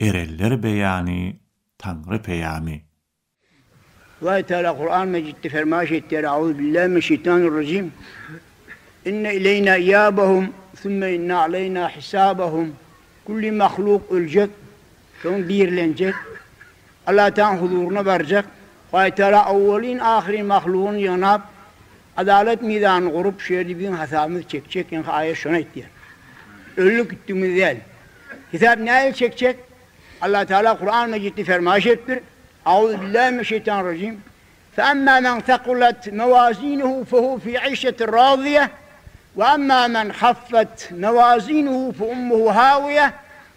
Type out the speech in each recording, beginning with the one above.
Erenler beýany, Taňry peýamy. Hudaý Teala Kuran Mejitde fermaýyş etýär, Auzubillahi mineşşeýtanirrajim. Inne ileýna iýabahum, sümme inne aleýna hisabahum. Külli mahluk öljek, soň dirilenjek. Allah Tealanyň huzuryna barjak. Hudaý Teala awwalyn ahyryn mahlugyny ýygnap, adalat mizanyny gurup, şu ýerde biziň hasabymyzy çekjek, ýaňky aýat şony aýtýar. Öldük gitdigimiz däl. Hesap nähili çekjek? Allah Teala Kuran Mejitde fermaýyş edipdir, Auzubillahi mineşşeýtanirrajim. Fe-emmâ men sekulet mewâzînuhu fehuve fî işetin râziye ve emmâ men haffet mewâzînuhu fe ummuhu hâwiye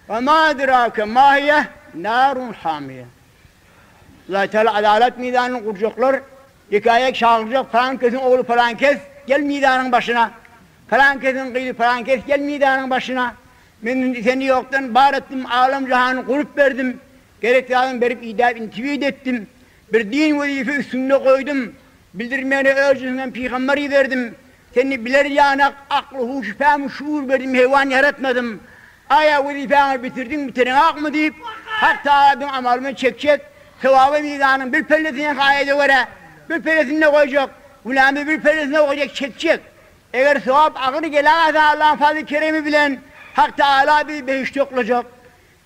ve mâ edrâke mâ hiye nârun hâmiye. Allah Teala adalet mizanyny gurjaklar, hekaýa çagyrjak pylan kesiň ogly pylan kes gel mizanyň başyna, pylan kesiň gyzy pylan kes gel mizanyň başyna. Men indi seni ýokdan bar etdim, alem-jahany gurup berdim, gerek zadyňy berip idäp intibit etdim, bir din wezipe üstüňde goýdum, bildirmegine öz jynsyňdan pygamber iberdim, seni biler ýanak akly-huşy pähim şuur berdim, heýwan ýaratmadym. Aýa wezipäňi bitirdiň, bitireňakmy diýip, Hak Tagala biziň amalymyzy çekjek, sogaby mizanyň bir pellesine aýada görä, bir pellesinde goýjak, günämizi bir pellesinde goýjak, çekjek. Eger sogap agyr geläýse Allaň fazly-keremi bilen Hak Tagala bizi behişde oklajak.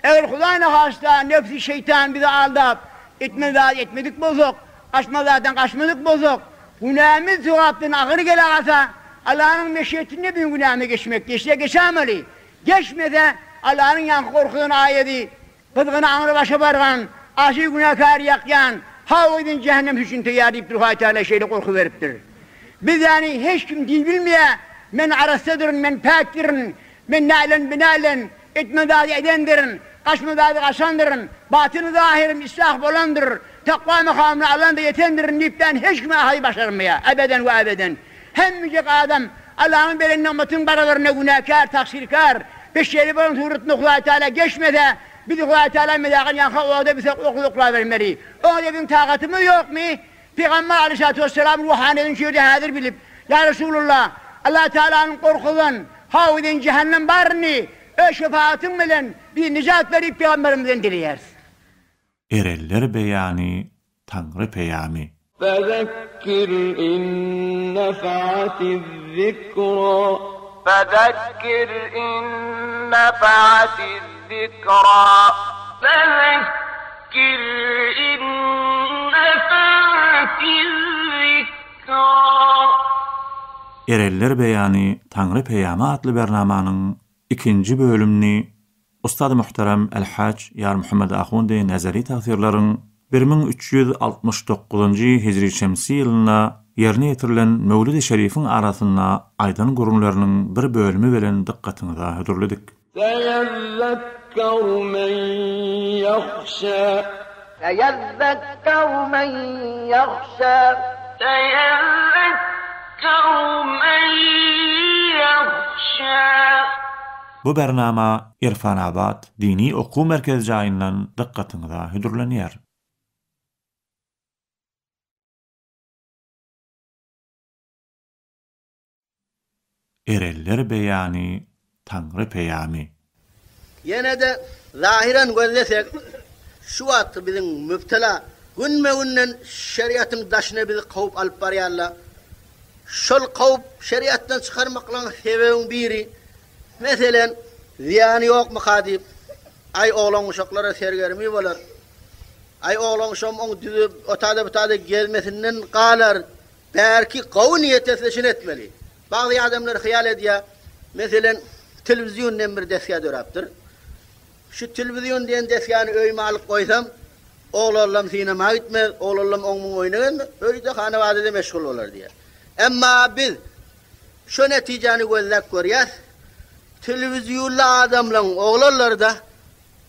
Eger Hudaý nahasta nebsi şeýtan bizi aldap, etmeli zady etmedik bolsak, gaçmaly zatdan gaçmadyk bolsak, günämiz sogapdan agyr geläýse, Allanyň meşiýetinde biziň günämiz geçmek geçse geçämeli, geçmese Allanyň ýaňky gorkuzan aýady Gyzgyny aňry başa bargan, aşy günäkäri ýakýan, haw-eýden jähennem üçin teýýar diýipdir Hudaý Tagala şeýle gorky beripdir. Biz ýany hiç kim diý bilmeýär, men arassadyryn, men päkdirin, men nälen binälen, etmeli zady edendirin, gaçmaly zady gaçandyryn, batyny zahyrym islah bolandyr, takwa makamyna alanda ýetendirin diýip ýany hiç kim ahyry başarmaýar, ebeden we ebeden. Hemmejek adam Allanyň beren nygmatynyň barabarynda günäkär, tagsyrkar. Biz şeýle bolan suratynda Hudaý Tagala geçmese, bizi Hudaý Tagala mezagan ýaňka oda bisek oky oklabermeli. Oňa biziň takatymyz ýokmy? Pygamber Aleýhissalatu wessalam ruhanyýetiň şu ýerde häzir bilip, Ýa Resulallah, Allah Tagalanyň gorkuzan, haw eden jähennem baryny Öz şefagatyň bilen bizi nijat ber diýip pygamberimizden dileýäris. Erenler beýany, Taňry peýamy. Fezekkir in nefa'atiz-zikra. Fezekkir in nefa'atiz-zikra. Fezekkir in nefa'atiz-zikra. Erenler beýany, Taňry peýamy atly bernamanyň ikinji bölümini Ustady muhterem El-Haj Ýarmuhammet Ahundi Nezeri tagsyrlaryň 1369-njy hijri şemsi ýylynda ýerine ýetirilen Möwlidi Şerifiň arasynda aýdan gürrüňleriniň bir bölümi bilen dykgatyňyza hödürledik. Seýezzekkeru men ýahşa. Seýezzekkeru men ýahşa. Seýezzekkeru men ýahşa. Bu bernama Irfanabat dini okuw merkezi jaýyndan dykgatyňyza hödürlenýär. Erenler beýany, Taňry peýamy. Ýene-de zahyran gözlesek, şu wagtky biziň mübtela, günbe-günden şeriatyň daşyna bizi kowup alyp barýarlar. Şol kowup şeriatdan çykarmaklygyň sebebiň biri, meselem, zyýany ýokmyka diýip, aý oglan-uşaklara sergermi bolar, aý oglan-uşagym oň düzüp otada-butada gezmesinden galar, bärki gowy niýet etse şuny etmeli. Bagzy adamlar hyýal edýär, meselem, telewizýon diýen bir desga döräpdir. Şu telewizýon diýen desgany öýüme alyp goýsam, oglanlam sinema gitmez, oglanlam oň-muň oýuna gelmez, öýde hanabadada meşgul bolar diýýär. Emma biz şo netijäni gözläp görýäs, telewizýonly adamlaryň oglanlary-da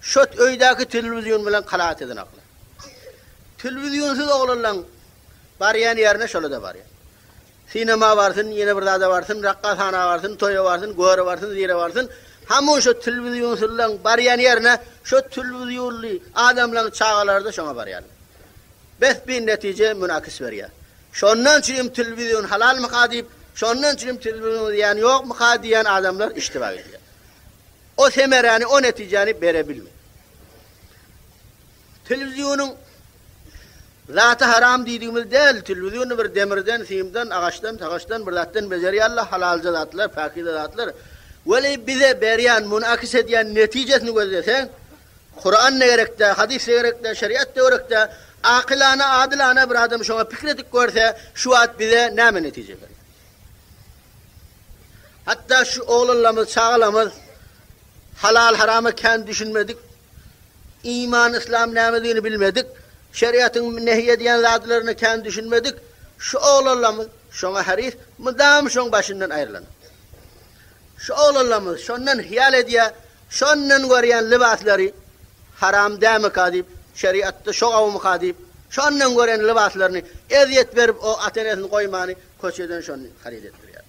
şo öýdäki telewizýon bilen kanagat edenoklar. Telewizýonsyz oglanlaryň barýan ýerine şolar-da barýar. Sinema barsyn, ýene bir zada barsyn, rakgashana barsyn, toýa barsyn, göre barsyn, zire barsyn, hamon şo telewizýonsyzlaň barýan ýerine şo telewizýonly adamlaň çagalary-da şoňa barýarlar. Bes bi netije münakis berýär. Şondan üçinem telewizýon halalmyka diýip, şondan üçinem telewizýon zyýany ýokmyka diýýän adamlar iştiba edýär. O semeräni, o netijäni bere bilmeýär. Telewizýonyň zaty haram diýdigimiz däl, telewizýony bir demirden, simden, agaçdan, tagaçdan bir zatdan bejerýärler, halalja zatlar, päkize zatlar. Weli bize berýän, munakis edýän netijesini gözleseň, Kuran-da gerek däl, hadys-da gerek däl, şeriat-da gerek däl. Akylana, adylana bir adam şoňa pikir edip görse, şu wagt bize näme netije berýär? Hatda şu oglanlarymyz, çagalarymyz halal-harama kän düşünmedik, iman, yslam nämedigini bilmedik, şeriatyň nehi edýän zatlaryna kän düşünmedik, şu oglanlarymyz şoňa haris, mydam şoň başyndan aýrylanok. Şu oglanlarymyz şondan hyýal edýär, şondan görýän lybaslary haram dälmika diýip, şeriatda şo gowumyka diýip, şondan gören lybaslaryny ezýet berip o ata-enesini goýmany köçeden şony haryt etdirýär.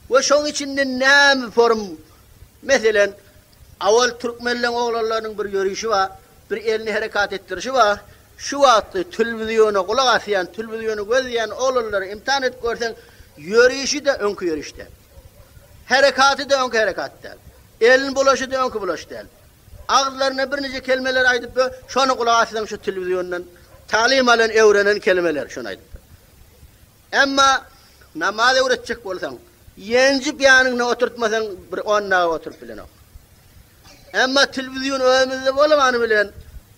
We şoň içinde näme forum, meselen, awal türkmenleň oglanlarynyň bir ýörişi bar, bir elini herekat etdirişi bar, şu wagtky tülwizýona gulak asýan, tülwizýony gözleýän oglanlary imtihan edip görseň, ýörişi-de öňki ýöriş däl. Herekaty-da öňki herekat däl. Elini bulaşy-da öňki bulaş däl. Agyzlaryna birnije kelmeler aýdyp we şony gulak assaň şu telewiziondan talim alan öwrenen kelmeler şony aýdyp. Emma namaz öwretjek bolsaň ýenjip ýanyňda oturtmasaň bir on dagy oturyp bilenok. Emma telewizion özümizde bolmany bilen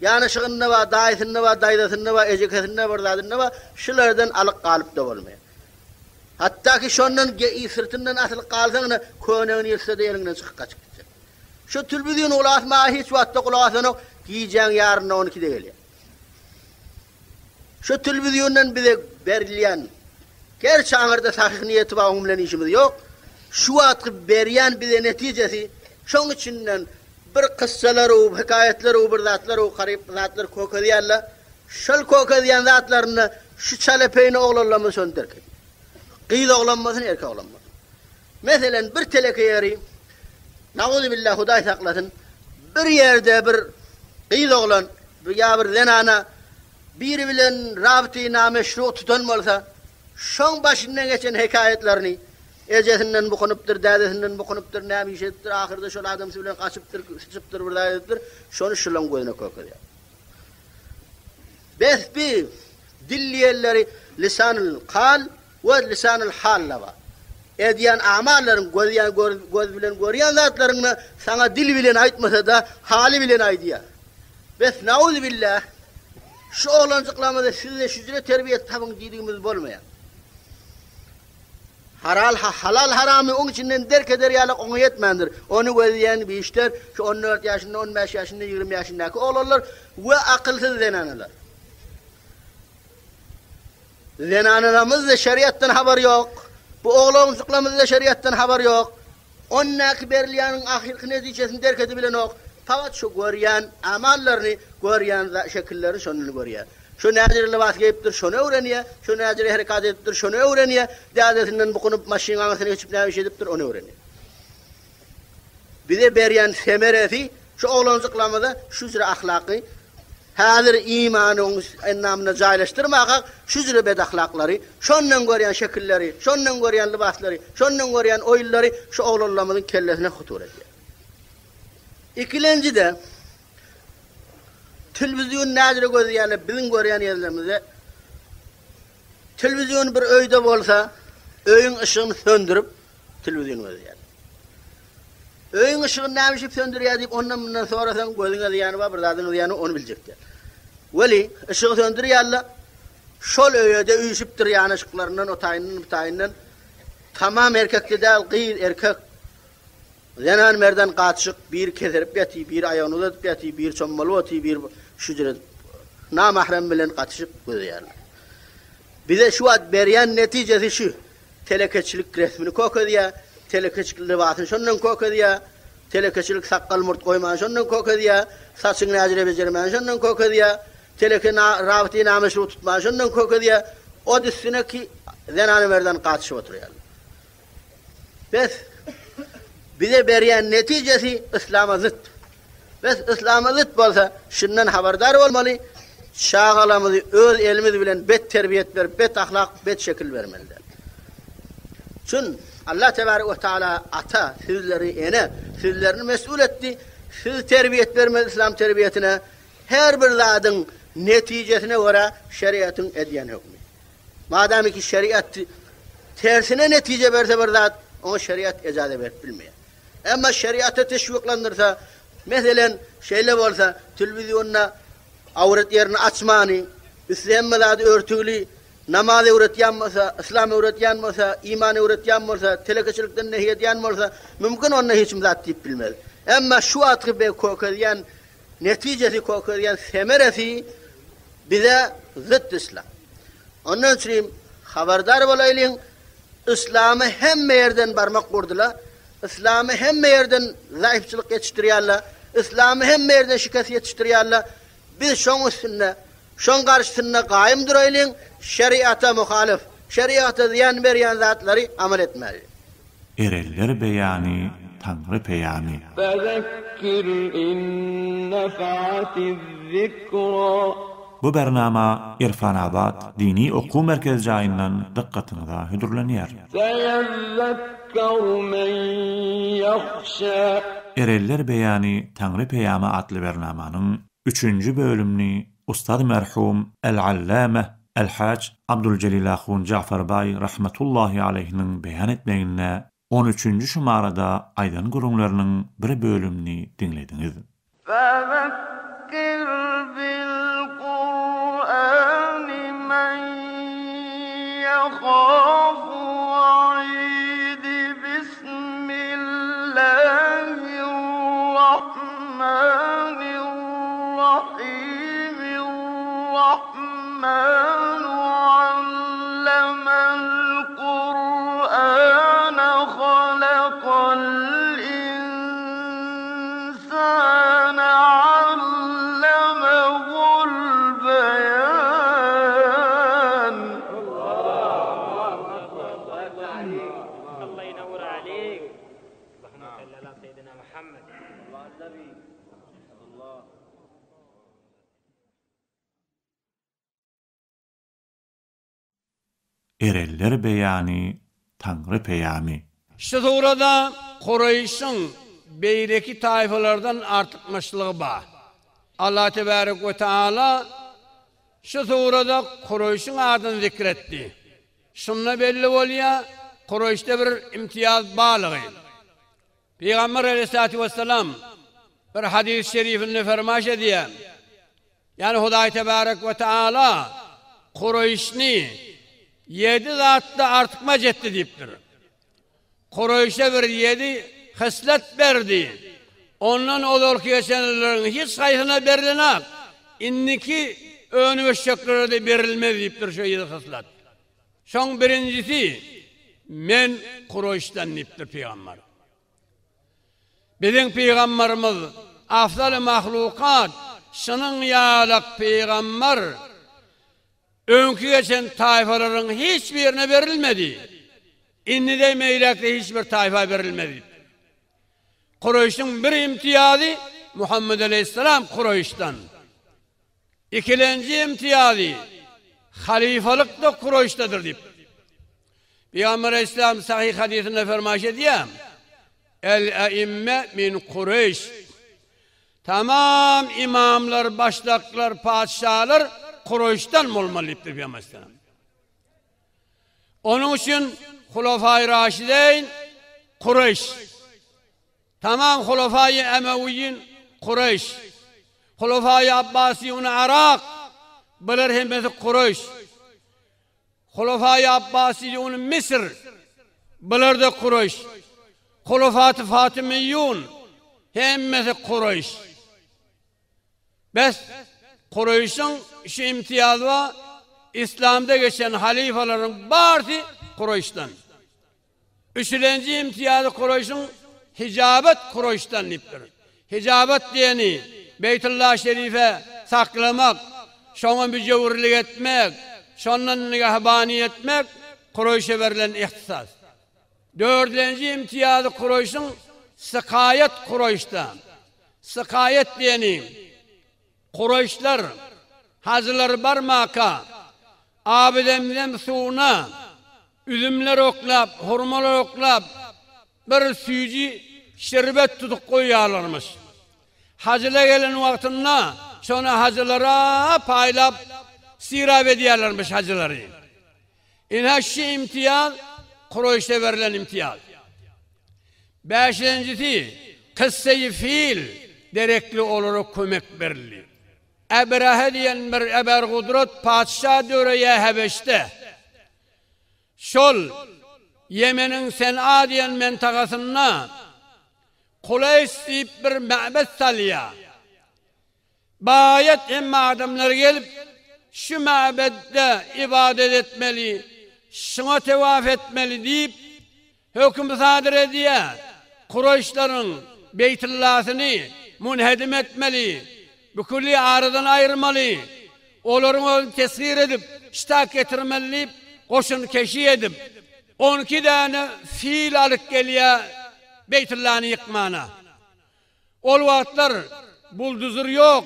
ýanaşygynda bar, daýysynda bar, daýzasynda bar, ejekesinde bir zadynda bar, şulardan alyk galyp-da bolmaýar. Hatda ki şondan syrtyndan asylyp galsaň-da köýnegini ýyrtsa-da eliňden çykyp gaçyp gitjek. Şu tülbüzin gulak asmaga hiç wagtda gulak asanok, gijäň ýarynda on ikide gelýär. Şu tülbüzinden bize berilýän, gerçi aňyrda sahyh niýeti bar, oň bilen işimiz ýok, şu wagtky berýän bize netijesi, şoň içinden bir kyssalar-u, hekaýatlar-u, bir zatlar-u, garyp zatlar kökezýärler. Şol kökezýän zatlarynda şu çalepeýni oglanlarymyz şony derk edýär. Gyz oglan bolsun, erkek oglan bolsun. Meselem, bir teleke ýeri, nauzubilla, Hudaý saklasyn, bir ýerde bir gyz oglan ýa bir zenana biri bilen rabty nameşru tutan bolsa, şoň başyndan geçen hekaýatlaryny, ejesinden bukunypdyr, dädesinden bukunypdyr, näme iş edipdir, ahyrda şol adamsy bilen gaçypdyr, syçypdyr, bir zat edipdir, şony şulaň gözüne kökezýär. Bes bi dil diýenleri lisanul kal we lisanul hal-da bar. Edýän amallaryň, gözýän göz bilen görýän zatlaryňy saňa dil bilen aýtmasa-da, haly bilen aýdýar. Bes nauzubillah, şu oglanjyklarymyza siz-de şüjre terbiýe tapyň diýdigimiz bolmaýar. Haral halal haramy oň içinden derk eder ýaly oňa ýetmändir. Ony gözleýän bişler şu on dört ýaşynda, on bäş ýaşynda, ýigrimi ýaşyndaky oglanlar we akylsyz zenanalar. Zenanalarymyzda şeriatdan habar ýok. Bu oglanjyklarymyzda şeriatdan habar ýok. Ondaky berilýäniň ahyrky netijesini derk edibilenok. Fakat şu görýän amallaryny, görýän şekillerini şondan görýär. Şu näjere lybas geýipdir, şony öwrenýär. Şu näjere herekat edipdir, şony öwrenýär. Dädesinden bukunyp, maşynyň aňyrsyna geçip näme iş edipdir, ony öwrenýär. Bize berýän semeresi şu oglanjyklarymyza şu jüre ahlaky Häzir imany oň endamynda jaýlaşdyrmakak şu jüre bedahlaklary, şondan görýän şekilleri, şondan görýän lybaslary, şondan görýän oýunlary şu oglanlarymyzyň kellesine hutur edýär. Ikilenji-de, telewizýon näjüre gözleýärler biziň görýän ýerlerimizde telewizýon bir öýde bolsa, öýüň yşygyny söndürip telewizýon gözleýärler. Öýüň yşygyny näme üçin söndürýär diýip ondan-mundan sorasaň, gözüňe zyýany bar, bir zadyňa zyýany bar, ony biljek däl. Weli, yşygy söndürýärler, şol öýe-de üýşüpdir ýanaşyklaryndan, o taýyndan, bu taýyndan. Tamam erkek-de däl, gyz, erkek, zenan-merdan gatyşyk, biri keserip ýatyr, biri aýagyny uzadyp ýatyr, biri çommalyp otyr, biri şujür edip, namahrem bilen gatyşyp gözleýärler. Bize şu wagt berýän netijesi şu. Telekeçilik resmini kökezýär, telekeçilik lybasyny şondan kökezýär, telekeçilik sakgal-murt goýmany şondan kökezýär, saçyňy näjüre bejermäni şondan kökezýär, teleke rabyty nameşru tutmany şondan kökezýär, ot üstüne ki zenany-merdan gatyşyp oturýarlar. Bes, bize berýän netijesi yslama zyt. Bes, yslama zyt bolsa, şundan habardar bolmaly, çagalarymyzy öz elimiz bilen bet terbiýet berip, bet ahlak, bet şekil bermeli däl. Çün, Allah tebarek we taala ata, sizleri ene, sizlerini mes'ul etdi, siz terbiýet bermeli yslam terbiýetine. Her bir zadyň netijesine görä şeriatyň edýän hökmi. Madamiki şeriat tersine netije berse bir zat, oňa şeriat ejaza berip bilmeýär. Emma şeriata teşwiklandyrsa, meselem, şeýle bolsa, telewizionda awret ýerini açmany, üsti hemme zady örtügli, namaz öwretýän bolsa, yslam öwretýän bolsa, iman öwretýän bolsa, telekeçilikden nehi edýän bolsa, mümkin onda hiç kim zat diýip bilmez. Emma şu wagtky be kökezýän netijesi, kökezýän semeresi bize zyt yslam. Ondan üçin habardar bolaýlyň, Yslama hemme ýerden barmak urdular, Yslama hemme ýerden zaýyfçylyk ýetişdirýärler, Yslama hemme ýerden şikes ýetişdirýärler. Biz şoň üstünde, şoň garşysynda gaýym duraýlyň, şeriata muhalyf, şeriata zyýan berýän zatlary amal etmäliň. Erenler beýany Taňry peýamy. Fezekkir in nefa'atiz zikra. Bu bernama Irfanabat dini okuw merkezi jaýyndan dykgatyňyza hödürlenýär. Seýezzekkeru men ýahşa. Erenler beýany Taňry peýamy atly bernamanyň üçünji bölümini Ustad merhum El-Allameh El-Haj Abduljelil ahun Jagfarbaý rahmetullahi aleýhiniň beýan etmeginde on üçünji şumarada aýdan gürrüňleriniň bir bölümini diňlediňiz. Fezekkir bil-Kur'ani men ýehafu wa'id Bismillahirrahmanirrahim Ar-Rahmanu 'allemal Kur'ana halakal insana 'allamahul beýan. Erenler beýany, Taňry peýamy. Şu surada Kureýşiň beýleki taýfalardan artykmaçlygy bar. Allah tebärek we taala şu surada Kureýşiň adyny zikr etdi. Şunda belli bolýar, Kureýşde bir imtiýaz barlygy. Pygamber aleýhissalatu wessalam bir hadys-y şerifinde fermaýyş edýär, Ýagny Hudaý tebarek we taala Kureýşni ýedi zatda artykmaç etdi diýipdir. Kureýşe bir ýedi hyslat berdi. Ondan ozalky geçenleriň hiç haýsyna berilenok, indiki önüp-ösjeklere-de berilmez diýipdir şu ýedi hyslat. Şoň birinjisi, Men Kureýşden diýipdir pygamber. Biziň pygamberimiz afzaly mahlukat şunuň ýalak pygamber öňki geçen taýfalaryň hiç birine berilmedi. Indi-de meýläkde hiç bir taýfa berilmez diýipdir. Kureýşiň bir imtiýazy Muhammet aleýhissalam Kureýşden. Ikilenji imtiýazy, halyfalyk-da Kureýşdedir diýip, Pygamber Aleyhisselam sahyh hadysynda fermaýyş edýär, El-eimme min Kureýş. Tamam imamlar, başlyklar, patyşalar Kureýşden bolmaly diýipdir Pygamber Aleyhisselam. Onuň üçin Hulafai Raşideýn Kureýş. Tamam Hulafaýy Emewiýin Kureýş, Hulafaýy Abbasyýun Yrak, bular hemmesi Kureýş. Hulafaýy Abbasyýun Misr, bular-da Kureýş. Hulafaty Fatymyýun, hemmesi Kureýş. Bes, Kureýşiň şu imtiýazy bar, Islamda geçen halyfalaryň barsy Kureýşden. Üçülenji imtiýazy Kureýşiň hijabat Kureýşden diýipdir. Hijabat diýeni Beýtullah Şerife saklamak, şoňa müjewürlik etmek, şondan nigahbany etmek Kureýşe berlen ihtisas. Dördülenji imtiýazy Kureýşiň sykaýat Kureýşden. Sykaýat diýeni Kureýşler hajylar barmaka Aby-zemzem suwuna üzümler oklap, hurmalar oklap, bir süýji şerbet tutup goýýarlarmyş. Hajyla gelen wagtynda Şony hajylara paýlap, sirap edýärlermiş hajylary. Ine şu imtiýaz Kureýşe berlen imtiýaz. Bäşinjisi, Kysseýi Fil derekli olara kömek berildi. Ebrehe diýen bir ebergudrat patyşa döreýär Hebeşde. Şol Ýemeniň Sen'a diýen mentagasynda Kuleýs diýip bir mäbet salýar. Baýat hemme adamlar gelip, şu mäbetde ybadat etmeli, şuňa tewaf etmeli diýip, höküm sadyr edýär. Kuraýyşlaryň Beýtullasyny munhedim etmeli, büküli aradan aýyrmaly, olaryň özüni teshyr edip, ştat getirmeli diýip, goşun keşi edip, onki däne fil alyp gelýär Beýtullany ýykmana. Ol wagtlar bulduzur ýok,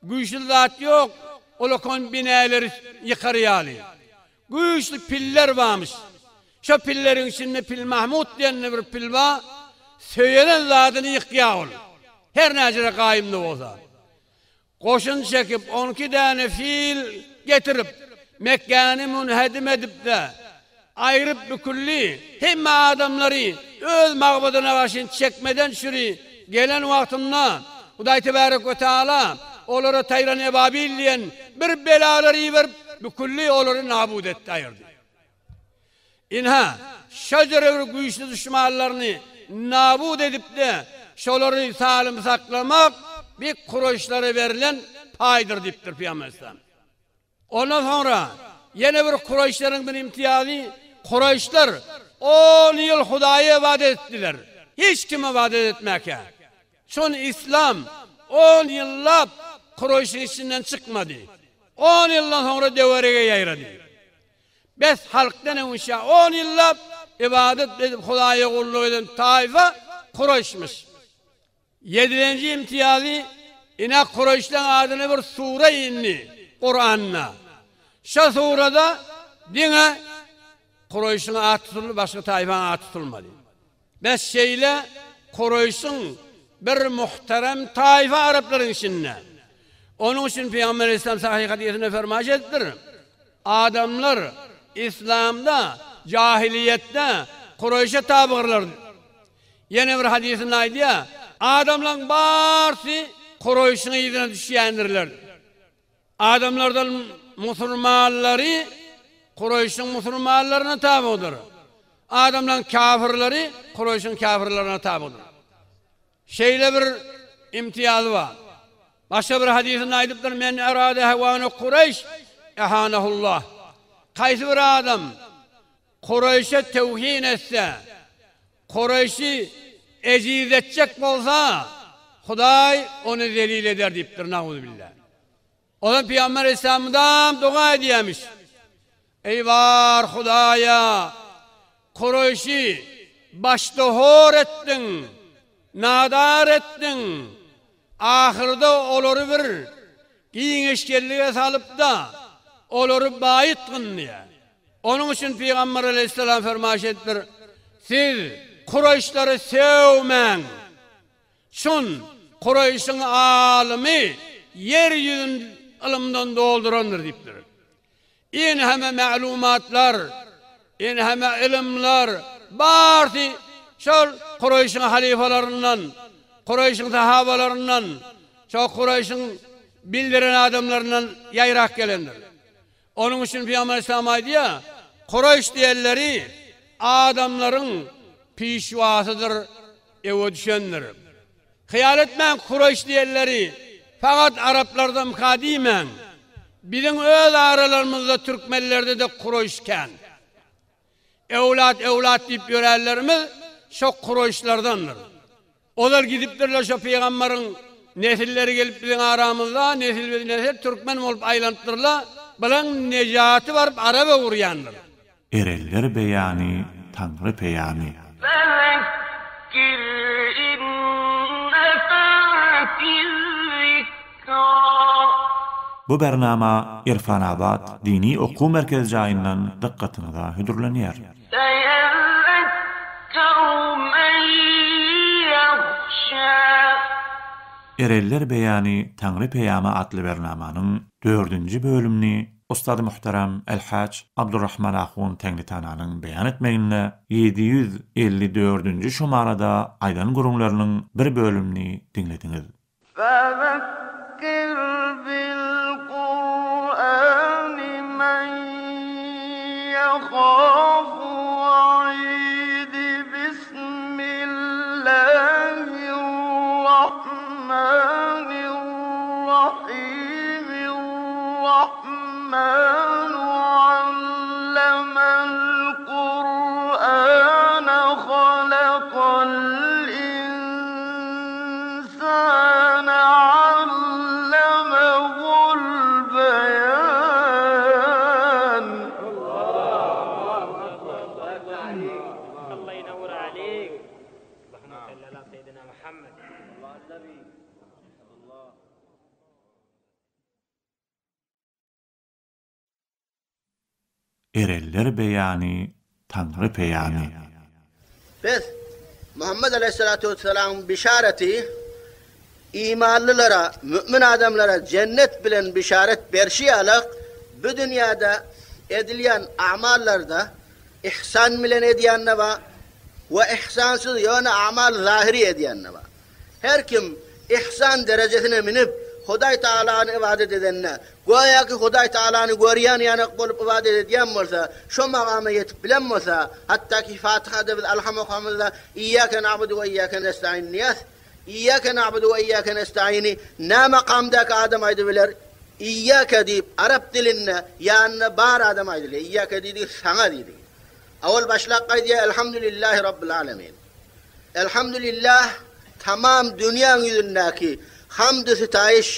güýçli zat ýok, olakan binäleri ýykar ýaly. Güýçli piller barmyş. Şo pilleriň içinde Pilmahmut diýen bir pil bar, söýenen zadyny ýykýar ol. Her näçe-de gaýymly bolsa. Goşun çekip, onki däne fil getirip, Mekgäni münhedim edip-de, aýryp bükülli hemme adamlary öz magbadyna garşy çekmeden çüri gelen wagtynda, Hudaý tebärek we teala olara taýran ebabil diýen bir belalary iberip, bükülli olary nabut etdi, aýyrdy. Ynha, şo jüre bir güýçli duşmanlaryny nabut edip-de, şolary salym saklamak bir kuraýyşlara berlen paýdyr diýipdir Pygamber aleyhisselam. Ondan soňra ýene bir kuraýyşlaryň bir imtiýazy, kuraýyşlar on ýyl Hudaýa ybadat etdiler. Hiç kime ybadat etmäkä. Şon islam on ýyllap kuraýşyň içinden çykmady. On ýyldan soňra döwerege ýaýrady. Bes halkdan öňüşä on ýyllap ybadat edip Hudaýa gulluk eden taýfa Kuraýyşmyş. Ýedilenji imtiýazy ine Kuraýyşlaň adyna bir sure indi Kuranda. Şo surada diňe Kuraýyşyň ady tutuldy başga taýfaň ady tutulmady. Bes şeýle Kuraýşyň bir muhterem taýfa araplaryň içinde. Onuň üçin Pygamber Aleyhisselam sahyh hadysynda fermaýyş edipdir, Adamlar Islamda, jahiliýetde Kuraýşa tabygyrlar. Ýene bir hadysynda aýdýar, Adamlaryň barsy Kuraýşyň yzyna düşýändirler. Adamlardan musulmanlary Kuraýşyň musulmanlaryna tabydyr. Adamlaryň kafirleri Kuraýşyň kafirlerine tabydyr. Şeýle bir imtiýazy bar. Başga bir hadysynda aýdypdyr, Men erade hewanu Kuraýş ehanahullah. Haýsy bir adam Kuraýşa tewhin etse, Kuraýşy ejizletjek bolsa, Hudaý ony zelil eder diýipdir, nauzubilla. Ozal Pygamber Aleyhisselam mydam doga edýärmiş. Eý bar Hudaýa, Kuraýşy başda hor etdiň, nadar etdiň, ahyrda olary bir giňişgenlige salyp-da, olary baýytgyn diýýär. Onuň üçin Pygamber Aleyhisselam fermaýyş edipdir, Siz Kuraýşlary sögmäň! Çün Kuraýşyň alymy ýer ýüzüni ylymdan doldurandyr diýipdir. Enheme maglumatlar, enheme ylymlar barsy şol Kuraýşyň halyfalaryndan, Kuraýşyň sahabalaryndan, şol Kuraýşyň bildiren adamlaryndan ýaýrap gelendir. Onuň üçin Pygamber Aleyhisselam aýdýar, Kuraýş diýenleri adamlaryň pişwasydyr, öwe düşendir. Hyýal etmäň Kuraýş diýenleri fakat araplardamyka diýmäň. Biziň öz aralarymyzda türkmenlerde-de Kuraýş kän. Öwlat öwlat diýip ýörenlerimiz şo Kuraýşlardandyr. Olar gidipdirler şo pygambaryň nesilleri gelip biziň aramyzda nesil be nesil türkmen bolup aýlanypdyrlar. Bulaň nejaty baryp araba urýandyr. Erenler beýany Taňry peýamy. Fezekkir in nefe'atiz zikra. Bu bernama Irfanabat dini okuw merkezi jaýyndan dykgatyňyza hödürlenýär. Seýezekkeru men ýahşa. Erenler beýany Taňry peýamy atly bernamanyň dördünji bölümini Ustady muhterem Elhaç Abdurrahman ahun Teňňitananyň beýan etmeginde 754-nji şumarada aýdan gürrüňleriniň bir bölümini diňlediňiz. Fezekkir bil Kur'ani men ýehafu wa'id Bismillahirrahmanirrahim Rahmanu allemal Kur'ane halakal insane allemehul beýan. Erenler beýany, Taňry peýamy. Bes, Muhammet aleýhissalatu wessalamyň bişaraty imanlylara, mümin adamlara jennet bilen bişaret berşi ýalak, bu dünýäde edilýän amallarda ihsan bilen edýän-de bar we ihsansyz ýöne amal zahyry edýän-de bar. Her kim ihsan derejesine münüp, Hudaý Tagalany ybadat edende, göýäki Hudaý Tagalany görýän ýanak bolup ybadat edýän bolsa, şo magama ýetip bilen bolsa, hatda ki Fatihada biz Alham okamyzda Iýýäke na'budu we iýýäke nestaîn diýýäs. Iýýäke na'budu we iýýäke nestaîni nä makamdaky adam aýdybiler? Iýýäke diýip arap dilinde ýanynda bar adam aýdylýar. Iýýäke diýdigi saňa diýdigi. Owal başlap aýdýar Elhamdülillahi Rabbil alemin. Elhamdülillah tamam dünýäň ýüzündäki hamdy-sitaýyş,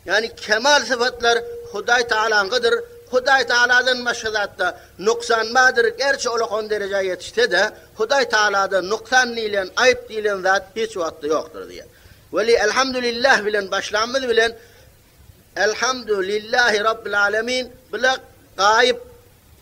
ýagny kemal sypatlar Hudaý Tagalaňkydyr, Hudaý Tagaladan başga zatda nuksan bardyr, gerçi olakan derejä ýetişse-de, Hudaý Tagalada nuksan diýlen, aýyp diýlen zat hiç wagtda ýokdur diýýär. Weli Elhamdülillah bilen başlamyz bilen Elhamdu lillahi Rabbil alemin bile gaýyp,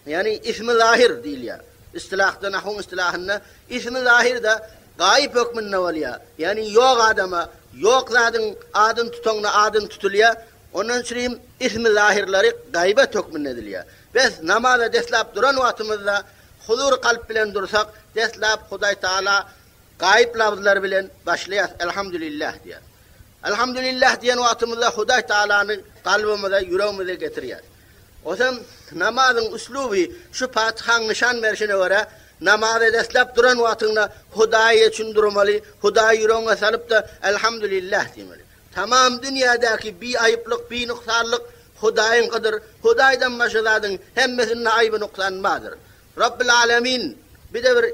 ýagny ismi zahir diýilýär. Istilahda, nahuň istilahynda ismi zahir-de gaýyp hökmünde bolýar. Ýagny ýok adama, ýok zadyň adyny tutaňda adyny tutulýar. Ondan çürim ismi zahirleri gaýbat hökmünde edilýär. Bes namaza deslap duran wagtymyzda huzur kalp bilen dursak, deslap Hudaý Taala Gaýyp labzlar bilen başlaýas Elhamdülillah diýýäs. Elhamdülillah diýen wagtymyzda Hudaý Tagalany kalbymyza, ýüregimize getirýäs. Osam namazyň üsluby şu Patyhaň nyşan berşine görä, namaza destlap duran wagtyňda Hudaýa üçin durmaly, Hudaýy ýüregiňe salyp-da Elhamdülillah diýmeli. Tamam dünýädäki biaýyplyk, binuksanlyk Hudaýyňkydyr. Hudaýdan başga zadyň hemmesinde aýby-nuksan bardyr. Rabbil Alemin bir-de bir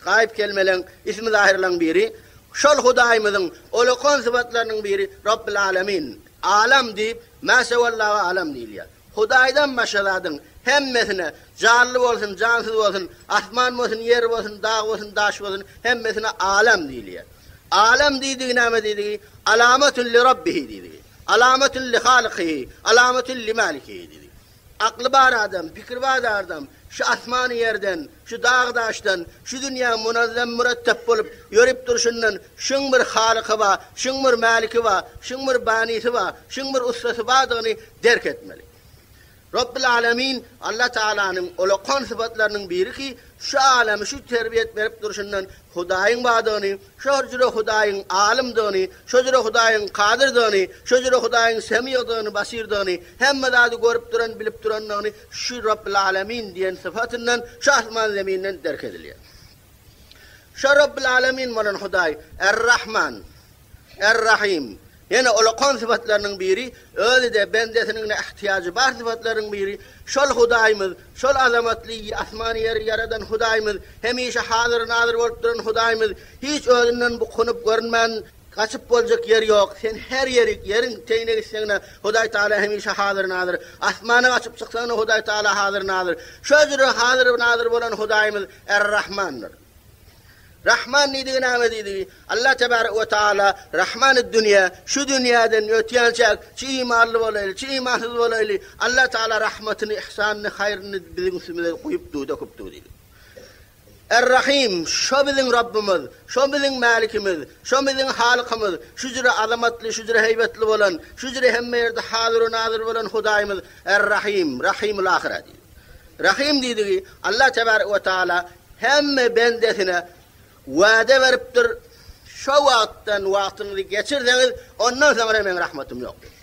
gaýyp kelmeleň, ismi zahyrlaň biri. Şol Hudaýymyzyň olakan sypatlarynyň biri Rabbil Alemin. Alam diýip, mä sewallaha alam diýilýär. Hudaýdan başga zadyň hemmesine, janly bolsun, jansyz bolsun, asman bolsun, ýer bolsun, dag bolsun, daş bolsun, hemmesine alam diýilýär. Alam diýdigi näme diýdigi? Alamatun li Rabbihi diýdigi. Alamatun li Halykyhi, alamatun li Malikihi diýdigi. Akly bar adam, pikiri bar adam şu asmany ýerden, şu dag-daşdan, şu dünýäň munazzam-mürettep bolup ýörüp durşundan şuň bir Halyky bar, şuň bir Mäliki bar, şuň bir Banisi bar, şuň bir Ussasy bardygyny derk etmeli. Robbil Alemin Alla Tagalanyň ulakan sypatlarynyň biri ki, şu alemi şu terbiýet berip durşundan Hudaýyň bardygyny, Şo jüre Hudaýyň alymdygyny, şo jüre Hudaýyň kadyrdygyny, şo jüre Hudaýyň semigdygyny, basyrdygyny, hemme zady görüp duran, bilip durandygyny şu Robbil-Alemin diýen sypatyndan, şu asman-zeminden derk edilýär. Şo Robbil-Alemin bolan Hudaý Er-Rahman, Er-Rahym, Ýene ulakan sypatlarynyň biri, özi-de bendesiniň-de ähtiýajy bar sypatlarynyň biri, şol Hudaýymyz, şol azamatly asmany-ýeri ýaradan Hudaýymyz, hemişe hazyr-nazyr bolup duran Hudaýymyz, hiç özünden bukunyp görünmän gaçyp boljak ýeri ýok, sen her ýerik, ýeriň teýine gitseň-de Hudaý Tagala hemişe hazyr-nazyr, asmana gaçyp çyksaň-da Hudaý Tagala hazyr-nazyr. Şo jüre hazyr-nazyr bolan Hudaýymyz Er-Rahmandyr. Rahman diýdigi näme diýdigi? Allah tebarek we taala Rahmany dünýä, şu dünýäden ötýänçäk, çi imanly bolaýly, çi imansyz bolaýly, Allah taala rahmatyny, ihsanyny, haýryny biziň üstümize guýup dur, döküp dur diýdi. Er-Rahym, şo biziň Rabbymyz, şo biziň Mälikimiz, şo biziň Halykymyz, şu jüre azamatly, şu jüre heýbetli bolan, şu jüre hemme ýerde hazyr-u-nazyr bolan Hudaýymyz Er-Rahym, Rahymul-ahyra diýdi. Rahym diýdigi, Allah tebarek we taala hemme bendesine wada beripdir, şo wagtdan wagtyňyzy geçirseňiz, ondan soňra meň rahmatym ýok diýip.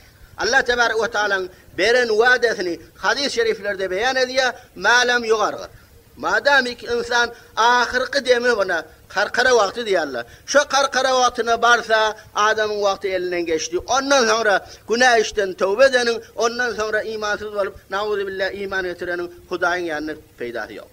Allah tebarek we taalaň beren wadasini hadys şeriflerde beýan edýär, Ma lem ýugargyr. Madamiki ynsan ahyrky demi buna karkara wagty diýýärler. Şo karkara wagtyna barsa, adamyň wagty elinden geçdi. Ondan soňra günä işden töwbe edeniň, ondan soňra imansyz bolup, nauzubilla iman getireniň Hudaýyň ýanynda peýdasy ýok.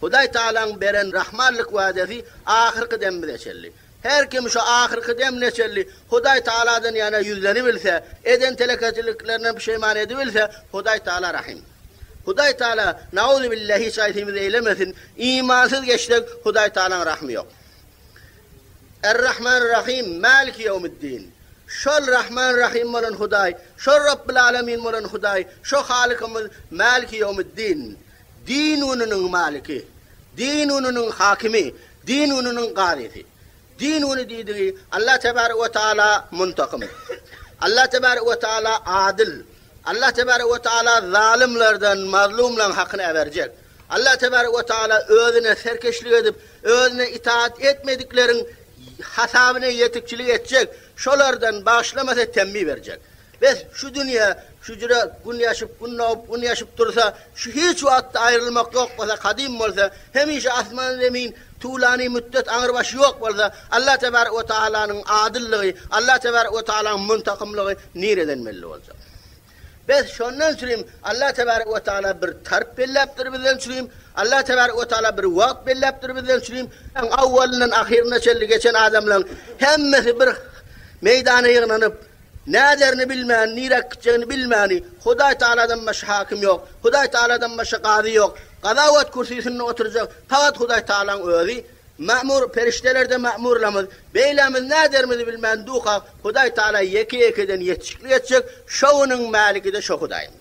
Hudaý Tagalaň beren rahmanlyk wadasy ahyrky demimize çenli. Her kim şo ahyrky demine çenli Hudaý Tagaladan ýana ýüzlenibilse, eden telekeçiliklerinden puşeýman edibilse, Hudaý Tagala Rahym. Hudaý Tagala, nauzubilla hiç haýsymyzy eýlemesin, imansyz geçsek Hudaý Tagalaň rahmy ýok. Er-Rahman-Rahym, Maliki ýewmiddin. Şol Rahman-Rahym bolan Hudaý, şol Rabbil Alemin bolan Hudaý, şo Halykymyz Maliki ýewmiddin. Din gününiň maliki, din gününiň hakymy, Din gününiň gazysy. Din güni diýdigi Allah tebarek we taala muntakym. Allah tebarek we taala adyl. Allah tebarek we taala zalymlardan mazlumlaň hakyny äberjek. Allah tebarek we taala özüne serkeşlik edip, özüne itaat etmedikleriň hasabyna ýetikçilik etjek, şolardan bagyşlamasa temmi berjek. Bes, şu dünýe şu jüre gün ýaşyp, gün dogup, gün ýaşyp dursa, şu hiç wagtda aýrylmak ýok bolsa, kadym bolsa, hemişe asman-zemin tulany mütdet aňrybaşy ýok bolsa, Allah tebarek we taalanyň adyllygy, Allah tebarek we taalanyň muntakymlygy nireden belli boljak? Bes, şondan çürim Allah tebarek we taala bir tarp belläpdir bizden çürim, Allah tebarek we taala bir wagt belläpdir bizden çürim, awwalyndan ahyryna çenli geçen adamlaryň hemmesi bir meýdana ýygnanyp, Näderini bilmän, niräk gitjegini bilmäni, Hudaý Tagaladan başga hakim ýok, Hudaý Tagaladan başga kazy ýok, gazawat kürsüsinde oturjak fakat Hudaý Tagalaň özi, ma'mur, perişdeler-de ma'murlamyz, beýlämiz näderimizi bilmän dukak, Hudaý Tagala ýeke-ýekeden ýetişiklik etjek, şo günüň mäligi-de şo Hudaýyň.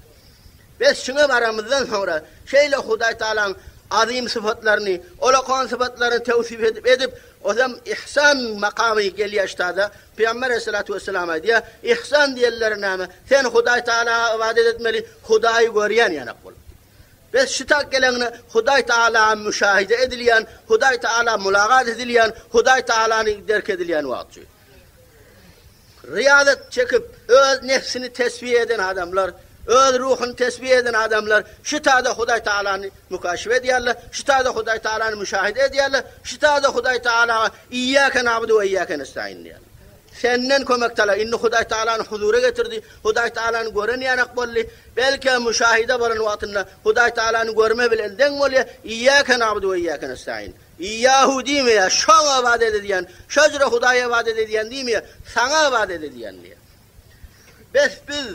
Biz şuňa baramyzdan soňra, şeýle Hudaý Tagalaň azym sypatlaryny, olakan sypatlaryny tewsif edip edip, ozem ihsan makamy gelýär ştada, Pygamber aleyhissalatu vesselam aýdýar, Ihsan diýenleri näme? Sen Hudaý Tagalaga ybadat etmeli, Hudaýy görýän ýanak bolup. Biz şu tak geleňde Hudaý Tagalaga müşahide edilýän, Hudaý Tagala mulagat edilýän, Hudaý Tagalany derk edilýän wagtçy. Riýazat çekip, öz nefsini tesbiýe eden adamlar, öz ruhuny tesbiýe eden adamlar şu tada Hudaý Tagalany mükaşefe edýärler, şu tada Hudaý Tagalany müşahede edýärler, şu tada Hudaý Tagalaga Iýýäke na'budu we iýýäke nestaîn diýýärler. Senden kömek talap, indi Hudaý Tagalany huzura getirdi, Hudaý Tagalany gören ýanak boldy, belki müşahede bolan wagtynda Hudaý Tagalany görme bilen deň bolýar, Iýýäke na'budu we iýýäke nestaîn. Iýýahu diýmeýär, şoňa ybadat edýän, şo jüre Hudaýa ybadat edýän diýmeýär, saňa ybadat edýän diýýär. Bes biz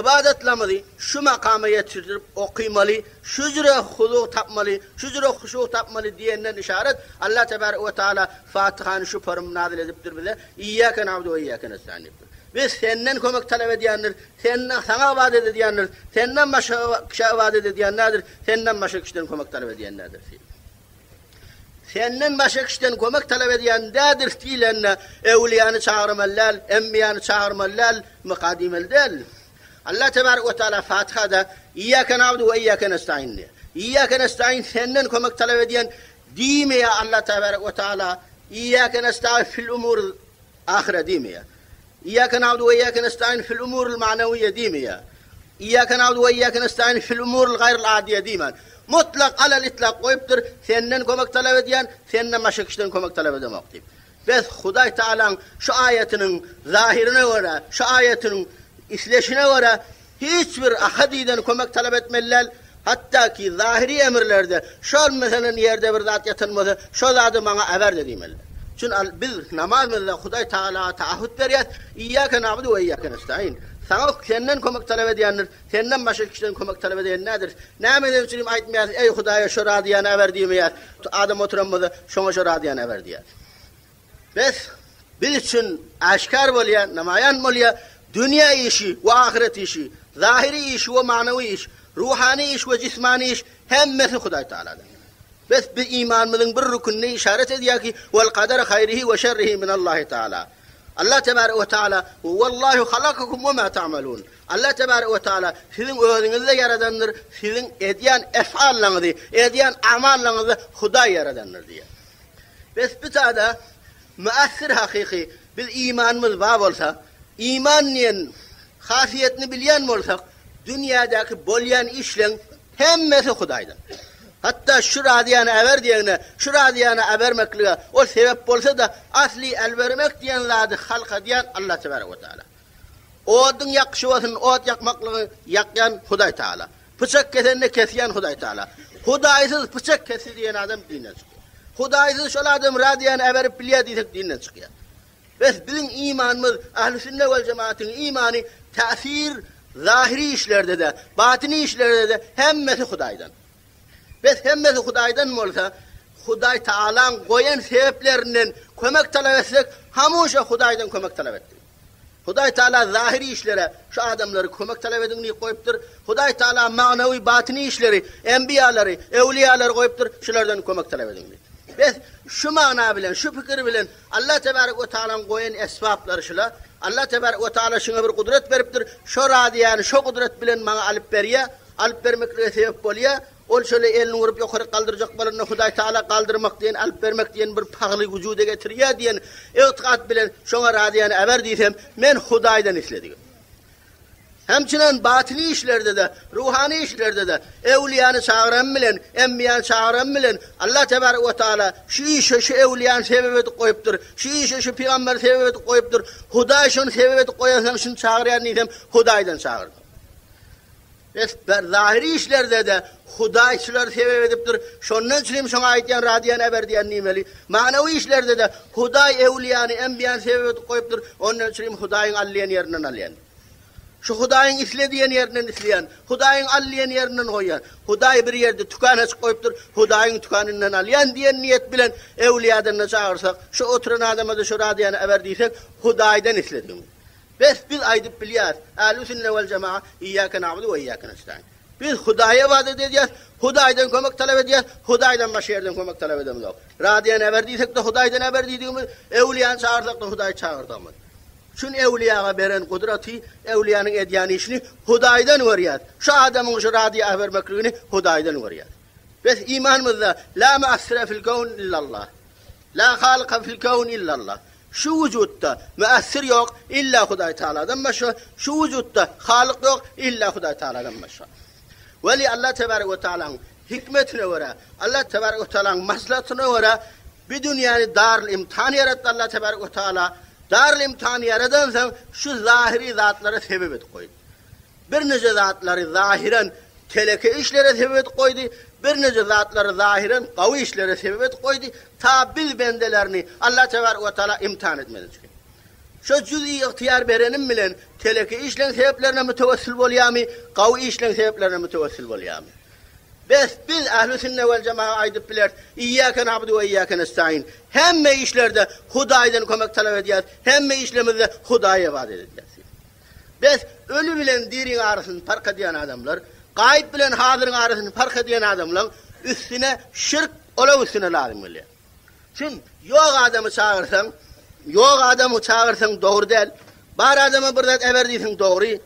ybadatlarymyzy şu makama ýetişdirip okymaly, şu jüre huzur tapmaly, şu jüre huşu tapmaly diýenden yşarat Allah tebarek we taala Fatihany şu form nazyl edipdir bize, Iýýake na'budu we iýýake nestaîn diýipdir. Biz senden kömek talap edýändiris, senden saňa ybadat edýändiris, senden başga kişä ybadat edýän däldiris, senden başga kişiden kömek talap edýän däldiris diýip. Senden başga kişiden kömek talap edýän däldiris diýlende, öwlüýäni çagyrmaly däl, enbiýany çagyrmaly däl, myka diýmeli däl. Allah tebarek we taala Fatihada Iýýake na'budu we iýýake nestaîn diýýär. Iýýake nestaîn senden kömek talap edýän diýmeýär Allah tebarek we taala Iýýake nestaîn fil umur ahyra diýmeýär. Iýýake na'budu we iýýake nestaîn fil umuril ma'nawiýe diýmeýär. Iýýake na'budu we iýýake nestaîn fil umuril gaýril adiýe diýmän. Mutlak alal itlak goýupdyr, senden kömek talap edýän, senden başga kişiden kömek talap edemok diýip. Bes Hudaý Tagalaň şu aýatynyň zahyryna görä, şu aýatynyň isleşine görä Hiç bir ahadiden kömek talap etmeli däl, hatda ki zahyry emirlerde şol meselen ýerde bir zat ýatan bolsa, şo zady maňa äber-de diýmelidir. Çün al biz namazymyzda Hudaý Tagalaga taahhüt berýäs, Iýýäke na'budu we iýýäke nestaîn. Saňa senden kömek talap edýändiris, senden başga kişiden kömek talap edýän däldiris. Nämeden üçin aýtmaýarys, eý Hudaýa şo radyýany äber diýmeýäs, adam oturan bolsa şoňa şo radyýany äber diýýäs. Bes, biz üçin äşgär bolýar, namaýan bolýar, dünýä işi we ahyret işi, zahyry iş we manawy iş, ruhany iş we jismany iş hemmesi Hudaý Tagaladan. Bes biz imanymyzyň bir rükünine işaret edýär ki, Wal kadar haýrihi we şerrihi minallahi taala. Allah tebarek we taala, Wallahu halakakum we ma ta'malun. Allah tebarek we taala siziň özüňizi-de ýaradandyr, siziň edýän ef'allaryňyzy, edýän amallaryňyzy-da Hudaý ýaradandyr diýýär. Bes bu tada müessir hakyky biz imanymyz bar bolsa, iman diýen hasiýetini bilýän bolsak, dünýädäki bolýan işleň Hemmesi Hudaýdan. Hatda şu radyýany äber diýegne, şu radyýany äbermeklige ol sebäp bolsa-da, asly älbermek diýen zady halk edýän Allah tebarek we taala. Oduň ýakyşy bolsun, ot ýakmaklygy ýakýan Hudaý taala. Pyçak kesende kesýän Hudaý taala. Hudaýsyz pyçak kesdi diýen adam dinden çykýar. Hudaýsyz şol adam radyýany äberip bilýär diýsek dinden çykýar. Bes biziň imanymyz, Ähli-sünne wel-jemaatyň imany täsir zahyry işlerde-de, batyny işlerde-de hemmesi Hudaýdan. Bes hemmesi Hudaýdan bolsa, Hudaý Tagalaň goýan sebeplerinden kömek talap etsek, hamuşa Hudaýdan kömek talap etdik. Hudaý Tagala zahyry işlere şu adamlary kömek talap ediň diýip goýupdyr. Hudaý Tagala magnawy batyny işleri, enbiýalary, öwliýalary goýupdyr, şulardan kömek talap ediň diýip. Bes şu magna bilen, şu pikir bilen Allah tebarek we taalaň goýan esbaplary şula. Allah tebarek we taala şuňa bir gudrat beripdir. Şo radyýany şo gudrat bilen maňa alyp berýä, alyp bermeklige sebep bolýa. Ol şöyle elini urup ýokaryk galdyrjak bolanda Hudaý taala galdyrmak diýen, alyp bermek diýen bir pagly wujuda getirýä diýen ygtykat bilen şoňa radyýany äber diýsem, men Hudaýdan isledigim. Hemçinen batyny işlerde-de, ruhany işlerde-de öwlüýäni çagyran bilen, enbiýany çagyran bilen Allah tebarek we taala şu işe şu öwlüýäni sebep edip goýupdyr, şu işe şu pygamberi sebep edip goýupdyr, Hudaý şuny sebep edip goýansoň şuny çagyrýan diýsem, Hudaýdan çagyrdym. Bes, zahyry işlerde-de Hudaý şulary sebep edipdir, şondan üçin hem şoňa aýtýan, radyýan äber diýen diýmeli. Manawy işlerde-de Hudaý öwlüýäni, enbiýany sebep edip goýupdyr, ondan üçin hem Hudaýyň al diýen ýerinden alýan. Şu Hudaýyň isle diýen ýerinden isleýän, Hudaýyň al diýen ýerinden goýýan. Hudaý bir ýerde tükan açyp goýupdyr, Hudaýyň tükanyndan alýan diýen niýet bilen öwlüýäden-de çagyrsak, şu oturan adama-da şu radyýany äber diýsek, Hudaýdan isledigimiz. Bes, biz aýdyp bilýäris, Ählü-sünne wel-jema'a, Iýýäke na'budu we iýýäke nestaîn. Biz Hudaýa ybadat edýäris, Hudaýdan kömek talap edýäris, Hudaýdan başga ýerden kömek talap edemizok. Radyýany äber diýsek-de Hudaýdan äber diýdigimiz, öwlüýäni çagyrsak-da Hudaýy çagyrdygymyz. Şun öwlüýaga beren gudraty, öwlüýäniň edýän işini Hudaýdan görýäris. Şu adamyň şu radyýa äbermekligini Hudaýdan görýäris. Bes imanymyzda La muassire fil kewn illallah. La halyka fil kewn illallah. Şu wujutda müessir ýok illa Hudaý Tagaladan başga, şu wujutda halyk ýok illa Hudaý Tagaladan başga. Weli Allah tebarek we taalaň hikmetine görä, Allah tebarek we taalaň maslahatyna görä bi dünýäni darul imtihan ýaratdy Allah tebarek we taala. Darul imtihan ýaradansoň şu zahyry zatlara sebep edip goýdy. Birnije zatlary zahyran teleke işlere sebep edip goýdy, birnije zatlary zahyran gawy işlere sebep edip goýdy, ta biz bendelerini Allah tebarek we taala imtihan etmez üçin. Şo jüz'i ygtyýar berenim bilen teleke işleň sebeplerine mütewessil bolýarmy, gawy işleň sebeplerine mütewessil bolýarmy? Bes, biz ähli-sünne wel-jemaga aýdyp bileris, Iýýäke na'budu we iýýäke nestaîn. Hemme işlerde Hudaýdan kömek talap edýäris, hemme işlerimizde Hudaýa ybadat edýäris. Bes, öli bilen diriň arasyny park edýän adamlar, gaýyp bilen hazyryň arasyny park edýän adamlaň üstüne şirk olaň üstüne lazym gelýär. Çün, ýok adamy çagyrsaň, ýok adamy çagyrsaň dogry däl. Bar adama bir zat äber diýseň dogry.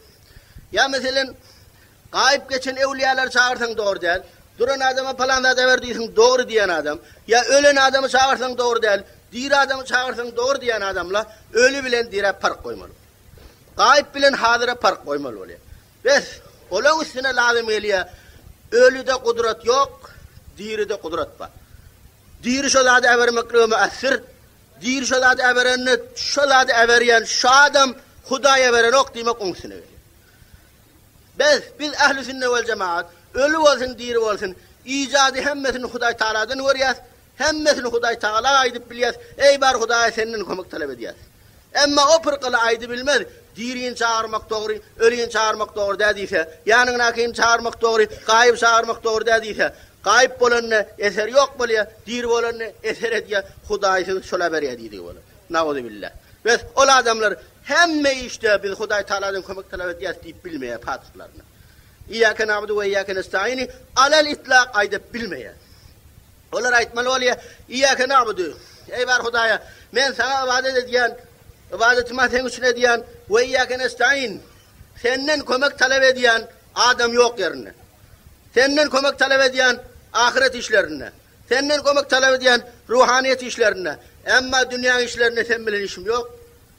Ýa meselem, Gaýyp geçen öwlüýälary çagyrsaň dogry däl. Duran adama palan zat äber diýseň dogry diýen adam. Ýa ölen adamy çagyrsaň dogry däl. Diri adamy çagyrsaň dogry diýen adamla öli bilen dirä park goýmaly. Gaýyp bilen hazyra park goýmaly bolýar. Bes, olaň üstüne lazym gelýär. Ölüde gudrat ýok, diride gudrat bar. Diri şo zady äbermeklige müessir. Diri şo zady äberende, şo zady äberýän şo adam Hudaý äberenok diýmek oň üstüne gelýär. Bes, biz ähli-sünne wel-jemaat, öli bolsun, diri bolsun, ijady hemmesini Hudaý Tagaladan görýäs, hemmesini Hudaý Tagala aýdyp bilýäs, eý bar Hudaýa senden kömek talap edýäs. Emma o pyrkaly aýdybilmez, dirini çagyrmak dogry, ölini çagyrmak dogry däl diýse, ýanyňdakyny çagyrmak dogry, gaýyby çagyrmak dogry däl diýse, gaýyp bolanda eseri ýok bolýar, diri bolanda eser edýär, Hudaýsyz şol äberýär diýdigi bolar. Nauzubilla. Bes, ol adamlar hemme işde biz Hudaý Tagaladan kömek talap edýäris diýip bilmeýär patyşlaryna. Iýýäke na'budu we iýýäke nestaîni alel itlak aýdyp bilmeýär. Olar aýtmaly bolýar, Iýýäke na'budu, Eý bar Hudaýa, men Saňa ybadat edýän, ybadatymy Seň üçin edýän, we iýýäke nesta'in, Senden kömek talap edýän, adam ýok ýerinde. Senden kömek talap edýän ahyret işlerinde. Senden kömek talap edýän ruhanyýet işlerinde. Emma dünýäň işlerinde sen bilen işim ýok.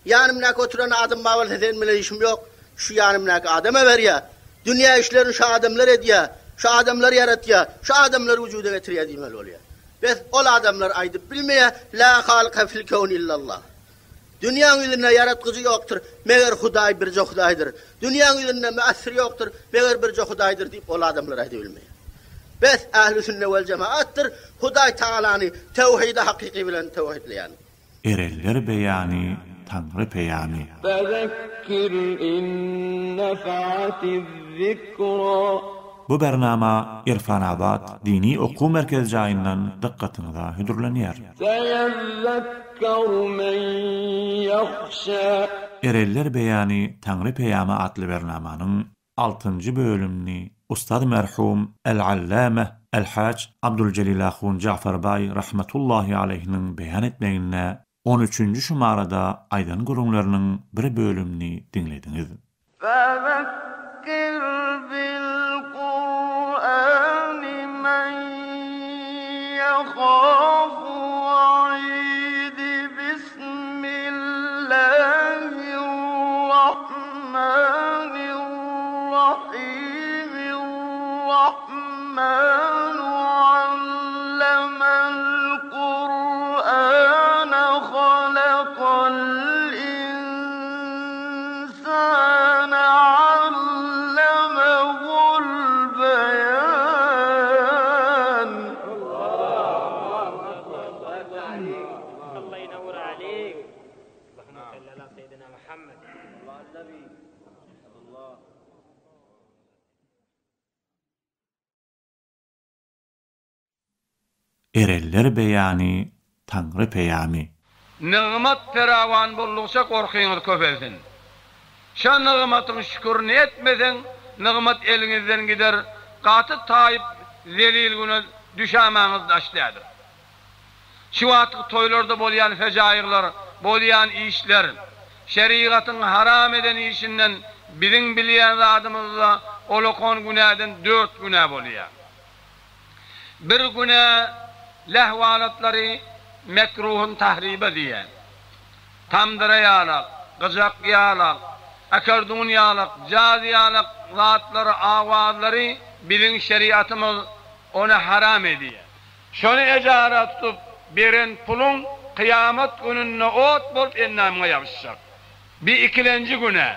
Ýanymdaky oturan adam bar bolsa sen bilen işim ýok. Şu ýanymdaky adama berýär. Dünýä işlerini şu adamlar edýär. Şu adamlar ýaratýar. Şu adamlar wujuda getirýär diýmeli bolýar. Bes ol adamlar aýdyp bilmeýär, La halyka fil kewn illallah. Dünýäň ýüzünde ýaratgyjy ýokdur, meger Hudaý birje Hudaýdyr. Dünýäň ýüzünde müessir ýokdur, meger birje Hudaýdyr diýip ol adamlar aýdybilmeýär. Bes ähli sünne wel jemaatdyr, Hudaý Tagalany tewhidi hakyky bilen tewhidleýän. Erenler beýany Taňry peýamy. Fezekkir in nefa'atiz-zikra. Bu bernama Irfanabat dini okuw merkezi jaýyndan dykgatyňyza hödürlenýär. Seýezzekkeru men ýahşa. Erenler beýany Taňry peýamy atly bernamanyň altynjy bölümini Ustaz merhum El-Allameh El-Haj Abduljelil Ahun Ja'farbaý rahmetullahi aleýhiniň beýan etmeginde On üçünji şumarada aýdan gürrüňleriniň bir bölümini diňlediňiz. Fezekkir bil Kur'ani men ýehafu wa'id Bismillahirrahmanirrahim Rahmanu 'allemal Kur'an halakal insane allemehul beyan. Erenler beýany, Taňry peýamy. Nygmat perawan boldugyça gorkyňyz köpelsin. Şa nygmatyň şükürini etmeseň, nygmat eliňizden gider, gaty taýyp zelil güne düşämaňyz daş dädir. Şu wagtky toýlarda bolýan fejaýyglar, bolýan işler, şerigatyň haram eden işinden biziň bilýän zadymyzda olakan günäden dört günä bolýar. Bir günä lehwalatlary mekruhun tahriba diýýär. Tamdyra ýalak, gyjak ýalak, akardun ýalak, jaz ýalak zatlary, awazlary biziň şerigatymyz ony haram edýär. Şony ejara tutup beren puluň kyýamat gününde ot bolup endamyňa ýabyşjak. Bi ikilenji günä.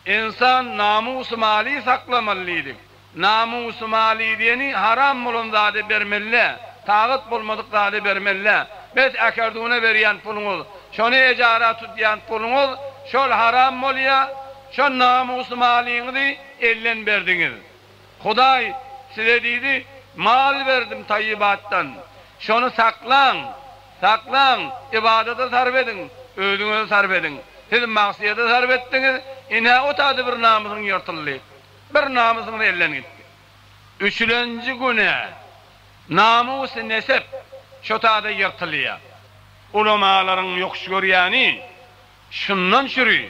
Ynsan namusy maly saklamaly diýdik. Namusy maly diýeni haram bolan zady bermelidä, tagat bolmadyk zady bermelidä. Bes äkerduna berýän puluňyz, şony ejara tutýan puluňyz şol haram bolýa, şo namusy malyňyzy elden berdiňiz. Hudaý size diýdi, Mal berdim taýýybatdan, şony saklaň, saklaň, ybadata sarp ediň, özüňize sarp ediň. Siz magsyýete sarp etdiňiz, ine o taýda bir namysyň ýyrtyldy, bir namysyňyz elden gitdi. Üçülenji günä, namus-nesep şo taýda ýyrtylýar. Ulamalaryň ýokuş görýäni şundan çüri,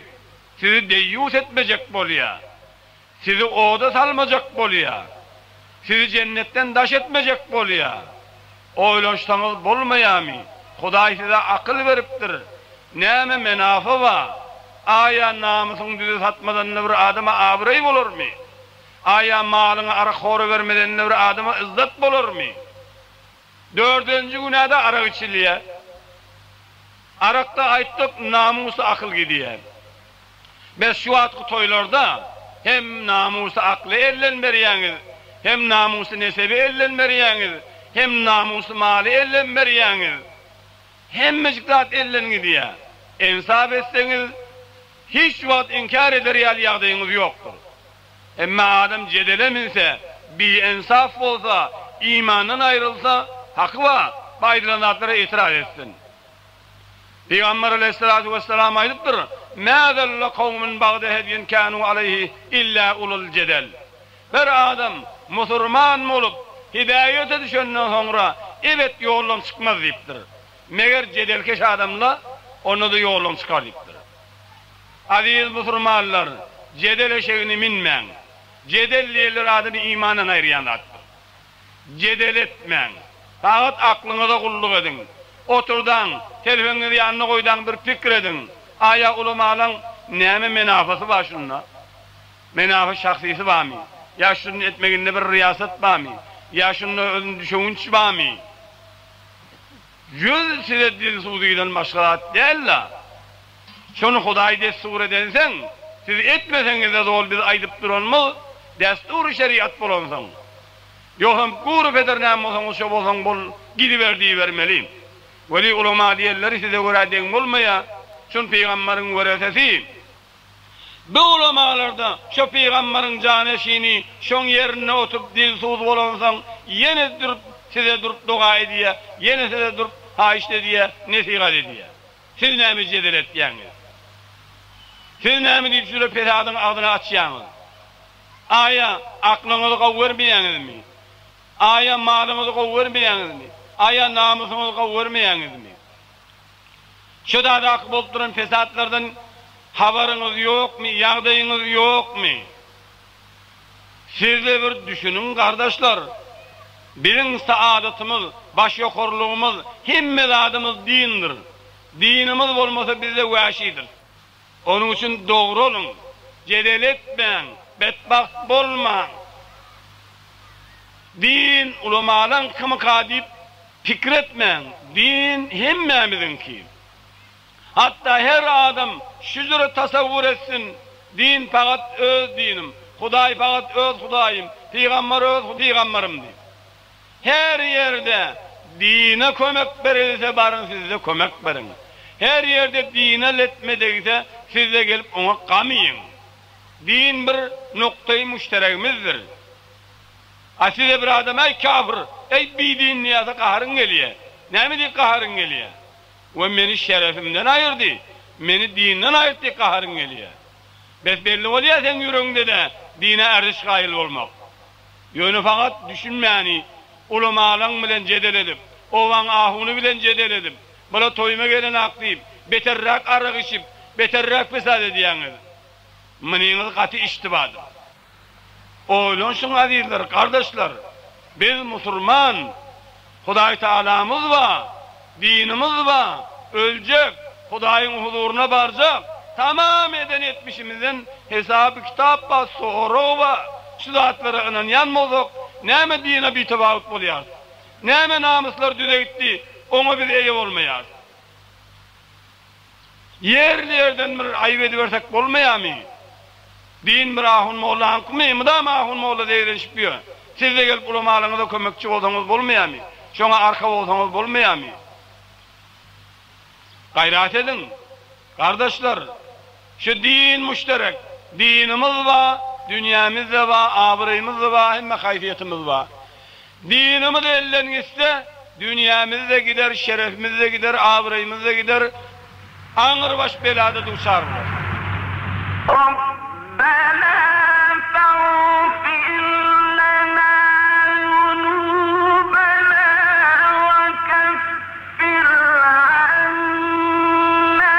sizi deýýus etmejek bolýar. Sizi oda salmajak bolýa. Sizi jennetden daş etmejek bolýa. Oýlanşsaňyz bolmaýamy? Hudaý size akyl beripdir. Näme menafy ba? Aýa namysyň düze satmadanda bir adama abraý bolarmy? Aýa malyňy arakhora bermedende bir adama yzzat bolarmy? Dördünji günäde arak içilýä. Arakda aýtdyk namusy akyl gidýä. Bes şu wagtky toýlarda hem namusy akly elden berýäňiz, hem namusy nesebi elden berýäňiz, hem namusy maly elden berýäňiz. Hemmejik zat elden gidýär. Ensap etseňiz, hiç wagt inkär eder ýaly ýagdaýyňyz ýokdur. Emma adam jedele münse, biensaf bolsa, imandan aýrylsa, haky bar, bu aýdylan zatlara itiraz etsin. Pygamber aleýhissalatu wessalam aýdypdyr, Mä zelle kowmun bagde hedýin kanu aleýhi illa ulul jedel. Bir adam musurman bolup, hidäýete düşenden soňra. Ebet ýoldan çykmaz diýipdir. Meger jedelkeş adamla onda-da ýoldan çykar diýipdir. Aziz musurmanlar, jedel eşegini minmäň. Jedel diýenler adamy imandan aýyrýan zatdyr. Jedel etmäň. Fakat aklyňyza gulluk ediň. Oturdaň, telpegiňizi ýanyna goýdaň bir pikir ediň. Aýa ulamalaň näme menafasy bar şunda? Menafy şahsysy barmy? Ýa şuny etmeginde bir ryýasat barmy? Ýa şunda özüni düşewünç barmy? Ýüz size dilsuzydan başga zat däl-la. Şony Hudaý dessur edenseň, siz etmeseňiz-de zol biz aýdyp duranymyz dessury şeriat bolansoň. Ýogsam gury peder näme bolsaňyz şo bolsaň bol gidiber diýibermeli. Weli ulama diýenleri size görä deň bolmaýa, şun pygambaryň weresesi. Bu ulamalarda şo pygambaryň janeşini şoň ýerinde oturyp dilsuz bolansoň ýene durup size durup doga edýä, ýene size durup haýyşt edýä, nesihat edýä. Siz näme jedel etýäňiz? Siz näme diýip şüle pesadyň agzyny açýaňyz? Aýa aklyňyzy gowy görmeýäňizmi? Aýa malyňyzy gowy görmeýäňizmi? Aýa namysyňyzy gowy görmeýäňizmi? Şu dadaky bolup duran pesatlardan habaryňyz ýokmy, ýagdaýyňyz ýokmy? Sizde bir düşüniň gardaşlar. Biziň saadatymyz, baş ýokarlygymyz, hemme zadymyz dindir. Dinimiz bolmasa bizde wäşidiris. Onuň üçin dogry boluň, jedel etmäň, betbagt bolmaň. Din ulamalaňkymyka diýip pikir etmäň, din hemmämiziňki. Hatda her adam şu jüre tasawwur etsin, din pagat öz dinim, Hudaý pagat öz Hudaýym, pygambar öz pygambarym diýip. Her ýerde dine kömek berilse baryň sizde kömek beriň. Her ýerde dine letme degse sizde gelip oňa gam iýiň. Din bir nukdaýy muşteregimizdir. A size bir adam äý kafir, äý bidin diýýärse gaharyň gelýär. Näme diýip gaharyň gelýär? We meni şerefimden aýyrdy, meni dinden aýyrtdy diýip gaharyň gelýär. Bes belli bolýar seň ýüregiňde-de dine ärziş gaýyl bolmak. Ýöne fakat düşünmäni ulamalaň bilen jedel edip, obaň ahuny bilen jedel edip, bula toýuma gelenak diýip, beterräk arak içip, beterräk pesat edýäňiz. Munyňyz gaty iştibadyr. Oýlanşyň azizler, gardaşlar! Biz musurman! Hudaý Tagalamyz bar, dinimiz bar, öljek, Hudaýyň huzuryna barjak, tamam eden etmişimizden hesaby-kitap bar, sorag bar. Şu zatlara ynanýan bolsak, näme dine bitebawut bolýarys? Näme namyslar düze gitdi, oňa biz eýe bolmaýarys? Ýerli-ýerden bir aýyp edibersek bolmaýarmy? Din bir ahun mollaňkymy? Mydama ahun molla zeýrenişip ýör. Siz-de gelip ulamalaryňyza kömekçi bolsaňyz bolmaýarmy? Şoňa arka bolsaňyz bolmaýarmy? Gaýrat ediň, gardaşlar! Şu din muşterek. Dinimiz bar, dünýämiz-de bar, abraýymyz-da bar, hemme haýsyýetimiz bar. Dinimiz elden gitse, dünýämiz-de gider, şerefimiz-de gider, abraýymyz-da gider, aňrybaş belada duçar bolarys. Rabbena fagfir lena zunubena we keffir anna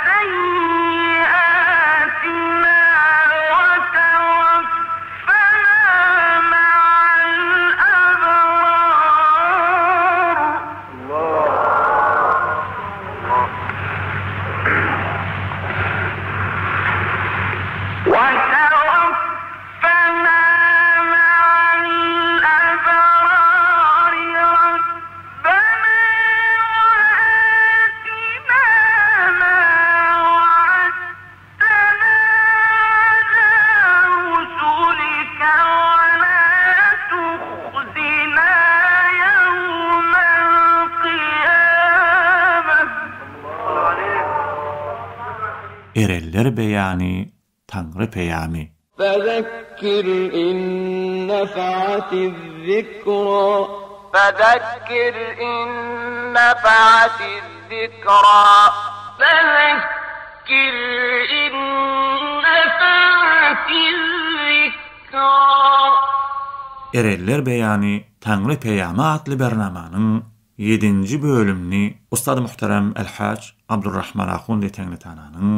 seyyiatina we tevaffena Erenler beýany, Taňry peýamy. Fezekkir in nefa'atiz-zikra. Fezekkir in nefa'atiz-zikra. Fezekkir in nefa'atiz-zikra. Erenler beýany Taňry peýamy atly bernamanyň ýedinji bölümini Ustad Muhterem Elhaç Abdurrahman Ahundi Teňňitananyň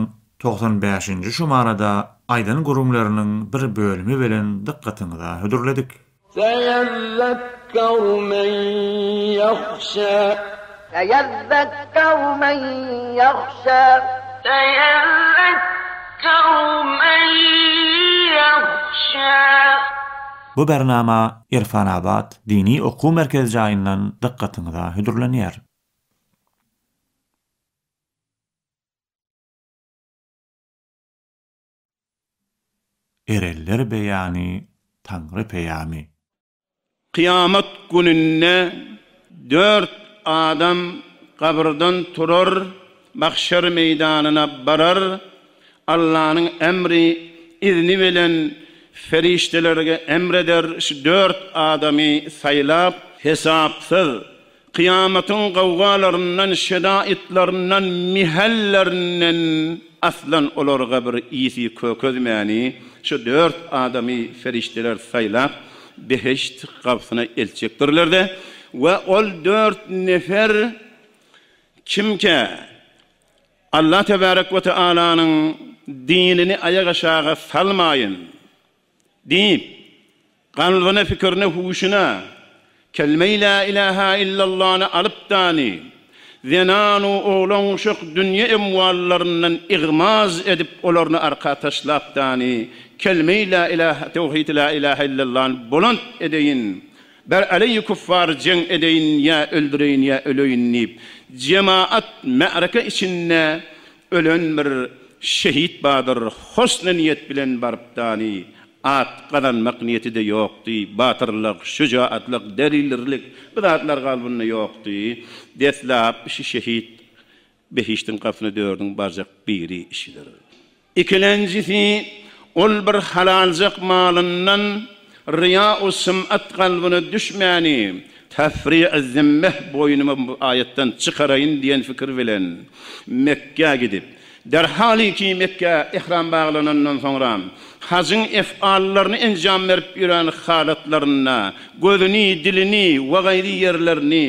95-nji şumarada aýdan gürrüňleriniň bir bölümi bilen dykgatyňyza hödürledik. Seýezzekkeru men ýahşa. Seýezzekkeru men ýahşa. Seýezzekkeru men ýahşa. Bu bernama Irfanabat dini okuw merkezi jaýyndan dykgatyňyza hödürlenýär. Erenler beýany Taňry peýamy. Kyýamat gününde dört adam gabyrdan turar, mahşer meýdanyna barar, Allanyň emri, izni bilen perişdelerge emreder, şu dört adamy saýlap, hesapsyz, Kyýamatyň gowgalaryndan, şedaitlaryndan, mihellerinden aslan olarga bir ysy kökezmäni şu dört adamy perişdeler saýlap, behişt gapysyna eltjekdirler-de we ol dört nefer kimkä Allah tebärek we tealanyň dinini aýak-aşaga salmaýyn, Diýip, kalbyna, pikirine, huşuna Kelmeý lä ilähä illallany alyp dany, zenan-u oglan-uşak dünýe emwallaryndan igmaz edip olaryny arka taşlap dany, Kelmeý lä ilähä, tewhidi lä ilähä illallany bolant edeýin, ber aleýi küffar jeň edeýin ýa öldüreýin ýa öleýin diýip, jemaat märeke içinde Ölen bir şehit bardyr, husny niýet bilen baryp dany, at gazanmak niýeti-de ýokdy, batyrlyk, şujaatlyk, delilirlik bu zatlar kalbynda ýokdy. Deslap şu şehit behişdiň gapysyna dördüň barjak biri işidir. Ikilenjisi, ol bir halaljak malyndan Ryýa-u sum'at kalbyna düşmäni, tafri'y zimmeh boýnumy bu aýatdan çykaraýyn diýen pikir bilen Mekgä gidip, derhalyki Mekgä ihram baglanandan soňra hajyň ef'allaryny enjam berip ýören halatlarynda gözüni, dilini we gaýry ýerlerini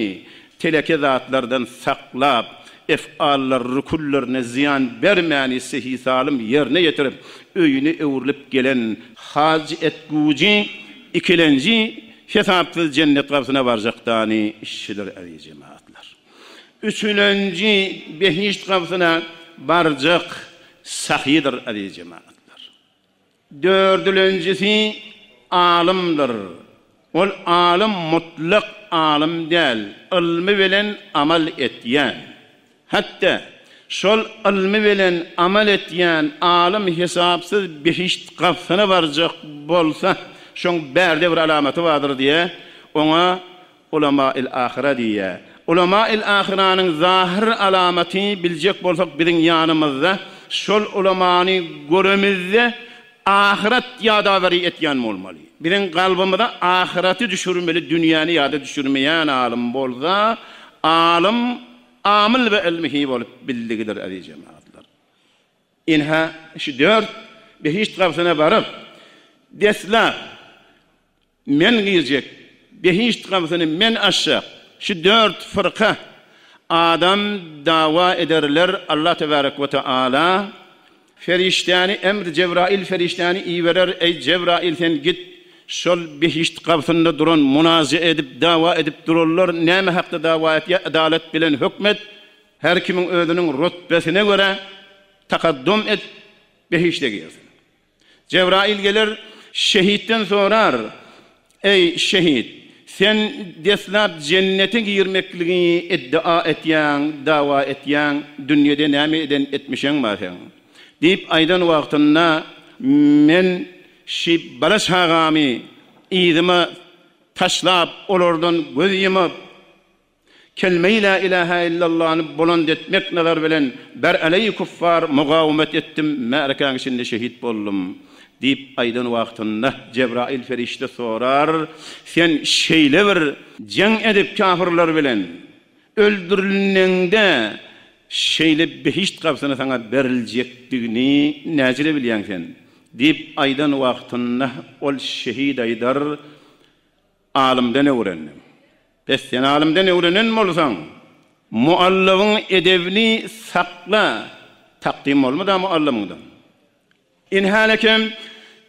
Teleke zatlardan saklap, ef'allar rükünlerine zyýan bermäni sehi-salym ýerine ýetirip, öýüne öwrülip gelen haj etgüji ikilenji hesapsyz jennet gapysyna barjakdany şidir eziz jemagatlar. Üçülenji behişt gapysyna barjak sahydyr eziz jemagatlar. Dördülenjisi alymdyr. Ol alym mutlak alym däl, ylmy bilen amal etýän. Hatda, şol ylmy bilen amal etýän alym hesapsyz behişt gapysyna barjak bolsa, şoň bärde bir alamaty bardyr diýe, oňa Ulama-il-ahyra diýýär. Ulama-il-ahyranyň zahyr alamaty biljek bolsak biziň ýanymyzda şol ulamany göremizde ahyrat ýadaweri etýän bolmaly. Biziň kalbymyza ahyraty düşürmeli dünýäni ýada düşürmeýän alym bolsa alym amyl we ilmihi bolup bildigidir eziz jemagatlar. Ynha şu dört behişt gapysyna baryp deslap Men girjek, behişt gapysyny men açjak, şu dört fyrka adam dawa ederler, Allah tebarek we teala perişdäni emr Jebraýyl perişdäni iberer, eý Jebraýyl sen git şol behişt gapysynda duran munazea edip dawa edip duranlar näme hakda dawa etýär adalat bilen hökmet her kimiň özüniň rutbesine görä takaddum et behişde girsin. Jebraýyl geler, şehitden sorar, Eý, şehit! Sen deslap jennete girmekligiňi iddia etýäň, dawa etýäň, dünýede näme eden etmişeň bar seň? Diýip aýdan wagtynda, Men şi bala-çagamy yzyma taşlap, olardan göz ýumup, Kelmeýi lä ilähä illallany buland etmek nazar bilen ber aleýi kuffar mugawemet etdim, märekäň içinde şehit boldum. Diýip aýdan wagtynda Jebraýyl perişde sorar, Sen şeýle bir jeň edip kafyrlar bilen öldürilneňde şeýle behişt gapysyny saňa beriljekdigini näjele bilýäň sen? Diýip aýdan wagtynda ol şehit aýdar, Alymdan öwrendim. Bes, sen alymdan öwrenen bolsaň, muallymyň edebini sakla, takdym bolmada muallymyňdan. Inhälekem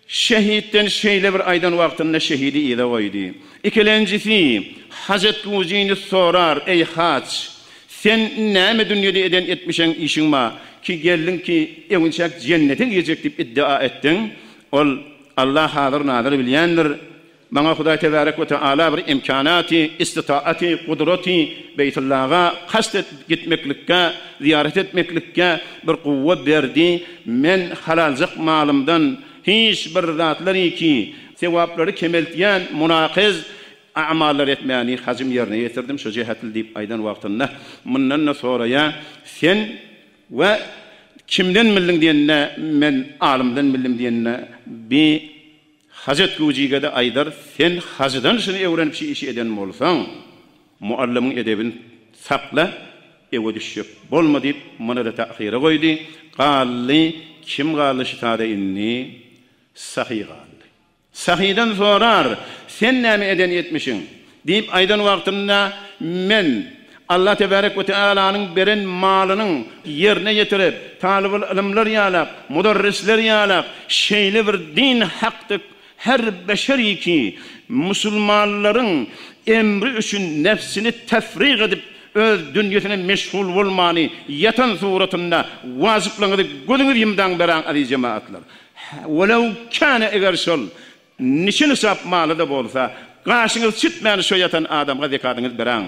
şehitden şeýle bir aýdan wagtynda şehidi yza goýdy. Ikilenjisi, hajat güjüni sorar, Eý, haç! Sen näme dünýede eden etmişeň işiň ba, ki geldiň ki, öwünçäk jennete girjek diýip iddia etdiň? Ol, Allah hazyr-nazyr bilýändir. Maňa Hudaý tebärek we teala bir imkanaty, istitaaty, gudraty Beýtullaga kast edip gitmeklikge, zyýarat etmeklikge bir guwwa berdi. Men halaljak malymdan hiç bir zatlary ki, sewaplary kemeltýän munakyz a'mallar etmäni hajym ýerine ýetirdim, şu jähetli diýip aýdan wagtynda mundan-da soraýar, Sen we kimden bildiň diýende, men alymdan bildim diýende, bi Hajat güjüge-de aýdar, Sen hajydan şuny öwrenip şu işi eden bolsaň, mugallymyň edebini sakla, öe düşjek bolma diýip, muny-da tähyra goýdy. Galdy, kim galdy şu tada indi? Sahy galdy. Sahydan sorar, Sen näme eden etmişiň? Diýip aýdan wagtynda, Men, Allah tebärek we tealanyň beren malynyň ýerine ýetirip, talybyl ylymlar ýalak, mudarrisler ýalak, şeýle bir din hakdyk her beşeri ki, musulmanlaryň emri üçin nefsini tefrig edip, öz dünýesine meşgul bolmany ýatan suratynda wajyplaryňyzy gözüňiz ýumdaň beraň aziz jemagatlar. Welew kâne eger şol Niçe nisap maly-da bolsa, gaşyňyzy çitmän şo ýatan adamga zekadyňyzy beräň.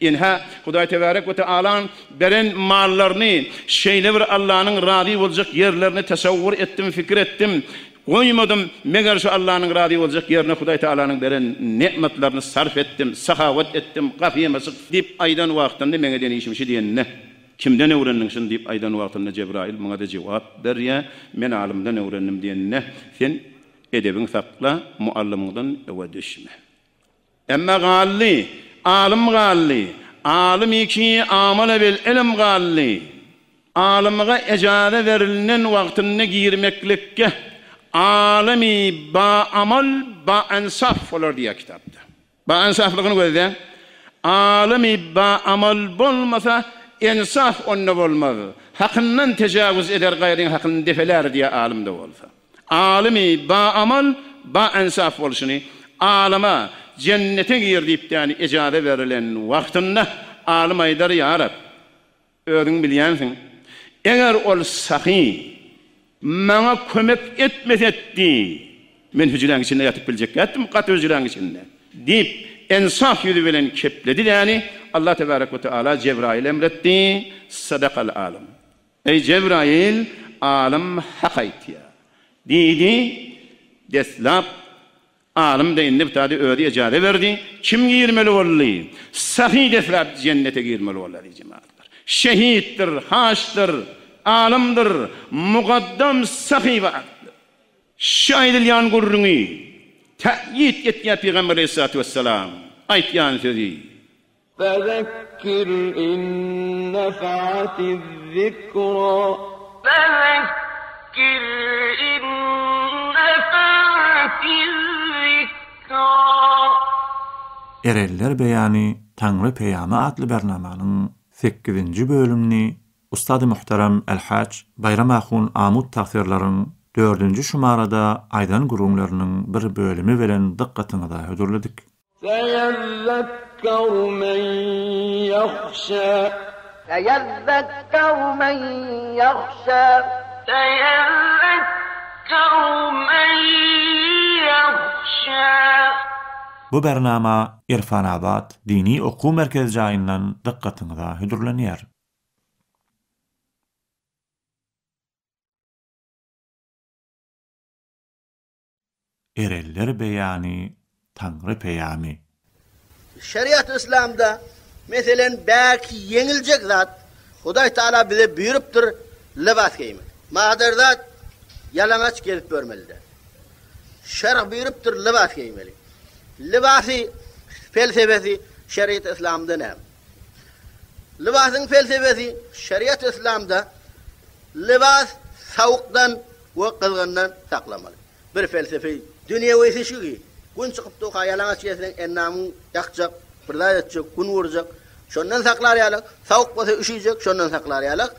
Ynha, Hudaý tebärek we tealaň beren mallaryny şeýle bir Allanyň razy boljak ýerlerine tasawwur etdim, pikir etdim, goýmadym, meger şo Allanyň razy boljak ýerine Hudaý tealanyň beren ne'matlaryny sarp etdim, sahawat etdim, gapyma çyk diýip aýdan wagtynda meň eden işim şi diýeninde, Kimden öwrendiň şuny diýip aýdan wagtynda Jebraýyl muňa-da jogap berýär, Men alymdan öwrendim diýeninde, sen Edebiňi sakla, mugallymyňdan öe düşme. Emma galdy, alym galdy, Alym ki amala bil ilim galdy. Alymyga ejaza berilnen wagtynda girmeklikge alymy ba amal, ba ensaf bolar diýýär kitapda. Ba-ensaflygyny gözläň. Alymy ba-amal bolmasa, ensaf onda bolmaz. Hakyndan tejawuz eder gaýryň hakyny depelär diýýär alym-da bolsa. Alymy ba-amal, ba-ensaf bolşuny alyma jennete gir diýip däni ejaza berilen wagtynda alym aýdar, Ýa Rab! Özüň bilýänsiň. Eger ol sahy maňa kömek etmesetdi, men hüjräň içinde ýatyp biljekkätdim, gaty hüjräň içinde, diýip, ensaf ýüzi bilen kepledi däni, Allah tebarek we teala Jebraýyla emretdi, Sadakal alym. Eý, Jebraýyl, alym hak aýtýar. Diýdi, deslap Alym-da indi bu taýda özi ejaza berdi. Kim girmeli boldy? Sahy deslap jennete girmeli boldy, aziz jemagatlar. Şehitdir, haçdyr, alymdyr, mugaddam sahy we atly. Şu aýdylýan gürrüňi täýit etýär Pygamber aleyhissalatu wessalam aýtýan sözi. Fezekkir in nefeatiz-zikra. Fezekkir in nefeatiz-zikra. Erenler beýany Taňry peýamy atly bernamanyň sekizinji bölümini Ustady muhterem Elhaç Baýram ahun Amut tagsyýrlaryň dördünji şumarada aýdan gürrüňleriniň bir bölümi bilen dykgatyňyza hödürledik. Seýezzekkeru men ýahşa. Seýezzekkeru men ýahşa. Seýezzekkeru men ýahşa. Bu bernama Irfanabat dini okuw merkezi jaýyndan dykgatyňyza hödürlenýär. Erenler beýany, Taňry peýamy. Şeriat yslamda, meselen, bäki ýeňiljek zat, Hudaý Taala bize buýrupdyr lybas geýmek. Maderzat ýalaňaç gezip ýörmeli däl. Şerg buýrupdyr lybas geýmeli. Lybasy felsefesi şeriat yslamda näme? Lybasyň felsefesi şeriat yslamda lybas sowukdan we gyzgyndan saklamaly. Bir felsefe dünýewisi şu ki, Gün çykyp durka ýalaňaç gezseň endamyň ýakjak, bir zat etjek, gün urjak. Şondan saklar ýalak, sowuk bolsa üşüjek, şondan saklar ýalak.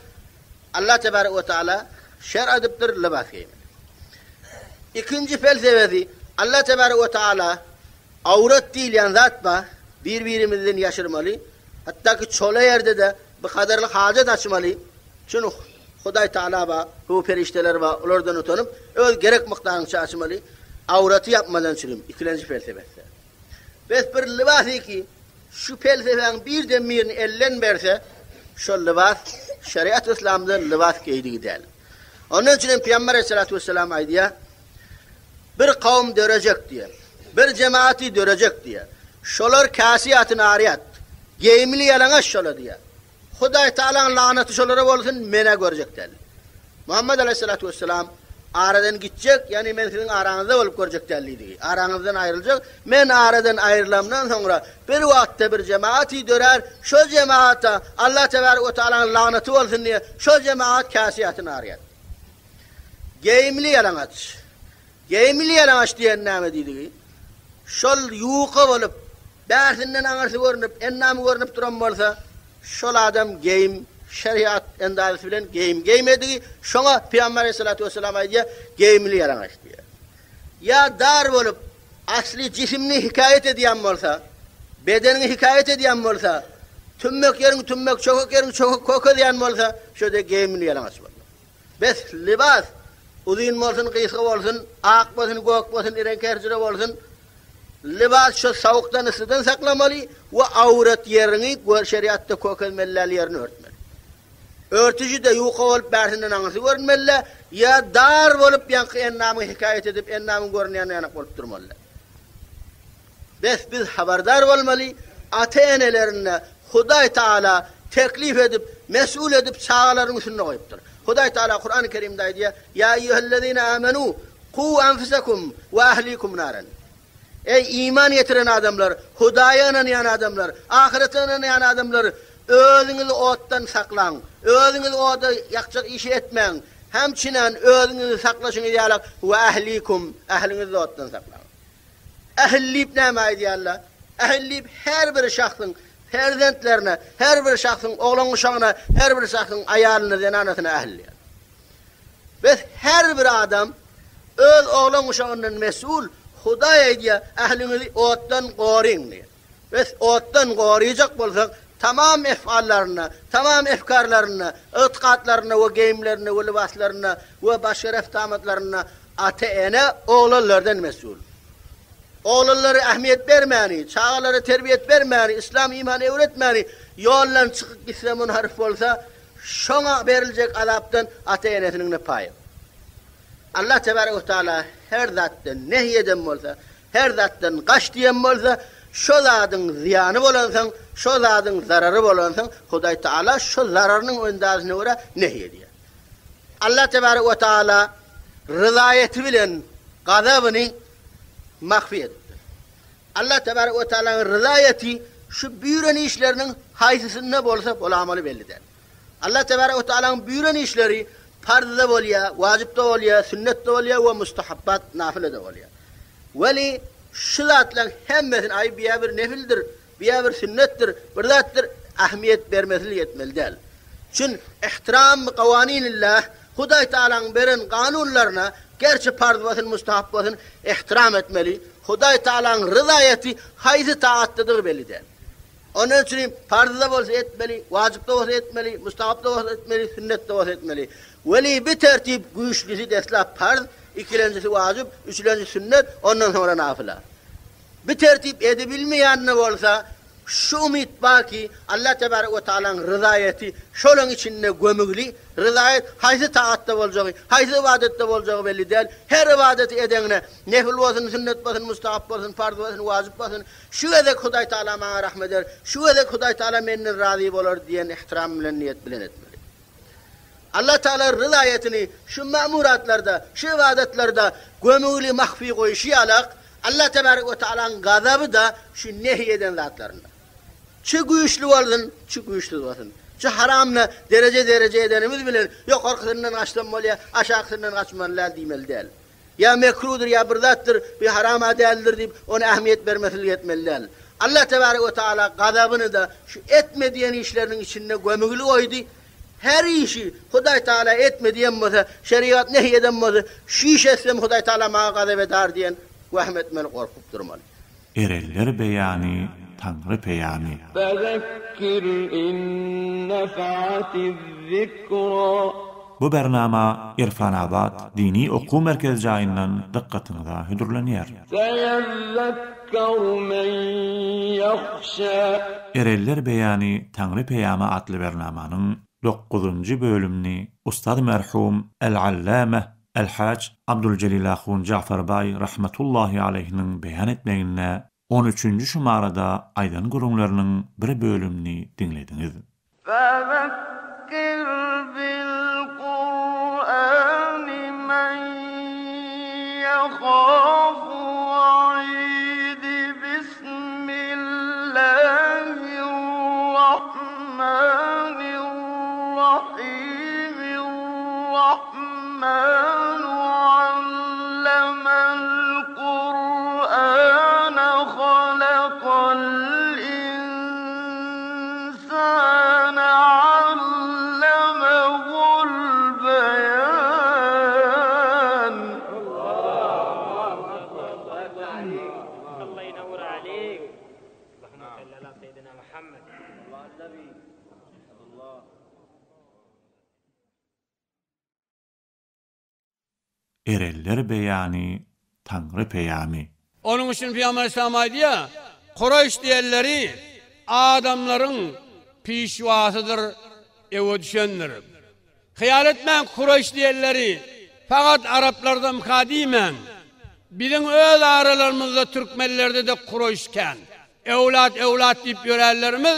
Allah tebarek we taala şer edipdir lybas geýmeli. Ikinji felsefesi Allah tebarek we taala awrat diýilýän zat bar, bir-birimizden ýaşyrmaly. Hatda ki çola ýerde-de bir kadarly hajat açmaly. Şuny Hudaý Taala bar, hu perişdeler bar, olardan utanyp, öz gerek mukdaryňça açmaly. Awraty ýapmadan çürim, ikilenji felsefesi. Bes bir lybasy ki, şu pelsefäň birden birini elden berse, şol lybas şeriat yslamda lybas geýdigi däl. Ondan üçin hem Pygamber aleyhissalatu vesselam aýdýar, Bir kowum dörejek diýýär. Bir jemaaty dörejek diýýär. Şolar käsiýatyn aryýat. Geýimli ýalaňaç şolar diýýär. Hudaý Tagalaň lagnaty şolara bolsun, men-ä görjek däl. Muhammet alaýhyssalatu wessalam, Aradan gitjek, ýagny men siziň araňyzda bolup görjek däl diýdigi. Araňyzdan aýryljak, men aradan aýrylamdan soňra bir wagtda bir jemaaty dörär, şo jemaata Allah tebarek we taalaň lagnaty bolsun diýe, şo jemaat käsiýatyn arýat. Geýimli ýalaňaç. Geýimli ýalaňaç diýen näme diýdigi? Şol ýuka bolup, bärsinden aňyrsy görnüp, endamy görnüp duran bolsa, şol adam geýim, şeriat endazasy bilen geýim geýmedigi, şoňa Pygamber aleyhissalatu vesselam aýdýar, geýimli ýalaňaç diýýär. Ýa dar bolup, asly jisimini hikaýat edýän bolsa, bedeniňi hikaýat edýän bolsa, tümmek ýeriň tümmek, çökek ýeriň çökek kökezýän bolsa, şo-da geýimli ýalaňaç bolýar. Bes, lybas, uzyn bolsun, gysga bolsun, ak bolsun, gök bolsun, reňki her jüre bolsun, lybas şo sowukdan, yssydan saklamaly we awrat ýeriňi gör şeriatda kökezmeli däl ýerini örtmeli. Örtüji-de ýuka bolup bärsinden aňyrsy görünmeli däl, ýa dar bolup ýaňky endamyňy hekaýat edip endamyň görünýän ýanak bolup durmaly däl. Bes biz habardar bolmaly, ata-enelerine Hudaý Tagala teklip edip, mesul edip çagalarynyň üstünde goýupdyr. Hudaý Tagala Kurany Kerimde aýdýar, Ýa eýýuhellezine amenu, ku anfusakum we ahlikum naran. Eý iman getiren adamlar, Hudaýa ynanýan adamlar, ahyrete ynanýan adamlar, özüňizi otdan saklaň, özüňizi oda ýakjak işi etmäň, hemçinen özüňizi saklaşyňyz ýalak we ahlikum, ähliňizi otdan saklaň. Ähl diýip nämä aýdýarlar? Ähl diýip her bir şahsyň perzentlerine, her bir şahsyň oglan-uşagyna, her bir şahsyň aýalyna, zenanasyna ähl diýýärler. Bes her bir adam öz oglan-uşagyndan mesul, Hudaý aýdýar, ähliňizi otdan goryň diýýär. Bes otdan goryjak bolsak, tamam efallarynda, tamam efkarlarynda, ygtykatlarynda we geýimlerinde we lybaslarynda we başga reft-amatlarynda Ata-ene oglanlardan mesul. Oglanlara ähmiýet bermäni, çagalara terbiýet bermäni, yslam imany öwretmäni, ýoldan çykyp gitse munharyf bolsa, şoňa beriljek azapdan ata-enesiniň-de paýy. Allah tebarek we taala her zatdan nehy eden bolsa, her zatdan gaç diýen bolsa, şo zadyň zyýany bolansoň, şo zadyň zarary bolansoň, Hudaý taala şo zararynyň öndazyna görä nehy edýär. Allah tebarek we taala ryzaýeti bilen gazabyny mahfi edipdir. Allah tebarek we taalanyň ryzaýeti şu büren işleriniň haýsysynda bolsa bolamaly belli däl. Allah tebarek we taalanyň büren işleri parzda bolýar, wajypda bolýar, sünnetde bolýar we mustahabbat, nafilede bolýar. Weli şu zatlaryň hemmesini aý biýa bir nefildir, Bu-ýa bir sünnetdir, bir zatdyr, ähmiýet bermeslik etmeli däl. Çün ihtiram bi kawaninillah, Hudaý Tagalaň beren kanunlaryna, gerçi parz bolsun, mustahap bolsun, ihtiram etmeli. Hudaý Tagalaň ryzaýaty haýsy tagatdadygy belli däl. Ondan üçin parzda bolsa etmeli, wajypda bolsa etmeli, mustahapda bolsa etmeli, sünnetde bolsa etmeli. Weli bi tertip güýçlüsi deslap parz, ikilenjisi wajyp, üçlenji sünnet, ondan soňra nafyla. Bu tertip edibilmeýände bolsa, şu umyt bar ki, Allah tebarek we taalaň ryzaýeti şolaň içinde gömügli, ryzaýet haýsy taatda boljagy, haýsy ybadatda boljagy belli däl, her ybadaty edeňde, nefil bolsun, sünnet bolsun, mustahap bolsun, parz bolsun, wajyp bolsun, şu gezek Hudaý Taala maňa rahm eder, şu gezek Hudaý Taala menden razy bolar diýen ihtiram bilen, niýet bilen etmeli. Allah Tagala ryzaýatyny şu mamuratlarda, şu ybadatlarda gömügli mahfi goýşy ýalak, Allah Tebarek we Tagalaň gazaby-da şu nehy eden zatlarynda. Çi güýçli bolsun, çi güýçsüz bolsun. Çi haramyny dereje-dereje edenimiz bilen ýokarkysyndan gaçsam bolýar, aşakysyndan gaçmaly däl diýmeli däl. Ýa mekrudyr ýa bir zatdyr, bu haram-a däldir diýip, ony ähmiýet bermeslik etmeli däl. Allah tebarek we taala gazabyny-da şu etme diýen işleriniň içinde gömügli goýdy. Her işi Hudaý Taala etme diýen bolsa, şerigat nehy eden bolsa, şu işi etsem Hudaý Taala maňa gazap edar diýen wehm etmeli, gorkup durmaly. Erenler beýany, Taňry peýamy. Fezekkir in nefa'atiz-zikra. Bu bernama Irfanabat dini okuw merkezi jaýyndan dykgatyňyza hödürlenýär. Seýezzekkeru men ýahşa. Erenler beýany Taňry peýamy atly bernamanyň dokuzynjy bölümini Ustaz merhum El-Allameh El-Haj Abduljelil ahun Jagfarbaý rahmetullahi aleýhiniň beýan etmeginde on üçünji şumarada aýdan gürrüňleriniň bir bölümini diňlediňiz. Fezekkir bil Kur'ani men ýehafu wa'id Bismillahirrahmanirrahim Rahmanu allemal Kur'ane halakal insane allemehul beyan. Erenler beýany, Taňry peýamy. Onuň üçin Pygamber aleyhisselam aýdýar, Kureýş diýenleri adamlaryň pişwasydyr, öe düşendir. Hyýal etmäň Kureýş diýenleri fakat araplardamyka diýmäň. Biziň öz aralarymyzda türkmenlerde-de Kureýş kän. Öwlat öwlat diýip ýörenlerimiz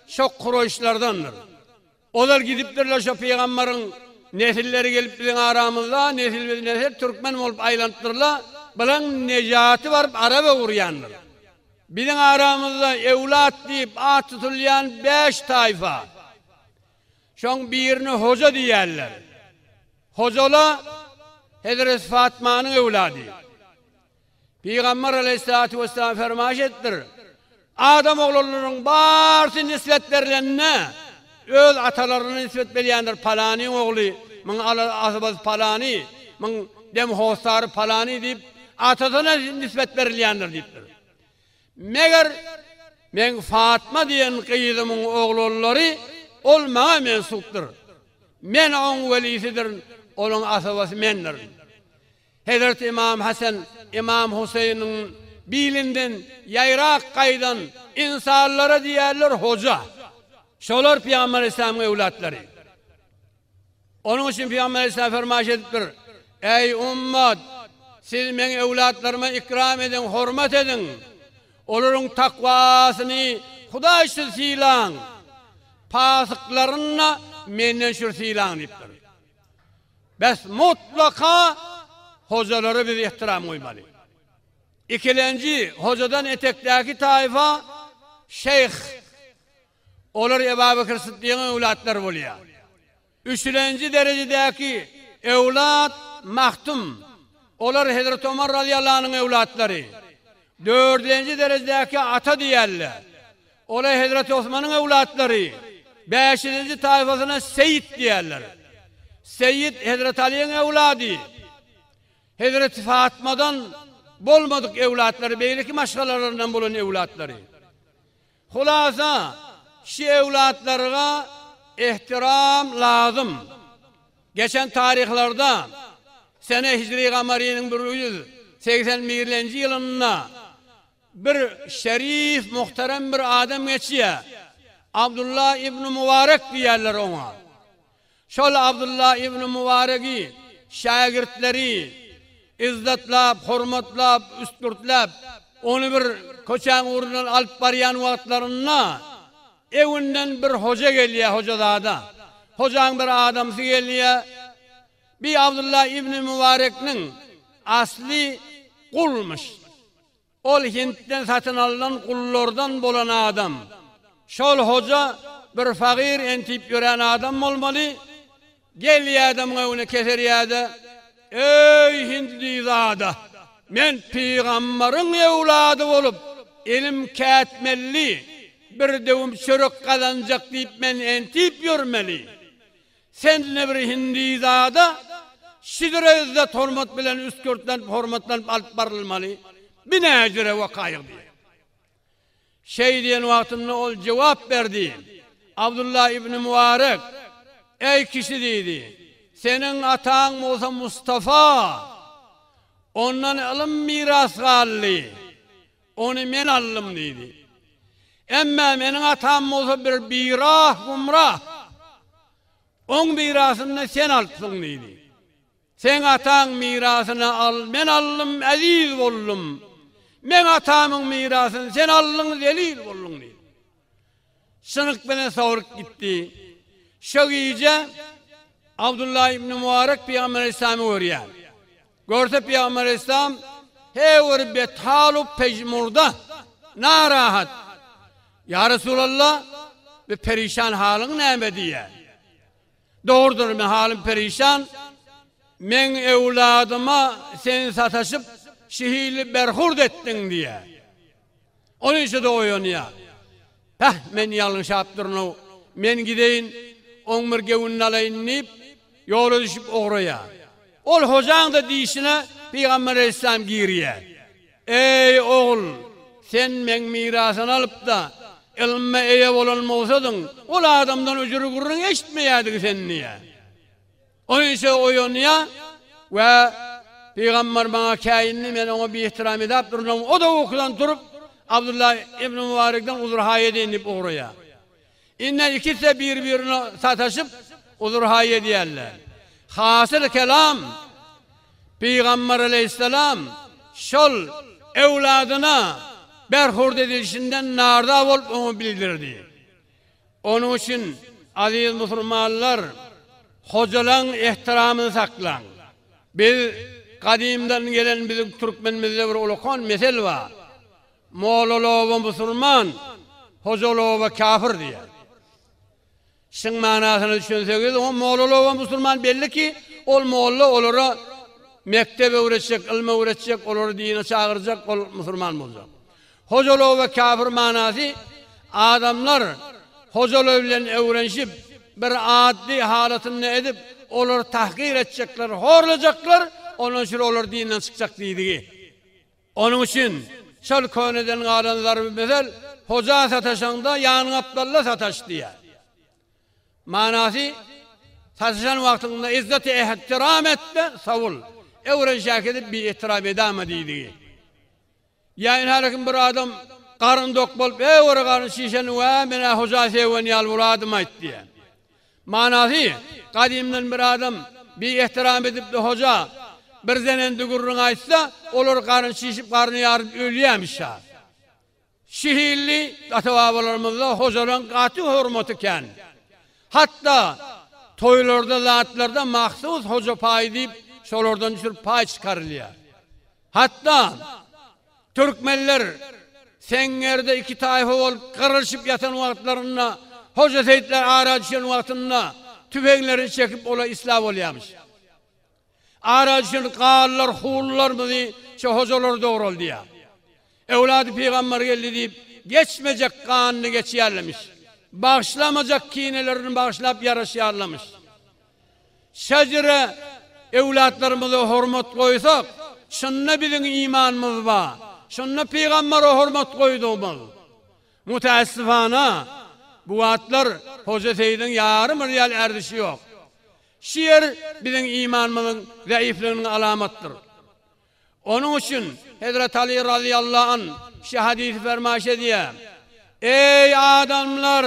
şo Kureýşlerdendir. Olar gidipdirler şo pygambaryň nesilleri gelip biziň aramyzda nesil biz nesil türkmen bolup aýlanypdyrla bilaň nejaty baryp araba urýandyr. Biziň aramyzda öwlat diýip at tutulýan bäş taýfa. Şoň birine hoja diýýärler. Hojala Hezreti Fatmanyň öwlady. Pygamber aleýhissalatu wessalam fermaýyş edipdir, Adam oglanlaryň barsy nisbet berlende, öz atalaryna nisbet berýändir, palanyň ogly, muň asabasy palany, muň dem hossary palany diýip, atasyna nisbet berilýändir diýipdir. Meger meň Fatma diýen gyzymyň oglanlary ol maňa mensupdyr. Men oň welisidirin, onuň asabasy mendirin. Hezreti Ymam Hasan, Ymam Huseýniň bilinden ýaýrak gaýdan ynsanlara diýerler hoja. Şolar Pygamber Aleyhisselamyň öwlatlary. Onuň üçin Pygamber Aleyhisselam fermaýyş edipdir, Eý, ummat! Siz meň öwlatlaryma ikram ediň, hormat ediň. Olaryň takwasyny Hudaý üçin sylaň. Pasyklaryny-da menden şür sylaň diýipdir. Bes mutlaka hojalara biz ihtiram goýmaly. Ikilenji hojadan etekdäki taýfa şeýh. Olar Ebabekir Syddygyň öwlatlary bolýar. Üçülenji derejedäki öwlat Mahtum. Olar Hezreti Omar razyýallahu anyň öwlatlary. Dördülenji derejedäki Ata diýerler. Olar Hezreti Osmanyň öwlatlary. Bäşilenji taýfasyna Seýit diýerler. Seýit Hezreti Alyň öwlady. Hezreti Fatmadan bolmadyk öwlatlary, beýleki maşgalalaryndan bolan öwlatlary. Hulasa, şi öwlatlarga ehtiram lazym. Geçen taryhlarda, sene hijri gamarynyň 181-lenji ýylynda bir şerif, muhterem bir adam geçýär. Abdullah ibn Mubarek diýýärler oňa. Şol Abdylla ibn Mubaregi şägirtleri yzzatlap, hormatlap, üstgürtläp, ony bir köçäň ugrundan alyp barýan wagtlarynda öňünden bir hoja gelýär, hojazada. Hojaň bir adamsy gelýär. Bi Abdylla ibn Mubarekniň asly gulmyş. Ol Hintden satyn alnan gullardan bolan adam. Şol hoja bir fagyr entip ýören adam bolmaly. Gelýäde muň öňüne keserýäde. Eý, hindizada! Men pygambaryň ewlady bolup, elim kätmenli, bir döwüm çörek gazanjak diýip men entip ýörmeli. Sen-de bir hindizada şidire yzzat-hormat bilen üsgürtlenip, hormatlanyp alyp barylmaly. Bi näjüre wakaýyg diýýär. Şeý diýen wagtynda ol jogap berdi, Abdullah ibn Mubarek, Eý kişi diýdi, seniň ataň bolsa Mustafa, ondan ylym miras galdy, ony men aldym diýdi. Emmä meniň atam bolsa bir birah, gumrah, oň mirasyny sen alypsyň diýdi. Seň ataň mirasyny al men aldym eziz boldum. Meň atamyň mirasyny sen aldyň zelil bolduň diýdi. Çynyk bilen sowrup gitdi. Şo gije Abdullah ibn Mubarek Pygamber Aleyhissalamy görýär. Görse Pygamber Aleyhissalam heý bir bethal u pejmurda, narahat. Ýa Resulallah, bu perişan halyň näme diýýär. Dogrudyr, men halym perişan, meň öwladyma sen sataşyp, şihili berhurd etdiň diýýär. Ol işe-de oýanýar. Päh, men ýalňyşapdyryn-ow, men gideýin, oň bir göwnüni alaýyn diýip, ýola düşüp ugraýar. Ol hojaň-da dişine Pygamber aleýhissalam girýär. Eý, ogul, sen meň mirasyny alyp-da, ylma eýe bolan bolsadyň, ol adamdan ujur gürrüň eşitmeýärdik sen diýýär. Onça oýanýar we Pygamber maňa käýindi, men oňa biehtiram edäp durdum, o-da ukudan turup, Abdullah ibn Mubarekden uzr-haý edeýin diýip ugraýar. Indi ikisi-de bir-birine sataşyp, uzr-haý edýärler. Hasyl kelam, Pygamber aleýhissalam şol öwladyna berhurd edilişinden narza bolup oňa bildirdi. Onuň üçin, aziz musulmanlar, hojalaň ehtiramyny saklaň. Biz gadymdan gelen biziň türkmenimizde bir ulakan mesel bar. Mollaloba musulman, hojaloba kafir diýýär. Şyň manysyna düşünsegiz, o mollaloba musulman belli ki, ol molla olara mekdep öwretjek, ylym öwretjek, olary dine çagyrjak, ol musulman boljak. Hojaloba kafir manasy adamlar hojalow bilen öwrenşip, bir addy halatynda edip, olary tahkyr etjekler, horlajaklar, ondan şüre olar dinden çykjak diýdigi. Onuň üçin şol köneden galan zarby mesel, Hoja sataşaňda ýanyň gapdalda sataş diýýär. Manasy, sataşan wagtyňda yzzat-u-ehtiram et-de, sowul. Öwrenşäki edip bi-ehtiram edäme diýdigi. Ýa ynha kim bir adam garny dok bolup, Eý, ora garny çişen, wä, men-ä hoja söýgen ýaly bir adym aýt diýýär. Manasy, gadymdan bir adam biehtiram edip-de hoja bir zenendi gürrüň aýtsa, olar garny çişip, garny ýaryp ölýämiş-ä. Şihilli ata-babalarymyzda hojalaryň gaty hormaty kän. Hatda toýlarda, zatlarda mahsus hoja paýy diýip, şolardan düşürip paý çykarylýar. Hatda türkmenler seňňerde iki taýfa bolup gyrylyşyp ýatan wagtlarynda Hoja Seýitler ara düşen wagtynda tüfeňlerini çekip ola isla bolýarmyş. Ara düşen gallar, hullarymyzy şo hojalar dograldýar. Öwlady pygamber geldi diýip, geçmejek ganyny geçýärlemiş. Bagyşlamajak kinelerini bagyşlap ýaraşýarlamyş. Şejere öwlatlarymyza hormat goýsak, şunda biziň imanymyz bar. Şunda pygambere hormat goýdugymyz. Mütäessifana, bu wagtlar Hoja Seýidiň ýarym rýal ärdişi ýok. Şu ýer biziň imanymyzyň zäifliginiň alamatdyr. Onuň üçin Hezreti Aly razyýallahu anh şu hadysy fermaýyş edýär, Eý adamlar!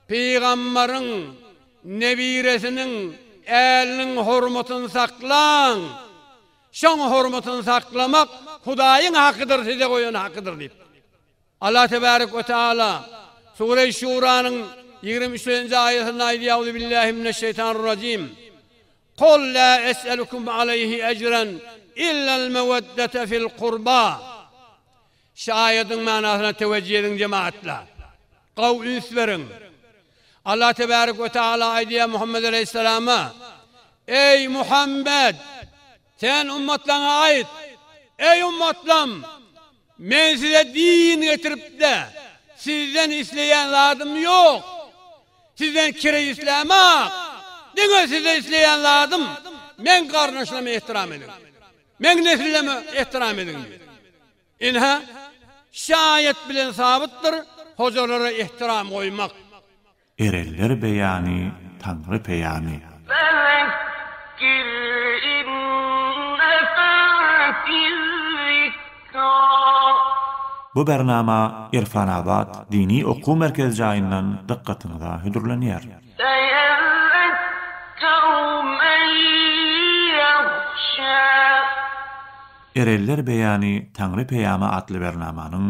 Pygambaryň nebiresiniň äliniň hormatyny saklaň! Şoň hormatyny saklamak Hudaýyň hakydyr, size goýan hakydyr diýipdir. Allah tebarek we teala Sure-i Şuranyň 23-nji aýatynda aýdýar, Auzubillahi mineşşeýtanirrajim. Kul la es'elukum aleýhi ejren illel meweddete fil kurba. Şu aýadyň manysyna tewejjih ediň jemagatlar. Gowy üns beriň. Allah tebarek we teala aýdýar Muhammed aleýhissalama, Eý Muhammed! Sen ummatlaňa aýt, Eý ummatlam! Men size din getirip-de, sizden isleýän zadym ýok. Sizden kireý islämak. Diňe sizden isleýän zadym, meň garyndaşlaryma ehtiram ediň. Meň nesillerime ehtiram ediň diýdi. Ynha, şaýat bilen sabytdyr, hojalara ehtiram goýmak. Erenler beýany Taňry peýamy. Fezekkir in nefe'atiz zikra. Bu bernama Irfanabat dini okuw merkezi jaýyndan dykgatyňyza hödürlenýär. Seýezekkeru men ýahşa. Erenler beýany Taňry peýamy atly bernamanyň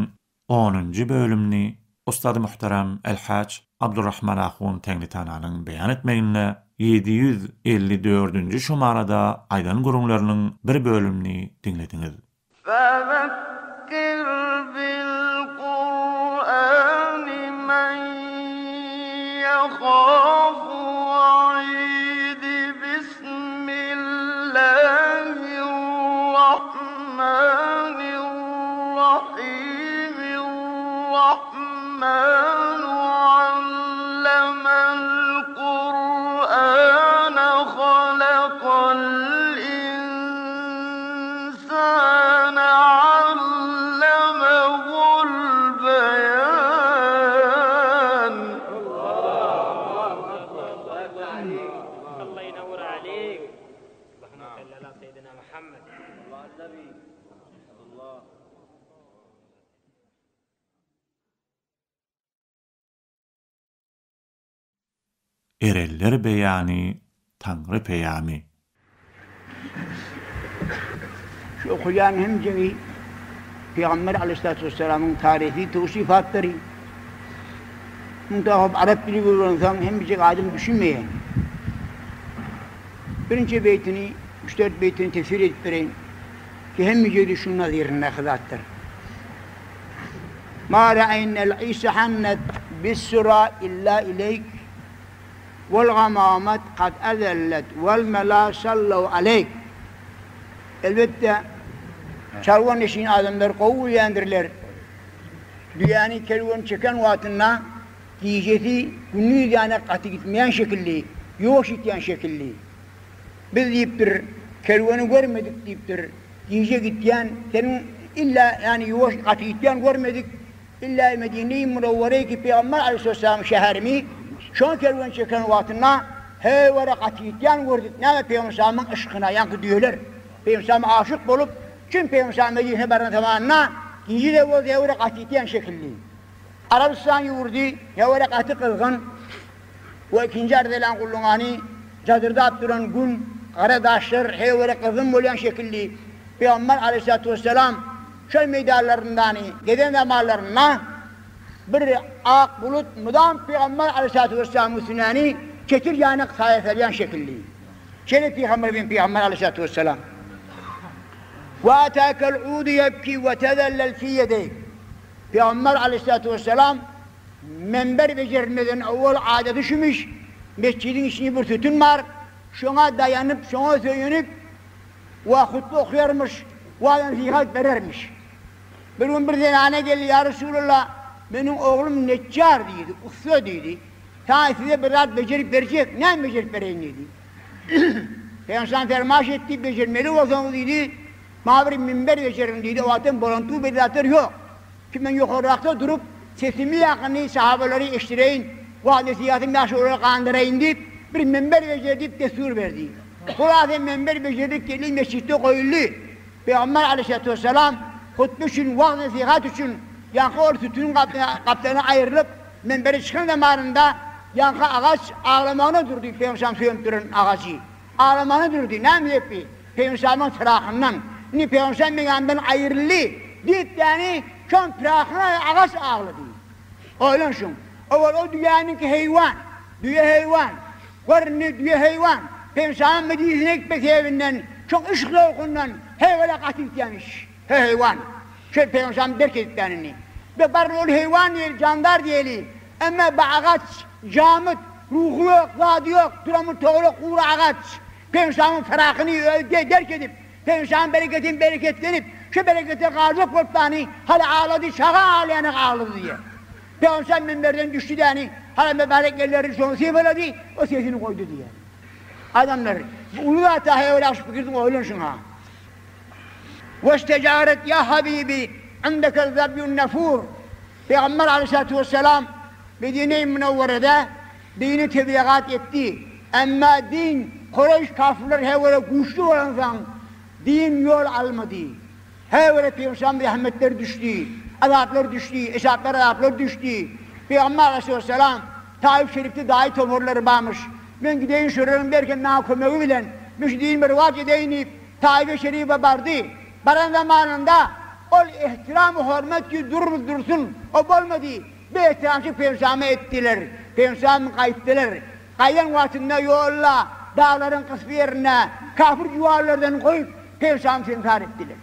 Onunjy bölümini Ustady Muhterem El-Haç Abdurrahman Ahun Teňritananyň beýan etmeginde 754-nji şumarada aýdan gürrüňleriniň bir bölümini diňlediňiz. Fezekkir bil Kur'ani men ýehafu wa'id Bismillahirrahmanirrahim Rahmanu allemal Kur'an halakal insane allemehul beyan. Erenler beýany, Taňry peýamy. Şu okalýan hemjegi Pygamber aleýhissalatu wessalamyň taryhy towsifatlary. Muntahyp arap dili öwrenseň hemjek adam düşünmeýär. Birinji beýtini, üç-dört beýtini tefsir edip bereýin ki hemmejegi şuň nazyryndaky zatdyr. Ma ra'aýnal isa hannat bis-sura illa ileýk wal gamamat kad azellet wal mela sallow aleýk. Elbetde, çarwa neşin adamlar gowy bilýändirler. Düýäni kerwen çeken wagtynda gijesi gündiz ýaly gaty gitmeýän şekilli, ýuwaş gitýän şekilli. Biz diýipdir, kerweni görmedik diýipdir. Gije gitýän, seniň illa ýany ýuwaş gaty gitýän görmedik. Illa Medine-i Münewwere ki Pygamber aleýhissalam şäherimi şoň kerwen çeken wagtynda heýwere gaty gitýän gördük. Näme Pygamber salamyň yşkyna ýaňky düýeler Pygamber salama aşyk bolup, çün Pygamber salam Medinä baran zamanynda gije-de bolsa heýwere gaty gitýän şekilli. Arabystan ýurdy heýwere gaty gyzgyn we ikinji arz elen gulluňany jadyrdap duran gün, gara daşlar heýwere gyzgyn bolýan şekilli. Pygamber aleýhissalatu wessalam çöl meýdanlaryndany gezen zamanlarynda bir ak bulut mydam Pygamber aleýhissalatu wessalamyň üstünäni çetir ýanak saýa salýan şekilli. Şeýle pygamber bilen Pygamber aleýhissalatu wessalam. Ve atâkel udu yebkî ve tezellel fî yedeyk. Pygamber aleýhissalatu wessalam menber bejerilmeden owal adaty şumyş, mesjidiň içinde bir sütün bar, şoňa daýanyp, şoňa söýenip we hutba okaýarmyş, waaz-nesihat berermiş. Bir gün bir zenana geldi, Ýa Resulallah, meniň oglum neçjar diýdi, ussa diýdi. Saňa size bir zat bejerip berjek, näme bejerip bereýin diýdi. Pygamberimiz fermaş etdi, bejermeli bolsaňyz diýdi, maňa bir minber bejeriň diýdi, o wagtam bolantu bir zatlar ýok. Ki men ýokarrakda durup, sesimi ýakyny sahabalary eşdireýin, waaz-nesihatymy ýagşy olara gandyraýyn diýip, bir minber bejer diýip dessur berdi. Hulasa minber bejerilip geldi, mesjitde goýuldy. Pygamber aleýhissalatu wessalam hutba üçin, waaz-nesihat üçin ýaňky ol sütüniň gapdalyna aýrylyp, Minbere çykan zamanynda ýaňky agaç aglamagyna durdy, Pygamşam söýenip duran agajy. Aglamagyna durdy. Näme sebäpli? Pygamşamyň pyrakyndan. Indi Pygamşam meň ýanymdan aýryldy diýip ýany şoň pyrakyna agaç aglady. Oýlan şuň. Owal o düýäniňki heýwan. Düýe heýwan. Gör indi düýe heýwan. Pygamşamyň Medisine gitmek sebebinden, şoň yşk zowkundan heýwala gaty gitýämiş. He heýwan. Şol Pygamberimiz berk edipdän indi. Be bar ol heýwan diýeli, jandar diýeli. Emma be agaç, jamyt, ruhy ýok, zady ýok, duran bir togalak gury agaç. Pygamberimiziň fyrakyny özi derk edip, Peygamber bereketin bereketlenip, şu berekete galjak bolup dany, haly aglady, çaga aglaýana aglady diýýär. Peygamber minberden düşdi däni, haly mübarek ellerini şony sypalady, o sesini goýdy diýýär. Adamlar, bu uly zat-a, heý, şu pikirden oýlanyşyň ha. Westejaret ýa habibi, indeke zabyun nefur. Pygamber aleýhissalatu wessalam Medine-i Münewwerede dini tebligat etdi. Emma din Kureýş kafyrlar häwere güýçli bolansoň din ýol almady. Häwere Pygamberimize rehmetler düşdi, azaplar düşdi, eşaplar azaplar düşdi. Pygamber aleýhissalatu wessalam Taif şerifde daýy toparlary barmyş. Men gideýin şolaryň belkem maňa kömegi bilen men şu dini bir wagyz edeýin diýip Taife şerife bardy. Baran zamanynda ol ehtiram hormat ki durmy dursun, o bolmady. Bir ehtiramçyk Pemsama etdiler. Pemsam gaýtdylar. Gaýdan wagtynda ýolda daglaryň gysby ýerinde kafir juwanlardan goýup Pemsamy seňsar etdiler.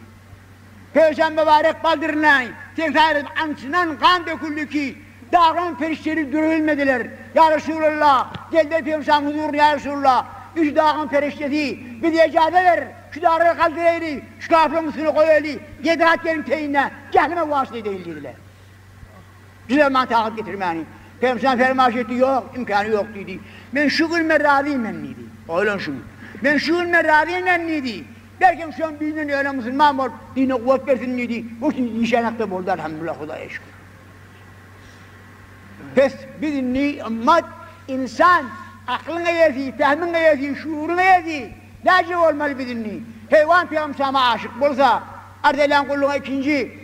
Pemsam mübarek baldyryny seňsar edip aňçyndan gan döküldi ki, daglaryň perişdeleri durabilmediler. Ýa Resulallah, geldiler Pemsam huzuryna ýa Resulallah, üç dagyň perişdesi, bize ejaza ber, Şu daglary galdyraýly, şu kafyryň üstüne goýaýly, ýedi gat ýeriň teýinde jäheneme wasyl edeýli diýdiler. Bizem maňa takat getirmäni. Pemsan fermaş etdi, ýok, imkany ýok diýdi. Men şu gün men razy men diýdi. Oýlan şuny. Men şu gün men razy men diýdi. Belkem şoň birinden ölen musulman bolup, dine kuwwat bersin diýdi. Bu üçin işänakda boldy alhamdulillah Hudaýa şükür. Pes biz indi ymmat, ynsan, aklyň eýesi, pähimiň eýesi, şuuryň eýesi. Näce bolmaly biz indi? Heýwan pygamsama aşyk bolsa, arz edýän gullugyna ikinji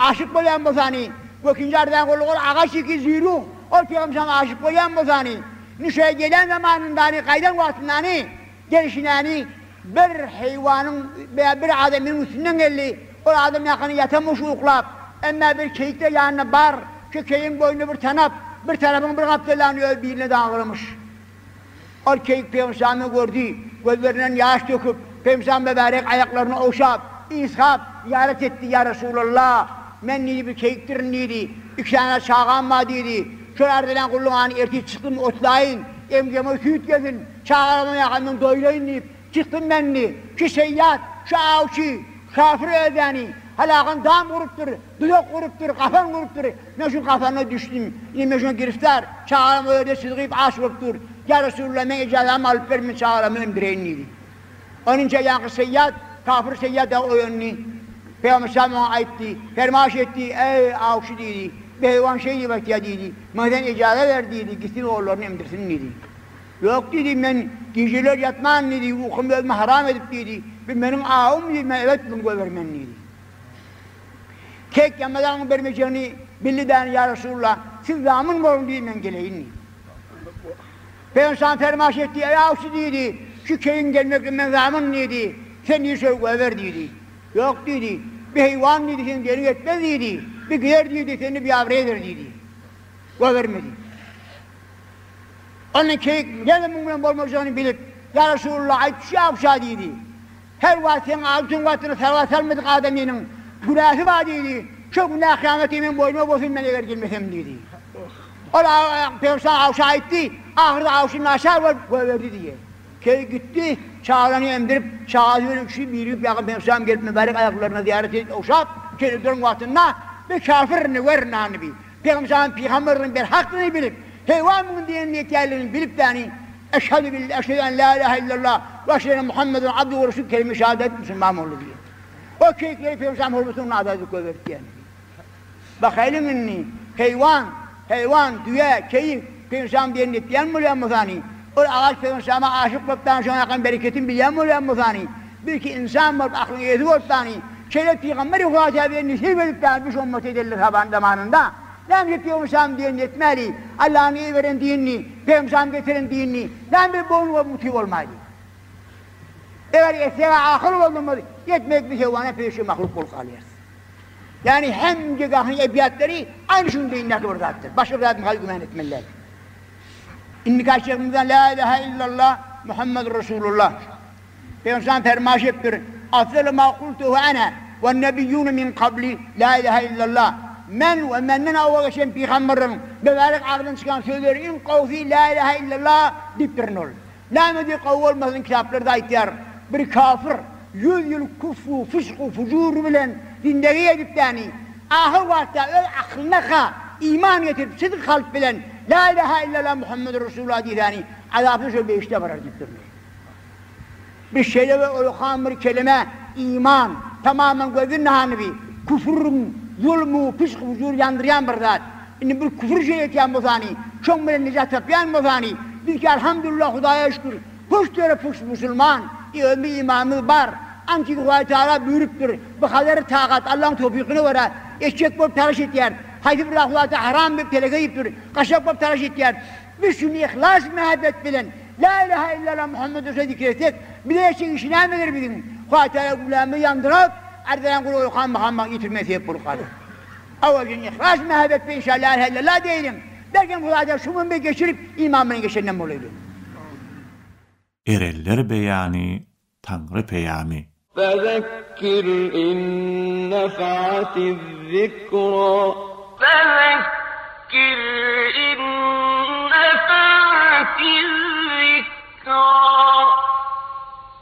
aşyk bolýan bolsany, we ikinji arz edýän gullugy ol agaç iki züruh, ol pygamsama aşyk bolýan bolsany, indi şoýa gelen zamanyndany, gaýdan wagtyndany, gelşinäni bir heýwanyň we bir adamynyň üstünden geldi. Ol adam ýakynda ýatanmyş uklap. Emma bir keýik-de ýanynda bar. Şu keýigiň boýnunda bir tanap, bir tarapyň bir gapdalany öz biline daglamyş. Ol keýik Pygamberimizi gördi. Gözlerinden ýaş döküp, Pygamberimiz mübärek aýaklaryny ogşap, ysgap, zyýarat etdi, Ýa Resulallah! Men diýdi, bir keýikdirin diýdi. Iki sany çagam bar diýdi. Şol arzylan gulluňany ertir çykdym otlaýyn, emjeme süýt gelsin. Çagalarymyň ýakamdan doýraýyn diýip, çykdym men indi. Şu şeýýat, şu awçy, kafir özäni, halagan dam gurupdyr, duzak gurupdyr, gapan gurupdyr. Men şuň gapanyna düşdüm. Indi men şuňa giriftar. Çagalarym o ýerde çyzgyp aç bolup dur. Ýa Resulallah, meň ejazamy alyp ber, men çagalarymy emdireýin diýdi. Onynça ýaňky şeýýat, kafir şeýýat dagy oýandy. Pygamber salam oňa aýtdy, permaş etdi, Eý, awçy diýdi, beýwan şeý diýip aýtýar diýdi. Maňa sen ejaza ber diýdi, gitsin ogullaryny emdirsin diýdi. Ýok diýdi, men gijeler ýatman diýdi, ukymy özüme haram edip diýdi, bu meniň awym diýdi, men ebet muny goýbermen diýdi. Kek ýamazanyň bermejegini bildi däni, Ýa Resulallah, siz zamun boluň diýdi, men geleýin diýdi. Pygamber fermaş etdi, Eý awçy diýdi, şu keýigiň gelmekden men zamun diýdi, sen diýdi şöyle goýber diýdi. Ýok diýdi, bir heýwan diýdi, seniň deriňi etmez diýdi, bir gider diýdi, seni biabraý eder diýdi. Goýbermedi. Onda keýik ýene muň bilen bolmajagyny bilip, Ýa Resulallah, aýt şu awça diýdi. Her wagt seň altyn watyny saba salmadyk adamynyň günäsi bar diýdi. Şo günä kyýamatda meň boýnuma bolsun men eger gelmesem diýdi. Ol Pygamber awça aýtdy, ahyrda awçy naçar bolup goýberdi diýýär. Keýik gitdi, çagalaryny emdirip, çagasy bilen üçüsi birigip ýakyn Pygamber gelip mübärek aýaklaryna zyýarat edip ogşap, şeýle duran wagtynda bir kafir nüwer nanyby Pygamberimiz pygamberligiň berhakdygyny bilip, heýwan munuň diýenini etýänligini bilip däni, Eşhedü billah, eşhedü en la ilahe illallah we eşhedü enne Muhammeden abduhu we resulü kelime-i şehadet aýdyp musulman boldy diýýär. O keýikleri Pygamberimiz hormatyna azat edip goýberdi diýýär. Bakaýlyň indi, heýwan, heýwan, düýe, keýik Pygamberimiz diýenini etýän bolýan bolsany, ol agaç Pygamberimize aşyk bolup däni şonuň akan bereketini bilýän bolýan bolsany, Belki ynsan bolup aklyň eýesi bolup dany şeýle pygamberi Hudaý täbiýe nesip edip dany bu şommata edenler haban zamanynda näme üçin pygamşam diýenini etmäli Allanyň iberen dinini pygamşam getiren dinini näme bir boýun bolup muty bolmaýly eger etseg ahyr boldumyz etmedik biz hewana peşe mahluk bolup galýarys ýagny hemje gahyň ebiýatlary aýny şuň deýindäki bir zatdyr başga bir zadyň güman etmeli däl indiki aýtjagymyzda la ilaha illallah Muhammedur Resulullah Pygamberimiz fermaş etipdir, Afzalu ma kultuhu ene we nebiyyune min kabli la ilahe illallah. Men we menden owal geçen pygamberleriň mübärek agzyndan çykan sözleri iň gowusy la ilahe illallah diýipdirin ol. Näme diýip gowy bolmasyn kitaplarda aýtýar. Bir kafir. Yüz ýyl küfr-u fyşk-u fujur bilen zindegi edip däni, ahyr wagtda öz aklyna-ha iman getirip sydk kalp bilen La ilaha illallah Muhammedur Resulullah diýsäni azapsyz şol behişde barar diýipdirler. Biz şeýle bir ullakan bir kelime iman, tamamen gözün hanyby, küfrüň, zulmu, fyşk-fujur ýandyrýan bir zat. Indi bir küfür şeý etýän bolsany, şoň bilen nejat tapýan bolsany, bizki alhamdulillah Hudaýa şükür, Puş ýere puş musulman, özümiz imanymyz bar, anki Hudaý Tagala buýrupdyr, bu hadary tagat Allaň towfykyna görä etjek bolup talaş etýär, haýsy bir zat Hudaý Tagala haram diýip teleke diýipdir, gaçjak bolup talaş etýär. Biz şuny yhlas mähebbet bilen La ilaha illallah Muhammed Resulullah zikir etsek, bize etjek işi nämedir biziň? Hudaý Tagala günämizi ýandyryp, arzaýan gul oýkan makamyna ýetirmegi sebäp bolup galar. Awaljan yhlas mähebbet bilen inşallah La ilaha illallah diýeliň. Belkem Hudaýdan şu gün bir geçirip iman bilen geçenden bolaýdy. Erenler beýany Taňry peýamy. Fezekkir in nefa'atiz zikra. Fezekkir in nefa'atiz zikra.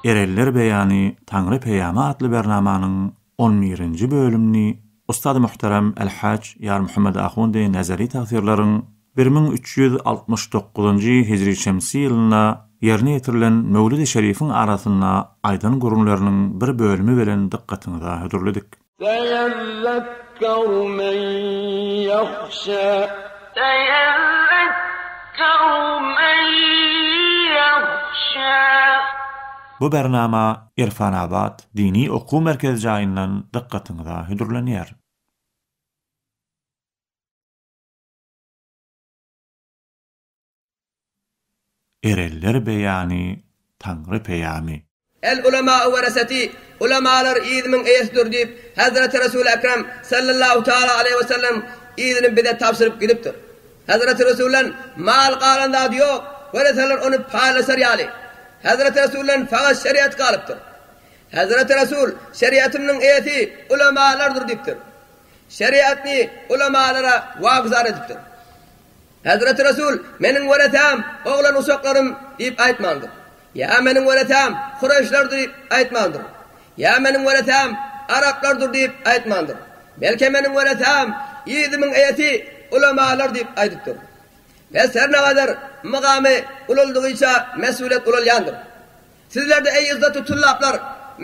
Erenler beýany Taňry peýamy atly bernamanyň on birinji bölümini Ussady muhterem El-Haj Ýarmuhammet Ahundy Nezeri tagsyrlaryň 1369-njy hijri şemsi ýylynda ýerine ýetirilen Möwlidi şerifiň arasynda aýdan gürrüňleriniň bir bölümi bilen dykgatyňyza hödürledik. Seýezzekkeru men ýahşa. Seýezzekkeru men ýahşa. Bu bernama Irfanabat dini okuw merkezi jaýyndan dykgatyňyza hödürlenýär. Erenler beýany Taňry peýamy. El ulema'u wereseti, Ulemalar yzymyň eýesidir diýip, Hezreti Resuly Ekrem, sallallahu taala aleýhi we sellem, yzyny bize tabşyryp gidipdir. Hezreti Resuldan mal galan zady ýok, wereseler ony paýlaşar ýaly. Hezreti Resuldan fakat şeriat galypdyr. Hezreti Resul, Şeriatymnyň eýesi ulemalardyr diýipdir. Şeriatny ulemalara wagzar edipdir. Hezreti Resul, Meniň weresäm, oglan-uşaklarym diýip aýtmandyr. Ýa meniň weresäm, kureýşlerdir diýip aýtmandyr. Ýa meniň weresäm, araplardyr diýip aýtmandyr. Belke meniň weresäm, yzymyň eýesi ulemalar diýip aýdypdyr. Pes her nägadar mugamy ulaldygyça mesulyýet ulalýandyr. Sizlerde eý yzzatly tullaplar,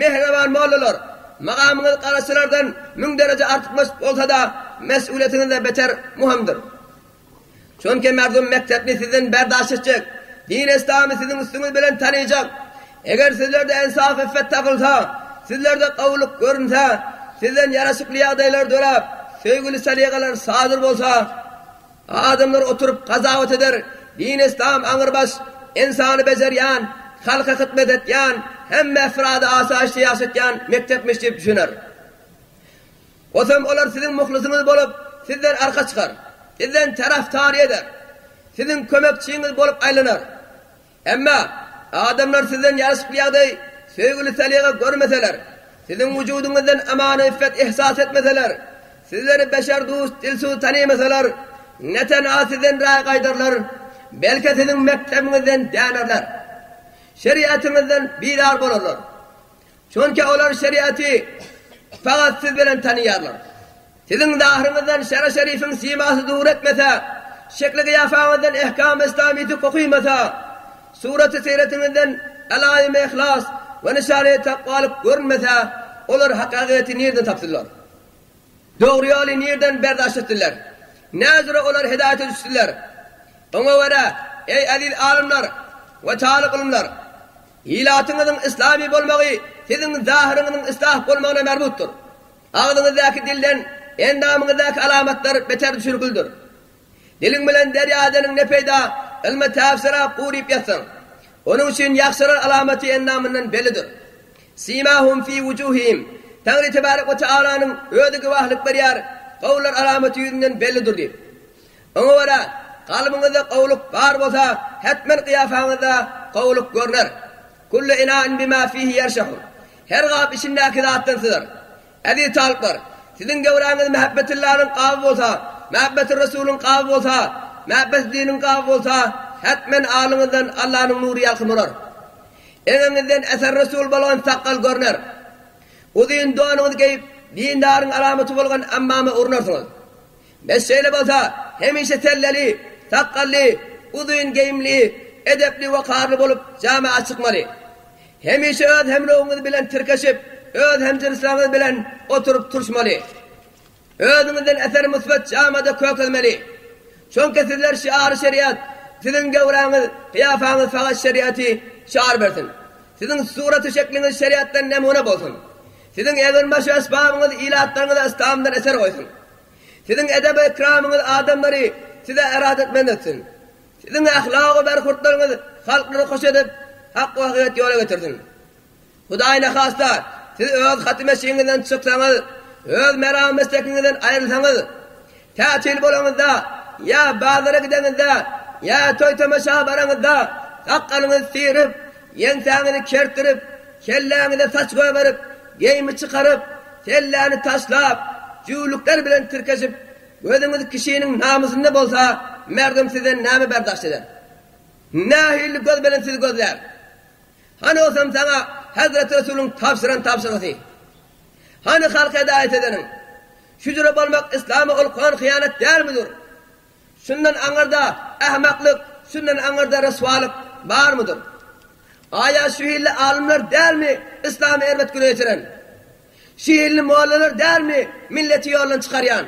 mähriban mollalar, magamyňyz garaçylardan müň dereje artykmaç bolsa-da, mesulyýetiňiz-de beter muhymdyr. Çünki merdum mekdepni sizden berdaş etjek, din-i-yslamy siziň üstüňiz bilen tanyjak. Eger sizlerde ensaf-iffet tapylsa, sizlerde gowulyk görünse, sizden ýaraşykly ýagdaýlar döräp, söýgüli salygalar sadyr bolsa, Adamlar oturyp gazawat eder, din-islam aňrybaş, ynsany bejerýän, halka hytmet etýän, hemme efrady asaýyşda ýaşatýan mekdepmiş diýip düşüner. Osam olar siziň muhlysyňyz bolup, sizden arka çykar, sizden tarapdary eder, siziň kömekçiňiz bolup aýlanar. Emma, adamlar sizden ýaraşykly ýagdaý, söýgüli seliga görmeseler, siziň wujudyňyzdan amany-iffet ihsas etmeseler, sizleri beşer dust, dilsuz tanymasalar, ne tenha sizden raý gaýdarlar, belke siziň mekdebiňizden dänerler. Şeriatyňyzdan bizar bolarlar. Çünki olar şeriaty fakat siz bilen tanyýarlar. Siziň zahyryňyzdan şere-şerifiň simasy zuhur etmese, şekli-gyýafaňyzdan ehkam-y islamyýeti kokymasa, suraty-syretiňizden alaýym-y yhlas we nyşany takwalyk görünmese, olar hakykaty nirden tapsynlar? Dogry ýoly nirden berdaş etsinler? Näzire olar hidaýete düşsünler? Oňa görä, eý eziz alymlar we talyp ylymlar! Ilatyňyzyň yslamy bolmagy siziň zahyryňyzyň yslah bolmagyna merbutdyr. Agzyňyzdaky dilden endamyňyzdaky alamatlar beter düşürgüldir. Diliň bilen derýa edeniň ne peýda, ylmy täfsira guryp ýatsaň. Onuň üçin ýagşylar alamaty endamyndan bellidir. Simahum fi wujuhihim, Taňry tebarek we tealanyň özi güwählik berýär, gowular alamaty ýüzünden bellidir diýip. Oňa görä, kalbyňyzda gowulyk bar bolsa, hetmen gyýafaňyzda gowulyk görner. Kullu inain bima fihi ýerşehu. Her gap içindäki zatdan syzar. Eziz talyplar! Siziň göwräňiz mähebbetillanyň gaby bolsa, mähebbetirresulyň gaby bolsa, mähebbetidiniň gaby bolsa, hetmen alyňyzdan Allanyň nury ýalkym urar. Eňeňizden eser-resul bolgan sakgal görner. Uzyn donuňyzy geýip, dindaryň alamaty bolgan ammama urunarsyňyz. Bes şeýle bolsa, hemişe selleli, sakgally, uzyn geýimli, edepli, wekarly bolup jama çykmaly. Hemişe öz hemrowuňyz bilen tirkeşip, öz hemjynslaryňyz bilen oturyp-turşmaly. Özüňizden eser müsbet jamada kökezmeli. Çünki sizler şiary şeriat, siziň göwräňiz, kyýafaňyz fakat şeriaty şiar bersin. Siziň suraty şekliňiz şeriatdan nemune bolsun. Siziň eginbaş esbabyňyz ilatlaryňyza yslamdan eser goýsun. Siziň edep-ekramyňyz adamlary size eradatmend etsin. Siziň ahlagy berhurtlaryňyz halklary hoş edip, hak we hakykat ýola getirsin. Hudaý nahasta, siz öz haty-meşigiňizden çyksaňyz, öz meram-meslekiňizden aýrylsaňyz, tätil bolaňyzda ýa bazara gideňizde, ýa toý-tomaşa baraňyzda sakgalyňyzy syryp, ýeňsäňizi kertdirip, kelläňize saç goýberip, geýimi çykaryp, selläni taşlap, jüwlükler bilen tirkeşip, gözüňiz kişiniň namysynda bolsa, merdum sizden näme berdaşt eder? Nähili göz bilen sizi gözlär? Hany bolsam saňa Hezreti Resulyň tabşyran tabşyrysy? Hany halka hidaýat edeniň? Şu jüre bolmak yslama ulkan hyýanat dälmidir? Şundan aňyrda ahmaklyk, şundan aňyrda ryswalyk barmydyr? Aýa şu hilli alymlar dälmi yslamy erbet güne ýetiren? Şu hilli mollalar dälmi milleti ýoldan çykarýan?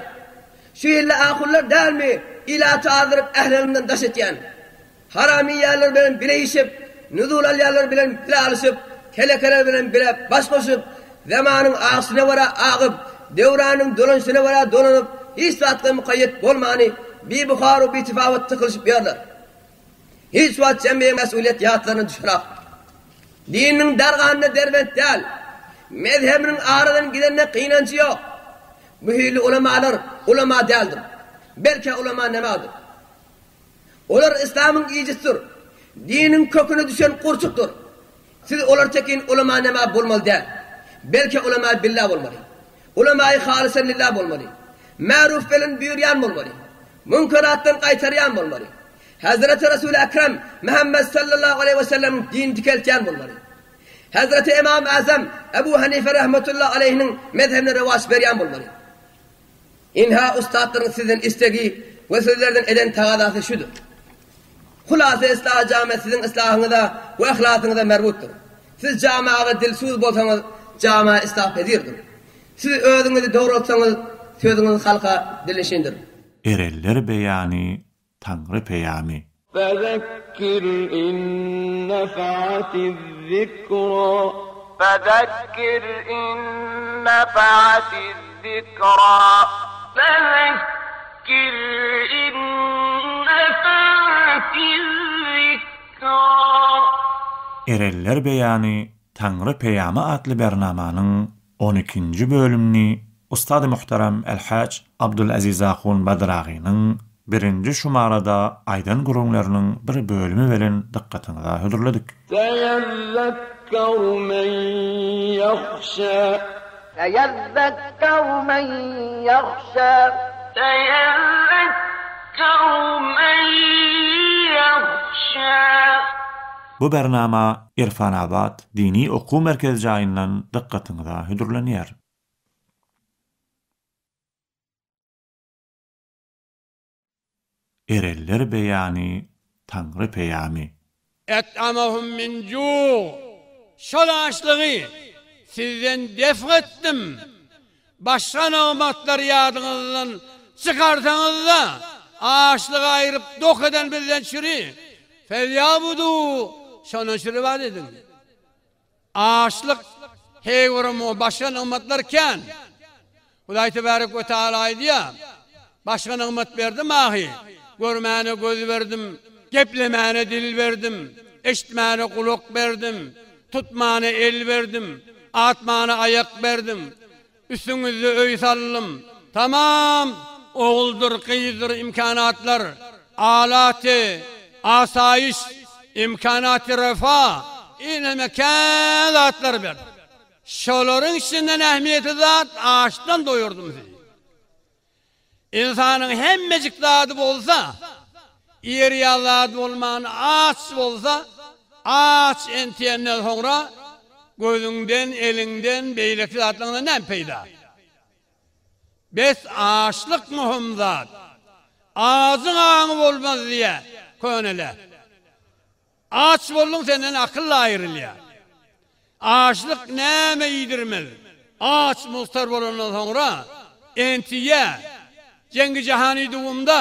Şu hilli ahunlar dälmi ilaty azdyryp ähli-ylymdan daş etýän? Haramiýalar bilen bile işip, nuzul alýanlar bilen bile alyşyp, telekeler bilen bile baş goşup, zamanyň agyşyna görä agyp, döwranyň dolanyşyna görä dolanyp, hiç zatga mukaýýet bolmany, bibuhar-u bitefawut tykylyşyp ýörler. Hiç wagt jemgyýe mesulyýet ýatlaryna düşenok. Dininiň darganyna derbent däl. Mezhebiniň aradan gidenine gynanjy ýok. Bu hili ulamalar ulama däldir. Belkä ulama nemadyr. Olar yslamyň iýjisidir. Diniň köküne düşen gurçukdyr. Siz olar tekin ulama nema bolmaly däl. Belki ulama billa bolmaly. Ulamaýy halysan lillah bolmaly. Märuf bilen buýurýan bolmaly. Münkeratdan gaýtarýan bolmaly. Hezreti Resuly Ekrem Muhammet sallallahu aleýhi we sellemiň dinini dikeltýän bolmaly. Hezreti Ymam Azam Ebu Hanife rahmetullah aleýhiniň mezhebine rowaç berýän bolmaly. Ynha, ussatlaryň sizden islegi we sizlerden eden tagazasy şudur. Hulasa yslahy jame siziň yslahyňyza we yhlasyňyza merbutdyr. Siz jamaga dilsuz bolsaňyz, jama yslahpezirdir. Siz özüňizi dogrultsaňyz, sözüňiz halka dilnişindir. Erenler beýany Taňry peýamy. Fezekkir in nefa'atiz-zikra. Fezekkir in nefa'atiz-zikra. Fezekkir in nefa'atiz-zikra. Erenler beýany Taňry peýamy atly bernamanyň on ikinji bölümini Ustady muhterem Elhaj Abdulaziz ahun Badragynyň birinji şumarada aýdan gürrüňleriniň bir bölümi bilen dykgatyňyza hödürledik. Seýezzekkeru men ýahşa. Seýezzekkeru men ýahşa. Seýezzekkeru men ýahşa. Bu bernama Irfanabat dini okuw merkezi jaýyndan dykgatyňyza hödürlenýär. Erenler beýany, Taňry peýamy. Et'amahum min ju', şol açlygy sizden defg etdim, başga nygmatlary ýadyňyzdan çykarsaňyz-da, açlygy aýryp dok eden bizden çüri, felýabudu, şondan çüri ybadat ediň. Açlyk, heý-bir başga nygmatlar kän. Hudaý tebarek we taala aýdýar, Başga nygmat berdim ahy, görmäne göz berdim, geplemäne dil berdim, eşitmäne gulak berdim, tutmana el berdim, atmana aýak berdim. Üstüňizde öý saldym. Tamam oguldyr, gyzdyr imkanatlar, alaty asaýyş, imkanaty refa, eneme kän zatlar berdim. Şolaryň içinden ähmiýetli zat açdan doýurdym sizi. Ynsanyň hemmejik zady bolsa, iýer ýaly zady bolman aç bolsa, aç entiýenden soňra. Gözüňden, eliňden, beýleki zatlaryňdan näme peýda? Bes açlyk möhüm zat. Ajyň aňy bolmaz diýýä köneler. Aç bolduň senden akyl aýrylýar. Açlyk näme iýdirmez. Aç mugtar bolandan soňra entyýä Jengi jahany duwumda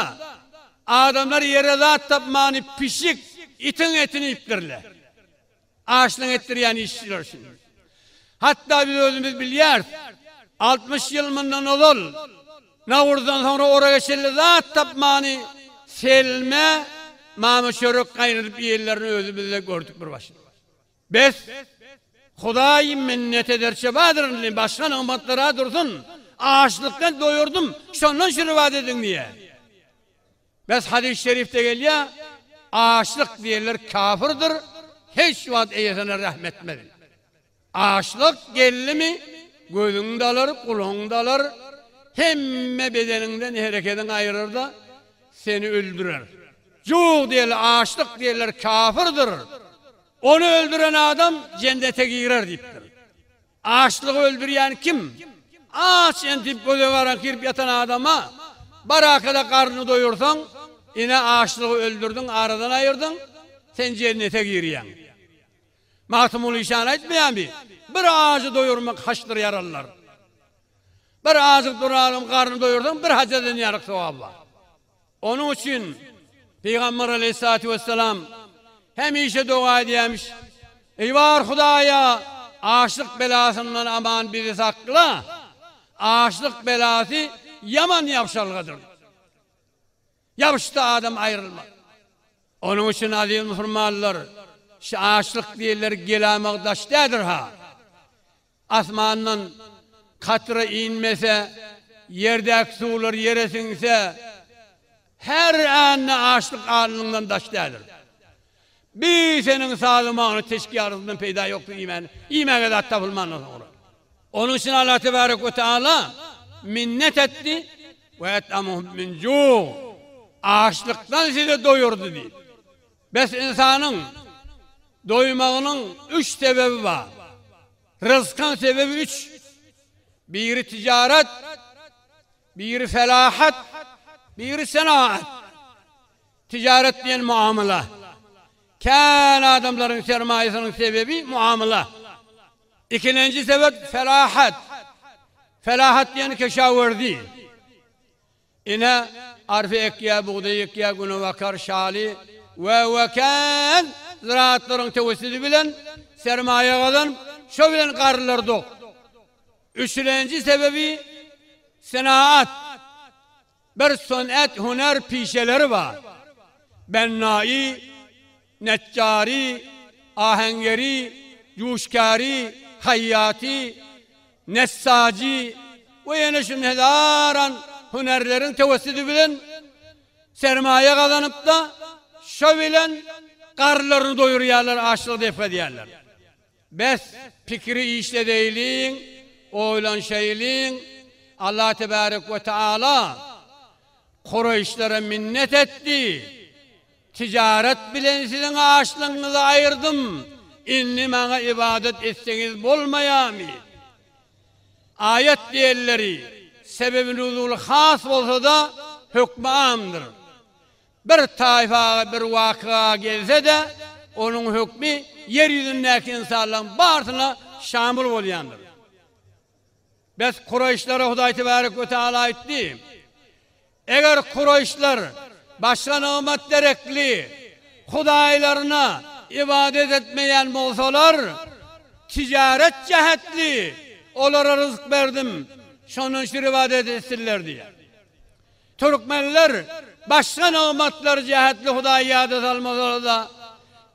adamlar ýere zat tapmany pişik, itiň etini iýipdirler. Açlyk etdirýän işçiler üçin. Hatda biz özümiz bilýäris, 60 ýyl mundan ozal Nowruzdan soňra oraga çenli zat tapmany selme, mama çörek gaýnadyp iýenlerini özümizde gördük bir başyna. Bes, Hudaý minnet ederçe bardyr indi başga nygmatlar-a dursun, açlykdan doýurdym, şondan şirbat ediň diýýär. Bes hadys şerifde gelýär, açlyk diýenler kafirdir, hiç wagt eýesine rähm etmez. Açlyk geldimi, gözüň dalar, gulagyň dalar, hemme bedeniňden herekediň aýyrar-da, seni öldürer. Jug diýenler, açlyk diýenler kafirdir. Ony öldüren adam jennete girer diýipdir. Açlygy öldürýän kim? Aç entip göze garaňky girip ýatan adama barakada garnyny doýursaň, ine açlygy öldürdiň, aradan aýyrdyň, sen jennete girýäň. Magtymguly işan aýtmaýarmy? Bir ajy doýurmak haçdyr ýaralylar. Bir ajyk duran adam garnyny doýursaň bir haja dünýälik sogaby bar. Onuň üçin Pygamber aleýhissalatu wessalam hemişe doga edýärmiş, Eý bar Hudaýa, açlyk belasyndan aman bizi sakla, açlyk belasy ýaman ýapşalgadyr. Ýapyşsa adam aýrylmaz. Onuň üçin aziz musulmanlar, şu açlyk diýenleri gelamak daş däldir-ha. Asmandan katra inmese, ýerdäki suwlar ýere siňse, her ände açlyk alnyňdan daş däldir. Bi seniň sazy-maňyny teşik ýarysyndan peýda ýokdur iýmäne, iýmäge zat tapylmandan soňra. Onuň üçin Allah tebarek we teala minnet etdi, Ve et'amuhum min ju', açlykdan sizi doýurdy diýip. Bes ynsanyň doýmagynyň üç sebebi bar. Ryzkyň sebebi üç. Biri tijaret, biri felahat, biri senaat. Tijaret diýen muamala. Kän adamlaryň sermaýasynyň sebebi muamala. Ikilenji sebep felahat. Felahat diýen keşawerzi. Ine, arpa ekýär, bugdaý ekýär, günebakar, şaly we we kän ziraatlaryň tewessüdi bilen sermaýa gazanyp, şo bilen garynlary dok. Üçülenji sebebi senaat. Bir sunat hüner pişeleri bar. Bennai, neçjary, ahengeri, juşkary, haýýaty, nessajy we ýene şun hezaran hünerleriň tewessüdi bilen sermaýa gazanyp-da, şo bilen garynlaryny doýurýarlar, açlygy dep edýärler. Bes, pikiri işledeýliň, oýlanşaýlyň, Allah tebärek we teala Kureýşlere minnet etdi, Tijaret bilen siziň açlygyňyzy aýyrdym, indi maňa ybadat etseňiz bolmaýarmy? Aýat diýenleri sebebi nuzuly has bolsa-da, hökmi amdyr. Bir taýfaga bir wakyga gelse-de, onuň hökmi ýer ýüzündäki ynsanlaryň barysyna şamyl bolýandyr. Bes kuraýyşlara Hudaý tebarek we teala aýtdy, Eger kuraýyşlar başga nygmat derekli hudaýlaryna ybadat etmeýän bolsalar, tijaret jähetli olara ryzk berdim, şondan şir ybadat etsinler diýýär. Türkmenler başga nygmatlar jähetli Hudaýy ýada salmasalar-da,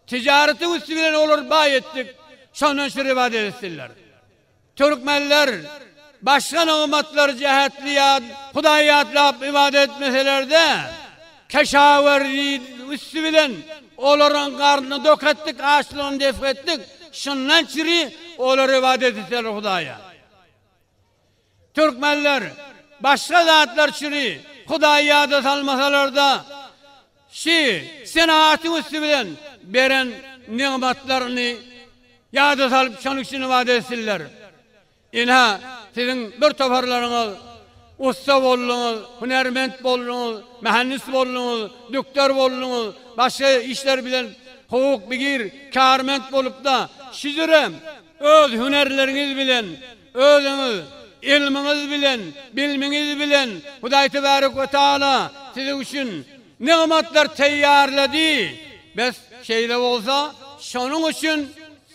tijaretiň üsti bilen olary baý etdik, şondan şir ybadat etsinler. Türkmenler başga nygmatlar jähetli ýat Hudaýy ýatlap ybadat etmeseler-de, keşawerzi üsti bilen olaryň garnyny dok etdik, açlygyny def etdik, şundan çüri olar ybadat etseler Hudaýa. Türkmenler başga zatlar çüri Hudaýy ýada salmasalar-da, şi senagatyň üsti bilen beren nygmatlaryny. Ýada salyp şonuň üçin ybadat etsinler. Ynha, siziň bir toparlaryňyz ussa bolduňyz, hünärment bolduňyz, mühendis bolduňyz, dükder bolduňyz, başga işler bilen hukuk bigir, karment bolup-da, şüjürem öz hünärleriňiz bilen, özüňiz ylmyňyz bilen, bilmiňiz bilen Hudaý Tebarek we Taala siziň üçin nygmatlar teýýarlady. Bes, şeýle bolsa, şonuň üçin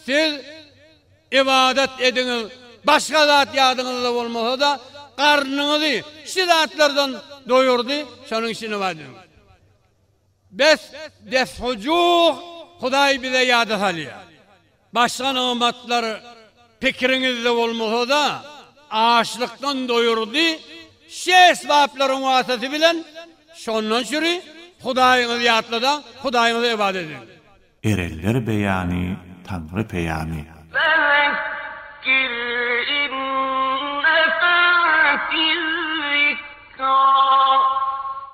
siz Ybadat ediňiz, başga zat ýadyňyzda bolmasa-da, garnyňyzy şu zatlardan doýurdy, şonuň üçin ybadat ediň. Bes, deshujuh Hudaý bize ýada salýar. Başga nygmatlar pikiriňizde bolmasa-da, açlykdan doýurdy, şu esbaplaryň wasytasy bilen, şondan çüri Hudaýyňyzy ýatladaň, Hudaýyňyza ybadat ediň. Erenler beýany Taňry peýamy. Fezekkir in nefe'atiz zikra.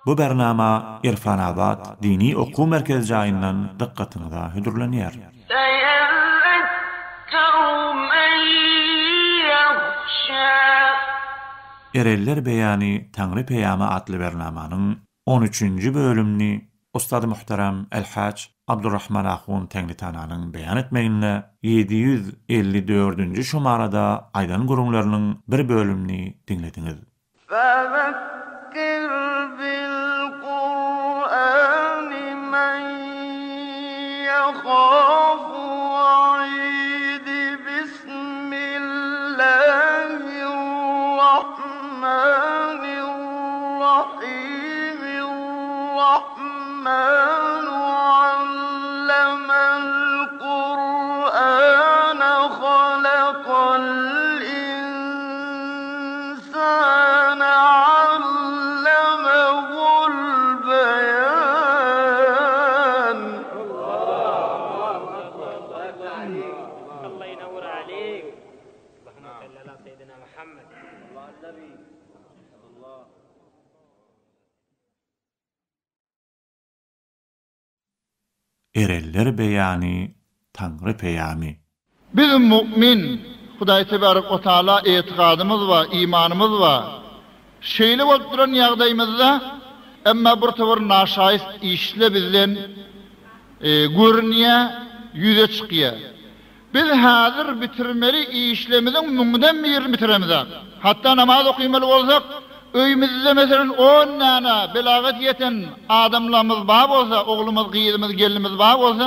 Bu bernama Irfanabat dini okuw merkezi jaýyndan dykgatyňyza hödürlenýär. Seýezekkeru men ýahşa. Erenler beýany Taňry peýamy atly bernamanyň On üçünji bölümini Ustady Muhterem El-Haç Abdurrahman Ahun Teňritananyň beýan etmeginde 754-nji şumarada aýdan gürrüňleriniň bir bölümini diňlediňiz. Fezekkir bil Kur'ani men ýehafu wa'id Bismillahirrahmanirrahim Rahmanu allemal Kur'ane halakal insane allemehul beyan. Erenler beýany, Taňry peýamy. Biz mu'min, Hudaý Tebarek we Taala etigadymyz bar, imanymyz bar. Şeýle bolup duran ýagdaýymyzda, emma bir towar naşaýyst işle bizden görünýär, ýüze çykýar. Biz häzir bitirmeli işlerimiziň müňden birini bitiremizok. Hatda namaz okymaly bolsak, öýümizde meselem on däne belagat ýeten adamlarymyz bar bolsa, oglumyz, gyzymyz, gelnimiz bar bolsa,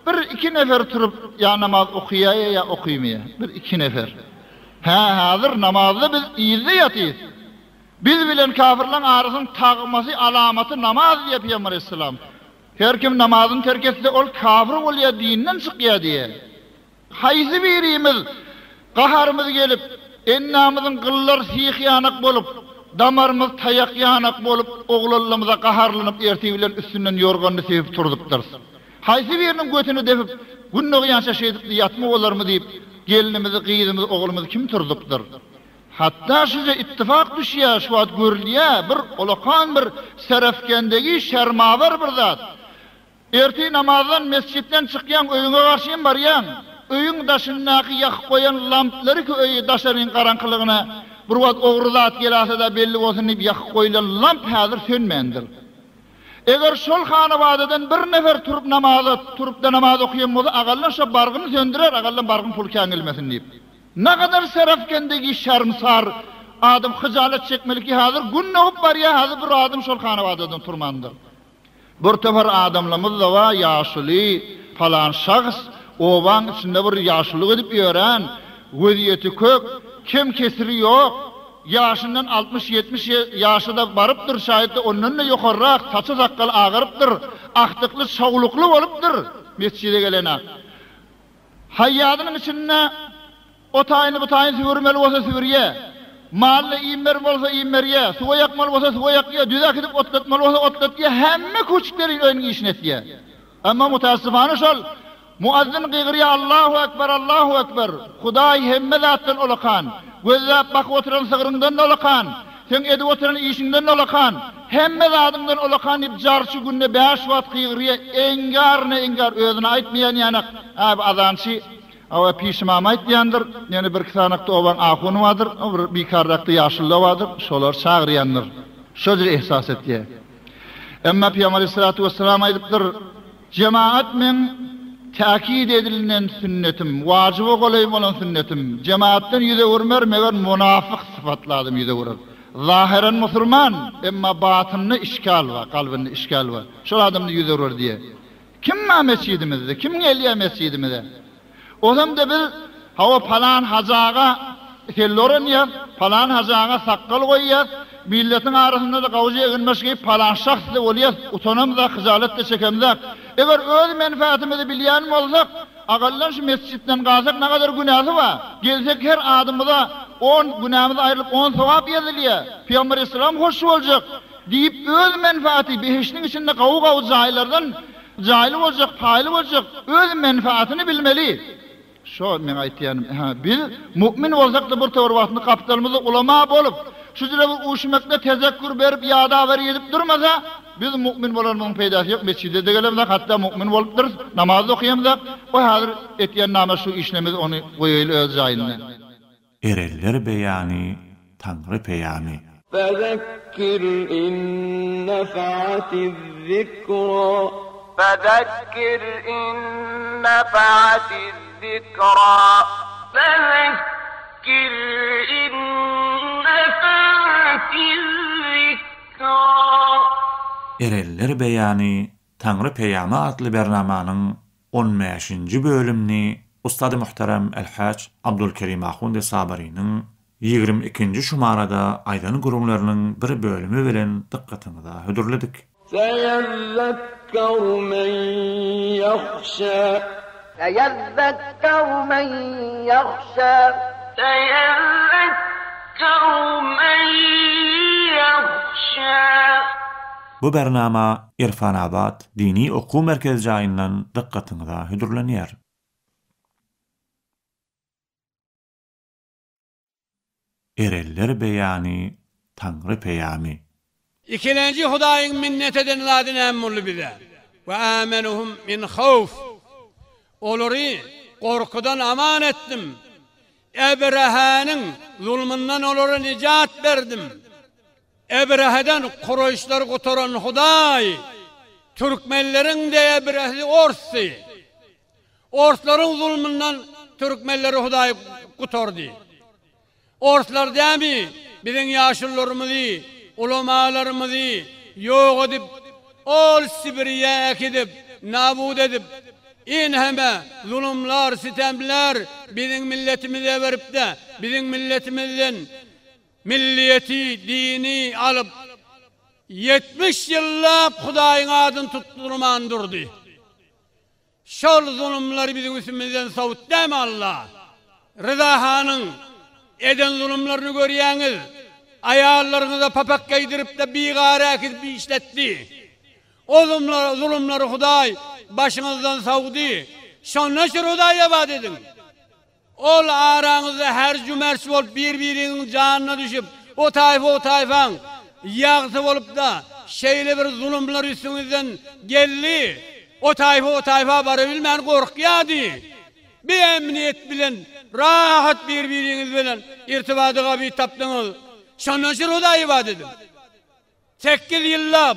bir iki nefer turup ýa namaz okaýaýa ýa okymaýa. Bir iki nefer. Hä, häzir namazda biz yzda ýatyrys. Biz bilen kafirleň arasynyň tagmasy, alamaty namaz diýýär Pygamber aleyhisselam. Her kim namazyny terk etse, ol kafir bolýar, dinden çykýar diýýär. Haýsy birimiz gaharymyz gelip, endamyzyň gyllary syh ýanak bolup, damarymyz taýak ýanak bolup, oglanlarymyza gaharlanyp ertir bilen üstünden ýorganyny sepip turuzupdyrys. Haýsy biriniň götüni depip, Gün dogýança şeýdip ýatma bolarmy diýip, gelnimizi, gyzymyzy, oglumyzy kim turzupdyr? Hatda şuje ittifak düşýär, şu wagt görülýär, bir ulakan bir serefkendegi, şermawar bir zat. Ertir namazdan mesjitden çykýaň, öýüňe garşyn barýaň, öýüň daşyndaky ýakyp goýan lamplary ki öýi daşaryň garaňkylygyna bir wagt ogry zat gelasada belli bolsun diýip ýakyp goýlan lamp häzir sönmändir. Eger şol hanabadadan bir nefer turup namaza turupda namaz okaýan bolsa agallan şo bargyny söndürer, agallan bargyň puly kän gelmesin diýip. Nagadar serafkendegi şermsar adam hyjalat çekmeli ki hazir gün dogup barýa hazir bir adam şol hanabadadan turmandyr. Bir topar adamlamyzda bar ýaşuly palan şahs obaň içinde bir ýaşulyk edip ýören wezýeti kök kem kesiri ýok ýaşyndan 60 70 ýaşada barypdyr şaýatda ondan-da ýokarrak saçy sakgaly agarypdyr agtykly çowlukly bolupdyr mesjide gelenak Haýýadynyň içinde o taýyny bu taýyny süwürmeli bolsa süwürýä, malyna iým bermeli bolsa iým berýä, suwa ýakmaly bolsa suwa ýakýa, düze äkidip otlatmaly bolsa otlatýa, hemme kuçik-derin öýüniň işini etýä. Emma mutasyfana şol muazzin gygyrýa Allahu ekber, Allahu ekber, Hudaý hemme zatdan ulakan, gözläp bakyp oturan sygryňdan-da ulakan, seň edip oturan işiňden-de ulakan, hemme zadyňdan ulakan diýip jarçy günde bäş wagt gygyrýa, engaryna engar özüne aýtmaýan ýanak, Hä bu azançy. Hawa, pişimam aýtýandyr, ýene birki sanakda obaň ahuny bardyr, bir bikarrakda ýaşuly-da bardyr, şolar çagyrýandyr. Şo jür ehsas etýär. Emma Pygamber aleyhissalatu vesselam aýdypdyr, Jemagat meň täkit edilinen sünnetim, wajyba golaý bolan sünnetim. Jemagatdan ýüz öwürmer, meger munafyk sypatly adam ýüz öwürer. Zahyran musulman, emma batynda işgal bar, kalbynda işgal bar. Şol adamda ýüz öwrer diýýär. Kim bar mesjidimizde? Kim gelýär mesjidimize? Ozam-da biz, hawa, palan hajy aga selle oranýas, palan hajy aga sakgal goýýas, milletiň arasynda-da gawja eginbaş geýip palan şahs-da bolýas, utanamzak, hyjalat-da çekemzak. Eger öz menfaatymyzy bilýän bolsak, agallan şu mesjitden galsak nagadar günäsi bar. Gelsek her adymyza on günämiz aýrylyp on sogap ýazylýar. Pygamber aleyhissalam hoş boljak. Diýip, öz menfaaty, behişdiň içinde gawy-gawy jaýlardan jaýly boljak, paýly boljak, öz menfaatyny bilmeli. Şo meň aýtýanym. Hä, biz mu'min bolsak-da bir towar wagtynda gapdalymyzda ulama bolup, şu jüre bir uşmekde tezekgür berip, ýadaweri edip durmasa, biz mu'min bolanymyzyň peýdasy ýok, mesjide-de gelemzok, hatda mu'min bolupdyrys, namaz-da okaýamzok, o häzir etýän name şu işlemiz ony goýaýly öz jaýynda. Erenler beýany, Taňry peýamy. Fezekkir in nefa'atiz-zikra. Fezekkir in nefa'atiz-zikra. Fezekkir in nefa'atiz-zikra. Erenler beýany, Taňry peýamy atly bernamanyň on bäşinji bölümini Ussady Muhterem El-Haç Abdulkerim Ahundi Sabarynyň 22-nji şumarada aýdan gürrüňleriniň bir bölümi bilen dykgatyňyza hödürledik. Seýezzekkeru men ýahşa. Seýezzekkeru men ýahşa. Seýezzekkeru men ýahşa. Bu bernama Irfanabat dini okuw merkezi jaýyndan dykgatyňyza hödürlenýär. Erenler beýany, Taňry peýamy. Ikilenji Hudaýyň minnet eden zady näme boldy bize? We amenuhum min howf. Olary gorkudan aman etdim. Ebrehäniň zulmundan olara nijat berdim. Ebreheden kuraýyşlary gutaran Hudaý, türkmenleriň-de Ebrehli orsdy. Orslaryň zulmundan türkmenleri Hudaý gutardy. Orslar dämi biziň ýaşulularymyzy, ulamalarymyzy ýok edip, ol Sibirýä äkidip, nabut edip, enheme zulumlar, sitemler biziň milletimize berip-de, biziň milletimizden Milliyeti, dini alyp, 70 ýyllap Hudaýyň adyny tutdurman durdy. Şol zulumlary biziň üstümizden sowut dämi Alla? Ryza hanyň eden zulumlaryny görýäňiz. Aýallaryňyza papak geýdirip-de bigara äkidip işletdi. O zulumlary Hudaý başyňyzdan sowdy. Şondan şir Hudaýa ybadat ediň. Ol araňyzda herj-u-merç bolup bir-biriňiň janyna düşüp, o taýfa o taýfaň ýagysy bolup-da, şeýle bir zulumlar üstüňizden geldi, o taýfa o taýfa barabilmän gorkýardy. Bir emniýet bilen rahat bir-biriňiz bilen irtibady gawy tapdyňyz. Şondan şir Hudaýa ybadat ediň. Sekiz ýyllap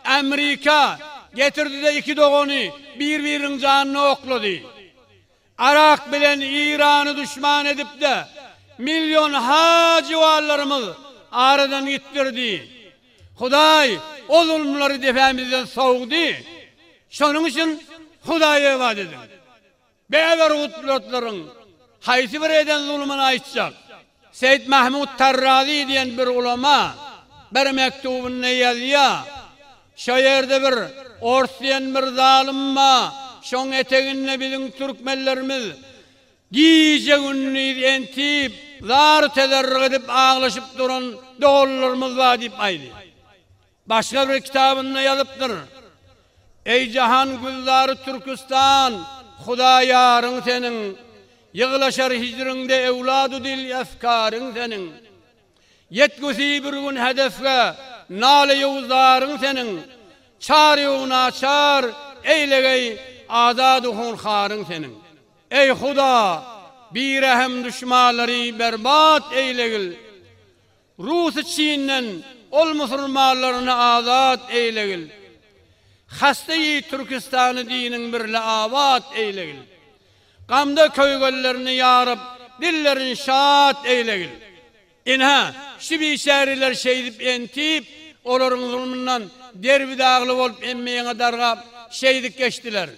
Amerika getirdi-de iki dogany bir-biriniň janyna oklady. Yrak bilen Irany duşman edip-de million ha juwanlarymyz aradan gitdirdi. Hudaý o zulumlary depämizden sowdy. Şonuň üçin Hudaýa ybadat ediň. Bäber gutlatlaryň haýsy bir eden zulumyny aýtjak? Seýit Mahmut Tarrazy diýen bir ulama bir mektubynda ýazýar, Şo ýerde bir ors diýen bir zalym bar, şoň eteginde biziň türkmenlerimiz gije-gündiz entip, zar-tezerruk edip aglaşyp duran doganlarymyz bar diýip aýdýar. Başga bir kitabynda ýazypdyr, Eý jahan gülzary Türküstan, Huda ýaryň seniň, Ýyglaşar hijriňde ewladu dil efkaryň seniň. Ýetgüsi bir gün hedefge naleýu zaryň seniň, Çaryýu naçar eýlegeý azadu hunharyň seniň. Eý Huda, birehm duşmanlary berbat eýlegil. Rusy Çinden ol musulmanlaryny azat eýlegil. Hasteýi Türkistany diniň birle abat eýlegil. Gamda köýgenlerini ýaryp, dillerin şat eýlegil. Ynha, şu biçäreler şeýdip entip, olaryň zulmundan derbi-dagly bolup hemmeýeňe dargap, şeýdip geçdiler.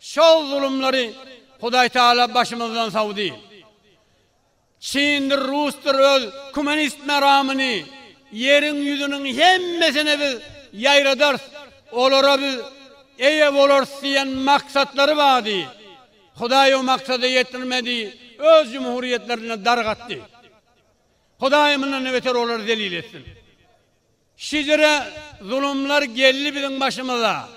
Şol zulumlary Hudaýtagala başymyzdan sowdy. Çindir, rusdyr öz kommunist meramyny ýeriň ýüzüniň hemmesine biz ýaýradarys, olara biz eýe bolarys diýen maksatlary bardy. Hudaý o maksada ýetirmedi, öz jumhuriýetlerini dargatdy. Hudaý mundan-da beter olary zelil etsin. Şijire zulumlar geldi biziň başymyza.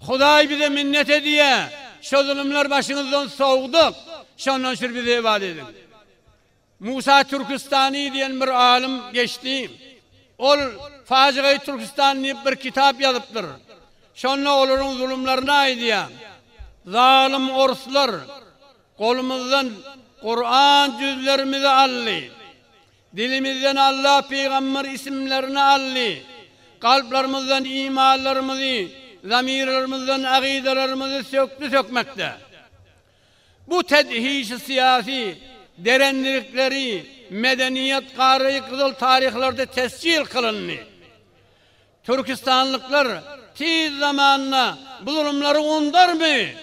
Hudaý bize minnet edýär, şo zulumlar başyňyzdan sowduk, şondan şür bize ybadat ediň. Musa Türküstany diýen bir alym geçdi. Ol Fajygaýy Türküstan diýip bir kitap ýazypdyr. Şonda olaryň zulumlaryny aýdýar. Zalym orslar golumyzdan Kuran jüzlerimizi aldy. Dilimizden Allah pygamber isimlerini aldy. Kalplarymyzdan imanlarymyzy, zamirlerimizden agydalarymyzy sökdi sökmekde. Bu tedhiş syýasy derendilikleri medeniýet gary gyzyl taryhlarda tesjil kylyndy. Türküstanlyklar tiz zamanda bu zulumlary undarmy?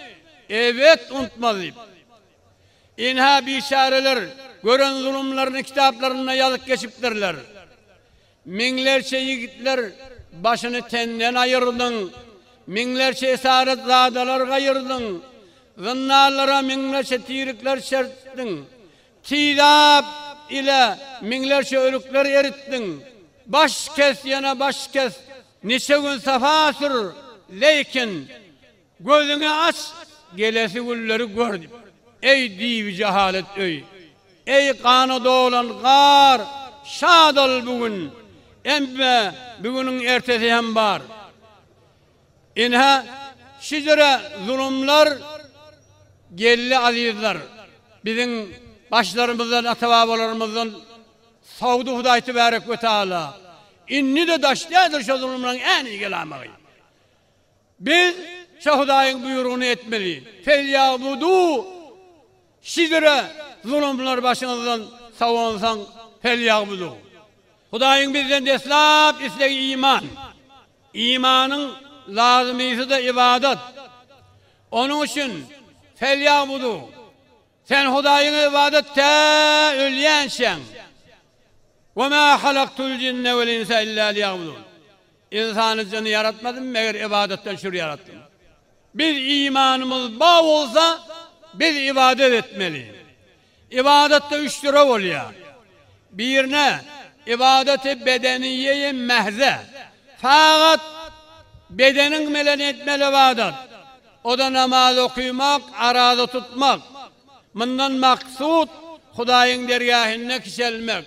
Ebet untmaz diýip. Ynha biçäreler gören zulumlaryny kitaplarynda ýazyp geçipdirler. Müňlerçe ýigitler başyny tenden aýyrdyň, Müňlerçe esaret zadalar gaýyrdyň, Zyndanlara müňlerçe tirikler çertdiň, Tizap ile müňlerçe ölükler eritdiň. Baş kes ýene baş kes, niçe gün safa sür, Leýkin, Gözüňi aç, gelesi günleri gör diýip. Eý, dibi jehalet öý! Eý, gana dolan gar! Şat ol bu gün! Emme bu günüň ertesi hem bar. Ynha, şijere zulumlar geldi azyzlar. Biziň başlarymyzdan, ata-babalarymyzdan sowdy Hudaý tübärek we taala. Indi-de daş däldir şo zulumlaryň äni gelamagy. Biz şo Hudaýyň buýrugyny etmeli. Felýagbudu Şidire zulumlar başyňyzdan sowonsoň felýagbudu. Hudaýyň bizden deslap islegi iman. Imanyň lazymysy-da ybadat. Onuň üçin felýagbudu. Sen Hudaýyňa ybadat tä ölýänçäň. Ve ma halaktul jinne vel insa illa liýabudun. Ynsany jyny ýaratmadym, meger ybadatdan şür ýaratdym. Biz imanymyz bar bolsa, biz ybadat etmeli. Ybadatda üç jüre bolýar. Birine ybadaty bedeniýeýi mähze, fagat bedeniň bilen etmeli ybadat. O-da namaz okymak, araza tutmak. Mundan maksut Hudaýyň dergähinde kiçelmek.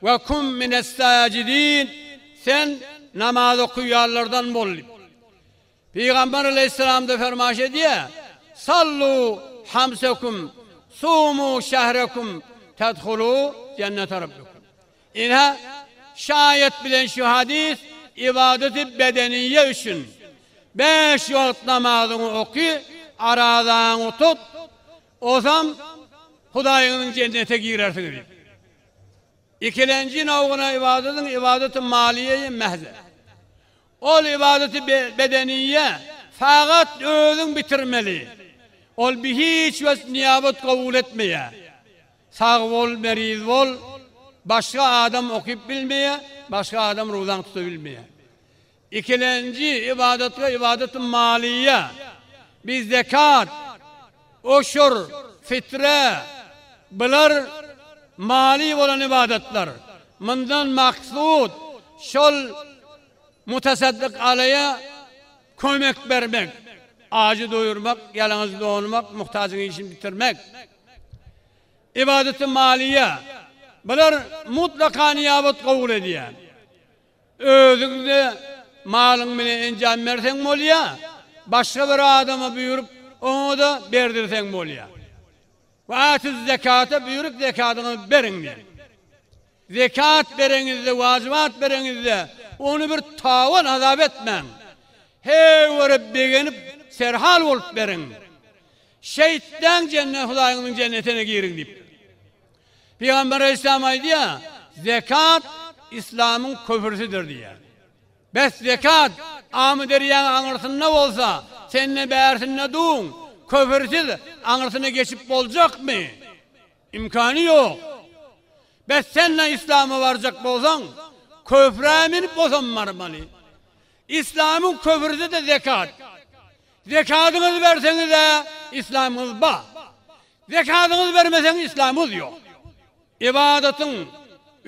We kum mines-sajidin, sen namaz okaýanlardan bol diýip. Pygamber aleýhissalam-da fermaş edýär, Sallu hamsekum, sumu şehrekum, tedhulu jennete rabbikum. Ine, şaýat bilen şu hadys ybadaty bedeniýe üçin. Bäş wagt namazyňy oky, arazaňy tut, osam Hudaýyňyzyň jennete girersiňiz diýip. Ikilenji nowguna ybadatyň ybadaty maliýeýi mähze. Ol ybadaty bedeniýe fagat özüň bitirmeli. Ol bi hiç wagt niýabat kabul etmeýär. Sag bol meriz bol başga adam okyp bilmeýä başga adam ruzaň tuta bilmeýä. Ikilenji ybadatga ybadaty maliýe bi zekat, oşur, fitre bular maliý bolan ybadatlar. Mundan maksud şol mutasaddyk aleýe kömek bermek, ajy doýurmak, ýalaňaç donmak, muhtajyň işini bitirmek. Ybadaty maliýe, bular mutlaka niýabat kabul edýär. Özüňde malyň bilen enjam berseň bolýar, başga bir adama buýrup, oňa-da berdirseň bolýar. We atuz zekate buýruk zekadyňyzy beriň diýen. Zekat bereňizde, wajybat bereňizde, ony bir tawan azap etmäň. Heý-were begenip, serhal bolup beriň. Şeýtseň jennet Hudaýyňyzyň jennetine giriň diýipdir. Pygamber Aleyhisselam aýdýar, Zekat yslamyň köprüsidir diýýär. Bes zekat Amyderýaň aňyrsynda bolsa, sende bärsinde duň, köprüsiz aňyrsyna geçip boljakmy? Imkany ýok. Bes sen-de yslama barjak bolsaň, köprä münüp bolsam barmaly. Yslamyň köprüsi-de zekat. Zekadyňyzy berseňiz-ä yslamyňyz bar. Zekadyňyzy bermeseňiz yslamyňyz ýok. Ybadatyň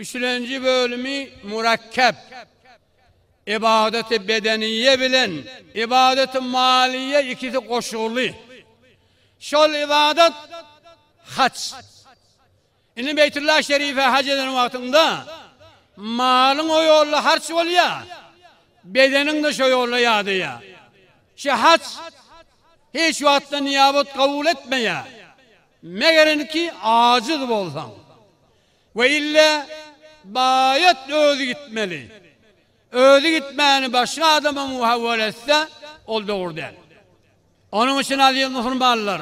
üçlenji bölümi murakkep. Ybadaty bedeniýe bilen ybadaty maliýe ikisi goşuly. Şol ybadat haç. Indi Beýtullah Şerife hac eden wagtyňda malyň o ýolda harç bolýar, bedeniň-de şo ýolda ýadaýar. Şu haç hiç wagtda niýabat kabul etmeýär. Megerenki ajyz bolsaň. We ille baýat özi gitmeli. Özi gitmäni başga adama muhawwal etse, ol dogry däl. Onuň üçin aziz musulmanlar,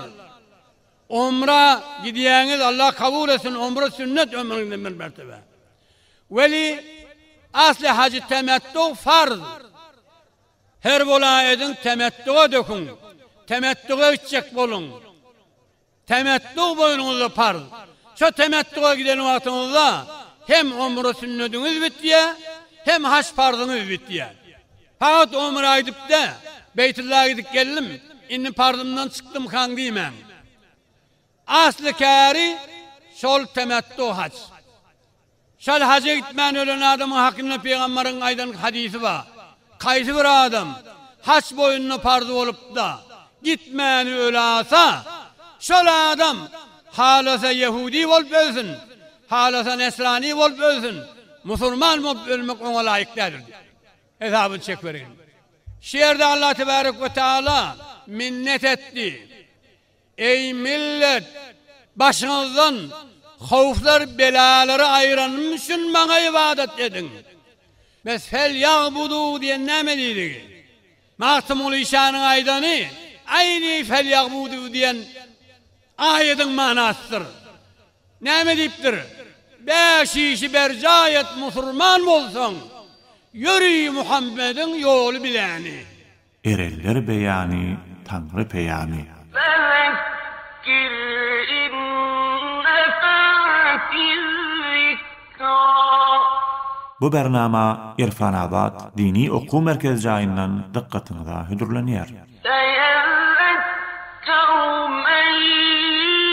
Umra gidýäňiz Allah kabul etsin umra sünnet ömrüňde bir mertebe. Weli asly hajy temettu farz. Her bolaýydyň temettuga döküň. Temettuga gitjek boluň. Temettu boýnuňyzda farz. Şo temettuga giden wagtyňyzda hem umra sünnediňiz bitýär, hem haç farzyňyz bitýär. Fakat umra gidip-de, Beýtullaha gidip geldim, indi parzymdan çykdymkaň diýmäň. Asly käri şol temettu haç. Şol haja gitmän ölen adamyň hakynda pygambaryň aýdan hadysy bar. Kaýsy bir adam haç boýnuna parz bolup-da, gitmäni ölasa, şol adam halasa ýehudi bolup ölsün, halasa nesrani bolup ölsün, musulman bolup ölmek oňa laýyk däldir diýipdir. Hesabyny çekiberiň. Şu ýerde Allah tebarek we taala minnet etdi. Eý millet! Başyňyzdan howflar belalary aýyranym üçin maňa ybadat ediň. Bes fel ýagbudu diýen näme diýdigi? Magtymguly şanyň aýdany aýny fel ýagbudu diýen aýadyň manasydyr. Näme diýipdir? Bäş işi berjaý et musurman bolsaň, ýöri Muhammediň ýoly biläni. Erenler beýany Taňry peýamy. Fezekkir in nefe'atiz zikra. Bu bernama Irfanabat dini okuw merkezi jaýyndan dykgatyňyza hödürlenýär. Seýezekkeru men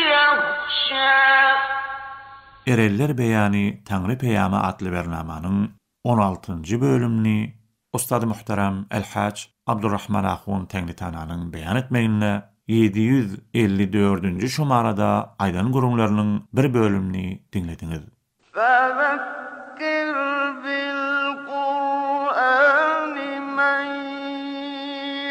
ýahşa. Erenler beýany Taňry peýamy atly bernamanyň on altynjy bölümini Ustady muhterem El-Haç Abdurrahman ahun Teňňitananyň beýan etmeginde 754-nji şumarada aýdan gürrüňleriniň bir bölümini diňlediňiz. Fezekkir bil Kur'ani men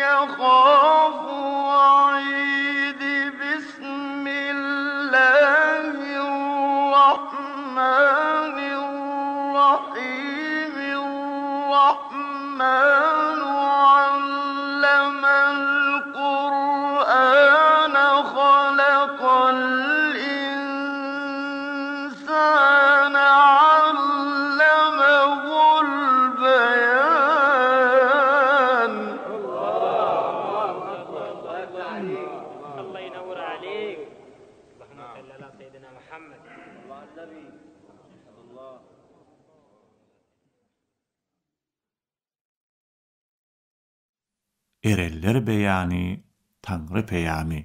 ýehafu wa'id Bismillahirrahmanirrahim Errahmanu allemal Kur'ane halakal insane allemehul beýan. Erenler beýany, Taňry peýamy.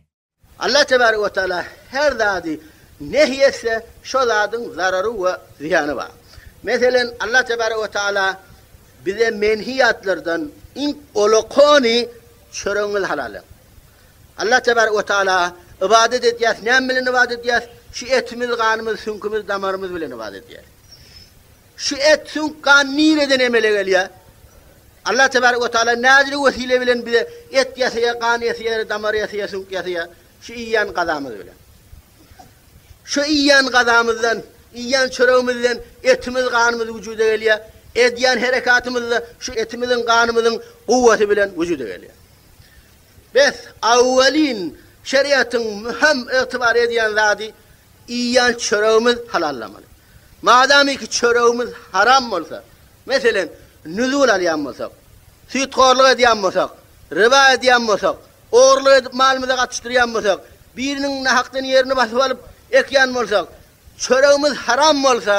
Allah tebarek we taala her zady nehy etse, şo zadyň zarary we zyýany bar. Meselen, Allah tebarek we taala bize menhiýatlardan iň ulakany çöregiňizi halallaň. Allah tebarek we taala ybadat edýäs, näme bilen ybadat edýäs? Şu etimiz, ganymyz, süňkümiz, damarymyz bilen ybadat edýäs. Şu et, süňk, gan nireden emele gelýär? Allah tebarek we taala nädiri wesile bilen bize et ýasaýar, gan ýasaýar, damar ýasaýar, süňk ýasaýar? Şu iýýän gazamyz bilen. Şu iýýän gazamyzdan, iýýän çöregimizden etimiz, ganymyz wujuda gelýär. Edýän herekatymyz-da şu etimiziň, ganymyzyň guwwaty bilen wujuda gelýär. Bes, awwelin şeriatyň möhüm ygtybar edýän zady iýýän çöregimiz halallamaly. Madamyki çöregimiz haram bolsa, meselem, nüzul alýan bolsak, süýthorluk edýän bolsak, riba edýän bolsak, Ogurlyk edip malymyza gatyşdyrýan bolsak, biriniň nahakdan ýerini basyp alyp ekýän bolsak, çöregimiz haram bolsa,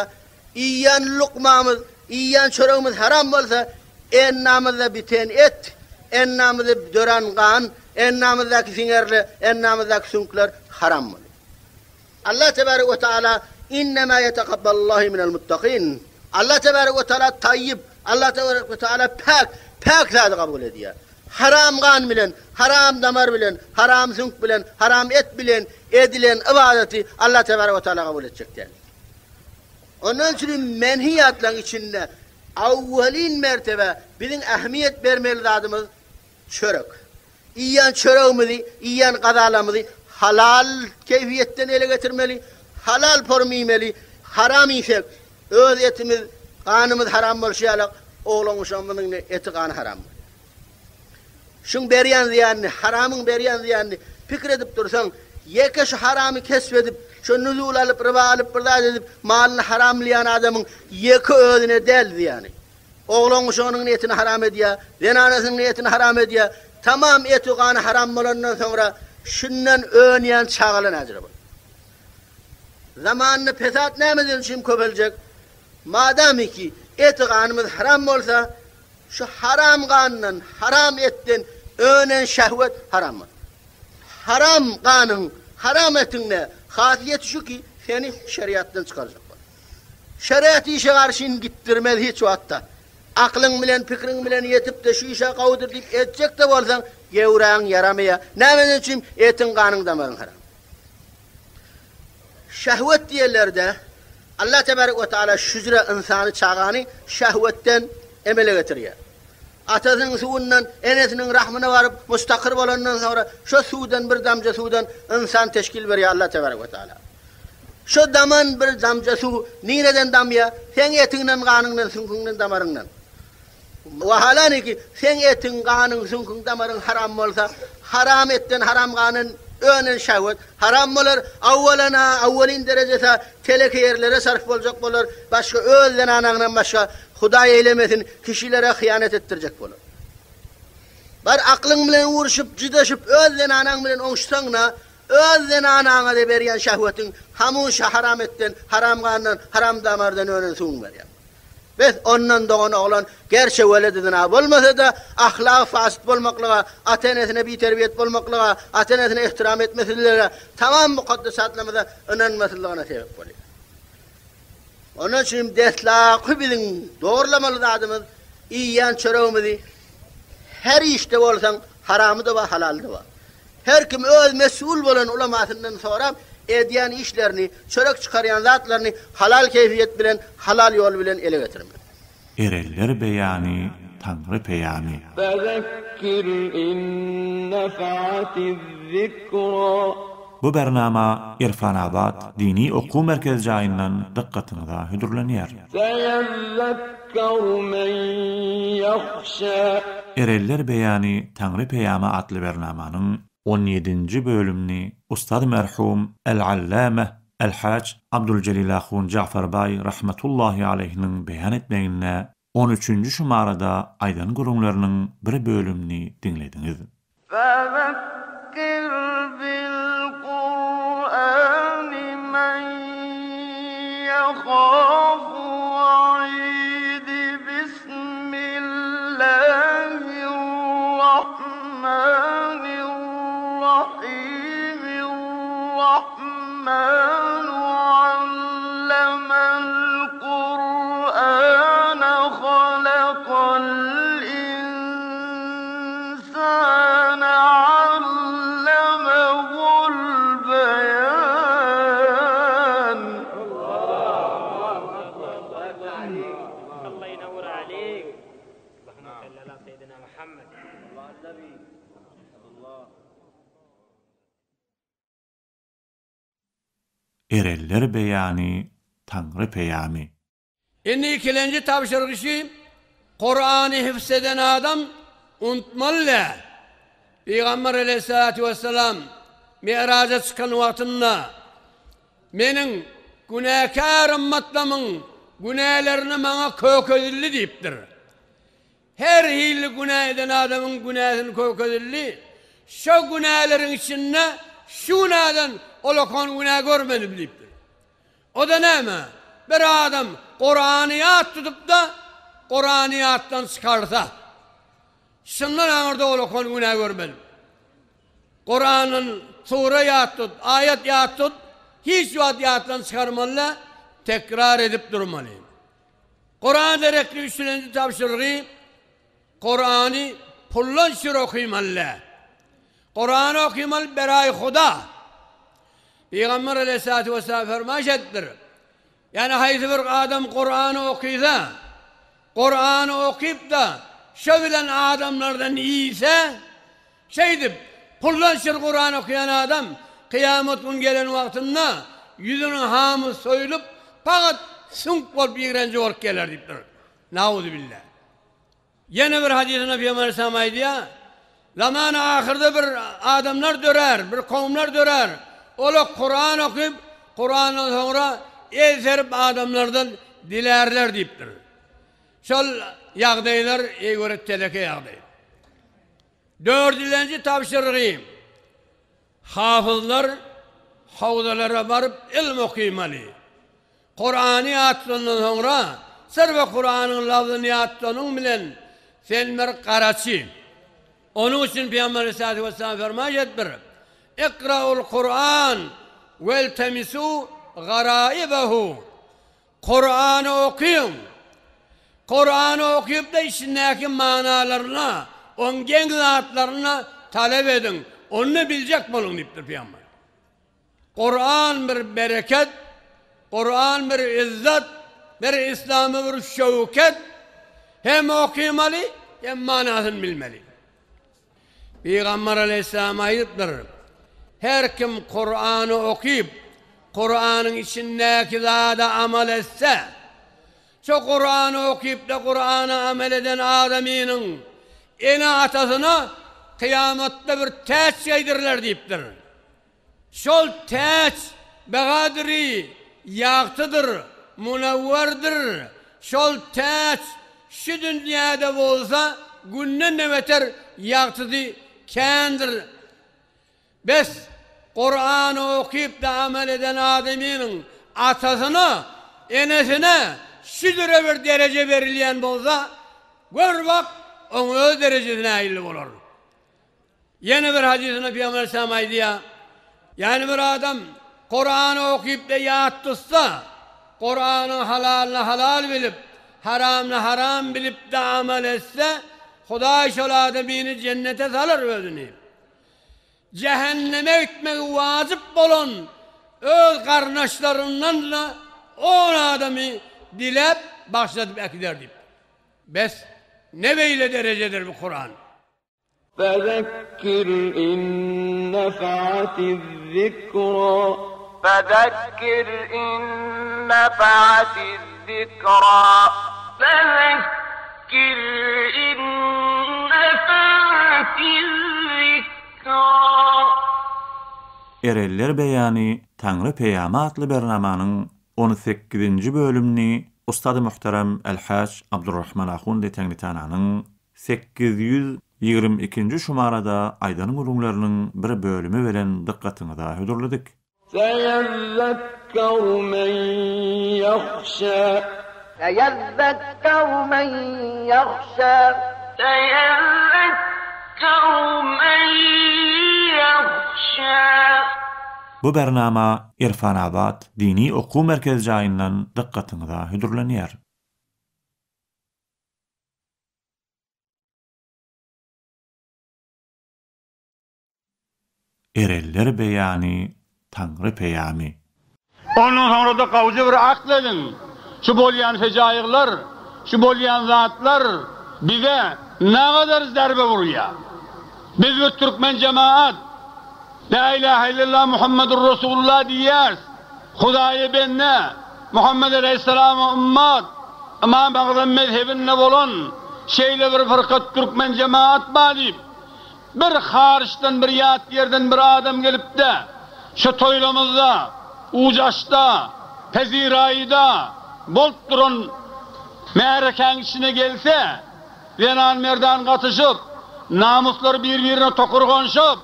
iýýän lukmamyz, iýýän çöregimiz haram bolsa, endamyzda biten et, endamyzda dörän gan, endamyzdaky siňerle, endamyzdaky süňkler haram bolýar. Allah tebarek we taala Innema yetekabbalallahu minel muttakin. Allah tebarek we taala taýýyp, Allah tebarek we taala päk, päk zady kabul edýär. Haram gan bilen, haram damar bilen, haram süňk bilen, haram et bilen edilen ybadaty Allah tebarek we taala kabul etjek däl. Ondan üçin menhiýatlaryň içinde awwelin mertebe biziň ähmiýet bermeli zadymyz çörek. Iýýän çöregimizi, iýýän gazalamyzy halal keýfiýetden ele getirmeli, halal porum iýmeli, haram iýsek, öz etimiz, ganymyz haram bolşy ýalak, oglan-uşagymyzyň-da eti, gany haram bolýar. Şuň berýän zyýanyny, haramyň berýän zyýanyny pikir edip dursaň, ýeke şu haramy kesp edip, şo nuzul alyp, ryba alyp, bir zat edip, malyny haramlaýan adamyň ýeke özüne däl zyýany. Oglan-uşagynyň etini haram edýär, zenanasynyň etini haram edýär. Tamam eti-gany haram bolandan soňra şundan önýän çagalar näjele bolar? Zamanda pesat nämeden üçin köpeljek? Madamiki eti-ganymyz haram bolsa, şu haram gandan, haram etden önen şehwet haram bolar. Haram ganyň, haram etiň-de hasiýeti şu ki, seni şeriatdan çykarjak bolar. Şeriat işe garşyn gitdirmez hiç wagtda. Aklyň bilen, pikriň bilen ýetip-de şu işe gowudyr diýip etjek-de bolsaň, gewräň ýaramaýar. Nämeden üçin? Etiň, ganyň, damagyň haram. Şehwet diýenlerde Allah tebarek we taala şüjre ynsany, çagany şehwetden emele getirýär. Atasynyň suwundan enesiniň rahmyna baryp mustakyr bolandan soňra şo suwdan bir damja suwdan ynsan teşkil berýär Allah tebarek we taala. Şo daman bir damja suw nireden damýar? Seň etiňden, ganyňdan, süňküňden, damaryňdan. Wahalaniki, seň etiň, ganyň, süňküň, damaryň haram bolsa, haram etden, haram gandan önen şehwet haram bolar. Awwalana, awwalyn derejesi teleke ýerlere sarf boljak bolar. Başga öz zenanaňdan başga, Hudaý eýlemesin, kişilere hyýanat etdirjek bolar. Bar aklyň bilen urşup, jydaşyp, öz zenanaň bilen oňşsaň-da, Öz zenanaňa-da berýän şehwetiň hamuşa haram etden, haram gandan, haram damardan önen suwuň berýär. Bes, ondan dogan oglan, gerçe weledi zyna bolmasa-da, ahlagy fasyt bolmaklyga, ata-enesine biterbiýet bolmaklyga, ata-enesine ehtiram etmesizlige, tamam mukaddesatlarymyza ynanmasyzlygyna sebäp bolýar. Onuň üçin deslapky biziň dogrulamaly zadymyz, iýýän çöregimizi her işde bolsaň, haramy-da bar, halaly-da bar. Her kim öz mesul bolan ulamasyndan sorap, edýän işlerini, çörek çykarýan zatlaryny halal keýfiýet bilen, halal ýol bilen ele getirmeli. Erenler beýany, Taňry peýamy. Fezekkir in nefa'atiz-zikra. Bu bernama Irfanabat dini okuw merkezi jaýyndan dykgatyňyza hödürlenýär. Seýezzekkeru men ýahşa. Erenler beýany Taňry peýamy atly bernamanyň on ýedinji bölümini Ustaz merhum El-Allameh El-Haj Abduljelil Ahun Jagfarbaý rahmetullahi aleýhiniň beýan etmeginde on üçünji şumarada aýdan gürrüňleriniň bir bölümini diňlediňiz. Fezekkir bil Kur'ani men ýehafu wa'id Bismillahirrahmanirrahim Errahmanu allemal Kur'ane halakal insane allemehul beyan. Erenler beýany, Taňry peýamy. Indi ikilenji tabşyryk şu, Kurany hifz eden adam unutmaly däl. Pygamber aleýhissalatu wessalam Mi'raja çykan wagtynda, Meniň günäkär ymmatlamyň günälerini maňa kökezildi diýipdir. Her hili günä eden adamyň günäsini kökezildi. Şo günäleriň içinde şu günäden olakan günä görmedim diýipdir. O-da näme? Bir adam Kurany ýat tutup-da, Kurany ýatdan çykarsa. Şundan aňyrda olakan günä görmedim. Kurandan sure ýat tut, aýat ýat tut, hiç wagt ýatdan çykarmaly-da, tekrar edip durmaly. Kurana derekli üçülenji tabşyrygy Kurany puldan şir okymaly däl. Kurany okymaly beraý Huda. Pygamber aleyhissalatu vesselam fermaýyş edipdir. Ýani haýsy bir adam Kurany okysa, Kurany okyp-da şo bilen adamlardan iýse, Şeýdip, puldan şir Kuran okaýan adam kyýamat gün gelen wagtynda ýüzüniň hamy soýulyp, pagat süňk bolup ýigrenji bolup geler diýipdir. Nauzubilla. Ýene bir hadysynda Pygamber aleyhisselam aýdýar, Zamany ahyrda bir adamlar dörär, bir kowumlar dörär. Olar Kuran okyp, Kurandan soňra el serip adamlardan dilärler diýipdir. Şol ýagdaýlar eý görüp teleke ýagdaý. Dördülenji tabşyrygy, hafyzlar howzalara baryp ylm okymaly. Kurany ýatlandan soňra syrf Kuranyň labzyny ýatlanyň bilen sen bir garaçy. Onuň üçin Pygamber aleyhissalatu vesselam fermaýyş edipdir, Ikraul Kuran weltemisu garaibehu. Kurany okyň! Kurany okyp-da içindäki manalaryna, oň geň zatlaryna talap ediň, onda biljek boluň diýipdir pygamber. Kuran bir bereket, Kuran bir yzzat, bir yslama bir şöwket, hem okymaly, hem manasyny bilmeli. Pygamber aleýhissalam aýdypdyr, Her kim Kurany okyp, Kuranyň içindäki zada amal etse, şo Kurany okyp-da Kurana amal eden adamynyň ene-atasyna kyýamatda bir täç geýdiriler diýipdir. Şol täç begadry ýagtydyr, munawwardyr. Şol täç şu dünýäde bolsa günden-de beter ýagtysy kändir. Bes, Kurany okyp-da amal eden adamynyň atasyna, enesine şu jüre bir dereje berilýän bolsa, gör bak, oň öz derejesi nähili bolar. Ýene bir hadysynda Pygamber aleyhisselam aýdýar, Ýagny bir adam Kurany okyp-da ýat tutsa, Kuranyň halalyny halal bilip, haramyny haram bilip-de amal etse, Hudaý şol adamyny jennete salar özüni. Jähenneme gitmegi wajyp bolan öz garyndaşlaryndan-da on adamy diläp, bagyşladyp äkider diýipdir. Bes, ne beýle derejedir bu Kuran? Fezekkir in nefa'atiz-zikra. Fezekkir in nefa'atiz-zikra. Fezekkir in nefa'atiz-zikra. Erenler beýany Taňry peýamy atly bernamanyň on sekizinji bölümini Ustady muhterem Elhaç Abdurrahman Ahundi Teňritananyň 822-nji şumarada aýdan gürrüňleriniň bir bölümi bilen dykgatyňyza hödürledik. Seýezzekkeru men ýahşa. Seýezzekkeru men ýahşa. Seýezzekkeru men ýahşa. Bu bernama Irfanabat dini okuw merkezi jaýyndan dykgatyňyza hödürlenýär. Erenler beýany, Taňry peýamy. Ondan soňra-da gawja bir akl ediň. Şu bolýan fejaýyglar, şu bolýan zatlar bize nagadar zerbe urýar. Biz bir türkmen jemaat, Lä ilahe illallah Muhammedur Resulullah diýýäris. Hudaýa bende, Muhammet aleýhissalama ymmat, Ymam Agzam mezhebinde bolan şeýle bir fyrkat türkmen jemaat bar diýip, bir haryçdan bir ýat ýerden bir adam gelip-de, şu toýlamyzda, ujaşda, peziraýyda bolup duran märekäň içine gelse, zenan-merdan gatyşyp, namuslary bir-birine tokurganyşyp,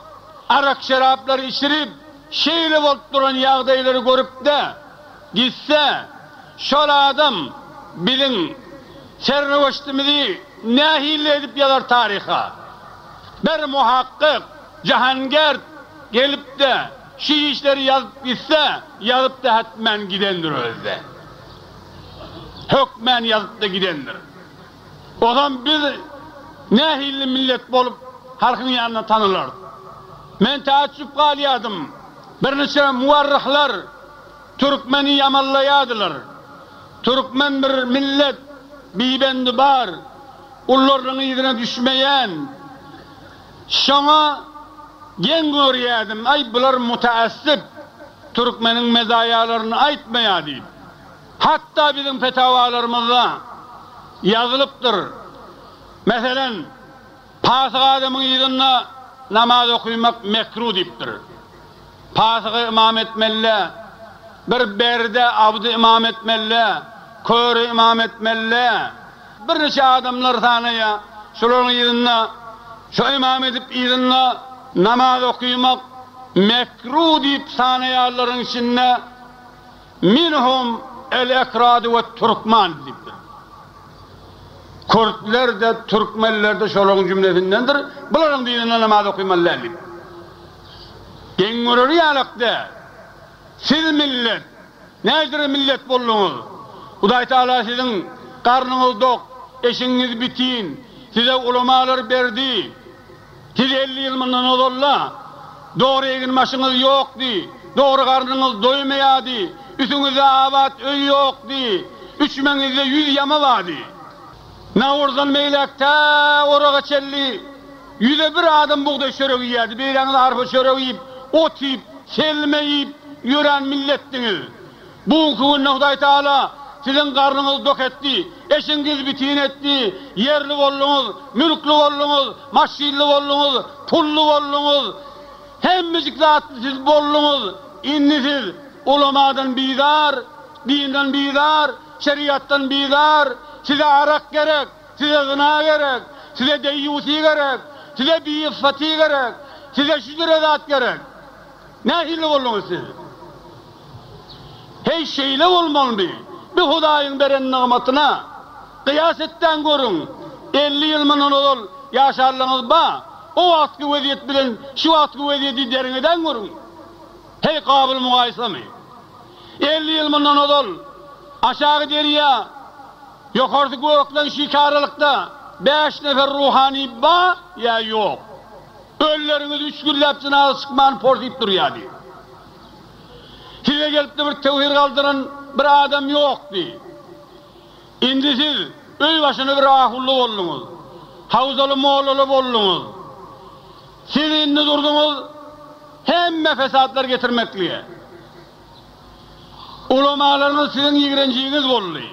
arak-şeraplar içirip, şeýle bolup duran ýagdaýlary görüp-de, gitse, şol adam biziň sernöweştimizi nähili edip ýazar taryha? Bir muhakkyk, jahangert gelip-de, şu işleri ýazyp gitse, ýazyp-da hetmen gidendir özi-de. Hökmän ýazyp-da gidendir. Ozam biz nähilli millet bolup halkyň ýanynda tanylarys. Men täjjüp galýardym. Birniçe muwarryhlar türkmeni ýamanlaýardylar. Türkmen bir millet, bibendi bar, ullarynyň yzyna düşmeýän. Şoňa geň görýärdim, aý bular mutaassip, türkmeniň mezaýalaryny aýtmaýar diýip. Hatda biziň fetawalarymyzda ýazylypdyr. Meselem, pasyk adamyň yzynda namaz okymak mekruh diýipdir. Pasygy ymam etmeli-dä, bir berde abdy ymam etmeli-dä, köri ymam etmeli-dä. Birniçe adamlar sanaýar, şolaryň yzynda şo ymam edip yzynda namaz okymak mekruh diýip sanaýanlaryň içinde Minhum el-ekradu we-türkman diýipdir. Kürtler-de, türkmenler-de şolaryň jümlesindendir. Bularyň dininde namaz okymaly däl diýipdir. Geň göreri ýalak däl. Siz millet, nädire millet bolduňyz? Hudaý Tagala siziň garnyňyz dok, eşigiňiz bitin, size ulamalar berdi. Siz 50 ýyl mundan ozal-da, dogry eginbaşyňyz ýokdy, dogry garnyňyz doýmaýardy, üstüňizde abat öý ýokdy, üçmeňizde ýüz ýama bardy. Nowruzdan beýläk tä oraga çenli ýüze bir adam bugdaý çörek iýýärdi, beýläňiz arpa çörek iýip, ot iýip, selme iýip ýören milletdiňiz. Bu günki günde Hudaý Tagala siziň garnyňyzy dok etdi, eşigiňizi bitin etdi, ýerli bolduňyz, mülkli bolduňyz, maşynly bolduňyz, pully bolduňyz, hemmejik zatly siz bolduňyz, indi siz ulamadan bizar, dinden bizar, şeriatdan bizar, size arak gerek, size zyna gerek, size deýýusy gerek, size biýyffaty gerek, size şu jüre zat gerek. Nähili bolduňyz siz? Heý, şeýle bolmalymy? Bir Hudaýyň beren nygmatyna gyýas etdäň görüň, 50 ýyl mundan ozal ýaşanlygyňyz ba, o wagtky wezýet bilen şu wagtky wezýeti derňedäň görüň. Heý, gabyl mugaýysamy? 50 ýyl mundan ozal aşagy derýa, ýokarsy gökleň şikaralykda bäş nefer ruhany ba ýa ýok? Ölleriňiz üç günläp jynaza çykman porsyp durýardy. Size gelip-de bir töwhir galdyran bir adam ýokdy. Indi siz öý başyna bir ahunly bolduňyz. Hawzaly mollaly bolduňyz. Siz indi durduňyz hemme fesatlar getirmeklige. Ulamalaryňyz siziň ýigrenjiňiz boldy.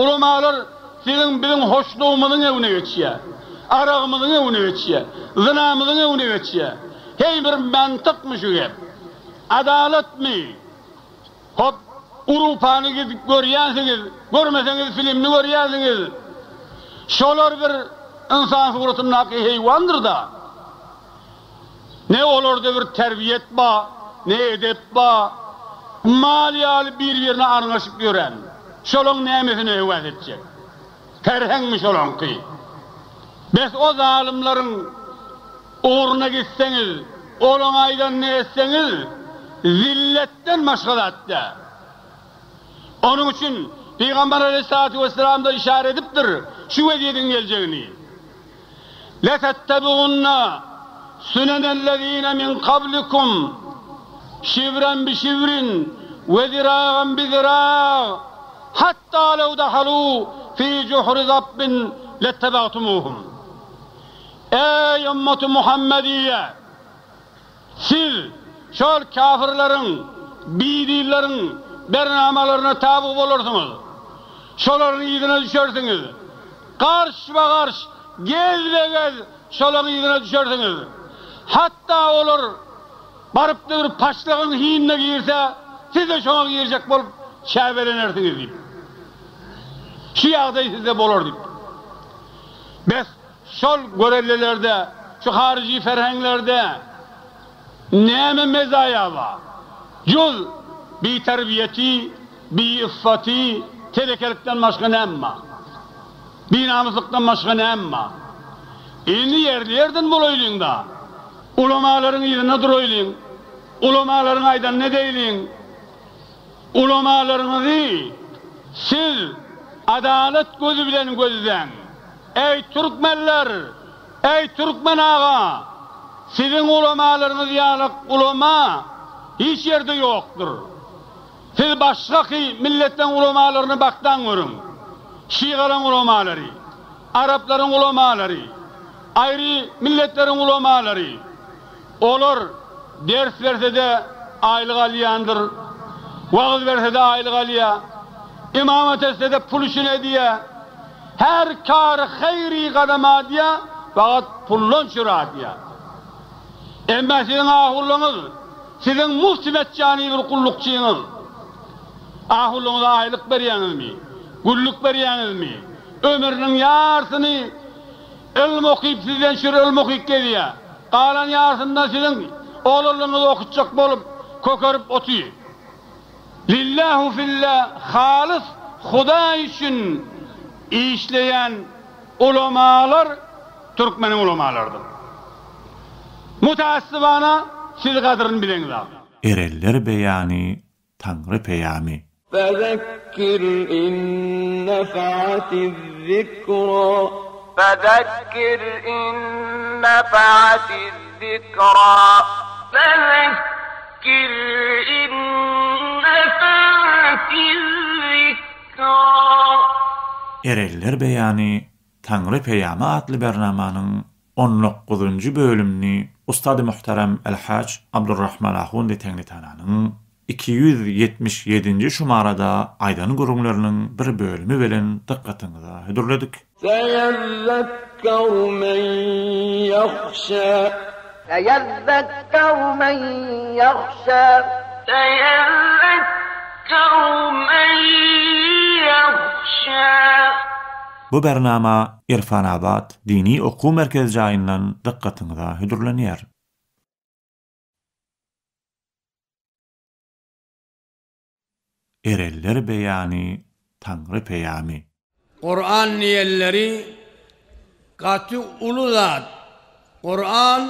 Ulamalar siziň biziň hoşlugymyzyň öňüne geçýär. Aragymyzyň öňüne geçýär. Zynamyzyň öňüne geçýär. Heý bir mantykmy şu gep? Adalatmy? Hop, Urupany gidip görýänsiňiz, görmeseňiz filimini görýänsiňiz. Şolar bir ynsan suratyndaky heýwandyr-da. Ne olarda bir terbiýet ba, ne edep ba. Mal ýaly bir-birine arňaşyp ýören. Şolaň nämesine höwes etjek? Perheňmi şolaňky? Bes o zalymlaryň ugruna gitseňiz, olaň aýdanyny etseňiz, zilletden başga zat däl. Onuň üçin Pygamber aleýhissalatu wessalam-da işara edipdir şu wezýediň geljegini. Letettebiunna sunenellezine min kablikum şibren bi şibrin we ziragan bi zirag hatta lew dahalu fi juhri zabbin lettebagtumuhum. Eý ümmaty Muhammediýe! Siz şol kafirleriň. bidinleriň bernamalaryna taby bolarsyňyz. Şolaryň yzyna düşersiňiz. Garşba-garş, gezbe-gez şolaryň yzyna düşersiňiz. Hatda olar baryp-da bir paşlagyň hinine girse, siz-de şoňa girjek bolup çäbelenersiňiz diýip. Şu ýagdaý sizde bolar diýip. Bes, şol görellelerde, şu haryjy ferhenglerde näme mezaýa bar? Juz biterbiýeti, biiffaty, telekelikden başga näme bar? Binamyslykdan başga näme bar? Indi ýerli-ýerden bolaýlyň-da. Ulamalaryň yzynda duraýlyň. Ulamalaryň aýdanyny edeýliň. Ulamalaryňyzy siz adalat gözi bilen gözläň. Eý türkmenler! Eý türkmen aga! Siziň ulamalaryňyz ýalyk ulama hiç ýerde ýokdur. Siz başgaky milletleň ulamalaryny bakdaň görüň. Şygalaň ulamalary, araplaryň ulamalary, aýry milletleriň ulamalary. Olar ders berse-de aýlyk alýandyr, wagyz berse-de aýlyk alýar, ymamat etse-de pul üçin edýär. Her kary haýry gadam adýar, fakat puldan çüri adýar. Emma siziň ahullaňyz, siziň mufti metjany bir gullukçyňyz. Ahullaňyza aýlyk berýäňizmi? Günlük berýäňizmi? Ömrüniň ýarsyny Ylym okyp sizden şir ylym okyp gezýä. Galan ýarsynda siziň oglanlaryňyzy okutjak bolup kökerip otyr. Lillahu filla halys Hudaý üçin işleýän ulamalar türkmeniň ulamalarydyr. Mutaassybana siz gadryny bileňizak. Erenler beýany Taňry peýamy. Fezekkir in nefa'atiz-zikra. Fezekkir in nefa'atiz-zikra. Fezekkir in nefa'atiz-zikra. Erenler beýany Taňry peýamy atly bernamanyň on dokuzynjy bölümini Ustady Muhterem El-Haç Abdurrahman Ahundi Teňritananyň 277-nji şumarada aýdan gürrüňleriniň bir bölümi bilen dykgatyňyza hödürledik. Seýezzekkeru men ýahşa. Seýezzekkeru men ýahşa. Seýezzekkeru men ýahşa. Bu bernama Irfanabat dini okuw merkezi jaýyndan dykgatyňyza hödürlenýär. Erenler beýany Taňry peýamy. Kuran diýenleri gaty uly zat. Kuran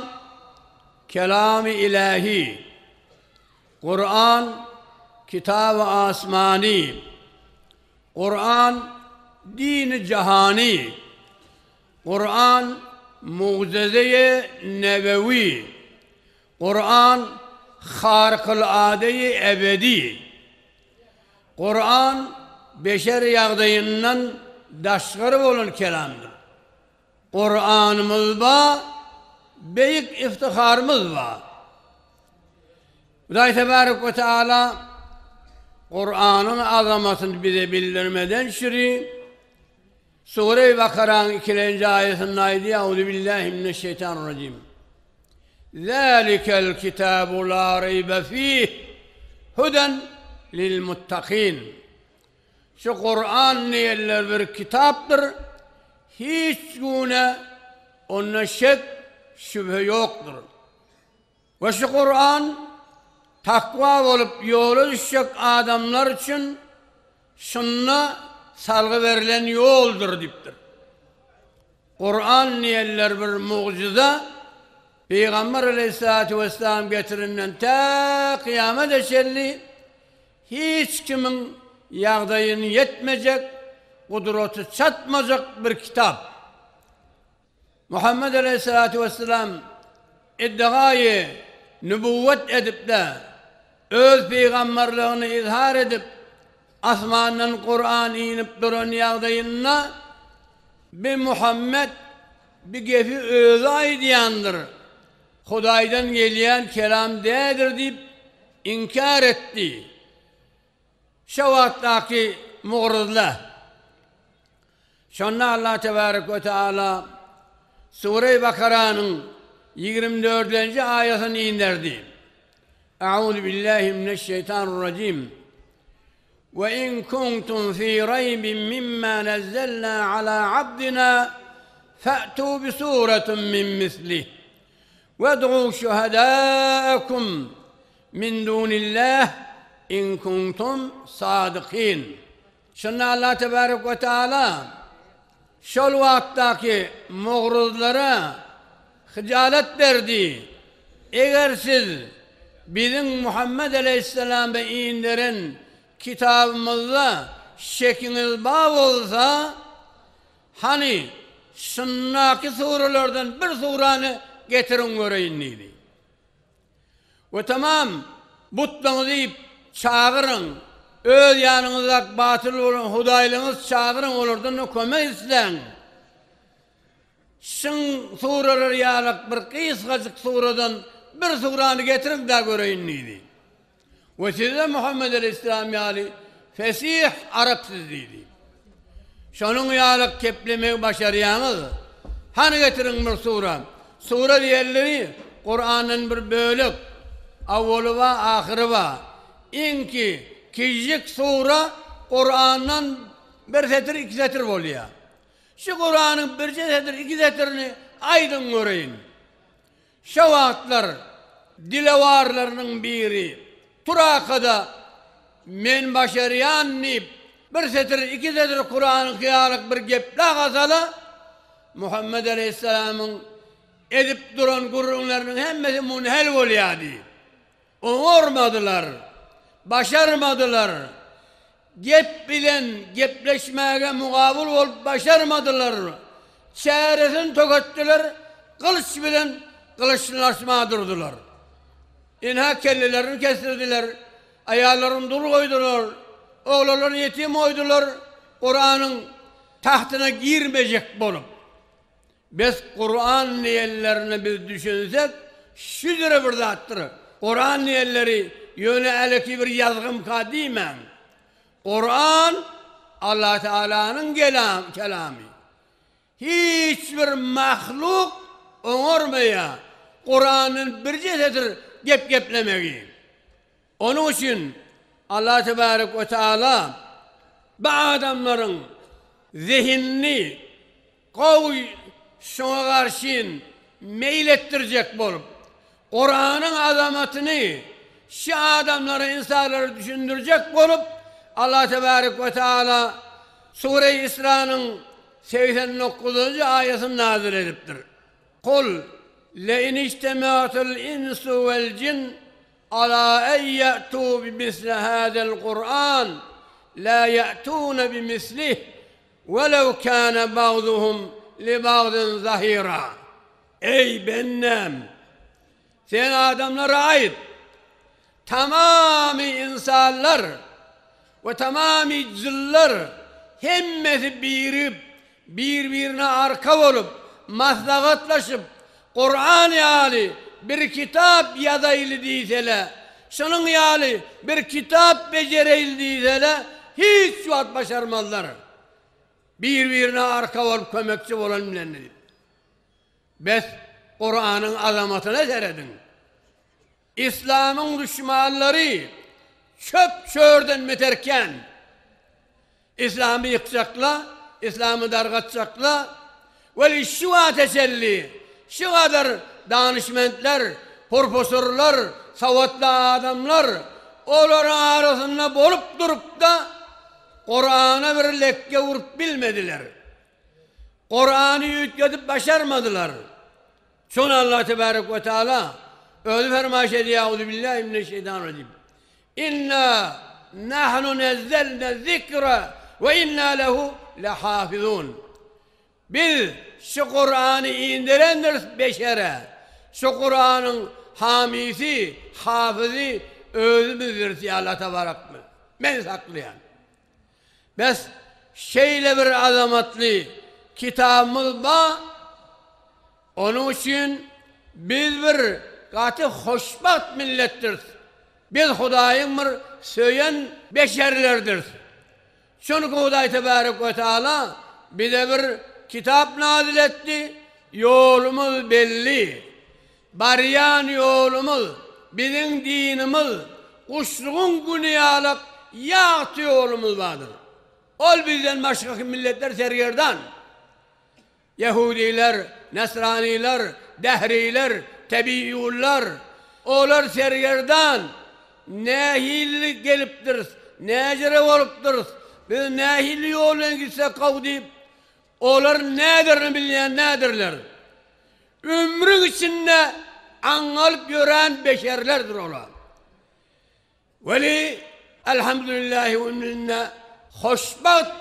kelamy ilähi. Kuran kitaby asmany. Kuran dini jahany. Kuran mugjyzeýi nebewi. Kuran harykyl-adeýi ebedi. Kuran beşer ýagdaýyndan daşgary bolan kelamdyr. Kuranymyz ba, beýik iftiharymyz ba. Hudaý tebarek we teala Kuranyň azamatyny bize bildirmeden şüri Sure-i Bakaranyň ikilenji aýatynda aýdýar, Auzubillahi mineşşeýtanirrajim. Zalikel kitabu la reýbe fih huden lil muttakin. Şu Kuran diýenler bir kitapdyr, hiç güne onda şek, şübhe ýokdur. We şu Kuran takwa bolup ýola düşjek adamlar üçin Şunda salgy berlen ýoldur diýipdir. Kuran diýenler bir mugjyza, Pygamber aleýhissalatu wessalam getirenden tä kyýamada çenli hiç kimiň ýagdaýyny ýetmejek, gudraty çatmajak bir kitap. Muhammet aleýhissalatu wessalam iddigaýy nübüwwet edip-de, öz pygamberligini izhar edip, asmandan Kuran inip duran ýagdaýynda, Bi Muhammet bi gepi özi aýdýandyr, Hudaýdan gelýän kelam däldir diýip. inkär etdi. Şo wagtdaky mugryzlar. Şonda Allah tebarek we teala Sure-i Bakaranyň 24-nji aýatyny inderdi. Euzu billahi mineşşeýtanirrajim. We in kuntum fi raýbin mimma nazzalna ala abdina fa'tu bi suratin min mislih. Wed'u şuhada'akum min dunillah in kuntum sadykin. Şonda Allah tebarek we taala şol wagtdaky mugryzlara hyjalat berdi, Eger siz biziň Muhammet aleýhissalama inderen kitabymyzda şekiňiz bar bolsa, hany, şundaky suralardan bir surany getiriň göreýin diýdi. We tamam butlaryňyzy çagyryň, öz ýanyňyzdaky batyl bolan hudaýlaryňyzy çagyryň, olardan-da kömek isläň. Şyň suralar ýalak bir gysgajyk suradan bir surany getiriň-dä göreýin diýdi. We siz-de Muhammet aleýhissalam ýaly fesih arapsyz diýdi. Şonuň ýaly keplemegi başarýaňyz. Hany getiriň bir sura. Sura diýenleri Kurandan bir bölek. Awwaly bar, ahyry bar. Iňki kijik sura Kurandan bir setir, iki setir bolýar. Şu Kuranyň birje setir, iki setirini aýdyň göreýin. Şo wagtlar dilewarlarynyň biri Turakada Men başarýan diýip, bir setir, iki setir Kuranyňky ýalyk bir gepläp alsala, Muhammet aleýhissalamyň edip duran gürrüňleriniň hemmesi munhel bolýardy. Oňarmadylar, başarmadylar. Gep bilen gepleşmäge mugabyl bolup başarmadylar. Çäresini töketdiler, gylyç bilen gylyçlaşmaga durdular. Ynha kellelerini kesdirdiler, aýallaryny dul goýdular, oglanlaryny ýetim goýdular, Kuranyň tagtyna girmejek bolup. Bes Kuran diýenlerine biz düşünsek, şüdüre bir zatdyr. Kuran diýenleri ýöne äleki bir ýazgymka diýmäň. Kuran Allah Tealanyň kelamy. Hiç bir mahluk oňarmaýar Kurandan birje setir gep geplemegi. Onuň üçin Allah Tebarek we Teala bu adamlaryň zehinini Gowy şoňa garşyn meýil etdirjek bolup, Kuranyň azamatyny şu adamlara, ynsanlara düşündirjek bolup, Allah tebarek we taala Sure-i Isranyň 89-njy aýatyny nazil edipdir. Kul, le in ijtematul insu vel jin ala en ye'tu bi misli hazel Kur'an la ye'tune bi mislih Welew kâne bagduhum li bagdin zahira. Eý, bendäm! Sen adamlara aýt, Tamamy ynsanlar we tamamy jynlar hemmesi birigip, bir-birine arka bolup, maslahatlaşyp, Kuran ýaly bir kitap ýazaýly diýsele, şunuň ýaly bir kitap bejereýli diýsele, hiç wagt başarmazlar. Bir-birine arka bolup kömekçi bolan bilen diýip. Bes, Kuranyň azamatyna serediň. Islamyň duşmanlary çöp-çörden beter kän. Yslamy ýykjakla, yslamy dargatjakla, weli şu wagta çenli şu gadar danyşmentler, porposorlar, sowatly adamlar olaryň arasynda bolup durupda Kurana bir lekge urup bilmediler. Kurany üýtgedip başarmadylar. Şony Allah tebarek we taala özi fermaýyş edýär, Auzubillahi mineşşeýtanirrajim. Inna nahnu nezzelne zikra we inna lehu lehafizun. Biz şu Kurany indirendiris beşere. Şu Kuranyň hamisi, hafyzy özümizdiris diýýär Allah tebarek. Men saklaýan. Bes, şeýle bir azamatly kitabymyz bar, onuň üçin biz bir gaty hoşbagt milletdiris. Biz Hudaýyň bir söýen beşerleridiris. Çünki Hudaý Tebarek we Teala bize bir kitap nazyl etdi, ýolumyz belli. Barýan ýolumyz, biziň dinimiz guşlugyň güni ýalak ýagty ýolumyz bardyr. Ol bizden başga milletler sergerdan. Ýehudylar, nasranylar, dähriler, tebiýunlar, olar sergerdan, nähili gelipdiris, näjere bolupdyrys, biz nähili ýol bilen gitsek gowy diýip, olar näderini bilýän däldirler. Ömrüň içinde aňňalyp ýören beşerlerdir olar. Weli, Elhamdülillahi we minne, hoşbagt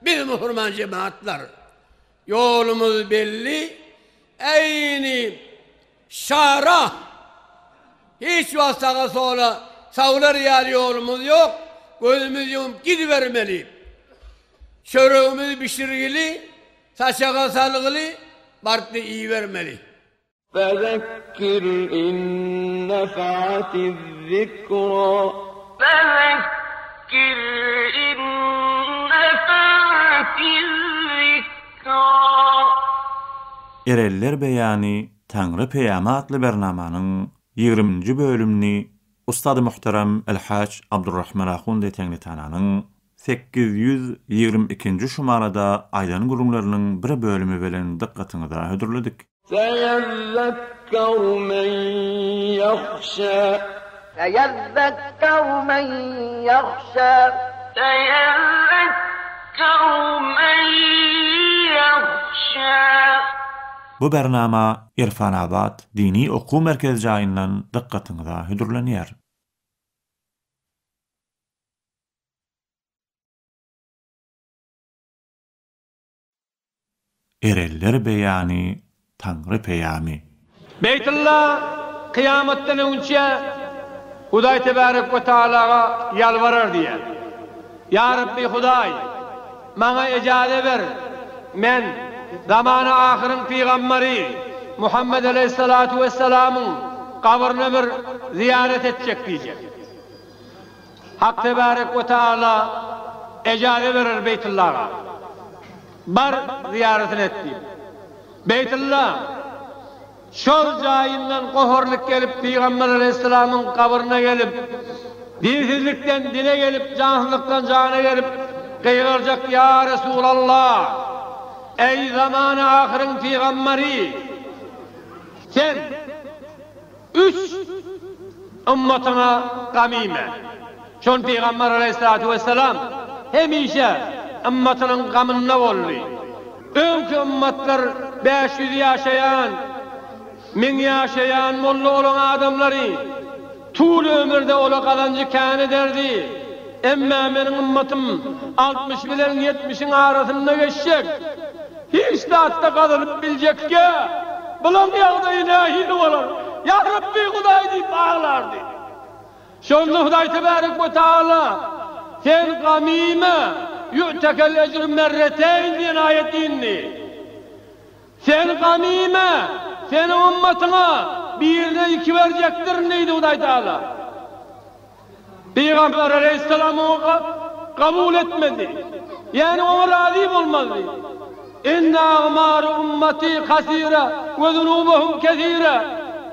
biz musurman jemaatlar. Ýolumyz belli, eýni şara. Hiç wagt saga sola sawlar ýaly ýolumyz ýok, gözümizi ýumup gidibermeli. Çöregimizi bişirgili, saçaga salgyly, baryp-da iýibermeli. Fezekkir in nefa'atiz zikra. Fezekkir in nefa'atiz zikra. Erenler beýany Taňry peýamy atly bernamanyň ýigriminji bölümini Ustady muhterem Elhaç Abdurrahman Ahundi Teňňitananyň 822-nji şumarada aýdan gürrüňleriniň bir bölümi bilen dykgatyňyza hödürledik. Seýezzekkeru men ýahşa. Seýezzekkeru men ýahşa. Seýezzekkeru men ýahşa. Bu bernama Irfanabat dini okuw merkezi jaýyndan dykgatyňyza hödürlenýär. Erenler beýany, Taňry peýamy. Beýtylla kyýamatdan öňünçä Hudaý Tebärek we Tagalaga ýalbarar diýýär. Ýa Rabbi Hudaý, maňa ejaze ber, men zamany ahyryň pygambary Muhammet aleýhissalatu wessalamyň gabryna bir zyýarat etjek diýjek. Hak Tebärek we Taala ejaze berer Beýtullaga. Bar, zyýaratyny et diýip. Beýtulla şol jaýyndan goharlyk gelip Pygamber aleýhissalamyň gabryna gelip, dinsizlikden dine gelip, jansyzlykdan jana gelip, gygyrjak, Ýa Resulallah! Eý, zamany ahyryň pygamberi! Sen! Üç ymmatyňa gam iýme. Şol Pygamber aleýhissalatu wessalam hemişe ymmatynyň gamynda boldy. Öňki ymmatlar 500 ýaşaýan, 1000 ýaşaýan boldy olaň adamlary. Tul ömürde ola gazanjy kän ederdi. Emmä meniň ymmatym 60 bilen 70-iň arasynda geçjek. Hiç zatda gazanyp biljekkä, bulaň ýagdaýy nähili bolar? Ýa Rabbi Hudaý diýip aglardy. Şonda Hudaý Tebärek we Taala, Sen gam iýme, ýu'tekel ejru merreteýn diýen aýat indi. Sen gam iýme, seniň ymmatyňa birine iki berjekdirin diýdi Hudaý Taala. Pygamber aleýhissalam oňa kabul etmedi. Ýagny oňa razy bolmazdy. Inne agmaru ummati kasira we zunubahum kesira.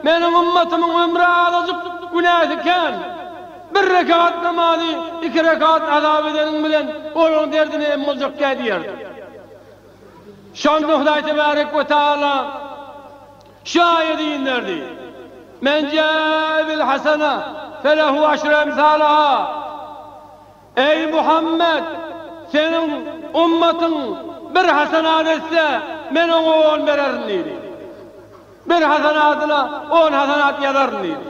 Meniň ummatymyň ömri azajyk, günäsi kän. Bir rekat namazy iki rekat azap edeniň bilen olaryň derdine em boljak däl diýerdi. Şonda Hudaý Tebärek we Taala şu aýady inderdi, Men jaa bil hasana felehu aşru emsalaha. Eý Muhammet, seniň ummatyň bir hasanat etse, men oňa on bererin diýdi. Bir hasanadyna on hasanat ýazaryn diýdi.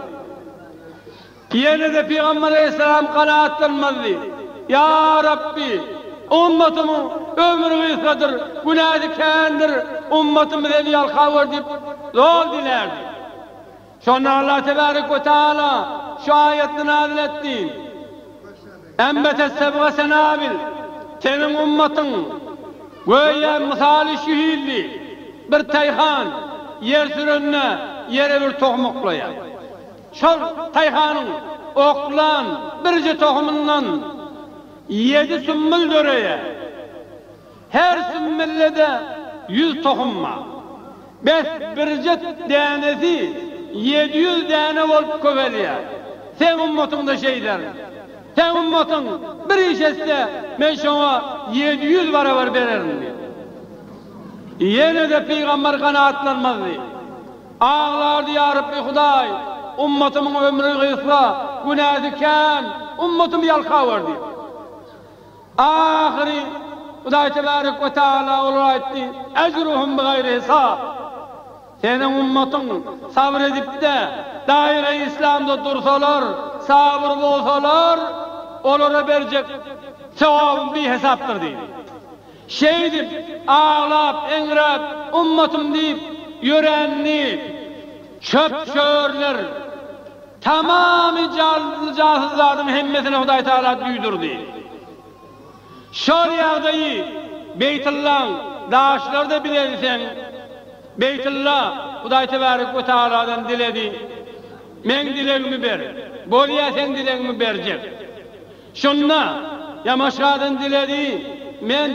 Ýene-de Pygamber aleýhissalam kanagatlanmazdy. Ýa Rabbi! Ummatymyň ömri gysgadyr, günäsi kändir, ummatymy Sen ýalkawer diýip zor dilärdi. Şonda Allah tebärek we taala şu aýatny nazyl etdi, Enbete sebga senabil, Seniň ummatyň, göýä mysaly şu hilli, bir taýhan ýer sürende ýere bir tohum oklaýar. Şol taýhanyň oklan birje tohumyndan ýedi sümmül döreýär. Her sümmülde-de ýüz tohum bar. Bes, birje dänesi 700 däne bolup köpelýär. Seň ummatyň-da şeýder. Seň ummatyň bir iş etse, men şoňa 700 barabar bererin diýdi. Ýene-de pygamber kanagatlanmazdy. Aglardy, Ýa Rabbi Hudaý, ummatymyň ömri gysga, günäsi kän, ummatymy ýalkawer diýip. Ahyry Hudaý Tebarek we Taala olara aýtdy, Ejruhum bigaýri hisab. Seniň ummatyň sabyr edip-de, daire-i Islamda dursalar, sabyr bolsalar, olara berjek sogabym bihesapdyr diýdi. Şeýdip, aglap, eňräp, ummatym diýip ýörenini çöp-çörler, tamamy janly-jansyz zadyň hemmesine Hudaý Tagala duýdurdy. Şol ýagdaýy Beýtullaň daşlary-da bilenseň, Beýtulla Hudaý Tebarek we Tagaladan diledi, Meň dilegimi ber, bolýa seň dilegiňi berjek. Şonda Ýamaşgadan diledi, Men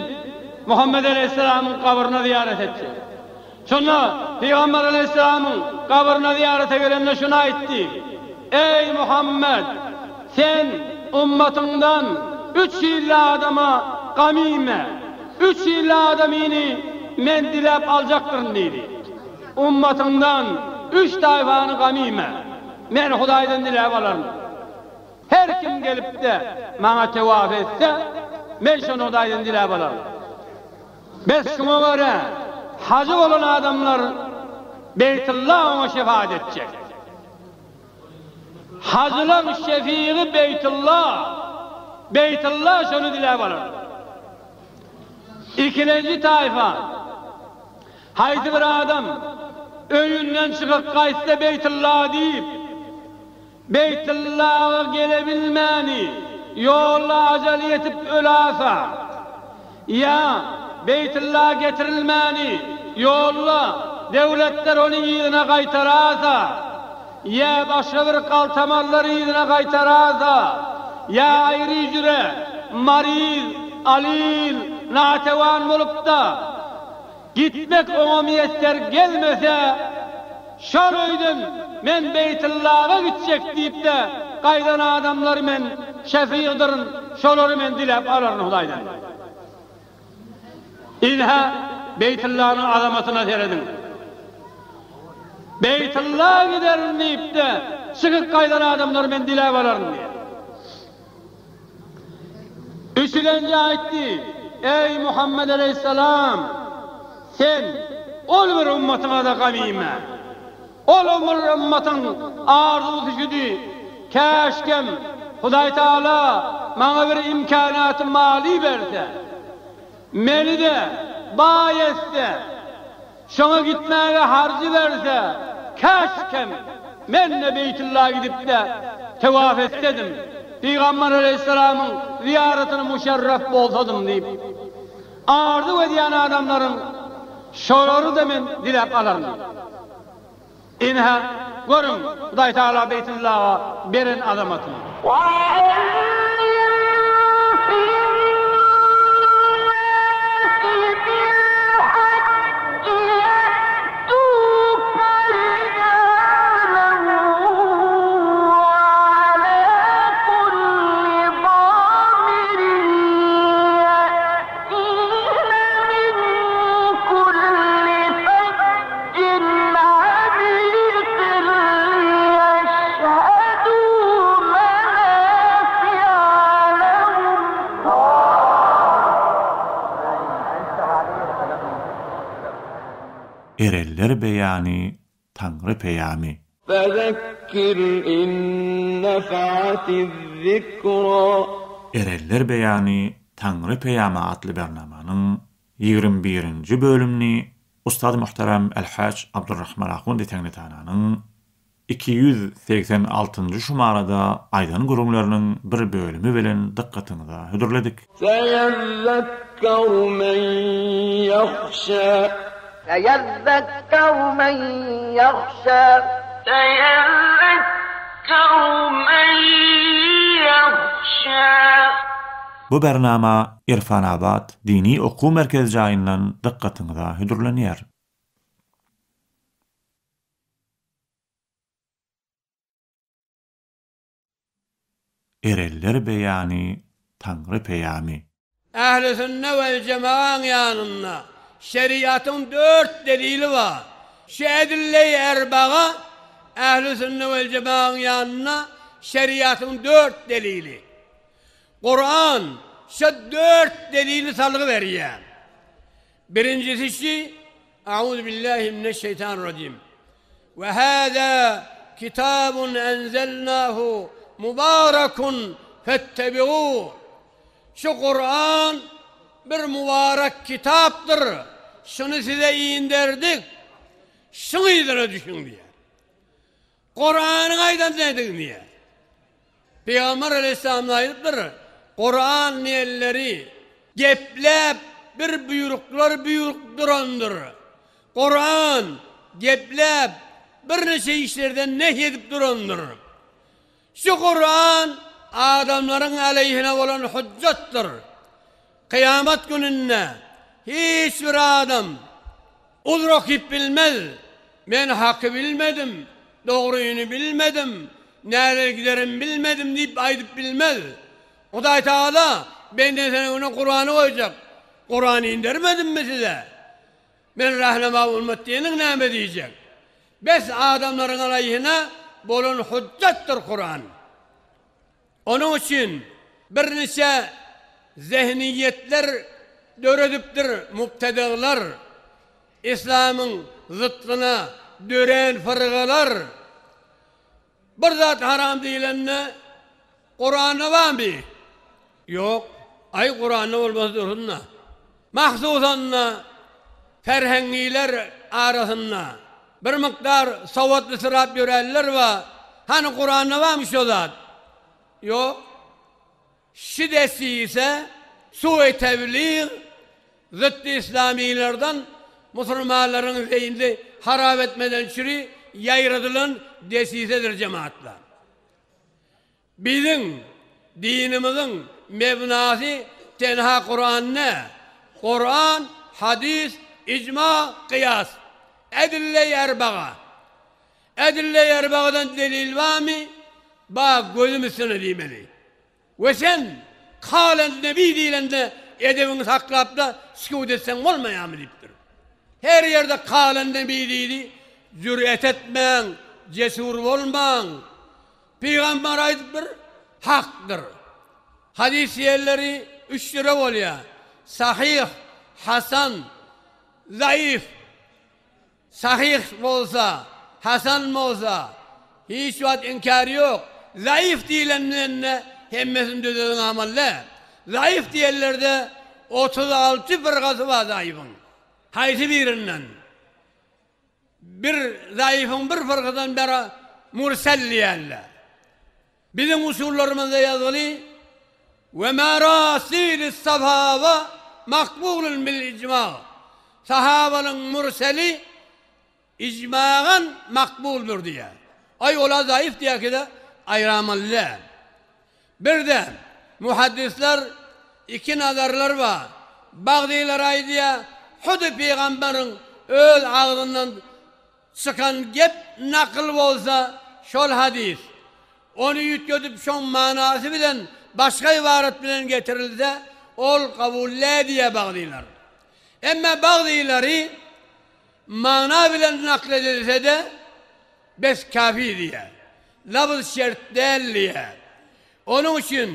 Muhammet aleýhissalamyň gabryna zyýarat etjek. Şonda Pygamber aleýhissalamyň gabryna zyýarata gelende şuny aýtdy, Eý, Muhammet! Sen ummatyňdan üç hilli adama gam iýme. Üç hilli adamyny men diläp aljakdyryn diýdi. Ummatyňdan üç taýfany gam iýme. Men Hudaýdan diläp alaryn. Her kim gelip-de, maňa tewaf etse, men şony Hudaýdan diläp alaryn. Bes şuňa görä, hajy bolan adamlar Beýtulla oňa şefaat etjek. Hajylaň şefigi Beýtulla, Beýtulla şony diläp alar. Ikilenji taýfa, haýsy bir adam öýünden çykyp gaýtsa Beýtulla diýip, Beýtullaga gelebilmäni, ýolda ajaly ýetip ölasa, ýa Beýtulla getirilmäni, ýolda döwletler ony yzyna gaýtarasa, ýa başga bir galtamanlar yzyna gaýtarasa, ýa aýry-jüre, maryz, alyl, natewan bolup-da, Gitmek oňa miýesser gelmese, şol öýden men Beýtullaga gitjek diýip-de gaýdan adamlary men şefigdirin, şolary men diläp alaryn Hudaýdan. Ynha, Beýtullanyň azamatyna serediň. Beýtulla giderin diýip-de çykyp gaýdan adamlary men diläp alaryn diýýär. Üçülenji aýtdy, Eý, Muhammet aleýhissalam! Sen ol bir ummatyňa-da gam iýme. Ol bir ummatyň arzuwsy şüdi, Käşgem, Hudaý Tagala maňa bir imkanaty maly berse, meni-de baý etse, Şoňa gitmäge harjy berse, käşkem, men-de Beýtulla gidip-de, tewaf etsedim, Pygamber aleýhissalamyň zyýaratyna muşerref bolsadym diýip, arzuw edýän adamlaryň şolary-da men diläp alaryn diýip. Ynha, görüň, Hudaý Tagala Beýtullaga beren azamatyny. Erenler beýany Taňry peýamy. Fezekkir in nefa'atiz-zikra. Erenler beýany Taňry peýamy atly bernamanyň 21-nji bölümini Ustad muhterem Elhaç Abdurrahman Ahundi Teňnetananyň 286-njy şumarada aýdan gürrüňleriniň bir bölümi bilen dykgatyňyza hödürledik. Seýezzekkeru men ýahşa. Seýezzekkeru men ýahşa. Seýezzekkeru. men ýahşa. Bu bernama Irfanabat dini okuw merkezi jaýyndan dykgatyňyza hödürlenýär. Erenler beýany Taňry peýamy. Ähli-sünne wel-jemagaň ýanynda şeriatyň dört delili bar. Şu edille-i erbaga ähli-sünne wel-jemagaň ýanynda şeriatyň dört delili. Kuran şu dört delili salgy berýär. Birinjisi şu, Auzubillahi mineşşeýtanirrajim. We hâzâ kitabun enzelnâhu mubarakun fettebi'ûh. Şu Kuran bir mübarek kitapdyr, şuny size inderdik, şuň yzyna düşüň diýýär. Kuranyň aýdan nädigini diýýär. Pygamber aleýhissalam aýdypdyr, Kuran diýenleri gepläp bir buýruklar buýrup durandyr. Kuran gepläp birniçe işlerden nehy edip durandyr. Şu Kuran adamlaryň aleýhine bolan hujjatdyr. Kyýamat gününde hiç bir adam uzr okyp bilmez, Men haky bilmedim, dogryny bilmedim, närä giderim bilmedim diýip aýdyp bilmez. Hudaý Tagala bendesiniň öňüne Kurany goýjak. Kurany indermedimmi size? Men rahnama bolmat diýeniň näme diýjek? Bes adamlaryň alaýhyna bolan hujjatdyr Kuran. Onuň üçin birniçe zehniýetler döredipdir mubtedyglar, islamyň zytdyna dörän fyrgalar. Bir zat haram diýlende Kuranda barmy? Ýok. Aý Kuranda bolmasa dursun-da. Mahsusan-da ferhengiler arasynda bir mukdar sowatlysyrap ýörenler bar. Hany Kuranda barmy şo zat? Ýok. Şi desise sui teblig zytdy islamylardan musulmanlaryň zeýnini harap etmeden çüri ýaýradylan desisedir jemaatlar. Biziň dinimiziň mebnasy tenha Kuran däl. Kuran, hadys, ijma, kyýas. Edille-i erbaga. Edille-i erbagadan delil barmy? Bar, gözüm üstüne diýmeli. We sen Kalen nebi diýlende edebiňi saklap-da sükut etseň bolmaýarmy diýipdir. Her ýerde Kalen nebi diýdi, jüret etmäň, jesur bolmaň. Pygamber aýdypdyr, hakdyr. Hadys ýerleri üç jüre bolýar, sahyh, hasan, zaif. Sahyh bolsa, hasan bolsa, hiç wagt inkär ýok. Zaif diýlenden-de hemmesini düzediň amal däl. Zaif diýenlerde 36 fyrkasy bar zaifiň. Haýsy birinden? Bir zaifiň bir fyrkadan beri mursel diýerler. Biziň usullarymyzda ýazgyly We merasilis sahaba makbulun bil ijma. Sahabanyň murseli ijmagan makbuldyr diýýär. Aý ola zaif diýäkide aýramaly däl. Birde muhaddisler iki nazarlar bar. Bagzylar aýdýar, hudy pygamberiň öz agzyndan Çykan gep nakyl bolsa şol hadys. Ony üýtgedip şoň manasy bilen başga ybarat bilen getirilse ol kabul dä diýýär bagzylar. Emma bagzylary mana bilen nakl edilsede bes kafi diýýär. Labyz şert däl diýýär. Onuň üçin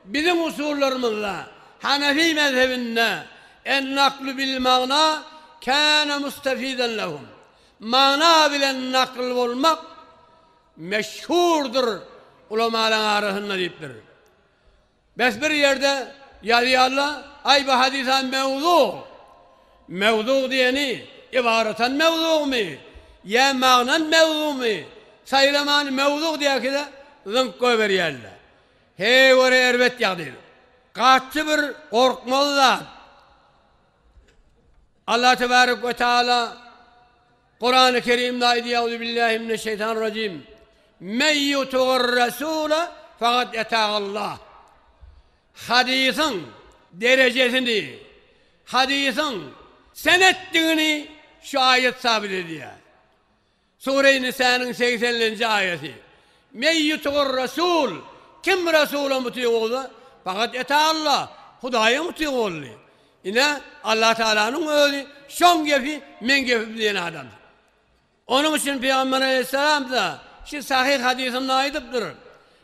biziň usullarymyzda, Hanefi mezhebinde En-naklu bil-magna kâne mustefiden lehum, Mana bilen nakl bolmak meşhurdyr ulamalaryň arasynda diýipdir. Bes bir ýerde ýazýarlar, aý bu hadysam mewzu. Mewzu diýeni ybaratan mewzumy ýa magnan mewzumy saýlamany mewzu diýäkide zyňk goýberýärler. Heý göre erbet ýagdaý. Gaty bir gorkmaly zat. Allah tebarek we taala Kurany Kerimde aýdýar, Euzubillahi mineşşeýtanirrajim. Men ýutugyr Resula fakat etagalla. Hadysyň derejesini, hadysyň senetdigini şu aýat sabyt edýär. Sure-i Nisanyň segseninji aýaty. Men ýutugyr Resul, kim Resula mutyg bolsa, fakat etagalla, Hudaýa mutyg boldy. Ine, Allatagalanyň özi şoň gepi meň gepim diýen adam. Onuň üçin Pygamber aleýhissalam-da şu sahyh hadysynda aýdypdyr.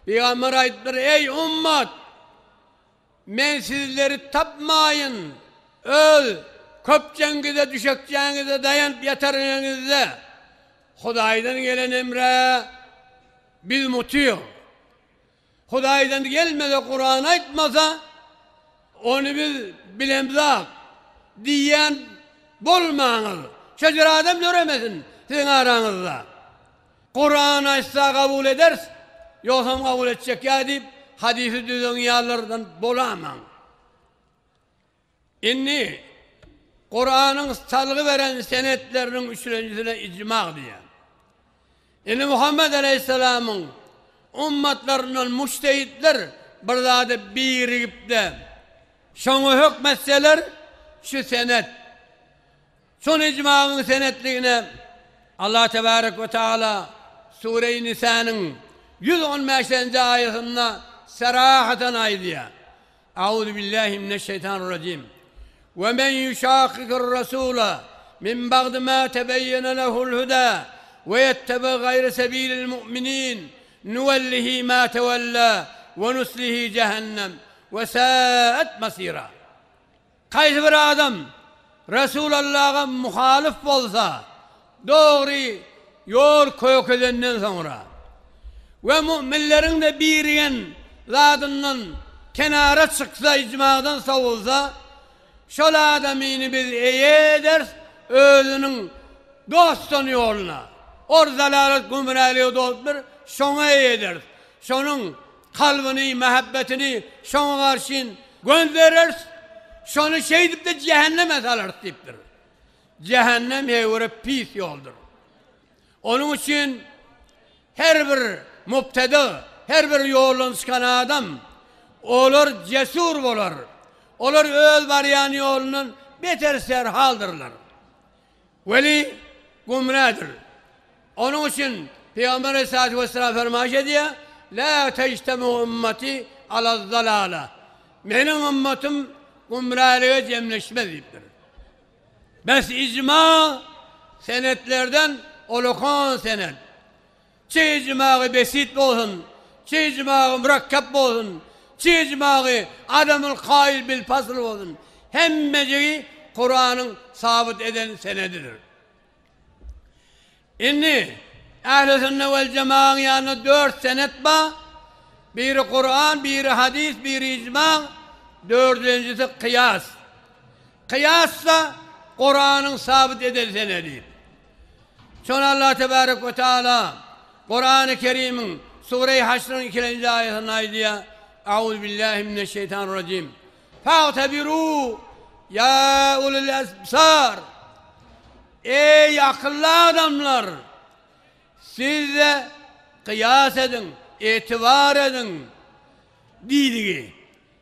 Pygamber aýdypdyr, Eý, ummat! Men sizleri tapmaýyn, öz köpjeňize, düşekjäňize daýanyp ýatarňyňyzda, Hudaýdan gelen emre biz mutyg. Hudaýdan gelmese Kuran aýtmasa ony biz bilemzak diýýän bolmaňyz. Şeýle adam döremesin siziň araňyzda. Kuran aýtsa kabul ederis, ýogsam kabul etjek ýa diýip hadysy düzen ýalylardan bolamaň. Indi Kuranyň salgy beren senetleriniň üçülenjisine ijma diýýär. Indi Muhammet aleýhissalamyň ummatlaryndan mujtehitler bir zada birigip-de, şoňa hökmetseler, şu senet, şol ijmagyň senetligine Allah tebarek we taala Sure-i Nisanyň 115-nji aýatynda serahatan aýdýar. Auzu billahi mineşşeýtanirrajim. We men ýuşakikir rasula min bagdy ma tebeýýene lehul huda we ýettebi gaýra sebilil mu'minin nuwellihi ma tewella we nuslihi jehennem we saat masira. Haýsy bir adam Resulallaha muhalyf bolsa, dogry ýol kökezenden soňra we mu'minleriň-de birigen zadyndan kenara çyksa, ijmadan sowulsa, şol adamyny biz eýe ederis özüniň dostan ýoluna. Or zalalat gümralygy dostdur, şoňa eýe ederis. Şonuň kalbyny, mähebbetini şoňa garşyn göndereris, şony şeýdip-de jähenneme salarys diýipdir. Jähennem heýwere pis ýoldur. Onuň üçin her bir mubtedi, her bir ýoldan çykan adam, olar jesur bolar. Olar öz barýan ýolundan beter serhaldyrlar. Weli gümradyr. Onuň üçin Pygamber aleyhissalatu vesselam fermaýyş edýär, La tejtemu ümmeti alaz-zalala. Meniň ümmetim gümralyga jemleşmez diýipdir. Bes ijma senetlerden ulakan senet. Çi ijmagy besit bolsun, çi ijmagy mürekkep bolsun, çi ijmagy adamul kail bil fasl bolsun, hemmejigi Kuranyň sabyt eden senedidir. Indi Ähli sünne wel jemaaň ýanynda dört senet bar, biri Kuran, biri hadys, biri ijma, dördünjisi kyýas. Kyýas-da Kuranyň sabyt eden senedi. Şony Allah tebarek we taala Kurany Kerimiň Sure-i Haşryň ikilenji aýatynda aýdýar, Auzubillahi mineşşeýtanirrajim. Fa'tebiru ýa ulul ebsar. Eý akylly adamlar! Siz-de kyýas ediň, etibar ediň diýdigi.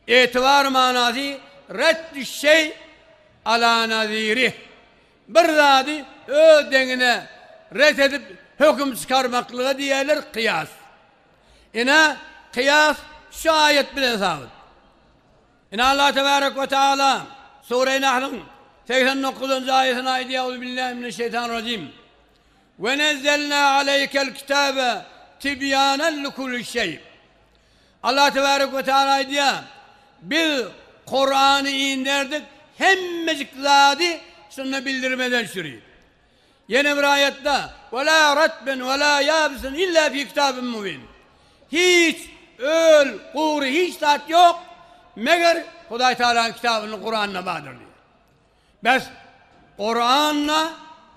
Etibar manasy reddüşşeý ala nazirih. Bir zady öz deňine ret edip höküm çykarmaklyga diýerler kyýas. Ine, kyýas şu aýat bilen sabyt. Ine Allah tebarek we taala Sure-i Nahlyň 89-njy aýatynda aýdýar, Euzubillahi mineşşeýtanirrajim. We nezzelna aleýkel kitabe tibýanen likulli şeý. Allah tebarek we taala aýdýar, Biz Kurany inderdik, hemmejik zady şunda bildirmeden çüri. Ýene bir aýatda, Ve la ratbin ve la ýabisin illa fi kitabin mubin. Hiç öl, gury hiç zat ýok, meger Hudaý Tagalanyň kitabynda, Kuranda bardyr diýýär. Bes Kuranda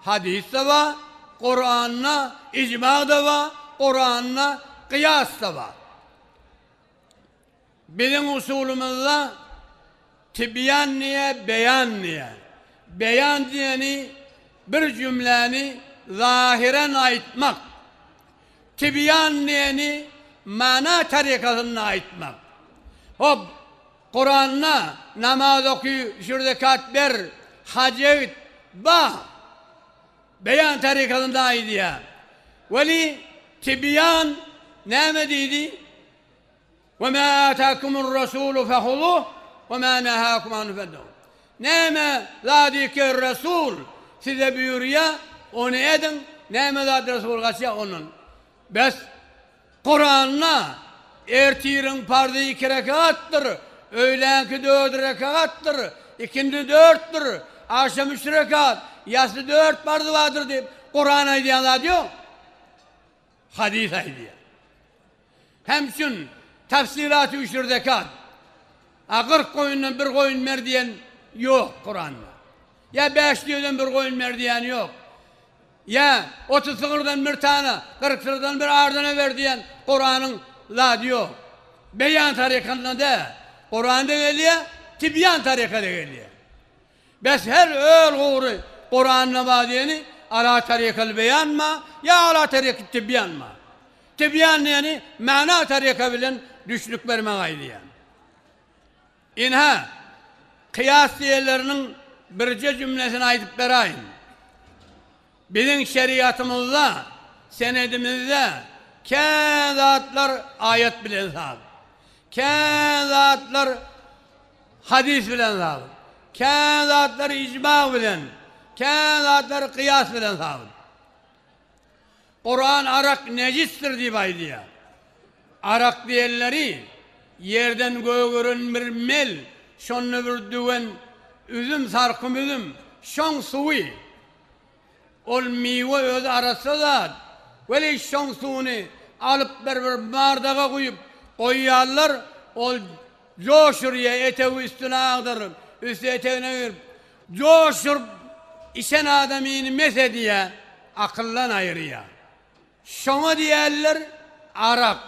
hadys-da bar, Kuranda ijma-da bar, Kuranda kyýas-da bar. Biziň usulymyzda tibýan diýýär, beýan diýýär. Beýan diýeni bir jümläni zahyran aýtmak. Tibýan diýeni mana tarykasynda aýtmak. Hop, Kuranda namaz oky, şür zekat ber, haja git, ba. Beýan tarykasynda aýdýar. Weli Tibýan näme diýdi? We ma atakumur rasulu fehuzuh we ma nahakum anhu fentehu. Näme zady ki Resul size buýurýar, ony ediň, näme zat Resul gaçýar ondan. Bes Kuranda ertiriň parzy iki rekatdyr, öýlänki dört rekatdyr, ikindi dörtdür, agşam üç rekat, ýassy dört parzy bardyr diýip Kuran aýdýan zady ýok. Hadys aýdýar. Hemçün tafsilaty üşür zekat. A 40 goýundan bir goýun ber diýen ýok Kuranda. Ýa 5 düýeden bir goýun ber diýen ýok. Ýa 30 sygyrdan bir tane, 40 sygyrdan bir ardana ber diýen Kuranyň zady ýok. Beýan tarykynda da Kuranda gelýär, tibýan tarykada gelýär. Bes her öl gury Kuranda bar diýeni ala tarykyl beýanma ýa ala tarykyt tibýanma? Tibýan diýeni mana taryka bilen düşnük bermek aýdýan. Ynha, kyýas diýenleriniň birje jümlesini aýdyp beräýin. Biziň şeriatymyzda, senedimizde kän zatlar aýat bilen sabyt. Kän zatlar hadys bilen sabyt. Kän zatlar ijma bilen, kän zatlar kyýas bilen sabyt. Kuran arak nejisdir diýip aýdýar. Arak diýenleri ýerden gögeren bir mel, şonda bir düwen üzüm, sarkym üzüm, şoň suwy. Ol miwe özi arassa zat. Weli şoň suwuny alyp bir bir bardaga guýup goýýarlar, ol joş urýar, etegi üstüne agdaryp, üsti etegine girip, joş urup içen adamyny mes edýär, akyldan aýyrýar. Şoňa diýerler arak.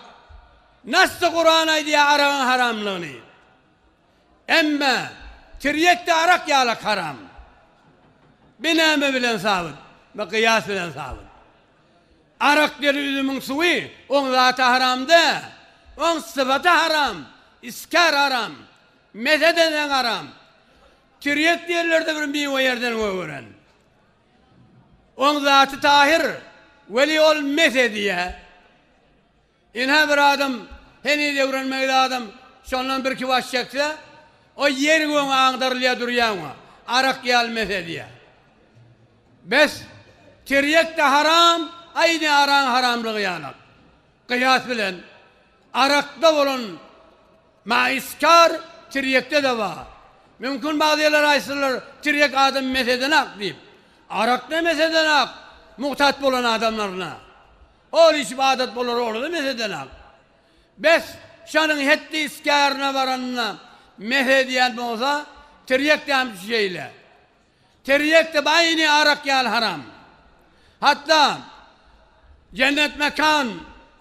Nasy Kuran aýdýar aragyň haramlygyny. Emme tirýek-de arak ýalak haram. Bi näme bilen sabyt? Bi gyýas bilen sabyt. Arak deri üzümiň suwy, oň zaty haram dä. Oň sypaty haram, iskär haram, mes edenseň haram. Tirýek diýenlerde bir miwe ýerden gögeren. Oň zaty tahyr, weli ol mes edýä. Ynha bir adam, heniz öwrenmegli adam şondan birki baş çekse, o ýer göňe aňdarylýar durýar oňa. Arak ýaly mes edýär. Bes, tirýek-de haram, aýny aragyň haramlygy ýalak. Gyýas bilen arakda bolan Maiskar tirýekde-de bar. Mümkin bagzylar aýtsynlar, tirýek adam mes edenak diýip. Arak-da mes edenak, mugtat bolan adamlaryna. Ol içip adat bolar olara mes edenak. Bes, şanyň hetdi iskärine baranda mes edýän bolsa, tirýek-de hem şeýle. Tirýek-de baýny arak ýaly haram. Hatda Jennet mekan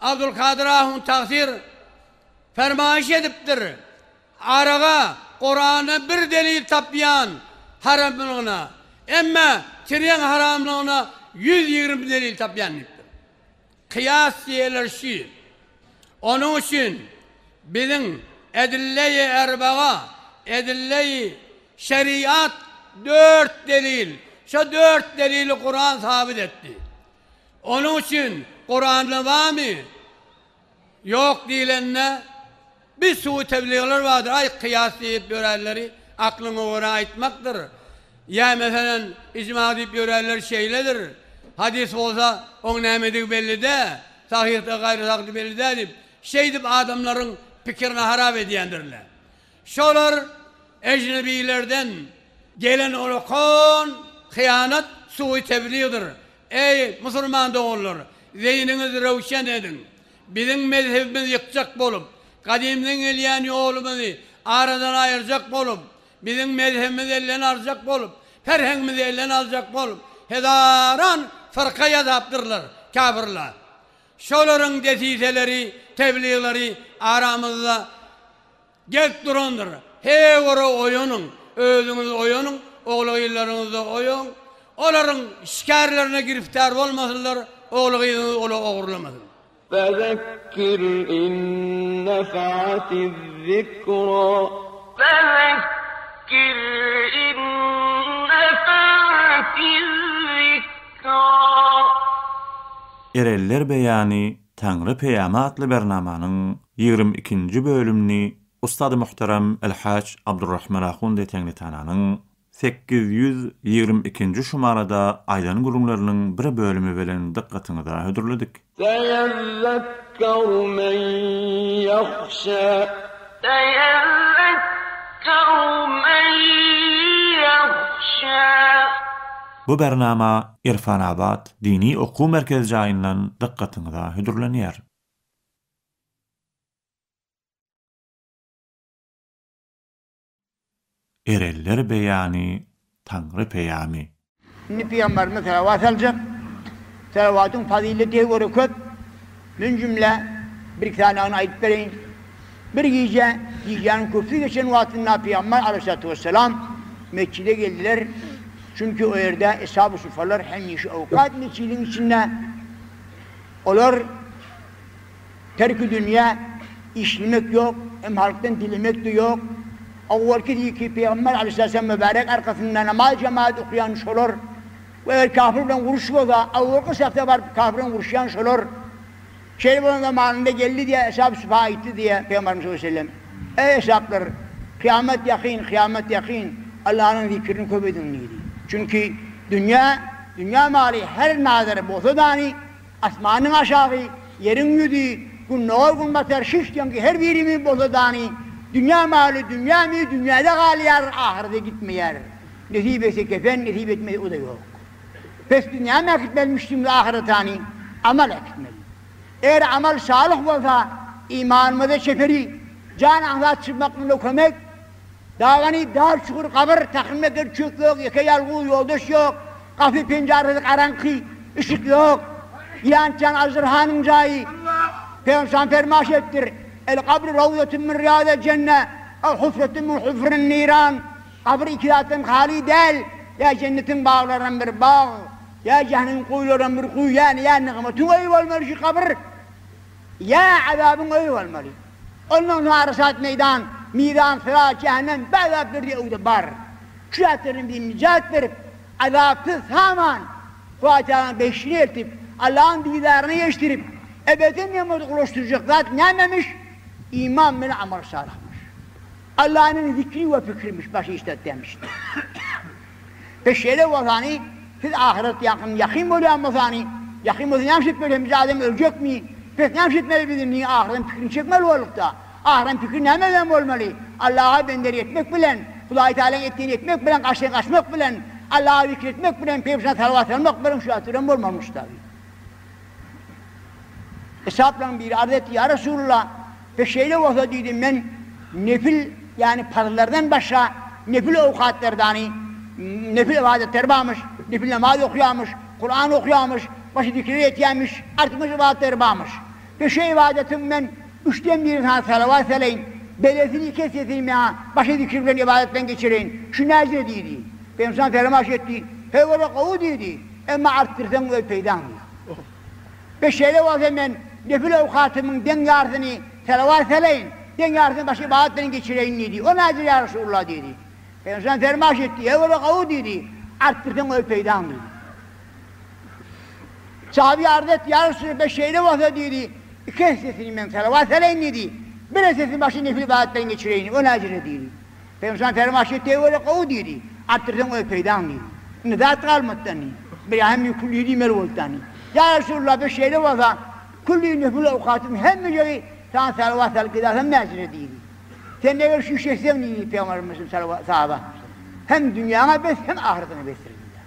Abdulkadyr ahun tagsyr fermaýyş edipdir, Araga Kuranda bir delil tapýan haramlygyna, emma tirýeň haramlygyna 120 delil tapýan diýipdir. Kyýas diýerler şi. Onuň üçin biziň edille-i erbaga, edille-i şeriat dört delil. Şo dört delili Kuran sabyt etdi. Onuň üçin Kuranda barmy? Ýok diýlende, bir suwy tebligler bardyr, aý kyýas diýip ýörenleri aklyňa görä aýtmakdyr. Ýa meselem ijma diýip ýörenler şeýledir. Hadys bolsa oň nämedigi belli däl, sahyhdygy gaýry sahyhdygy belli däl diýip, şeýdip adamlaryň pikirini harap edýändirler. Şolar ejnebilerden gelen olakan hyýanat suwy tebligdir. Eý, musulman doganlar! Zeýniňizi röwşen ediň! Biziň mezhebimizi ýykjak bolup, gadymdan gelýän ýolumyzy aradan aýyrjak bolup, biziň mezhebimizi elden aljak bolup, ferhengimizi elden aljak bolup, hezaran fyrka ýasapdyrlar, kafirler. Şolaryň desiseleri, tebligleri aramyzda Gelip durandyr. Heý ora oýanyň, özüňiz oýanyň, ogly-gyzlaryňyz-da oýaň. Olaryň şikärlerine giriftar bolmasynlar, ogly-gyzyňyz ola ogurlamasyn. Fezekkir in nefa'atiz zikra. Fezekkir in nefa'atiz zikra. Erenler beýany Taňry peýamy atly bernamanyň 22-nji bölümini Ustady muhterem El-Haç Abdurrahman Ahundi Teňňitananyň 822-nji şumarada aýdan gürrüňleriniň bir bölümi bilen dykgatyňyza hödürledik. Seýezzekkeru men ýahşa. Seýezzekkeru men ýahşa. Bu bernama Irfanabat dini okuw merkezi jaýyndan dykgatyňyza hödürlenýär. Erenler beýany, Taňry peýamy. Indi pygamberimiz salawat saljak. Salawatyň fazileti görä köp. Men jümle bir-iki sanyny aýdyp bereýin. Bir gije, gijäniň köpüsi geçen wagtynda pygamber aleýhissalatu wessalam metjide geldiler. Çünki o ýerde eshab-y sufalar hemişe owkat metjidiň içinde. Olar Terki dünýä, işlemek ýok, hem halkdan dilemek-de ýok. Owalky zikri Pygamber aleýhissalam mübärek arkasynda namaz jemaat okaýan şolar we eger kafir bilen uruş bolsa, owalky safda baryp kafir bilen uruşýan şolar. Şeýle bolan zamanynda geldi diýýär, Eshab-y Sufa aýtdy diýýär Pygamberimiz sallallahu aleýhi we sellem, Eý eshaplar, kyýamat ýakyn, kyýamat ýakyn, Allanyň zikrini köp ediň diýdi. Çünki dünýä, dünýä maly her nazary bolsa dany, Asmanyň aşagy, ýeriň ýüzi, gündogar-günbatar şiş-deňki her birimiz bolsa dany, dünýä maly dünýämi, dünýäde galýar, ahyrete gitmeýär. Nesip etse kefen, nesip etmese o-da ýok. Pes biz näme äkitmelimişdigimiz ahyretany, amal äkitmeli. Eger amal salyh bolsa, imanymyza çeperi, jan aňsat çykmaklygyna kömek, Dagany dar çukur gabyr, takyn meker çök ýok, ýeke ýalguz ýoldaş ýok, gapy penjaresi garaňky, yşyk ýok. Ýançan aždarhanyň jaýy. Pygamberimiz fermaş etdir, El gabru rawzatun min riýazil jenne, ew hufratun min hufrin niran. Gabyr iki zatdan haly däl, ýa jennetiň baglaryndan bir bag, ýa jähennemiň guýularyndan bir guýy, ýagny ýa nygmatyň öýi bolmaly şu gabyr. Ýa azabyň öýi bolmaly. Ondan soň Arasat meýdan, Mizan, Syrat, Jähennem bu azaplar diýe öwde bar. Şu zatlardan birini nijat berip, azapsyz saman Hudaý Tagalaň behişdine eltip, Allahyň didaryna ýeşdirip, ebedi nemada ulaşdyrjak zat nämemiş? Iman bilen amal salyhmyş. Allanyň zikri we pikrimiş baş iş zat dämişdir. Pes şeýle bolsany, siz ahyret ýakyn ýakyn bolýan bolsany, ýakyn bolsa näme şetmeli hem biz adam öljekmi? Pes näme şetmeli biz indi ahyretin pikrini çekmeli boldukda. Ahyretin pikri näme bilen bolmaly? Allaha bendelik etmek bilen, Hudaý Tagalaň etdigini etmek bilen, gaşyny gaçmak bilen, Allaha zikr etmek bilen, Pygamberine salawat salmak bilen şu zatlar bilen bolmalymyş tabi. Eshaplaryň biri arz etdi, Ýa Resulullah, pes şeýle bolsa diýdi, men nefil, ýagny parzlardan başga nefil owkatlardany, nefil ybadatlar barmyş, nefil namaz okýarmyş, Kuran okýarmyş, başga zikirler etýärmiş, artykmaç ybadatlar barmyş. Pes şu ybadatyň men üçden birini saňa salawat salaýyn, belesini iki essesini maňa başga zikir bilen, ybadat bilen geçireýin, şu näjire diýdi. Pygamberimiz fermaş etdi, Heý, ola gowy diýdi. Emma artdyrsaň öz peýdaň diýdi. Be şeýle bolsa men nefil owkatymyň deň ýarsyny salawat salaýyn, deň ýarsyny başga ybadat bilen geçireýin diýdi. O nädir ýa Resulullah diýdi. Pygamberimiz fermaş etdi, Eý ola gowy diýdi, artdyrsaň öz peýdaň diýdi. Sahaby arz etdi, Ýa Resulullah be şeýle bolsa diýdi, iki essesini men salawat salaýyn diýdi, bir essesini başga nefil ybadat bilen geçireýin, o nädir diýdi. Pemşan fermaşy teýwere gowy diýdi. Artdyrsaň öz peýdaň diýdi. Indi zat galmady dany. Bir hemme külli diýmeli boldy dany. Ýa Resulullah biz şeýle bolsa, külli nefil owkatyň hemmejegi saňa salawat salyp gidersem näjire diýdi. Sen eger şu işi etseň diýdi Pygamberimiz sahaba. Hem dünýäňe bes hem ahyretiňe besdir diýdi.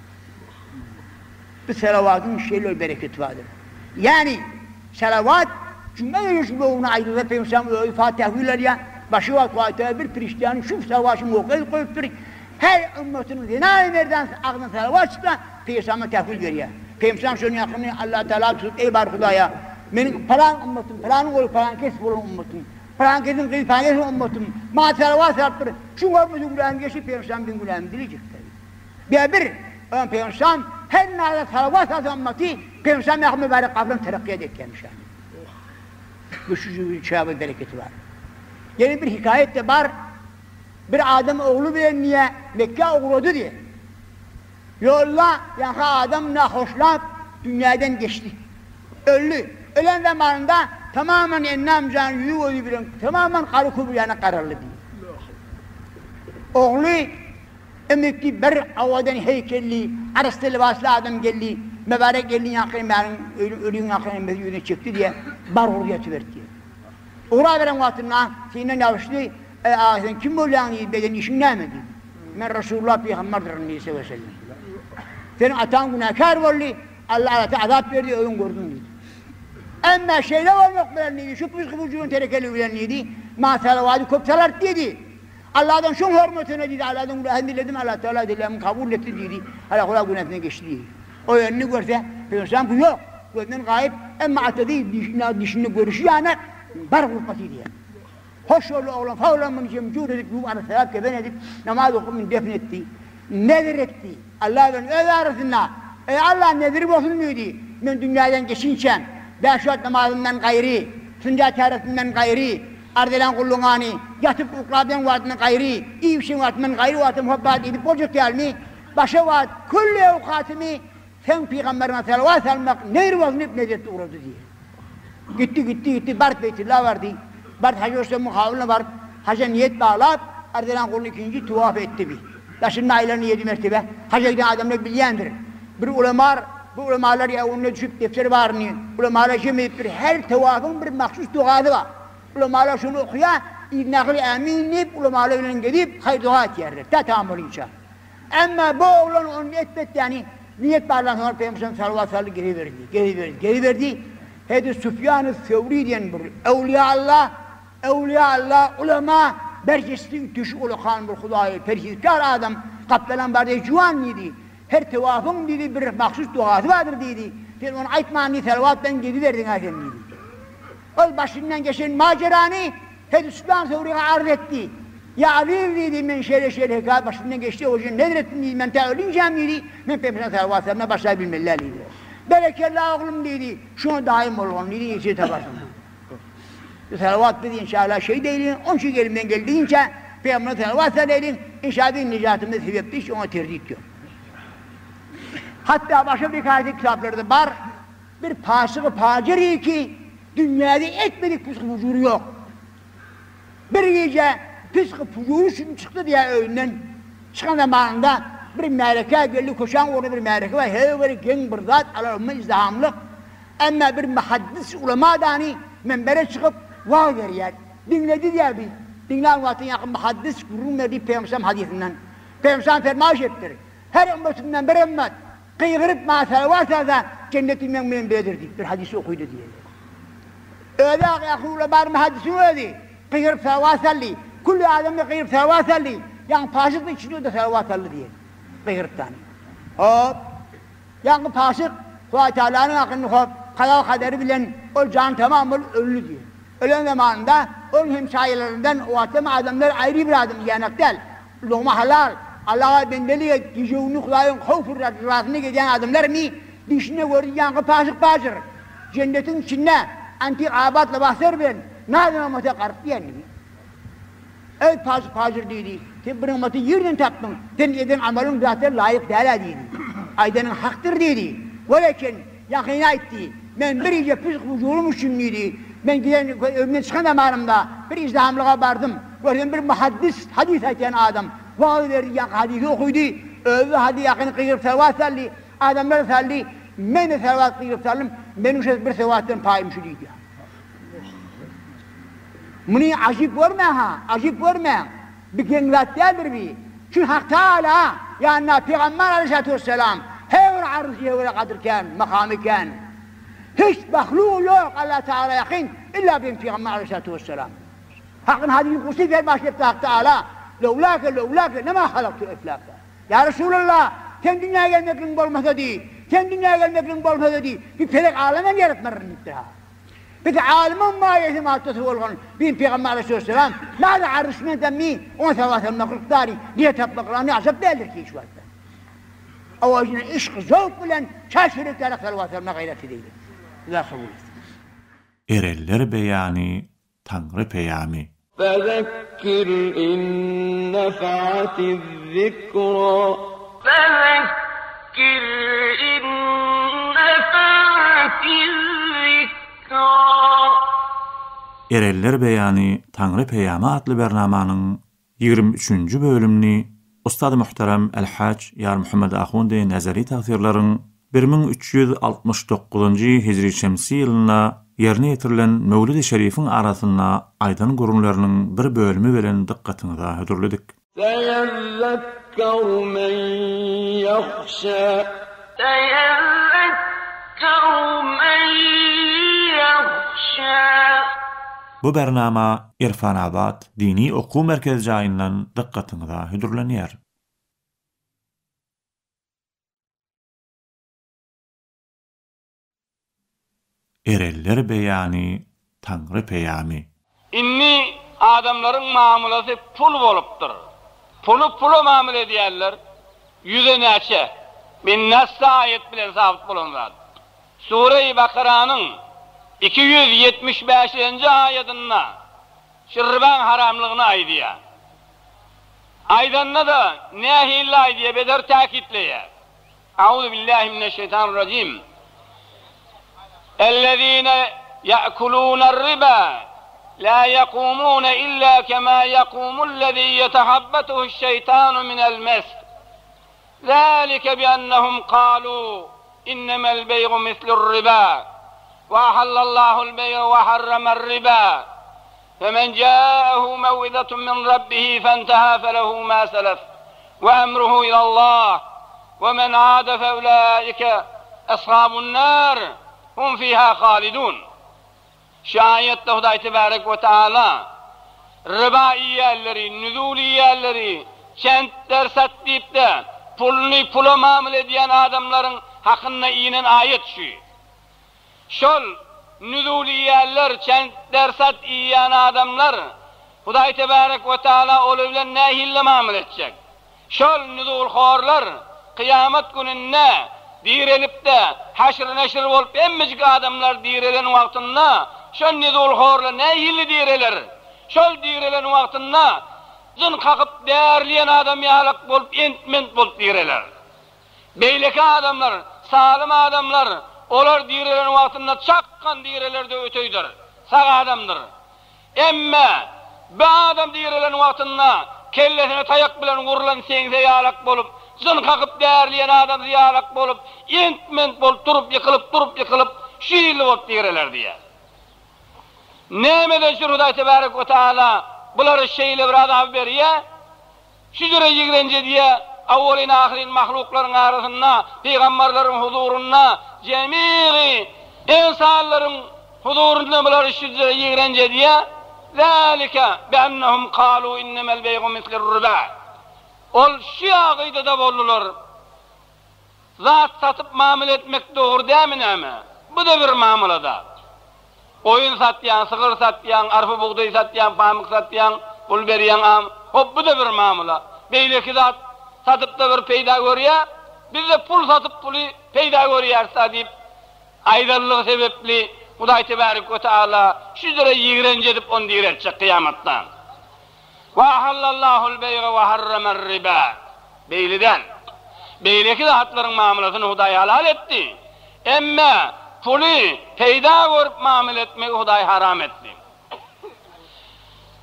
Bu salawatyň şeýle bir bereketi bardyr. Ýagny, salawat juma gijesi göwni aýdylsa Pygamberimiz özi Fatiha hüýl alýar. Başga wagt Hudaý bir perişdäni şu salawatyň oky edip goýupdyr. Her ümmetiniň zenan merdan agzyndan salawat çyksa, Pygamberime tähwil berýär. Pygamberimiz şonuň ýakyny Allah Tagala tutup, Eý bar Hudaýa, meniň palan ümmetim, palanyň ogly palan kes bolan ümmetim, palan kesiň gyzy palan kes bolan ümmetim, maňa salawat salypdyr. Şuň hormatyna günämi geçip, Pygamberimiz meň günämi dilejekdir. Bäbir, Oňa Pygamberimiz her nada salawat salsa ymmaty Pygamberimiz mähri mübärek gabryny terakkiýat etýärmiş ýaly. Bu şu çäbe bereketi bar. Ýene bir hekaýat-da bar. Bir adam ogly bilen diýýär, Mekgä ugrady diýýär. Ýolda ýaňky adam nahoşlap dünýäden geçdi. Öldi. Ölen zamanynda tamaman ennam jan ýüzi gözi bilen tamaman gary kömür ýaly garaldy diýýär. Ogly Emekli bir owadan heýkelli, arassa lybasly adam geldi, mübärek elini ýaňky märiň ölüň ýaňky emmesi ýüzüne çekdi diýýär, bar urdy ýatyberdi diýýär. Ugraberen wagtynda syna ýabyşdy, Eý, aga, sen kim bolýaň diýdi, beden işiň näme diýdi. Men Resulullah pygamberdyryn diýdi, sewesellem. Seniň ataň günäkär boldy, Alla alata azap berdi, özüň gördüň diýdi. Emma şeýle bolmak bilen diýdi, şu pyşgy-pujygyň terekeligi bilen diýdi, maňa salawady köp salardy diýdi. Alladan şoň hormatyna diýdi, Alladan günäsini diledim, Allatagala dilegimi kabul etdi diýdi, Alla günäsinden geçdi diýdi. O ýönüni görse, Pygamberimiz ýok, gözünden gaýyp, emma atady, dişinde görüşi ýanak, bar gurpasy diýýär. Hoş boldy oglan, sag bolan muny jem-jur edip, ýuwup arassalap, kefen edip, namaz okyp muny defn etdi. Nezir etdi. Alla bilen öz arasynda, Eý Alla, nezir bolsun diýdi, men dünýäden geçinçäm, bäş wagt namazymdan gaýry, sünnet täretimden gaýry, arz eden gullugyňany, ýatyp uklaýan wagtymdan gaýry, iýip-içen wagtymdan gaýry wagtym hopbat edip boljak dälmi? Başa wagt külli owkatymy Seň pygamberiňe salawat salmak nezir bolsun diýip nezir etdi ugrady diýýär. Gitdi, gitdi, gitdi, baryp Beýtulla bardy. Baryp Hajy Rüstemiň habylyna baryp, haja niýet baglap, arz eden guluny ikinji tawaf etdi bi. Daşynda aýlandy ýedi mertebe. Haja giden adamlar bilýändir. Bir ulamar, bu ulamalar ýa öňüne düşüp depder baryny ulamalar jem edipdir. Her tawafyň bir mahsus dogasy bar. Ulamalar şony okaýar, yzyndakylar ämin diýip ulamalar bilen gezip haýyr-doga etýärler. Tä tamam bolynça. Emma bu oglan ony etmedi, ýagny niýet barlan soňra Pygamberimiz salawat saldy geziberdi, geziberdi, geziberdi. Hezreti Sufýany Söwri diýen bir öwlüýa Allah, öwlüýa Allah, ulama, berjesli üýtgeşik ulakan bir Hudaýa perhizkar adam gapdalan bardy, juwan diýdi. Her tewafyň diýdi bir mahsus dogasy bardyr diýdi. Sen ony aýtman diýdi salawat bilen geziberdiň-ä sen diýdi. Ol başyndan geçen majerany Hezreti Süfýan Söwriga arz etdi. Ýa Aziz diýdi, men şeýle-şeýle hekaýat başymdan geçdi, o üçin nezr etdim diýdi, men tä ölinçäm diýdi, men Pygamberimize salawat salmaya başlaý bilmeli däl diýdi. Berekella oglum diýdi, şuňa daýym bolgun diýdi, ýeçe taparsyň. Salawat biz inşallah şeýdeýliň, onça elimden geldiginçe Pygamberimize salawat salaýlyň, inşallah biziň nejatymyz sebepli hiç oňa terdit ýok. Hatda başga bir hekaýaty kitaplarda bar, Bir pasygy pajyr ki, dünýäde etmedik pysky-fujury ýok. Bir gije pysky-fujury üçin çykdy diýýär öýünden. Çykan zamanynda bir märekä geldi, köçäň ugrunda bir märeke bar, her bir geň bir zat, alarma izdihamlyk. Emma bir muhaddis ulama dany minbere çykyp wagyz berýär. Diňledi diýýär bi. Diňlän wagty ýaňky muhaddis gürrüň berdi Pygamberimiziň hadysyndan. Pygamberimiz fermaýyş edipdir, Her ümmetimden bir ümmet Gygyryp maňa salawat salsa, jenneti meň bilen biledir diýip bir hadys okydy diýýärler. Özi Ýakuba barmy hadysyň özi gygyryp salawat saldy. Külli adam-da gygyryp salawat saldy. Ýaňky paşyk-da içinde-de salawat saldy diýýär. Gygyryp dany. Hop. Ýaňky paşyk Hudaý Tagalanyň hakyny hop, kaza-kaderi bilen ol jan tamam bolup öldi diýýär. Ölen zamanynda onuň hemşaýalaryndan o wagtam adamlar aýry bir adam diýenek däl. Lugma halal, Allaha bendelik et, gije-gündiz Hudaýyň howf-u ryzasynda gezýän adamlarmy dişine gördi ýaňky paşyk-pajyr, jennetiň içinde antik abat lybaslar bilen naz-nygmata garyp diýenligi. Eý, paşyk-pajyr diýdi, sen bu nygmaty ýerden tapdyň, sen eden amalyň zat laýyk däl-ä diýdi. Aýdanyň hakdyr diýdi. Welekin, Ýakyny aýtdy, Men bir gije pyşk-pujurym üçin diýdi, men giden öýümden çykan zamanymda bir yzdahamlyga bardym. Görsem bir muhaddis, hadys aýtýan adam, wagyz berdi, ýaňky hadysy okydy, özi hadys ýakyny gygyryp salawat saldy, adamlara saldy, men-de salawat gygyryp saldym, meniň şu bir sowatdan paýym şu diýdi. Muny ajyp görmäň-ha, ajyp görmäň. Bi geň zat däldir bi. Çünki Hak Tagala, ýanynda Pygamber aleýhissalatu wesselam her bir arşy görä gadyr kän, makamy kän. Hiç mahluk ýok Alla Tagala ýakyn illa biziň Pygamber aleýhissalatu wesselam. Hakyň hadysy kudsi fermaýyş etdi Hak Tagala, Lewlake lewlake lema halaktul eflaka. Ýa Resulallah, sen dünýä gelmekligiň bolmasady, sen dünýä gelmekligiň bolmasady, bi pelek alemem ýaratmaryn diýipdir ha. Biz alymyň maýasy maddasy bolgan bin Pygamber aleýhissalam nada arşmen demmi on salawat salmaklyk dary niýe tapmaklany ajap däldir ki hiç wagtda. Owazyna yşk zowk bilen çaş ýürek ýaly salawat salmak gaýrat edeyli. Allah kabul etsin. Erenler beýany Taňry peýamy. Fezekkir in nefa'atiz-zikra. Fezekkir in nefa'atiz-zikra. Erenler beýany Taňry peýamy atly bernamanyň 23-nji bölümini Ustady muhterem El-Haç Ýarmuhammet Ahundi Nezeri tagsyrlaryň 1369-njy hijri şemsi ýylynda ýerine ýetirilen Möwlidi Şerifiň arasynda aýdan gürrüňleriniň bir bölümi bilen dykgatyňyza hödürledik. Seýezzekkeru men ýahşa. Seýezzekkeru men ýahşa. Bu bernama Irfanabat dini okuw merkezi jaýyndan dykgatyňyza hödürlenýär. Erenler beýany Taňry peýamy. Indi adamlaryň mamlasy pul bolupdyr. Puly pula mamla edýärler. Ýüze näçe? Men nassa aýat bilen sabyt bolan zat. Sure-i Bakaranyň 275-nji aýadynda şu rybaň haramlygyny aýdýar. Aýdanda-da nähili aýdýar, beter täkitleýär. Auzu billahi mineşşeýtanirrajim. Ellezine ya'kulûne'r-riba la yekumûne illa kema yekumul-lezî yetehabbatuhu'ş-şeytanu minel-mes. Zâlike biennehum kâlû innemel-bey'u mislur-riba ve ahallallâhu'l-bey'a ve harrame'r-riba. Femen câehu mev'izatun min Rabbihi fenteha felehu mâ selef ve emruhu ilallah ve men âde feulâike eshabun nâr hum fîhâ halidûn. Şu aýatda Hudaý Tebarek we Teala ryba iýýänleri, nüzul iýýänleri, çentler sat diýip-de, puluny pula mamla edýän adamlaryň hakynda inen aýat şu. Şol nüzul iýýänler, çent-dersat iýýän adamlar Hudaý Tebärek we Taala olar bilen nähili mamla etjek? Şol nüzulhorlar kyýamat gününde direlip-de, haşr-neşr bolup hemmejik adamlar direlen wagtynda şol nüzulhorlar nähili direler? Şol direlen wagtynda jyn kakyp därleýän adam ýalak bolup ent-ment bolup direler. Beýleki adamlar, salym adamlar, olar direlen wagtynda çakgan direlerde öteýdir, sag adamdyr. Emme, bu adam direlen wagtynda kellesine taýak bilen urlan seňse ýalak bolup, jyn kakyp därleýän adamsy ýalak bolup, ent-ment bolup turup ýykylyp, turup ýykylyp, şu hili bolup direler diýýär. Nämeden şür Hudaý Tebärek we Taala bulara şeýle bir azaby berýär? Şu jüre ýigrenji edýär, awwalyn-ahyryn mahluklaryň arasynda, pygambarlaryň huzurynda, jemygy ynsanlaryň huzurynda bulary şu jüre ýigrenji edýär, Zalike biennehum kalu innemel beýgu mislir-riba. Ol şu ýagdaýda-da boldular. Zat satyp mamla etmek dogry dämi näme? Bu-da bir mamla-da. Goýun satýaň, sygyr satýaň, arpa-bugdaý satýaň, pamyk satýaň, pul berýäň, am, hop, bu-da bir mamla. Beýleki zat satyp-da bir peýda görýä, biz-de pul satyp puly peýda görýäris-a diýip aýdanlygy sebäpli Hudaý tebärek we taala şu jüre ýigrenji edip ony direltjek kyýamatda. Wa ahallallahul beýge we harramar riba. Beýle däl. Beýleki zatlaryň mamlasyny Hudaý halal etdi. Emme puly peýda görüp mamla etmegi Hudaý haram etdi.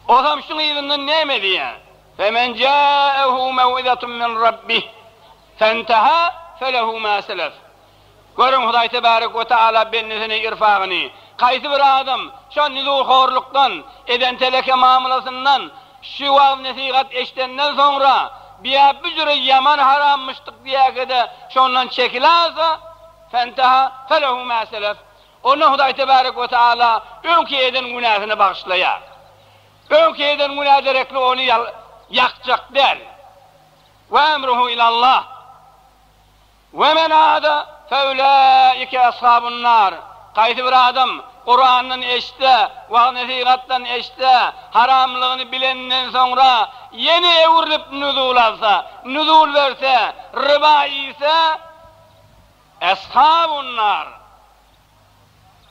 Ozam şuň yzyndan näme diýýär? Femen ja'ehu mew'izatun min rabbih fenteha felehu ma selef. Görüň, Hudaý Tebärek we Teala bendesine irfagyny, haýsy bir adam şo nüzulhorlukdan, eden teleke mamlasyndan şu wagyz-nesihat eşidenden soňra, Biýa bu jüre ýaman harammyşdyk diýäge-de şondan çekiläýse, fenteha felehu mä selef, onda Hudaý Tebärek we Teala öňki eden günäsini bagyşlaýar. Öňki eden günä derekli ony ýakjak däl. We emruhu ilallah. We men ada feulaike ashabun nar, Haýsy bir adam Kurandan eşitse, wagyz-nesihatdan eşitse, haramlygyny bilenden soňra ýene öwrülip nuzul alsa, nuzul berse, ryba iýse, eshabun nar.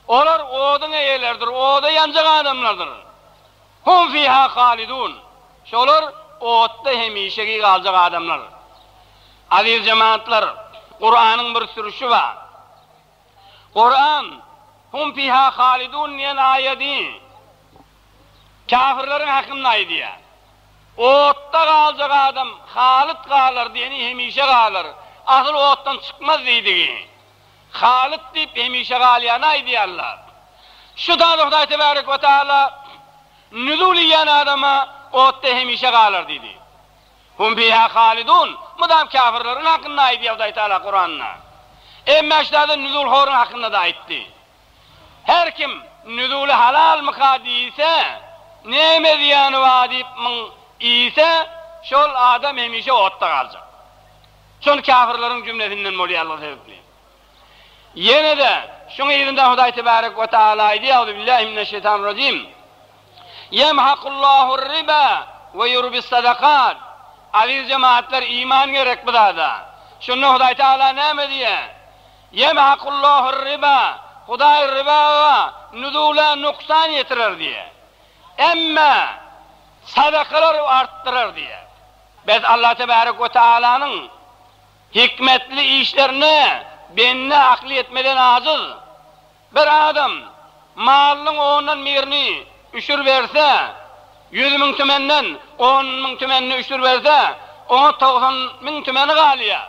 Olar oduň eýeleridir, oda ýanjak adamlardyr. Hum fiha halidun. Şolar otda hemişeki galjak adamlar. Aziz jemagatlar, Kuranyň bir sürüşi bar. Kuran, Hum fiha halidun diýen aýady kafirleriň hakynda aýdýar. Otda galjak adam halyt galar diýeni hemişe galar, asyl otdan çykmaz diýdigi. Halyt diýip hemişe galýany aýdýarlar. Şu zady Hudaý Tebärek we Taala nüzul iýen adama otda hemişe galar diýdi. Hum fiha halidun mydam kafirleriň hakynda aýdýar Hudaý Taala Kuranda. Emma şu zady nüzulhoryň hakynda-da aýtdy. Her kim nüzuly halalmyka diýse, näme zyýany bar diýip myň iýse, şol adam hemişe otda galjak. Şol kafirleriň jümlesinden bolýanlygy sebäpli. Ýene-de şuň yzynda Hudaý tebärek we taala aýdýar, Euzubillahi mineşşeýtanirrajim. Ýemhakullahu-r-riba we ýurbis-sadakat. Aziz jemagatlar iman gerek bu zada. Şunda Hudaý Taala näme diýýär? Ýemhakullahu-r-riba. Hudaý ribaga, nuzula nuksan ýetirer diýýär. Emma sadakalary artdyrar diýýär. Bes Allah tebärek we taalanyň hikmetli işlerine bende akly ýetmeden ajyz. Bir adam malynyň ondan birini üşür berse, 100 müň tümenden on müň tümenini üşür berse, oňa 90 müň tümeni galýar.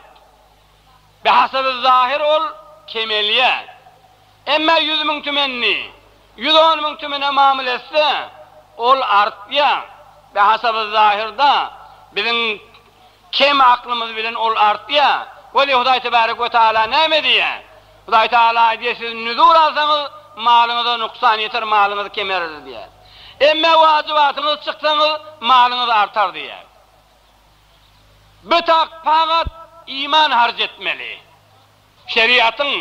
Bihasaby zahyr ol kemelýär. Emma 100 müň tümenini 110 müň tümene mamyl etse, ol artýar. Bihasaby zahyrda biziň kem aklymyz bilen ol artýar. Weli Hudaý tebärek we taala näme diýýär? Hudaý taala aýdýar, siz nüzur alsaňyz, malyňyza nuksan ýeter, malyňyz kemerer diýýär. Emma wajybatyňyzy çyksaňyz, malyňyz artar diýýär. Bitak pagat iman harç etmeli. Şeriatyň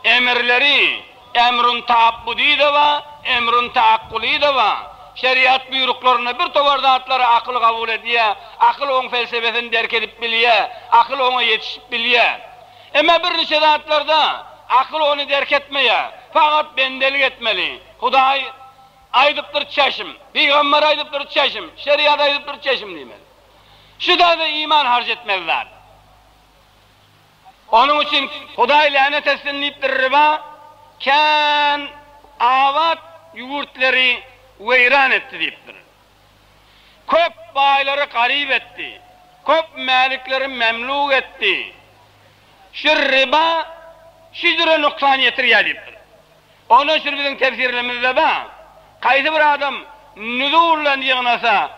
emirleri emrun taabbudy-da bar, emrun taakkuly-da bar. Şeriat buýruklarynda bir towar zatlary akyl gabul edýär, akyl oň felsefesini derk edip bilýär, akyl oňa ýetişip bilýär. Emma birniçe zatlarda akyl ony derk etmeýär. Fakat bendelik etmeli. Hudaý aýdypdyr çeşm, pygamber aýdypdyr çeşm, şeriat aýdypdyr çeşm diýmeli. Şu zada iman harç etmeli zat. Onuň üçin Hudaý länet etsin diýipdir riba kän abat ýurtlary weýran etdi diýipdir. Köp baýlary garyp etdi. Köp mälikleri memluk etdi. Şu riba şu jüre nuksan ýetirýär diýipdir. Ondan şul biziň tefsirlerimizde bar. Haýsy bir adam nüzuldan ýygnasa,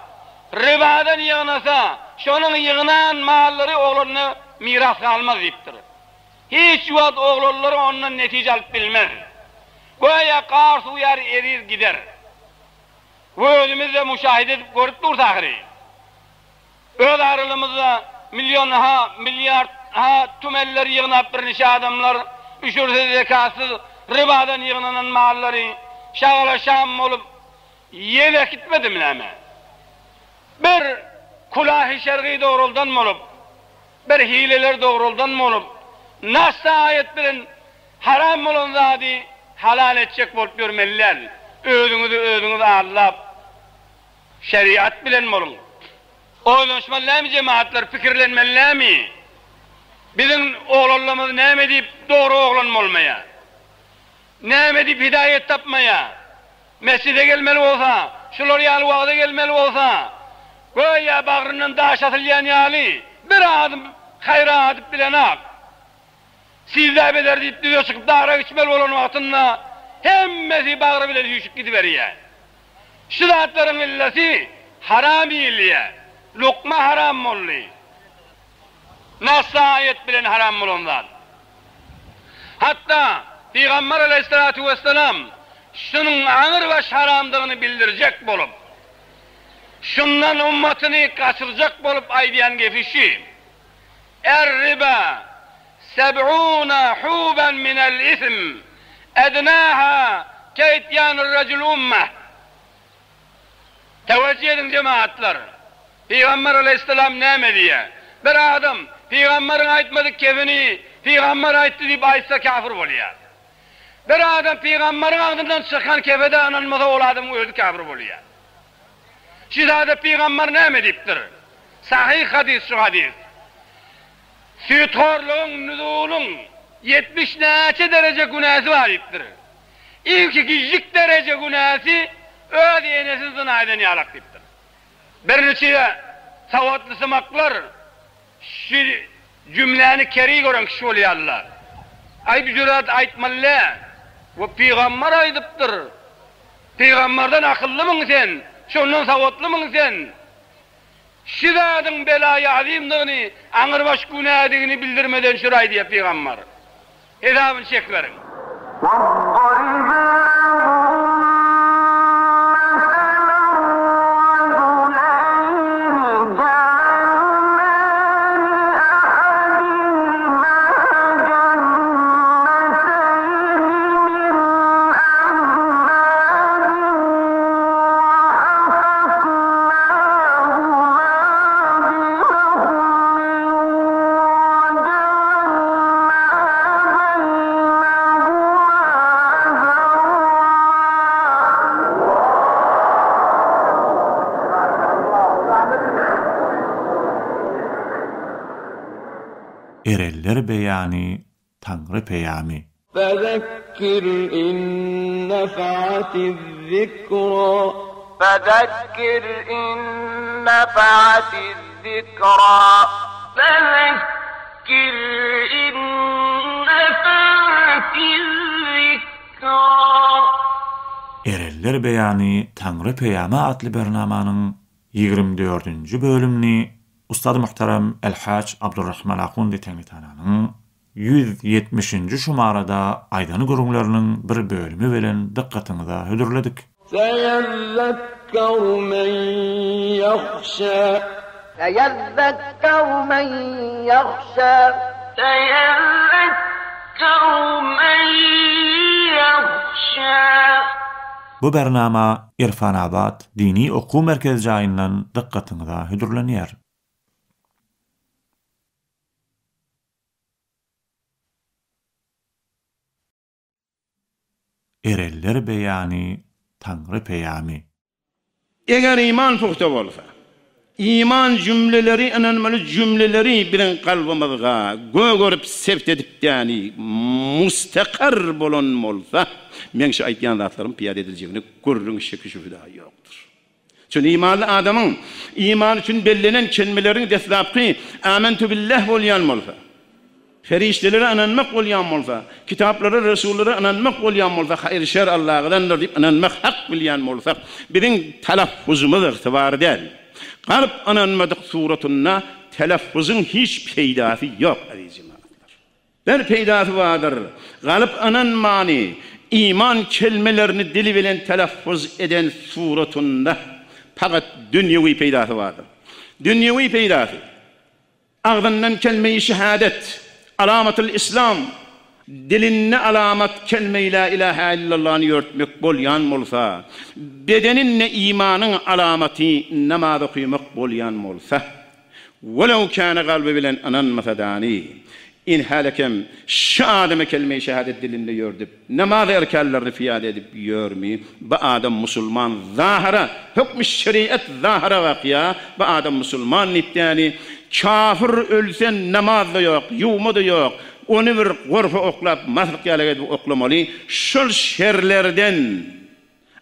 ribadan ýygnasa, şonuň ýygnan mallary oglanyna miras galmaz diýipdir. Hiç wagt oglanlary ondan netije alyp bilmez. Göýä gar suw ýaly erir gider. We özümiz-de muşahide edip görüp durus ahyry. Öz aralymyzda million-ha, milliard-ha tümenleri ýygnap birniçe adamlar üşürsiz, zekatsyz, rybadan ýygnanan mallary şagala şam bolup ýel äkitmedimi näme? Bir kulahy şergy dogruldan bolup, bir hileler dogruldan bolup, nasy aýat bilen haram bolan zady halal etjek bolup ýörmeli däl. Özüňizi özüňiz aldap. Şeriat bilen boluň. Oýlanyşmaly näme jemagatlar pikirlenmeli näme? Biziň oglanlarymyz näme diýip dogry oglan bolmaýar? Näme diýip hidaýat tapmaýar? Mesjide gelmeli bolsa, şular ýaly wagza gelmeli bolsa, göýä bagryndan daş asylýan ýaly bir adym haýra adyp bilenak. Sizde beder diýip düze çykyp dara içmeli bolan wagtynda hemmesi bagry bilen süýşüp gidiberýär. Şu zatlaryň illeti haram iýilýär. Lukma haram boldy. Nasy aýat bilen haram bolan zat. Hatda Pygamber aleýhissalatu wessalam şunuň aňrybaş haramdygyny bildirjek bolup, şundan ummatyny gaçyrjak bolup aýdýan gepi şu, Er-riba seb'una huban minel ism, ednaha keityanir-rejul ummeh. Tewejjüh ediň jemagatlar! Pygamber aleýhissalam näme diýýär? Bir adam pygamberiň aýtmadyk kebini pygamber aýtdy diýip aýtsa kafir bolýar. Bir adam pygambaryň agzyndan çykan kepede ynanmasa ol adamyň özi käfir bolýar. Şu zada pygambar näme diýipdir? Sahyh hadys şu hadys. Süýthorlugyň, nuzulyň 70 näçe dereje günäsi bar diýipdir. Ilki gijik dereje günäsi öz enesini zyna eden ýalak diýipdir. Birniçe sowatlysymaklar şu jümläni keri gören kişi bolýarlar. Aý bu jürat aýtmaly däl. We pygambar aýdypdyr. Pygambardan akyllymyň sen? Şondan sowatlymyň sen? Şu zadyň belaýy azymdygyny, aňyrbaş günädigini bildirmeden şur aýdýar pygambar. Hesabyny çekiberiň. Erenler beýany Taňry peýamy. Fezekkir in nefa'atiz-zikra. Fezekkir in nefa'atiz-zikra. Fezekkir in nefa'atiz-zikra. Erenler beýany Taňry peýamy atly bernamanyň 24-nji bölümini Ustad muhterem El-Haç Abdurrahman Ahundi Teňňitananyň 170-nji şumarada aýdan gürrüňleriniň bir bölümi bilen dykgatyňyza hödürledik. Seýezzekkeru men ýahşa. Seýezzekkeru men ýahşa. Seýezzekkeru men ýahşa. Bu bernama Irfanabat dini okuw merkezi jaýyndan dykgatyňyza hödürlenýär. Erenler beýany Taňry peýamy. Eger iman pugta bolsa, iman jümleleri ynanmaly jümleleri biziň kalbymyzga gögerip sebt edip däni mustakar bolan bolsa, meň şu aýtýan zatlarym pyýada ediljegine gürrüň şeki-şübhe dagy ýokdur. Çün imanly adamyň iman üçin bellenen kelmeleriň deslapky Amentu billah bolýan bolsa, perişdelere ynanmak bolýan bolsa, kitaplara, resullara ynanmak bolýan bolsa, haýyr-şer Allahdandyr diýip ynanmak hak bilýän bolsak, biziň telafuzymyz ygtybar däl. Kalp ynanmadyk suratynda telaffuzyň hiç peýdasy ýok, eziz jemagatlar. Bir peýdasy bardyr, galyp ynanmany, iman kelmelerini dili bilen telaffuz eden suratynda pagat dünýewi peýdasy bardyr. Dünýewi peýdasy, agzyndan kelme-i şehadet, alamatyl islam, dilinde alamat kelme-i la ilahe illallany ýörtmek bolýan bolsa, bedeninde imanyň alamaty namaz okymak bolýan bolsa, Welew käne kalby bilen ynanmasa dany, in hälekem şu adamy kelme-i şehadet dilinde ýördüp, namaz erkanlaryny pyýada edip ýörmi, bu adam musulman zahyra, hökmi şeriat zahyra bakýa, bu adam musulman diýip däni, kafir ölse namaz-da ýok, ýuwma-da ýok, ony bir gorpa oklap, maslyk ýalak edip oklamaly, şol şerlerden.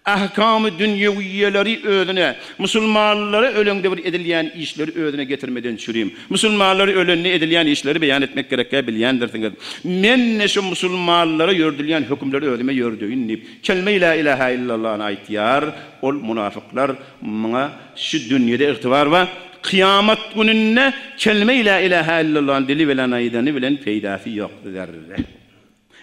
Ahkamy dünýewiýeleri özüne, musulmanlara öleňde bir edilýän işleri özüne getirmeden çürim. Musulmanlar ölende edilýän işleri beýan etmek gerekkä bilýändirsiňiz. Men-de şu musulmanlara ýördülýän hökümleri özüme ýördeýin diýip, kelme-i lä ilähä illallany aýtýar. Ol munafyklar muňa şu dünýede ygtybar bar, kyýamat gününde kelme-i lä ilähä illallany dili bilen aýdany bilen peýdasy ýok zerre.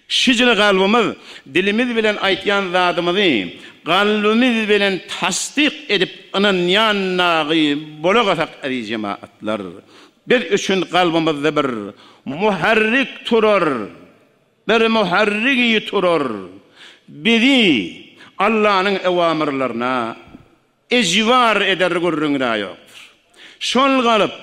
Şijili kalbymyz dilimiz bilen aýtýan zadymyzy kalbymyz bilen tassyk edip ynanýan dagy bolagasak eziz jemagatlar, biz üçin kalbymyzda bir muharrik turar, bir muharrigi turar, bizi Allanyň ewamyrlaryna Ejbar eder gürrüň-dä ýokdur. Şol galyp,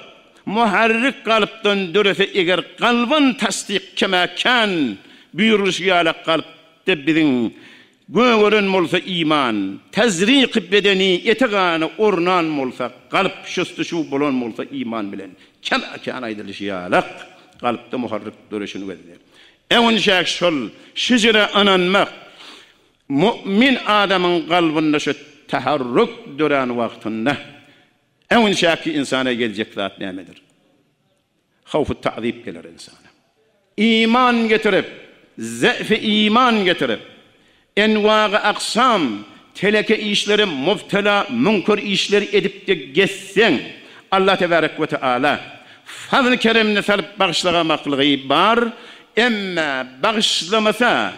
muharrik galypdan dörese eger kalbyn tassyk kemä kän buýrulyşy ýalak galyp. kalpda biziň gögeren bolsa iman, tazriky bedeni ete-gana ornan bolsa, kalp şustuşuw bolan bolsa iman bilen, kema-kân aýdylyşy ýalak, kalpda muharrik döreşini gözle. Öňünçäk şol şejere ynanmak, mu'min adamyň kalbynda şu taharruk dörän wagtynda, öňünçäki ynsana geljek zat nämedir? Howfy ta'zip geler ynsana. Iman getirip, ze'fi iman getirip, enwagy aksam teleke işlere mubtela müňker işleri edip-de gezseň, Allah tebarek we teala fazl keremini salyp bagyşlagamaklygy bar, emme bagyşlamasa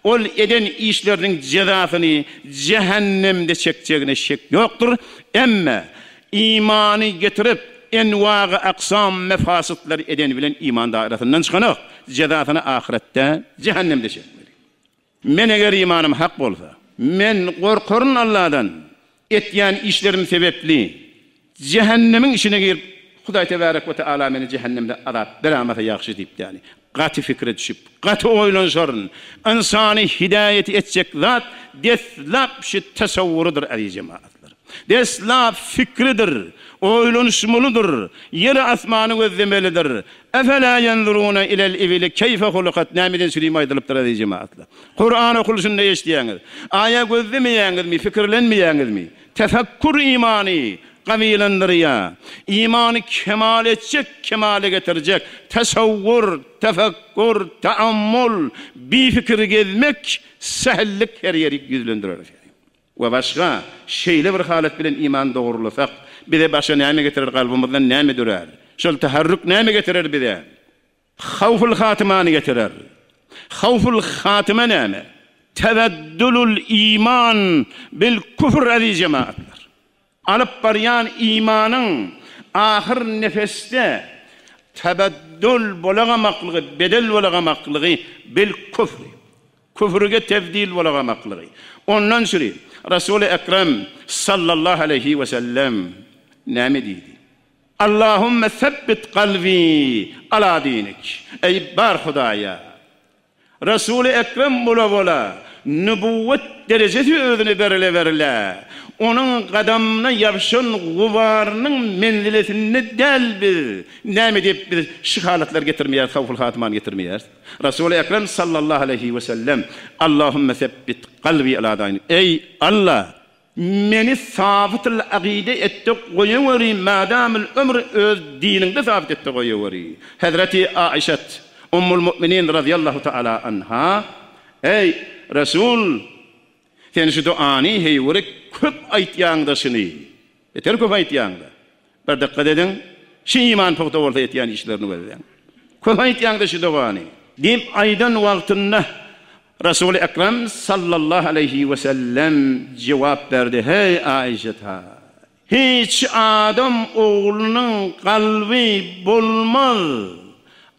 ol eden işleriniň jezasyny jähennemde çekjegine şek ýokdur, emme Imany getirip, enwagy aksam mefasytlary edeni bilen iman dairasyndan çykanok, jezasyny ahyretde, jähennemde çekmeli. Men eger imanym hak bolsa, men gorkaryn Alladan, etýän işlerim sebepli jähennemiň içine girip, Hudaý tebärek we teala meni jähennemde azap berämese ýagşy diýip ýagny gaty pikire düşüp, gaty oýlanyşaryn. Ynsany hidäýet etjek zat deslap şu tasawwurydyr eziz jemagatlar. Deslap fikridir, oýlanyşmalydyr, ýeri-asmany gözlemelidir. Efela ýenzuruna ilel ibili keýfe hulikat nämeden çürim aýdylypdyr eziz jemagatlar. Kuran okulyşynda eşidýäňiz. Aýa gözlemeýäňizmi, pikirlenmeýäňizmi? Tefekkur imany gawylandyrýar. Imany kemal etjek, kemala getirjek tasawwur, tefekkur, taammul, bifikir gezmek sähellik her ýerik ýüzlendirer seni. We başga, şeýle bir halat bilen iman dogrulasak, bize başga näme getirer, kalbymyzdan näme dörär? Şol taharrük näme getirer bize? Hawful hatymany getirer. Hawful hatyma näme? Tebeddülül iman bil küfr eziz jemagatlar. Alyp barýan imanyň ahyr nefesde tebeddül bolagamaklygy, bedel bolagamaklygy bil küfri. Küfrge tebdil bolagamaklygy. Ondan çüri Resuly Ekrem sallallahu aleýhi we sellem näme diýdi? Allahümme sebbit kalbi ala dinik. Eý bar Hudaýa! Resuly Ekrem bola-bola, nübüwwet derejesi özüne berile-berile, onuň gadamyna ýapyşan gubarynyň menzilesinde däl biz. Näme diýip biz şu halatlary getirmeýäris, hawful hatymany getirmeýäris? Resuly Ekrem sallallahu aleýhi wesellem, Allahümme sebbit kalbi ala dinik. Eý Alla! Meni sabytyl akyda etde goýaweri madamyl ömr öz diniňde sabyt etde goýaweri. Hezreti Aişet Ummul Mu'minin razyýallahu taala anha, Eý, Resul! Sen şu duany heýwere köp aýtýaňda şuny. Beter köp aýtýaňda. Bir dykgat ediň, şu iman pugta bolsa etýän işlerini gözläň. Köp aýtýaňda şu dogany. Diýip aýdan wagtynda Resuly Ekrem sallallahu aleýhi we sellem jogap berdi, Heý Aişeta! Hiç adam oglunyň kalby bolmaz,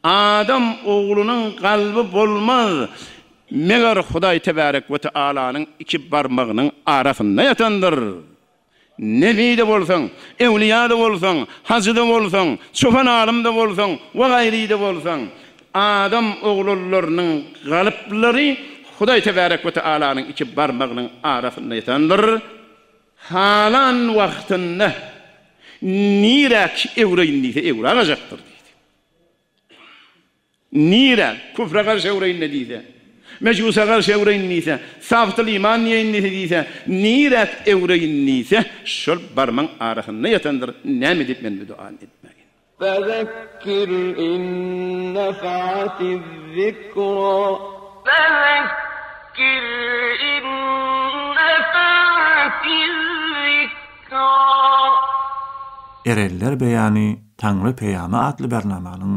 adam oglunyň kalby bolmaz, meger Hudaý tebärek we tealanyň iki barmagynyň arasynda ýatandyr. Nebi-de bolsaň, öwlüýa-da bolsaň, hajy-da bolsaň, çopan alym-da bolsaň we gaýry-da bolsaň, adam oglanlarynyň galyplary Hudaý tebärek we tealanyň iki barmagynyň arasynda ýatandyr. Halan wagtynda niräk öwreýin diýse öwrägajakdyr diýdi. Nirä? Küfre garşy öwreýin-de diýse, Mejusa garşy öwreýin diýse, Sabtyl iman diýeýin diýse diýse, niräk öwreýin diýse, şol barmaň arasynda ýatandyr, näme diýip men bu duany etmäýin. Fezekkir in nefa'atiz-zikra. Fezekkir in nefa'atiz-zikra. Erenler beýany Taňry peýamy atly bernamanyň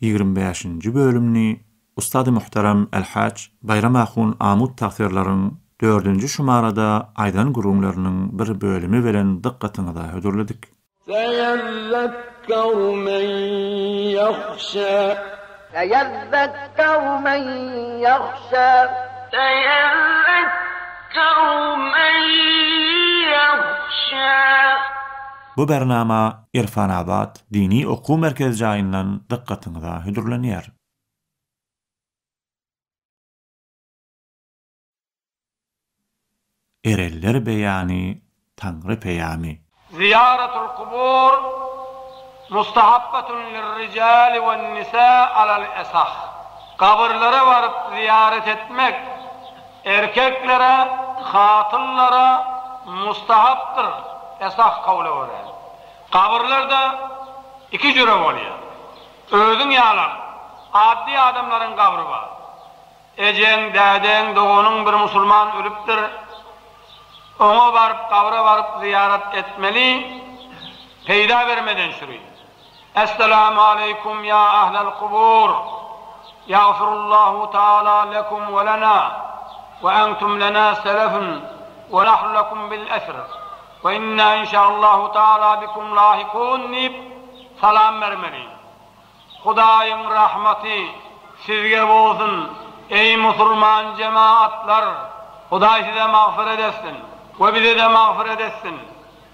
25-nji bölümini Ustady muhterem Elhaç Baýram ahun Amut tagsyýerleriň dördünji şumarada aýdan gürrüňleriniň bir bölümi bilen dykgatyňyza hödürledik. Seýezzekkeru men ýahşa. Seýezzekkeru men ýahşa. Seýezzekkeru men ýahşa. Bu bernama Irfanabat dini okuw merkezi jaýyndan dykgatyňyza hödürlenýär. Erenler beýany, Taňry peýamy. Zyýaratul kubur mustahabbatun lirrijali wen-nisa alal esah. Gabyrlara baryp zyýarat etmek erkeklere, hatynlara mustahapdyr, esah kowla görä. Gabyrlar-da iki jüre bolýar. Özüň ýalak, addy adamlaryň gabry bar. Ejeň, dädeň, doganyň bir musulman ölüpdir. Oňa baryp gabra baryp zyýarat etmeli, peýda bermeden şüri. Esselamu aleýkum ýa ahlel kubur, ýagfirullahu taala lekum we lena, we entum lena selefun we nahnu lekum bil esr, we inna inşaallahu taala bikum lahikun diýip salam bermeli. Hudaýyň rahmaty sizge bolsun eý musulman jemaatlar Hudaý size magfyret etsin we bizede magfyret etsin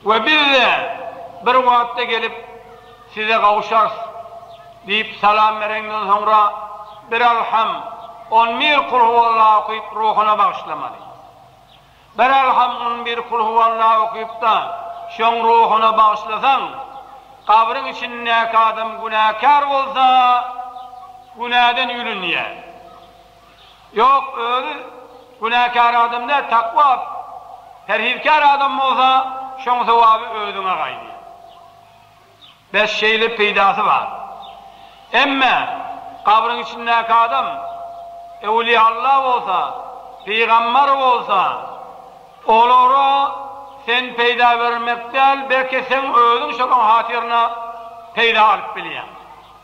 we bizde bir wagtda gelip size gowşarys diýip salam bereňden soňra bir Alham on bir Kulhuwalla okyp ruhuna bagyşlamaly. Bir Elham on bir Kulhuwalla okypda, şoň ruhuna bagyşlasaň, gabryň içindäki adam günäkär bolsa, günäden ýülünýär. Ýok, özi günäkär adam däl, takwa, perhizkär adam bolsa, şoň sogaby özüňe gaýdýar. Bes şeýle peýdasy bar. Emme gabryň içindäki adam Öwliýalla bolsa, pygambar bolsa, olara sen peýda bermek däl, belki seň özüň şolaň hatyryna peýda alyp bilýäň.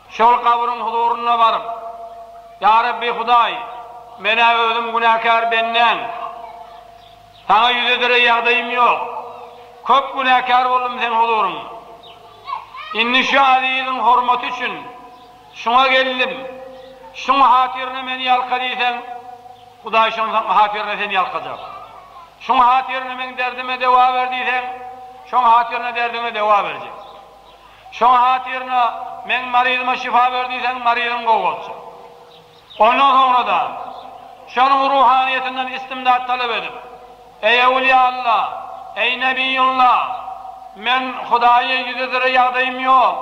Şol gabryň huzuryna baryp, Ýa Rabbi Hudaý, men-ä özüm günäkär bendäň. Saňa ýüz edere ýagdaýym ýok. Köp günäkär boldum seň huzuryňda. Indi şu aziziň hormaty üçin şuňa geldim. Şuň hatyryna meni ýalka diýseň, Hudaý şoň hatyryna seni ýalkajak. Şuň hatyryna meň derdime dewa ber diýseň, şoň hatyryna derdiňe dewa berjek. Şoň hatyryna meň maryzyma şypa ber diýseň, maryzyň gowy boljak. Ondan soňra-da, şonuň ruhanyýetinden istimdat talap edip, Eý Öwliýa Alla, eý Nebiýulla! Men Hudaýa ýüz edere ýagdaýym ýok.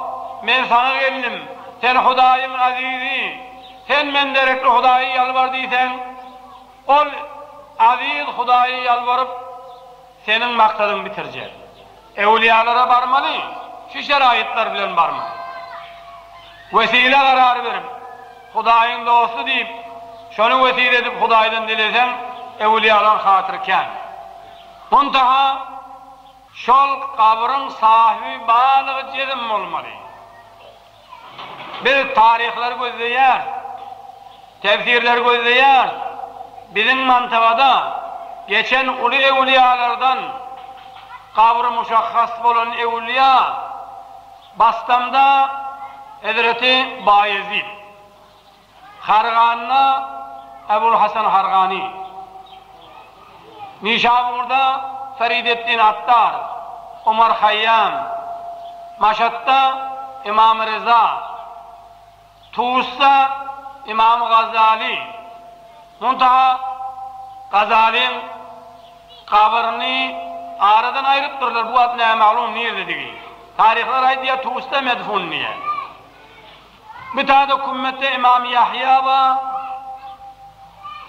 Men saňa geldim. Sen Hudaýyň azizi. Sen men derekli Hudaýa ýalbar diýseň, ol aziz Hudaýa ýalbaryp, seniň maksadyňy bitirjek. Öwlüýalara barmaly, şu şeraýytlar bilen barmaly. Wesile karar berip, Hudaýyň dosty diýip, şony wesile edip Hudaýdan dileseň, öwlüýalaň hatyry kän. Muntaha, şol gabryň sahyby balygy jezm bolmaly. Biz taryhlary gözleýäris, tefsirleri gözleýäris. Biziň mantagada geçen uly öwlüýalardan gabry muşahhas bolan öwlüýa Bastamda hezreti Baýezit. Harganda Ebul Hasan Hargany, Nişaburda Ferideddin Attar, Omar Haýýam, Maşatda Ymam Ryza, Tusda Ymam Gazaly, Muntaha Gazalyň gabyryny aradan aýrypdyrlar, bu wagt nämaglum nirdedigi. Taryhlar aýdýar Tusda medfun diýýär. Bu taýda kümmetde Ymam Ýahýa bar.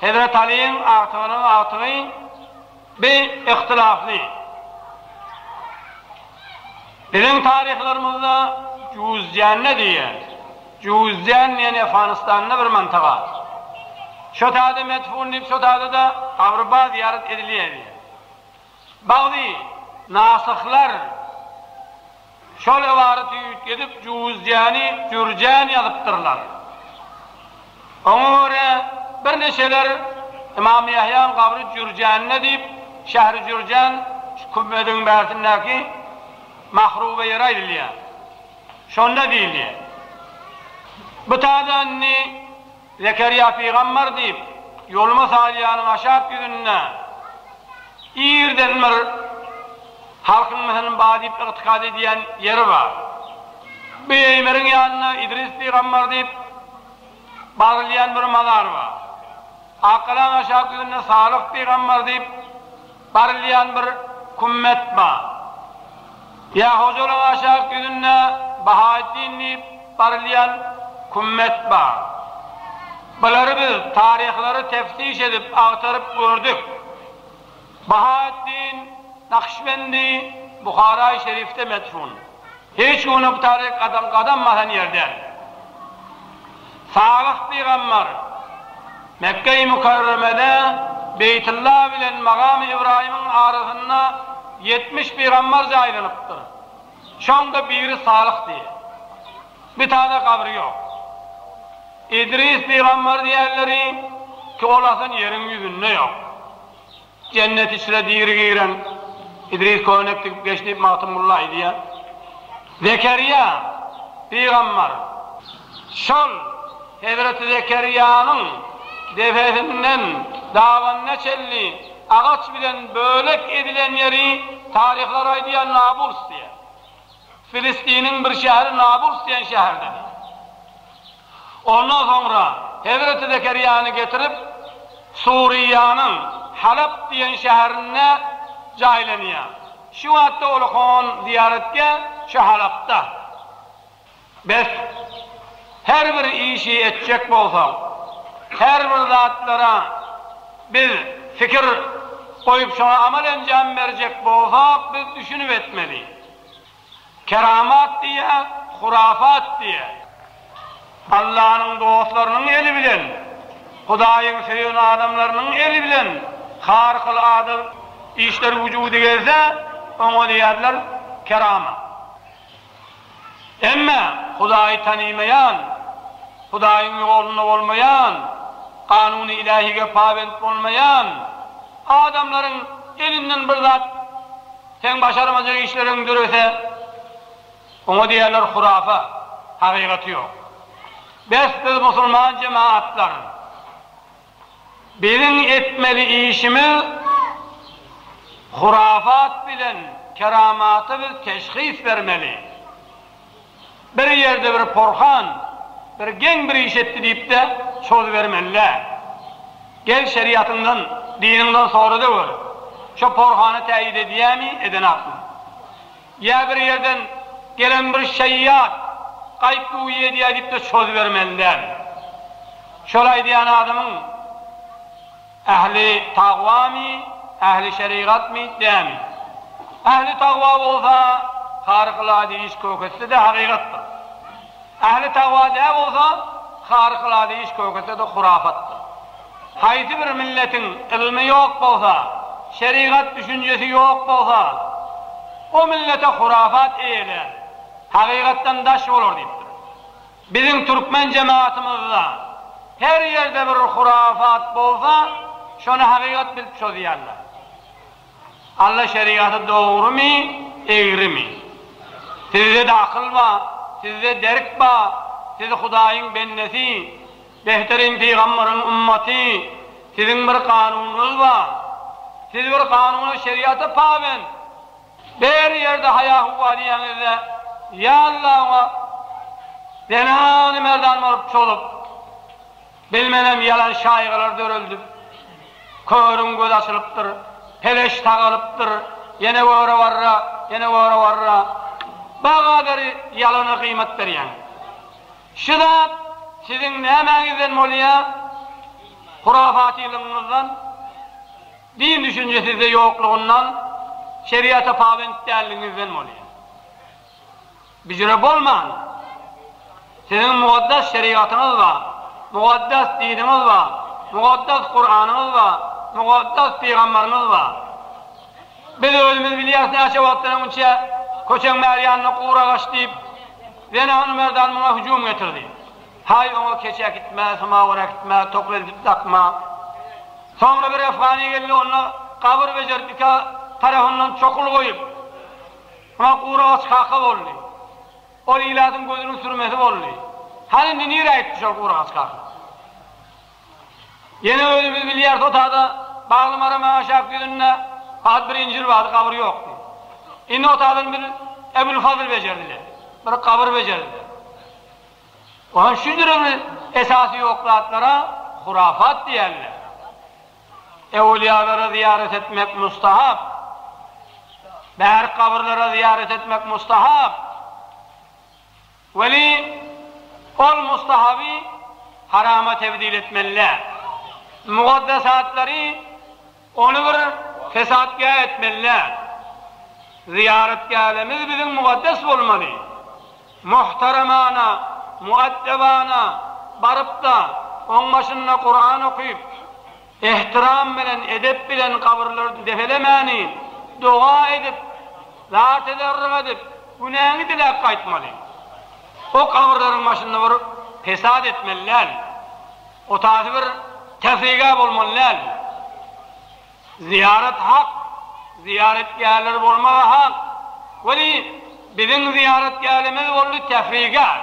Hezret Alyň agtygynyň agtygy bi yhtylafly. Biziň taryhlarymyzda Juzjände diýýär. Juzjän diýen Efganystanda bir mantaga. Şo taýda medfun diýip şo taýda-da gabry bar zyýarat edilýär diýýär. Bagzy nasyhlar şol ybaraty üýtgedip Juzjäni Jürjän ýazypdyrlar. Oňa görä birniçeler Ymam Ýahýaň gabry Jürjände diýip, şähri Jürjän şu kümmediň bärsindäki mahrube ýere aýdylýar. Şonda diýilýär. Bu taýda indi Zekerýa pygamber diýip, ýoluma salýanyň aşak ýüzünde irden bir halkyň meselem bar diýip ygtykat edýän ýeri bar. Bu Eýmeriň ýanynda Idris pygamber diýip barylýan bir mazar bar. Akgalaň aşak ýüzünde Salyh pygamber diýip. barylýan bir kümmet bar. Ýa Hojalyň aşak ýüzünde Bahaeddin diýip barylýan kümmet bar. Bulary biz taryhlary teftiş edip agtaryp gördük. Bahaeddin Nakşbendi Buharaý şerifde medfun. Hiç güne bu taryh gadam gadam basan ýer däl. Salyh pygambar Mekge-i Mükerremede Beýtulla bilen Magamy Ybraýymyň arasynda 70 pygambar jaýlanypdyr. Şoňda biri Salyh diýe. Bir tane gabry ýok. Idris pygambar diýenleri ki ol asan ýeriň ýüzünde ýok. Jennet içre diri giren Idris köýnek tikip geç diýip Magtymguly aýdýar. Zekeriýa pygambar şol hezreti Zekeriýanyň depesinden dabanyna çenli agaç bilen bölek edilen ýeri taryhlar aýdýar Nabuls diýýär. Filistiniň bir şäheri Nabuls diýen şäherdedi. Ondan soňra hezreti Zekeriýany getirip, Suriýanyň Halap diýen şäherinde jaýlanýar. Şu wagtda ol hon zyýaratgä şu Halapda. Bes, her bir işi etjek bolsaň, her bir zatlara biz pikir goýup şoňa amal enjam berjek bolsak, biz düşünip etmeli. Keramat diýýä, hurafat diýýä. Allanyň dostlarynyň eli bilen, Hudaýyň söýen adamlarynyň eli bilen harykyl ada işler wujuda gelse, oňa diýerler keramat. Emme Hudaýy tanymaýan, Hudaýyň ýolunda bolmaýan, kanuny ilähige pabent bolmaýan adamlaryň elinden bir zat Seň başarmajak işleriň dörese, oňa diýerler hurafa, hakykaty ýok. Bes biz musulman jemagatlar, biziň etmeli işimiz hurafat bilen keramata biz teşhis bermeli. Bir ýerde bir porhan, bir geň bir iş etdi diýip-de çozubermeli däl. Gel şeriatyňdan, diniňden sora-da gör, şo porhany täýit edýämi, edenakmy? Ýa bir ýerden gelen bir şeýýat gaýyp güwýi edýär diýip-de çozubermeli däl. Şol aýdýan adamyň Ähli tagwamy, ähli şerigatmy, dämi? Ähli tagwa bolsa, harykylady iş köketse-de hakygatdyr. Ähli tagwa dä bolsa, harykylady iş köketse-de hurafatdyr. Haýsy bir milletiň ylmy ýok bolsa, şerigat düşünjesi ýok bolsa, o millete hurafat eýelär, hakykatdan daş bolar diýipdir. Biziň türkmen jemaatymyzda her ýerde bir hurafat bolsa şony hakykat bilip çozýarlar. Alla şerigaty dogrymy, egrimi? Sizde-de akyl bar, sizde derk bar, siz Hudaýyň bendesi, behterin pygambaryň ummaty, siziň bir kanunyňyz bar. Siz bir kanuna şeriata pabent. Bir ýerde haýa-huwa diýeňizde, ýa Alla oňa zenany merdan bolup çozup, bilmenem ýalan şaýygalar döreldip, körüň gözi açylypdyr, peleş sagalypdyr, ýene göre barra, ýene göre barra, bagadary ýalana gyýmat berýäňiz. Şu zat siziň nämäňizden bolýa? Hurafatylygyňyzdan? Din düşünje sizde ýoklugyndan, şeriata pabent dälligiňizden bolýar. Büjre bolmaň! Siziň mukaddes şeriatyňyz bar, mukaddes diniňiz bar, mukaddes Kuranyňyz bar, mukaddes pygambaryňyz bar. Biz özümiz bilýäris näçe wagtdan öňünçä köçeň bäri ýanynda gury agaç diýip, zenan-u-merdan muňa hüjüm getirdi. Haý oňa keçe äkitme, samawar äkitme, tokly eltip dakma. Soňra bir efgany geldi, onda gabyr bejerip iki tarapyndan çokul goýup, oňa gury agaç kaka boldy. Ol ilatyň gözüniň sürmesi boldy. Hany indi nirä gitdi şol gury agaç kaka? Ýene özümiz bilýäris o tada Bagly Maramyň aşak ýüzünde faqat bir injir bardy, gabyr ýokdy. Indi o tadan bir Ebul Fazl bejerdiler. Bir gabyr bejerdiler. Olam şu jüre bir esasy ýok zatlara hurafat diýerler. Öwlüýalara zyýarat etmek mustahap. Bärik gabyrlara zyýarat etmek mustahap. Weli, ol mustahaby harama tebdil etmeli däl. Mugaddesatlary ony bir fesatgäh etmeli däl. Zyýaratgählerimiz biziň mugaddes bolmaly. Muhteremana, muaddebana baryp-da, oň başynda Kuran okyp, ehtiram bilen, edep bilen gabyrlary depelemäni, doga edip, zar-tezerrug edip, günäňi diläp gaýtmaly. O gabyrlaryň başynda bir pesat etmeli däl. O tasy bir tefrigä bolmaly däl. Zyýarat hak, zyýaratgärler bolmagy hak. Weli, biziň zyýaratgärimiz boldy tefrigär.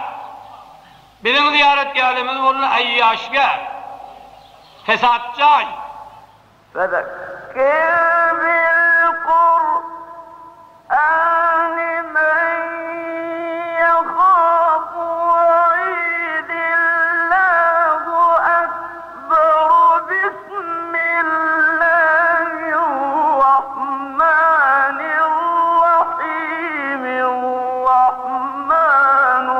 Biziň zyýaratgärimiz boldy aýýaşgär. Fesat jaý. Fezekkir bil Kur'ani men ýahafu wa'idillahu akbar Bismillahirrahmanirrahim Errahmanu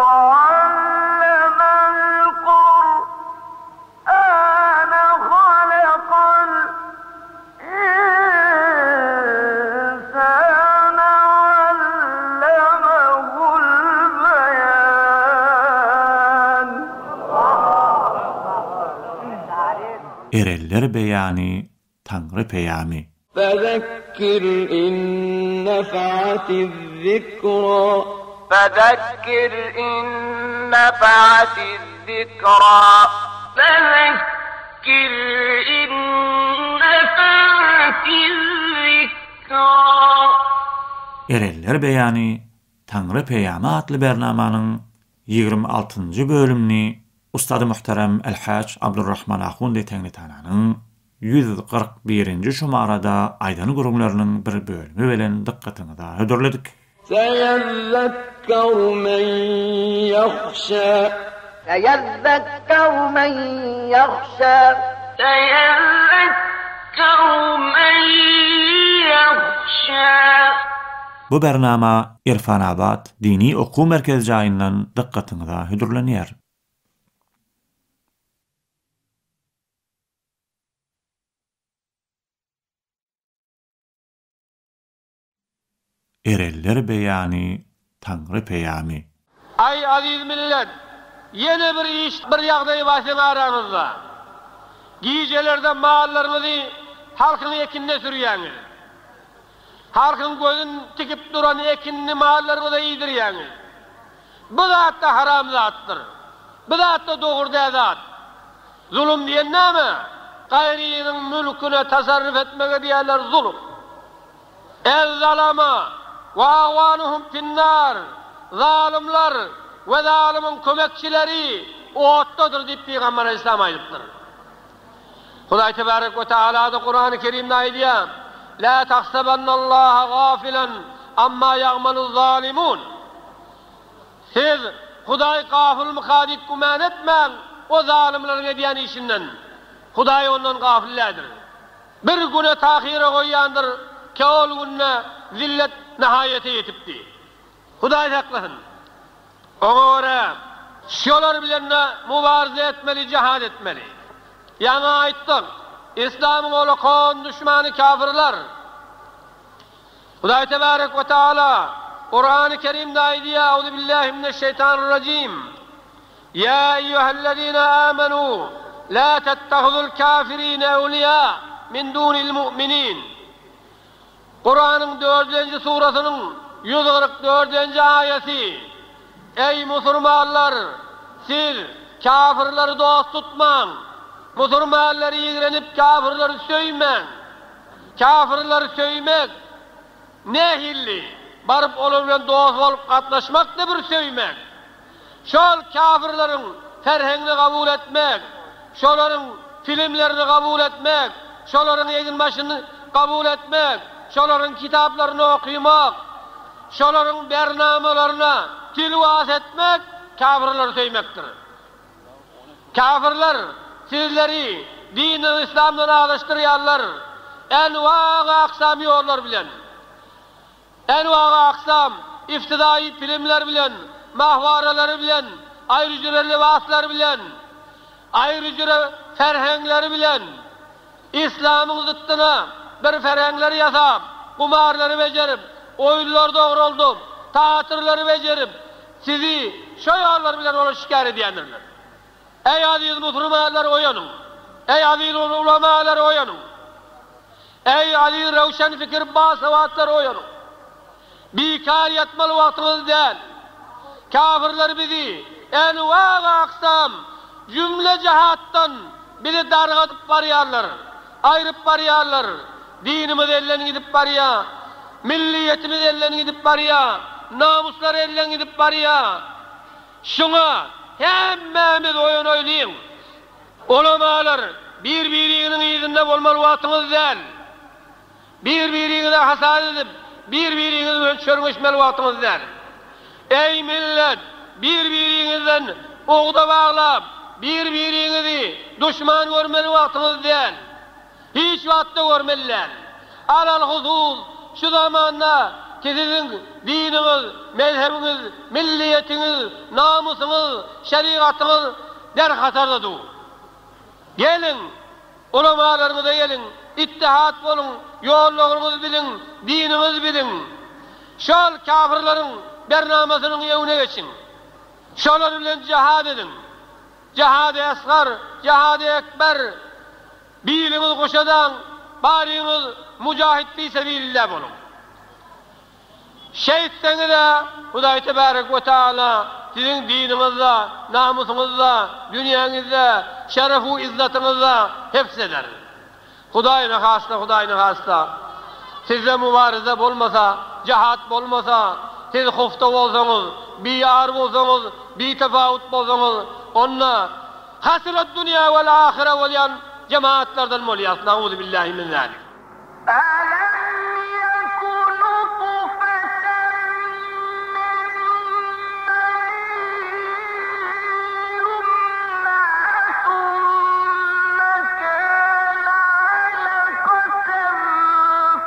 allemal Kur'ane halakal insane allemehul beyan. Erenler beýany Taňry peýamy. Fezekkir in nefa'atiz-zikra. Fezekkir in nefa'atiz-zikra. Fezekkir in nefa'atiz-zikra. Erenler beýany Taňry peýamy atly bernamanyň 26-njy bölümini Ustady muhterem Elhaj Abdurrahman Ahundi Teňritananyň 141-nji şumarada aýdan gürrüňleriniň bir bölümi bilen dykgatyňyza hödürledik. Seýezzekkeru men ýahşa. Seýezzekkeru men ýahşa. Seýezzekkeru men ýahşa. Bu bernama Irfanabat dini okuw merkezi jaýyndan dykgatyňyza hödürlenýär. Erenler beýany, Taňry peýamy. Aý aziz millet, ýene bir iş, bir ýagdaý bar siziň araňyzda. Gijelerde mallaryňyzy halkyň ekinine sürýäňiz. Halkyň gözün tikip duran ekinini mallaryňyza iýdirýäňiz. Bu zat-da haram zatdyr. Bu zat-da dogry däl zat. Zulum diýen näme? Gaýrynyň mülküne tasarruf etmege diýerler zulum. Ez-zalama we agwanuhum finnar, Zalymlar we zalymyň kömekçileri otdadyr diýip Pygamber Aleyhisselam aýdypdyr. Hudaý Tebarek we Teala-da Kurany Kerimde aýdýar, La tahsebennallaha gafilen amma ýagmaluz-zalimun. Siz, Hudaý gafylmyka diýip güman etmäň o zalymlaryň edýän işinden. Hudaý ondan gafyl däldir. Bir güne tahyra goýýandyr, ke ol günde zillet nihaýete ýetipdi. Hudaý saklasyn. Oňa görä, şolar bilen-de mubarze etmeli, jihad etmeli. Ýaňy aýtdyk, Yslamyň olakan duşmany kafirler. Hudaý tebarek we taala Kurany Kerimde aýdýar, Auzubillahi mineşşeýtanirrajim. Ýa eýýuhellezine amenu la tettehuzul kafirine ewliýa min dunil mu'minin. Kuranyň dördünji surasynyň 144-nji aýaty. Eý musurmanlar, siz kafirleri dost tutmaň. Musurmanlary ýigrenip kafirleri söýmäň. Kafirleri söýmek nähili? Baryp olar bilen dost bolup gatnaşmak-da bir söýmek. Şol kafirleriň ferhengini kabul etmek, şolaryň filmlerini kabul etmek, şolaryň eginbaşyny kabul etmek, şolaryň kitaplaryny okymak, şolaryň bernamalaryna tilwas etmek kafirleri söýmekdir. Kafirler sizleri. dinden yslamdan azaşdyrýarlar. Enwagy-aksam ýollar bilen. Enwagy-aksam iftidaýy pilimler bilen, mahwaralary bilen, aýry-jüre lybaslary bilen, aýry-jüre ferheňleri bilen, yslamyň zytdyna bir ferheňler ýasap, gumarlary bejerip, oýunlary dograldyp, teatrlary bejerip, sizi şo ýollar bilen olar şikär edýändirler. Eý aziz musulmanlar oýanyň! Eý aziz ulamalar oýanyň! Eý aziz röwşen fikir basawatlar oýanyň! Bikar ýatmaly wagtyňyz däl. Kafirler bizi enwagy-aksam jümle jahatdan bizi dargadyp barýarlar, aýryp barýarlar. Dinimiz elden gidip barýar. Milliýetimiz elden gidip barýar. Namuslar elden gidip barýar. Şuňa hemmämiz oýanaýlyň. Ulamalar, bir-biriňiziň yzynda bolmaly wagtyňyz däl. Bir-biriňize hasap edip, bir-biriňiz bilen çörňeşmeli wagtyňyz däl. Eý, millet, bir-biriňizden ugda baglap, bir-biriňizi duşman görmeli wagtyňyz däl. Hiç wagtda görmeli däl. Alal-husus, şu zamanda ki siziň diniňiz, mezhebiňiz, milliýetiňiz, namysyňyz, şerigatyňyz derhatarda dur. Geliň, ulamalaryňyza geliň, ittihat boluň, ýol-dogryňyzy biliň, diniňizi biliň. Şol kafirleriň bernamasynyň öňüne geçiň. Şolar bilen jihad ediň. Jihady esgar, jihady ekber. Biliňiz guşadaň, baryňyz mujahid fi sebilillah boluň. Şeýtseňiz-ä Hudaý tebärek we taala siziň diniňizde, namysyňyzda, dünýäňizde, şeref-u yzzatyňyzda hepz eder. Hudaý nahasta, Hudaý nahasta, sizde mubaryza bolmasa, jahat bolmasa, siz hufta bolsaňyz, biar bolsaňyz, bitefawut bolsaňyz, onda Hasirat dünýä wel ahyra bolýan jemaatlardan bolýas nauzubillahi min zalik. Alam ýeku nutfeten min meniýýin ýumna summa kana alakaten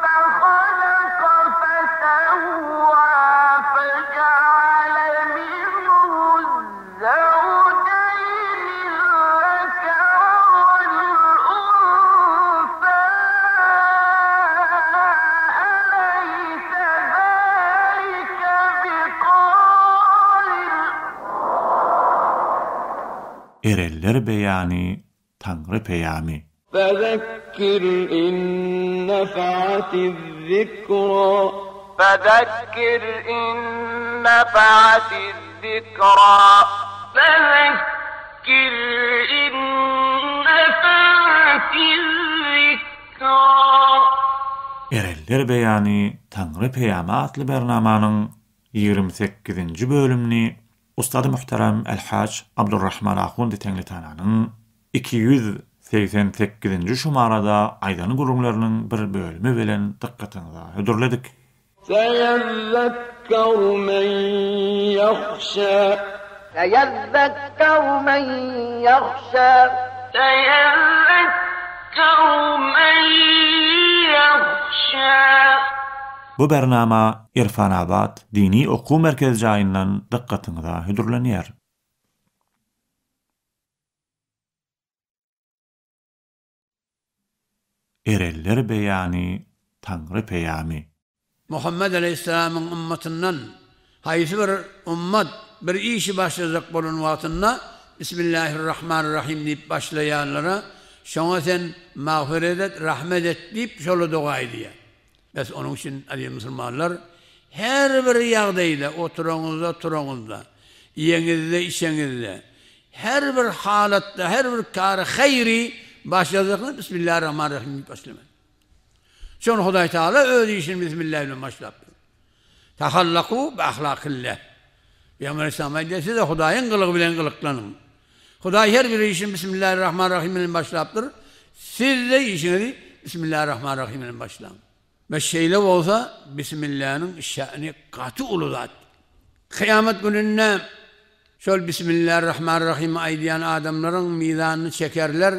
fehalaka fesewwa fejeale minhu Erenler beýany, Taňry peýamy. Fezekkir in nefa'atiz-zikra. Fezekkir in nefa'atiz-zikra. Fezekkir in nefa'atiz-zikra. Erenler beýany, Taňry peýamy atly bernamanyň 28-nji bölümini Ustady muhterem El-Haj Abdurrahman Ahundi Teňlitananyň 288-nji şumarada aýdan gürrüňleriniň bir bölümi bilen dykgatyňyza hödürledik. Seýezzekkeru men ýahşa. Seýezzekkeru men ýahşa. Seýezzekkeru men ýahşa. Bu bernama Irfanabat dini okuw merkezi jaýyndan dykgatyňyza hödürlenýär. Erenler beýany, Taňry peýamy. Muhammet aleýhissalamyň ymmatyndan haýsy bir ymmat bir işi başlajak bolan wagtynda Bismillahirrahmanirrahim diýip başlaýanlara şoňa sen magfiret et, rahmet et diýip şola doga edýär. Bes onuň üçin aziz musulmanlar her bir ýagdaýda oturaňyzda turaňyzda, iýeňizde içeňizde, her bir halatda her bir kary haýry başlajaksyňyz Bismillahirrahmanirrahim diýip başlamaly. Şony Hudaý Tagala öz işini Bismillah bilen başlapdyr. Tahallaku bi ahlakillah. Pygamber Aleyhisselam aýdýar, siz-de Hudaýyň gylygy bilen gylyklanyň. Hudaý her bir işini Bismillahirrahmanirrahim bilen başlapdyr. Siz-de işiňizi Bismillahirrahmanirrahim bilen başlaň. We şeýle bolsa, Bismillanyň şäni gaty uly zat. Kyýamat gününde şol Bismillahirrahmanirrahimi aýdýan adamlaryň mizanyny çekerler.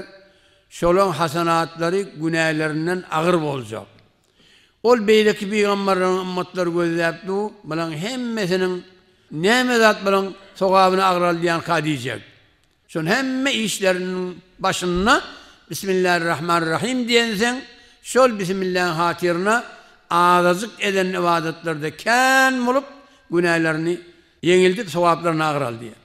Şolaň hasanatlary günälerinden agyr boljak. Ol beýleki pygamberleriň ymmatlary gözläp dur, bulaň hemmesiniň näme zat bulaň sogabyny agraldýanka diýjek. Şol hemme işleriniň başynda Bismillahirrahmanirrahim diýenseň, şol Bismillaň hatyryna azajyk eden ybadatlarda kän bolup, günälerini ýeňildip, sogaplaryny agraldýar.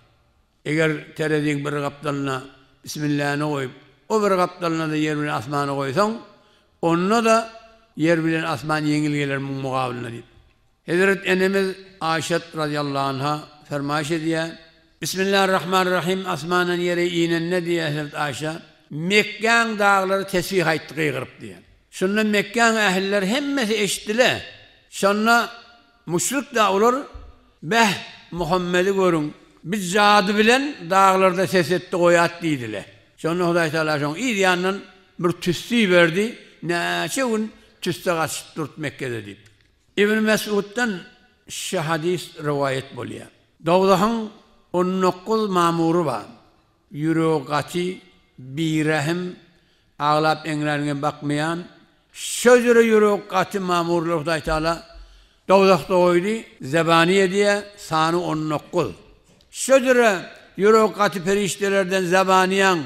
Eger tereziň bir gapdalyna Bismilläni goýup, o bir gapdalyna-da ýer bilen asmany goýsaň, onda-da ýer bilen asman ýeňil geler muň mugabylyna diýip. Hezret enemiz Aýşat razyýallahu anha fermaýyş edýär, Bismillahirrahmanirrahim asmandan ýere inende diýýär hezret Aýşa, Mekgäň daglary tesbih aýtdy gygyryp diýýär. Şonda Mekgäň ählileri hemmesi eşitdile. Şonda müşrik-de olar, Beh, Muhammedi görüň, bi jady bilen daglarda ses etdi goýat diýdile. Şonda Hudaý Tagala şoň yz ýanyndan bir tüssi iberdi, näçe gün tüsse gaçyp durdy Mekgede diýip. Ibn Mesuddan şu hadys rowaýat bolýar. Dowzahyň 19 mamury bar. Ýüregi gaty, birehim, aglap-eňräniňe bakmaýan, şo jüre ýüregi gaty mamurlary Hudaý Tagala dowzahda goýdy, zebaniýe diýýär, sany 19. Şo jüre ýüregi gaty perişdelerden zebaniýaň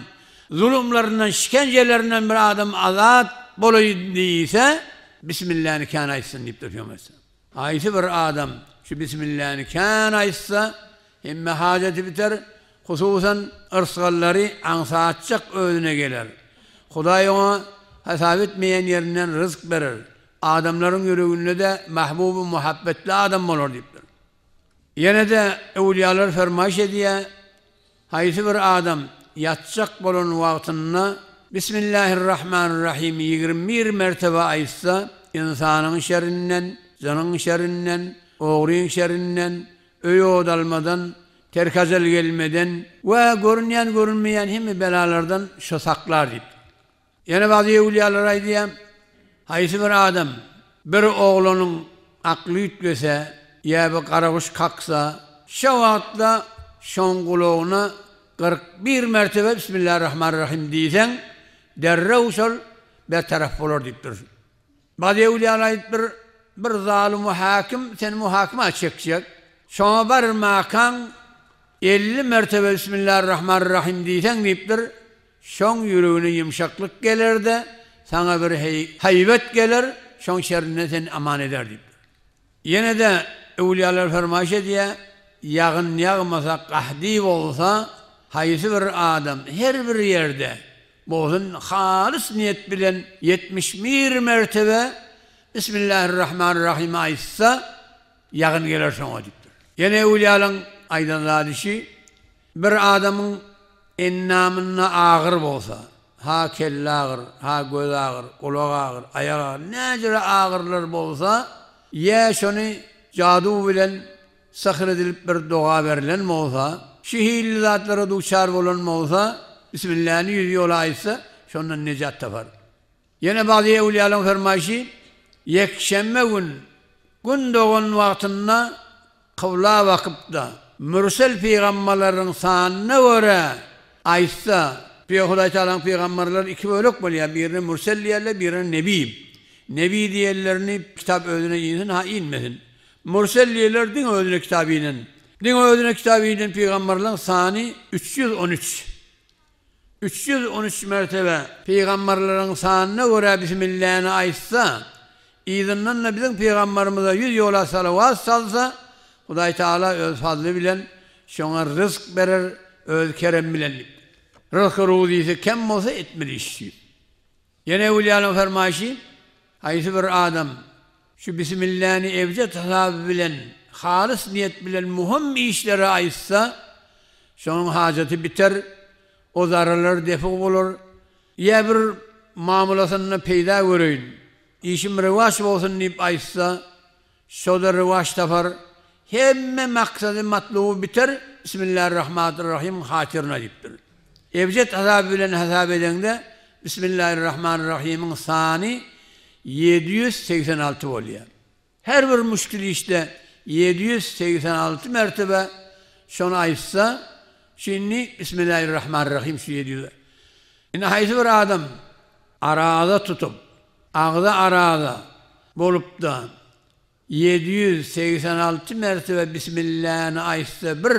zulumlaryndan, şikenjelerinden bir adam azat bolaýyn diýse, Bismilläni kän aýtsyn diýipdir Pygamber aleyhisselam. Haýsy bir adam şu Bismilläni kän aýtsa, hemme hajaty biter, hususan yrsgallary aňsatjak özüne geler. Hudaý oňa hasap etmeýän ýerinden ryzk berer. Adamlaryň ýüreginde-de mahbuby muhabbetli adam bolar diýipdir. Ýene-de öwlüýalar fermaýyş edýär, Haýsy bir adam ýatjak bolan wagtynda Bismillahirrahmanirrahim 21 mertebe aýtsa, ynsanyň şerinden, jynyň şerinden, ogryň şerinden, öý-odalmadan, terk-ajal gelmeden we görünýän-görünmeýän hemme belalardan şo saklar diýipdir. Ýene bagzy öwlüýalar aýdýar, Haýsy bir adam bir oglanyň akly üýtgese ýa bir garaguş kaksa, şo wagtda şoň gulagyna 41 mertebe Bismillarrahmanirrahim diýseň, derrew şol bertaraf bolar diýipdir. Bagzy öwlüýalar aýdypdyr, Bir zalymy häkim seni muhakima çekjek, şoňa barmakaň 50 mertebe Bismillarrahmanirrahim diýseň diýipdir, Şoň ýüregine ýumşaklyk geler-de, saňa bir haýbat geler, şoň şerinden seni aman eder diýipdir. Ýene-de öwlüýalar fermaýyş edýär, Ýagyn ýagmasa, gahdy bolsa, haýsy bir adam her bir ýerde bolsun halys niýet bilen 71 mertebe Bismillahirrahmanirrahim aýtsa, ýagyn geler şoňa diýipdir. Ýene öwlüýalaryň aýdan zady şi, Bir adamyň endamynda agyr bolsa, ha kelle agyr, ha göz agyr, gulak agyr, aýak agyr, näjüre agyrlar bolsa, ýa şony jadu bilen syhr edilip bir doga berlen bolsa, şu hilli zatlara duçar bolan bolsa, Bismilläni ýüz ýola aýtsa, şondan nejat tapar. Ýene bagzy öwlüýalaryň fermaýşy, Ýekşenbe gün, Gün dogan wagtynda kybla bakyp-da, mürsel pygamberleriň sanyna görä aýtsa, Hudaý Tagalaň pygamberleri iki bölek bolýar, birine mürsel diýerler, birine nebi. Nebi diýenlerini kitap özüne insin, ha inmesin. Mürsel diýenler diňe özüne kitap inen. Diňe özüne kitap inen pygamberleriň sany 313. 313 mertebe pygamberleriň sanyna görä Bismilläni aýtsa, yzyndan-da biziň pygamberimize ýüz ýola salawat salsa, Hudaý Tagala öz fazly bilen şoňa ryzk berer, öz keremi bilen diýipdir. Ryzky-ruzysy kem bolsa etmeli iş diýip. Ýene öwlüýalaryň fermaýşy, Haýsy bir adam şu Bismilläni ebjet hasaby bilen, halys niýet bilen muhym işlere aýtsa, şonuň hajaty biter, o zararlar defg bolar, ýa bir mamlasynda peýda göreýin, işim rewaç bolsun diýip aýtsa, Şo-da rowaç tapar, hemme maksady matluby biter, Bismillahirrahmatirrahimiň hatyryna diýipdir. Ebjet hasaby bilen hasap edeňde, Bismillahirrahmanirrahimiň sany 786 bolýar. Her bir müşgil işde 786 mertebe şony aýtsa, şindi Bismillahirrahmanirrahim şu 700. Indi haýsy bir adam araza tutup, agzy araza bolup-da, 786 mertebe Bismilläni aýtsa bir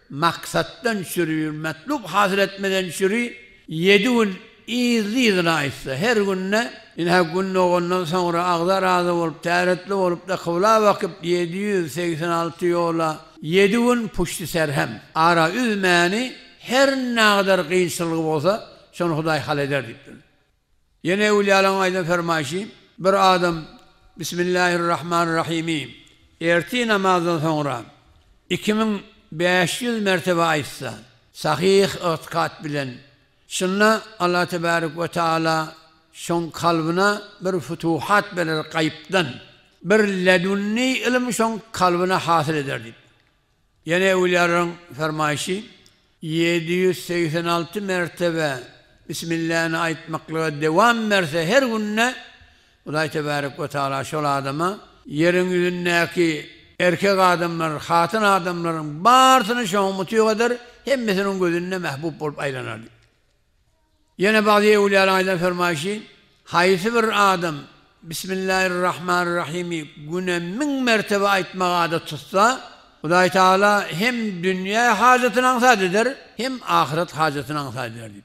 maksatdan çüri, bir matlub hasyl etmeden çüri ýedi gün yzly-yzyna aýtsa, her günde, ynha gün dogandan soňra agza razy bolup, täretli bolup-da kybla bakyp 786 ýola ýedi gün puşty serhem, ara üzmäni her nagadar kynçylygy bolsa, şony Hudaý hal eder diýipdir. Ýene öwlüýalaryň aýdan fermaýşy, Bir adam Bismillahirrahmanirrahimi ertir namazdan soňra 2500 mertebe aýtsa, sahyh ygtykat bilen, şunda Allah tebarek we taala şoň kalbyna bir futuhat berer gaýypdan, bir ledunni ylym şoň kalbyna hasyl eder diýip. Ýene öwlüýalaryň fermaýşy, 786 mertebe Bismilläni aýtmaklyga dewam berse her günde, Hudaý tebärek we taala şol adama ýeriň ýüzündäki erkek adamlar, hatyn adamlaryň barysyny şoňa mutyg eder, hemmesiniň gözünde mähbub bolup aýlanar diýip. Ýene bagzy öwlüýalaryň aýdan fermaýşy, Haýsy bir adam Bismillahirrahmanirrahimi güne müň mertebe aýtmagy adat tutsa, Hudaý Tagala hem dünýä hajatyny aňsat eder, hem ahyret hajatyny aňsat eder diýipdir.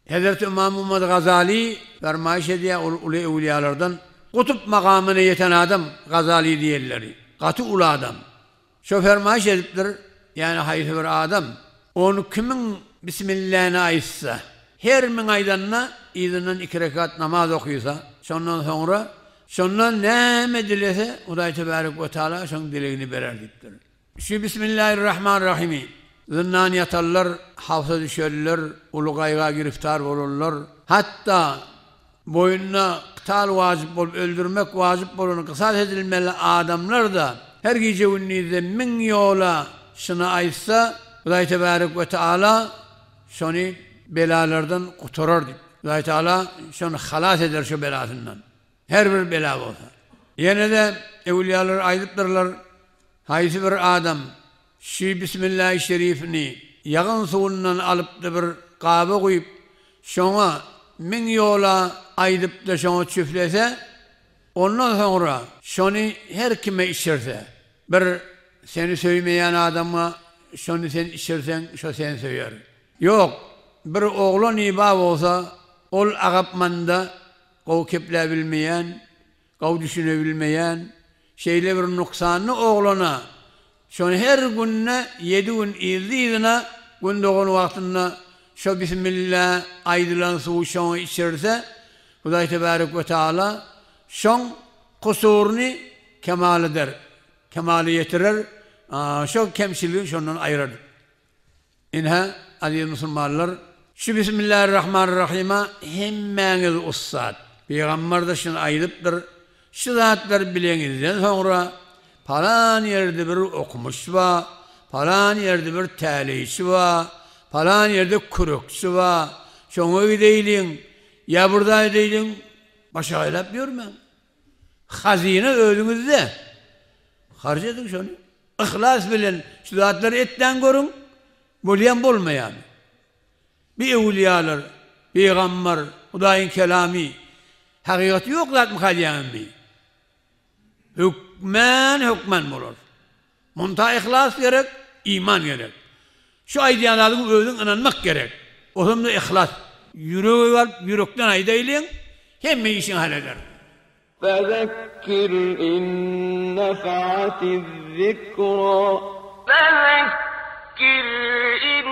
Hezreti Ymam Muhammad Gazaly fermaýyş edýär, ol uly öwlüýalardan, Kutup makamyna ýeten adam Gazaly diýenleri, gaty uly adam. Şo fermaýyş edipdir, ýagny haýsy bir adam 12 müň Bismilläni aýtsa, her müň aýdanda yzyndan iki rekat namaz okysa, şondan soňra şondan näme dilese Hudaý tebärek we taala şoň dilegini berer diýipdir. Şu Bismillahirrahmanirrahimi zyndan ýatanlar, hapsa düşenler, uly gaýga giriftar bolanlar, hatda Boýnuna kytal wajyp bolup öldürmek wajyp bolan kysas edilmeli adamlar-da her gije-gündizde müň ýola şyny aýtsa, Hudaý tebärek we taala şony belalardan gutarar diýip. Hudaý taala şony halas eder şo belasyndan. Her bir bela bolsa. Ýene-de öwülýalar aýdypdyrlar, Haýsy bir adam şü Bismillahi şerifini ýagyn suwundan alypda bir gaba guýup, şoňa müň ýola aýdypda şoňa çüflese, ondan soňra şony her kime içirse, bir seni söýmeýän adama şony sen içirseň şo seni söýer. Ýok, bir oglan iba bolsa, ol agapmanda gowy kepläbilmeýän, Gowy düşünebilmeýän şeýle bir nuksanly oglana şony her günde ýedi gün yzly-yzyna gün dogan wagtynda şo bismillä aýdylan suwy şoňa içirse Hudaý tebärek we taala şoň kusuryny kemal eder, kemala ýetirer, şo kemçiligini şondan aýyrar. Ynha, aziz musulmanlar, şu Bismillahirrahmanirrahyma hemmäňiz ussat. Pygamber-de şuny aýdypdyr, Şu zatlary bileňizden soňra, palan ýerde bir okumyş bar, palan ýerde bir täleýçi bar, palan ýerde kürekçi bar, şoňa gideýliň, ýa bir zat edeýliň, başagaýlap ýörmäň. Hazyna özüňizde. Harç ediň şony. Yhlas bilen şu zatlary etdäň görüň, bolýan bolmaýamy. Bi öwülýalar, pygambar, Hudaýyň kelamy hakykaty ýok zatmyka diýýäňizmi? Hökmän hökmän bolar. Munta yhlas gerek, iman gerek. Şu aýdýan zadyňa özüň ynanmak gerek. Osamda yhlas. Ýürege baryp ýürekden aýdaýlyň, hemme işiňi hal eder. Fezekkir in nefa'atiz-zikra. Fezekkir in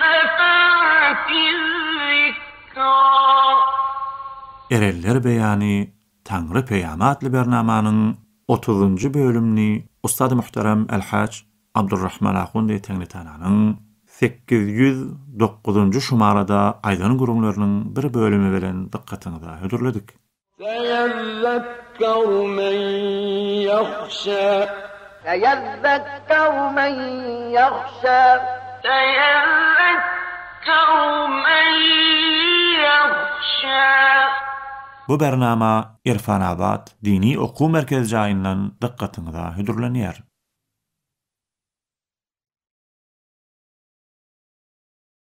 nefa'atiz-zikra. Erenler beýany Taňry peýamy atly bernamanyň otuzynjy bölümini Ussady Muhterem Elhaç Abdurrahman Ahundi Teňritananyň 809-njy şumarada aýdan gürrüňleriniň bir bölümi bilen dykgatyňyza hödürledik. Seýezzekkeru men ýahşa. Seýezzekkeru men ýahşa. Seýezzekkeru men ýahşa. Bu bernama Irfanabat dini okuw merkezi jaýyndan dykgatyňyza hödürlenýär.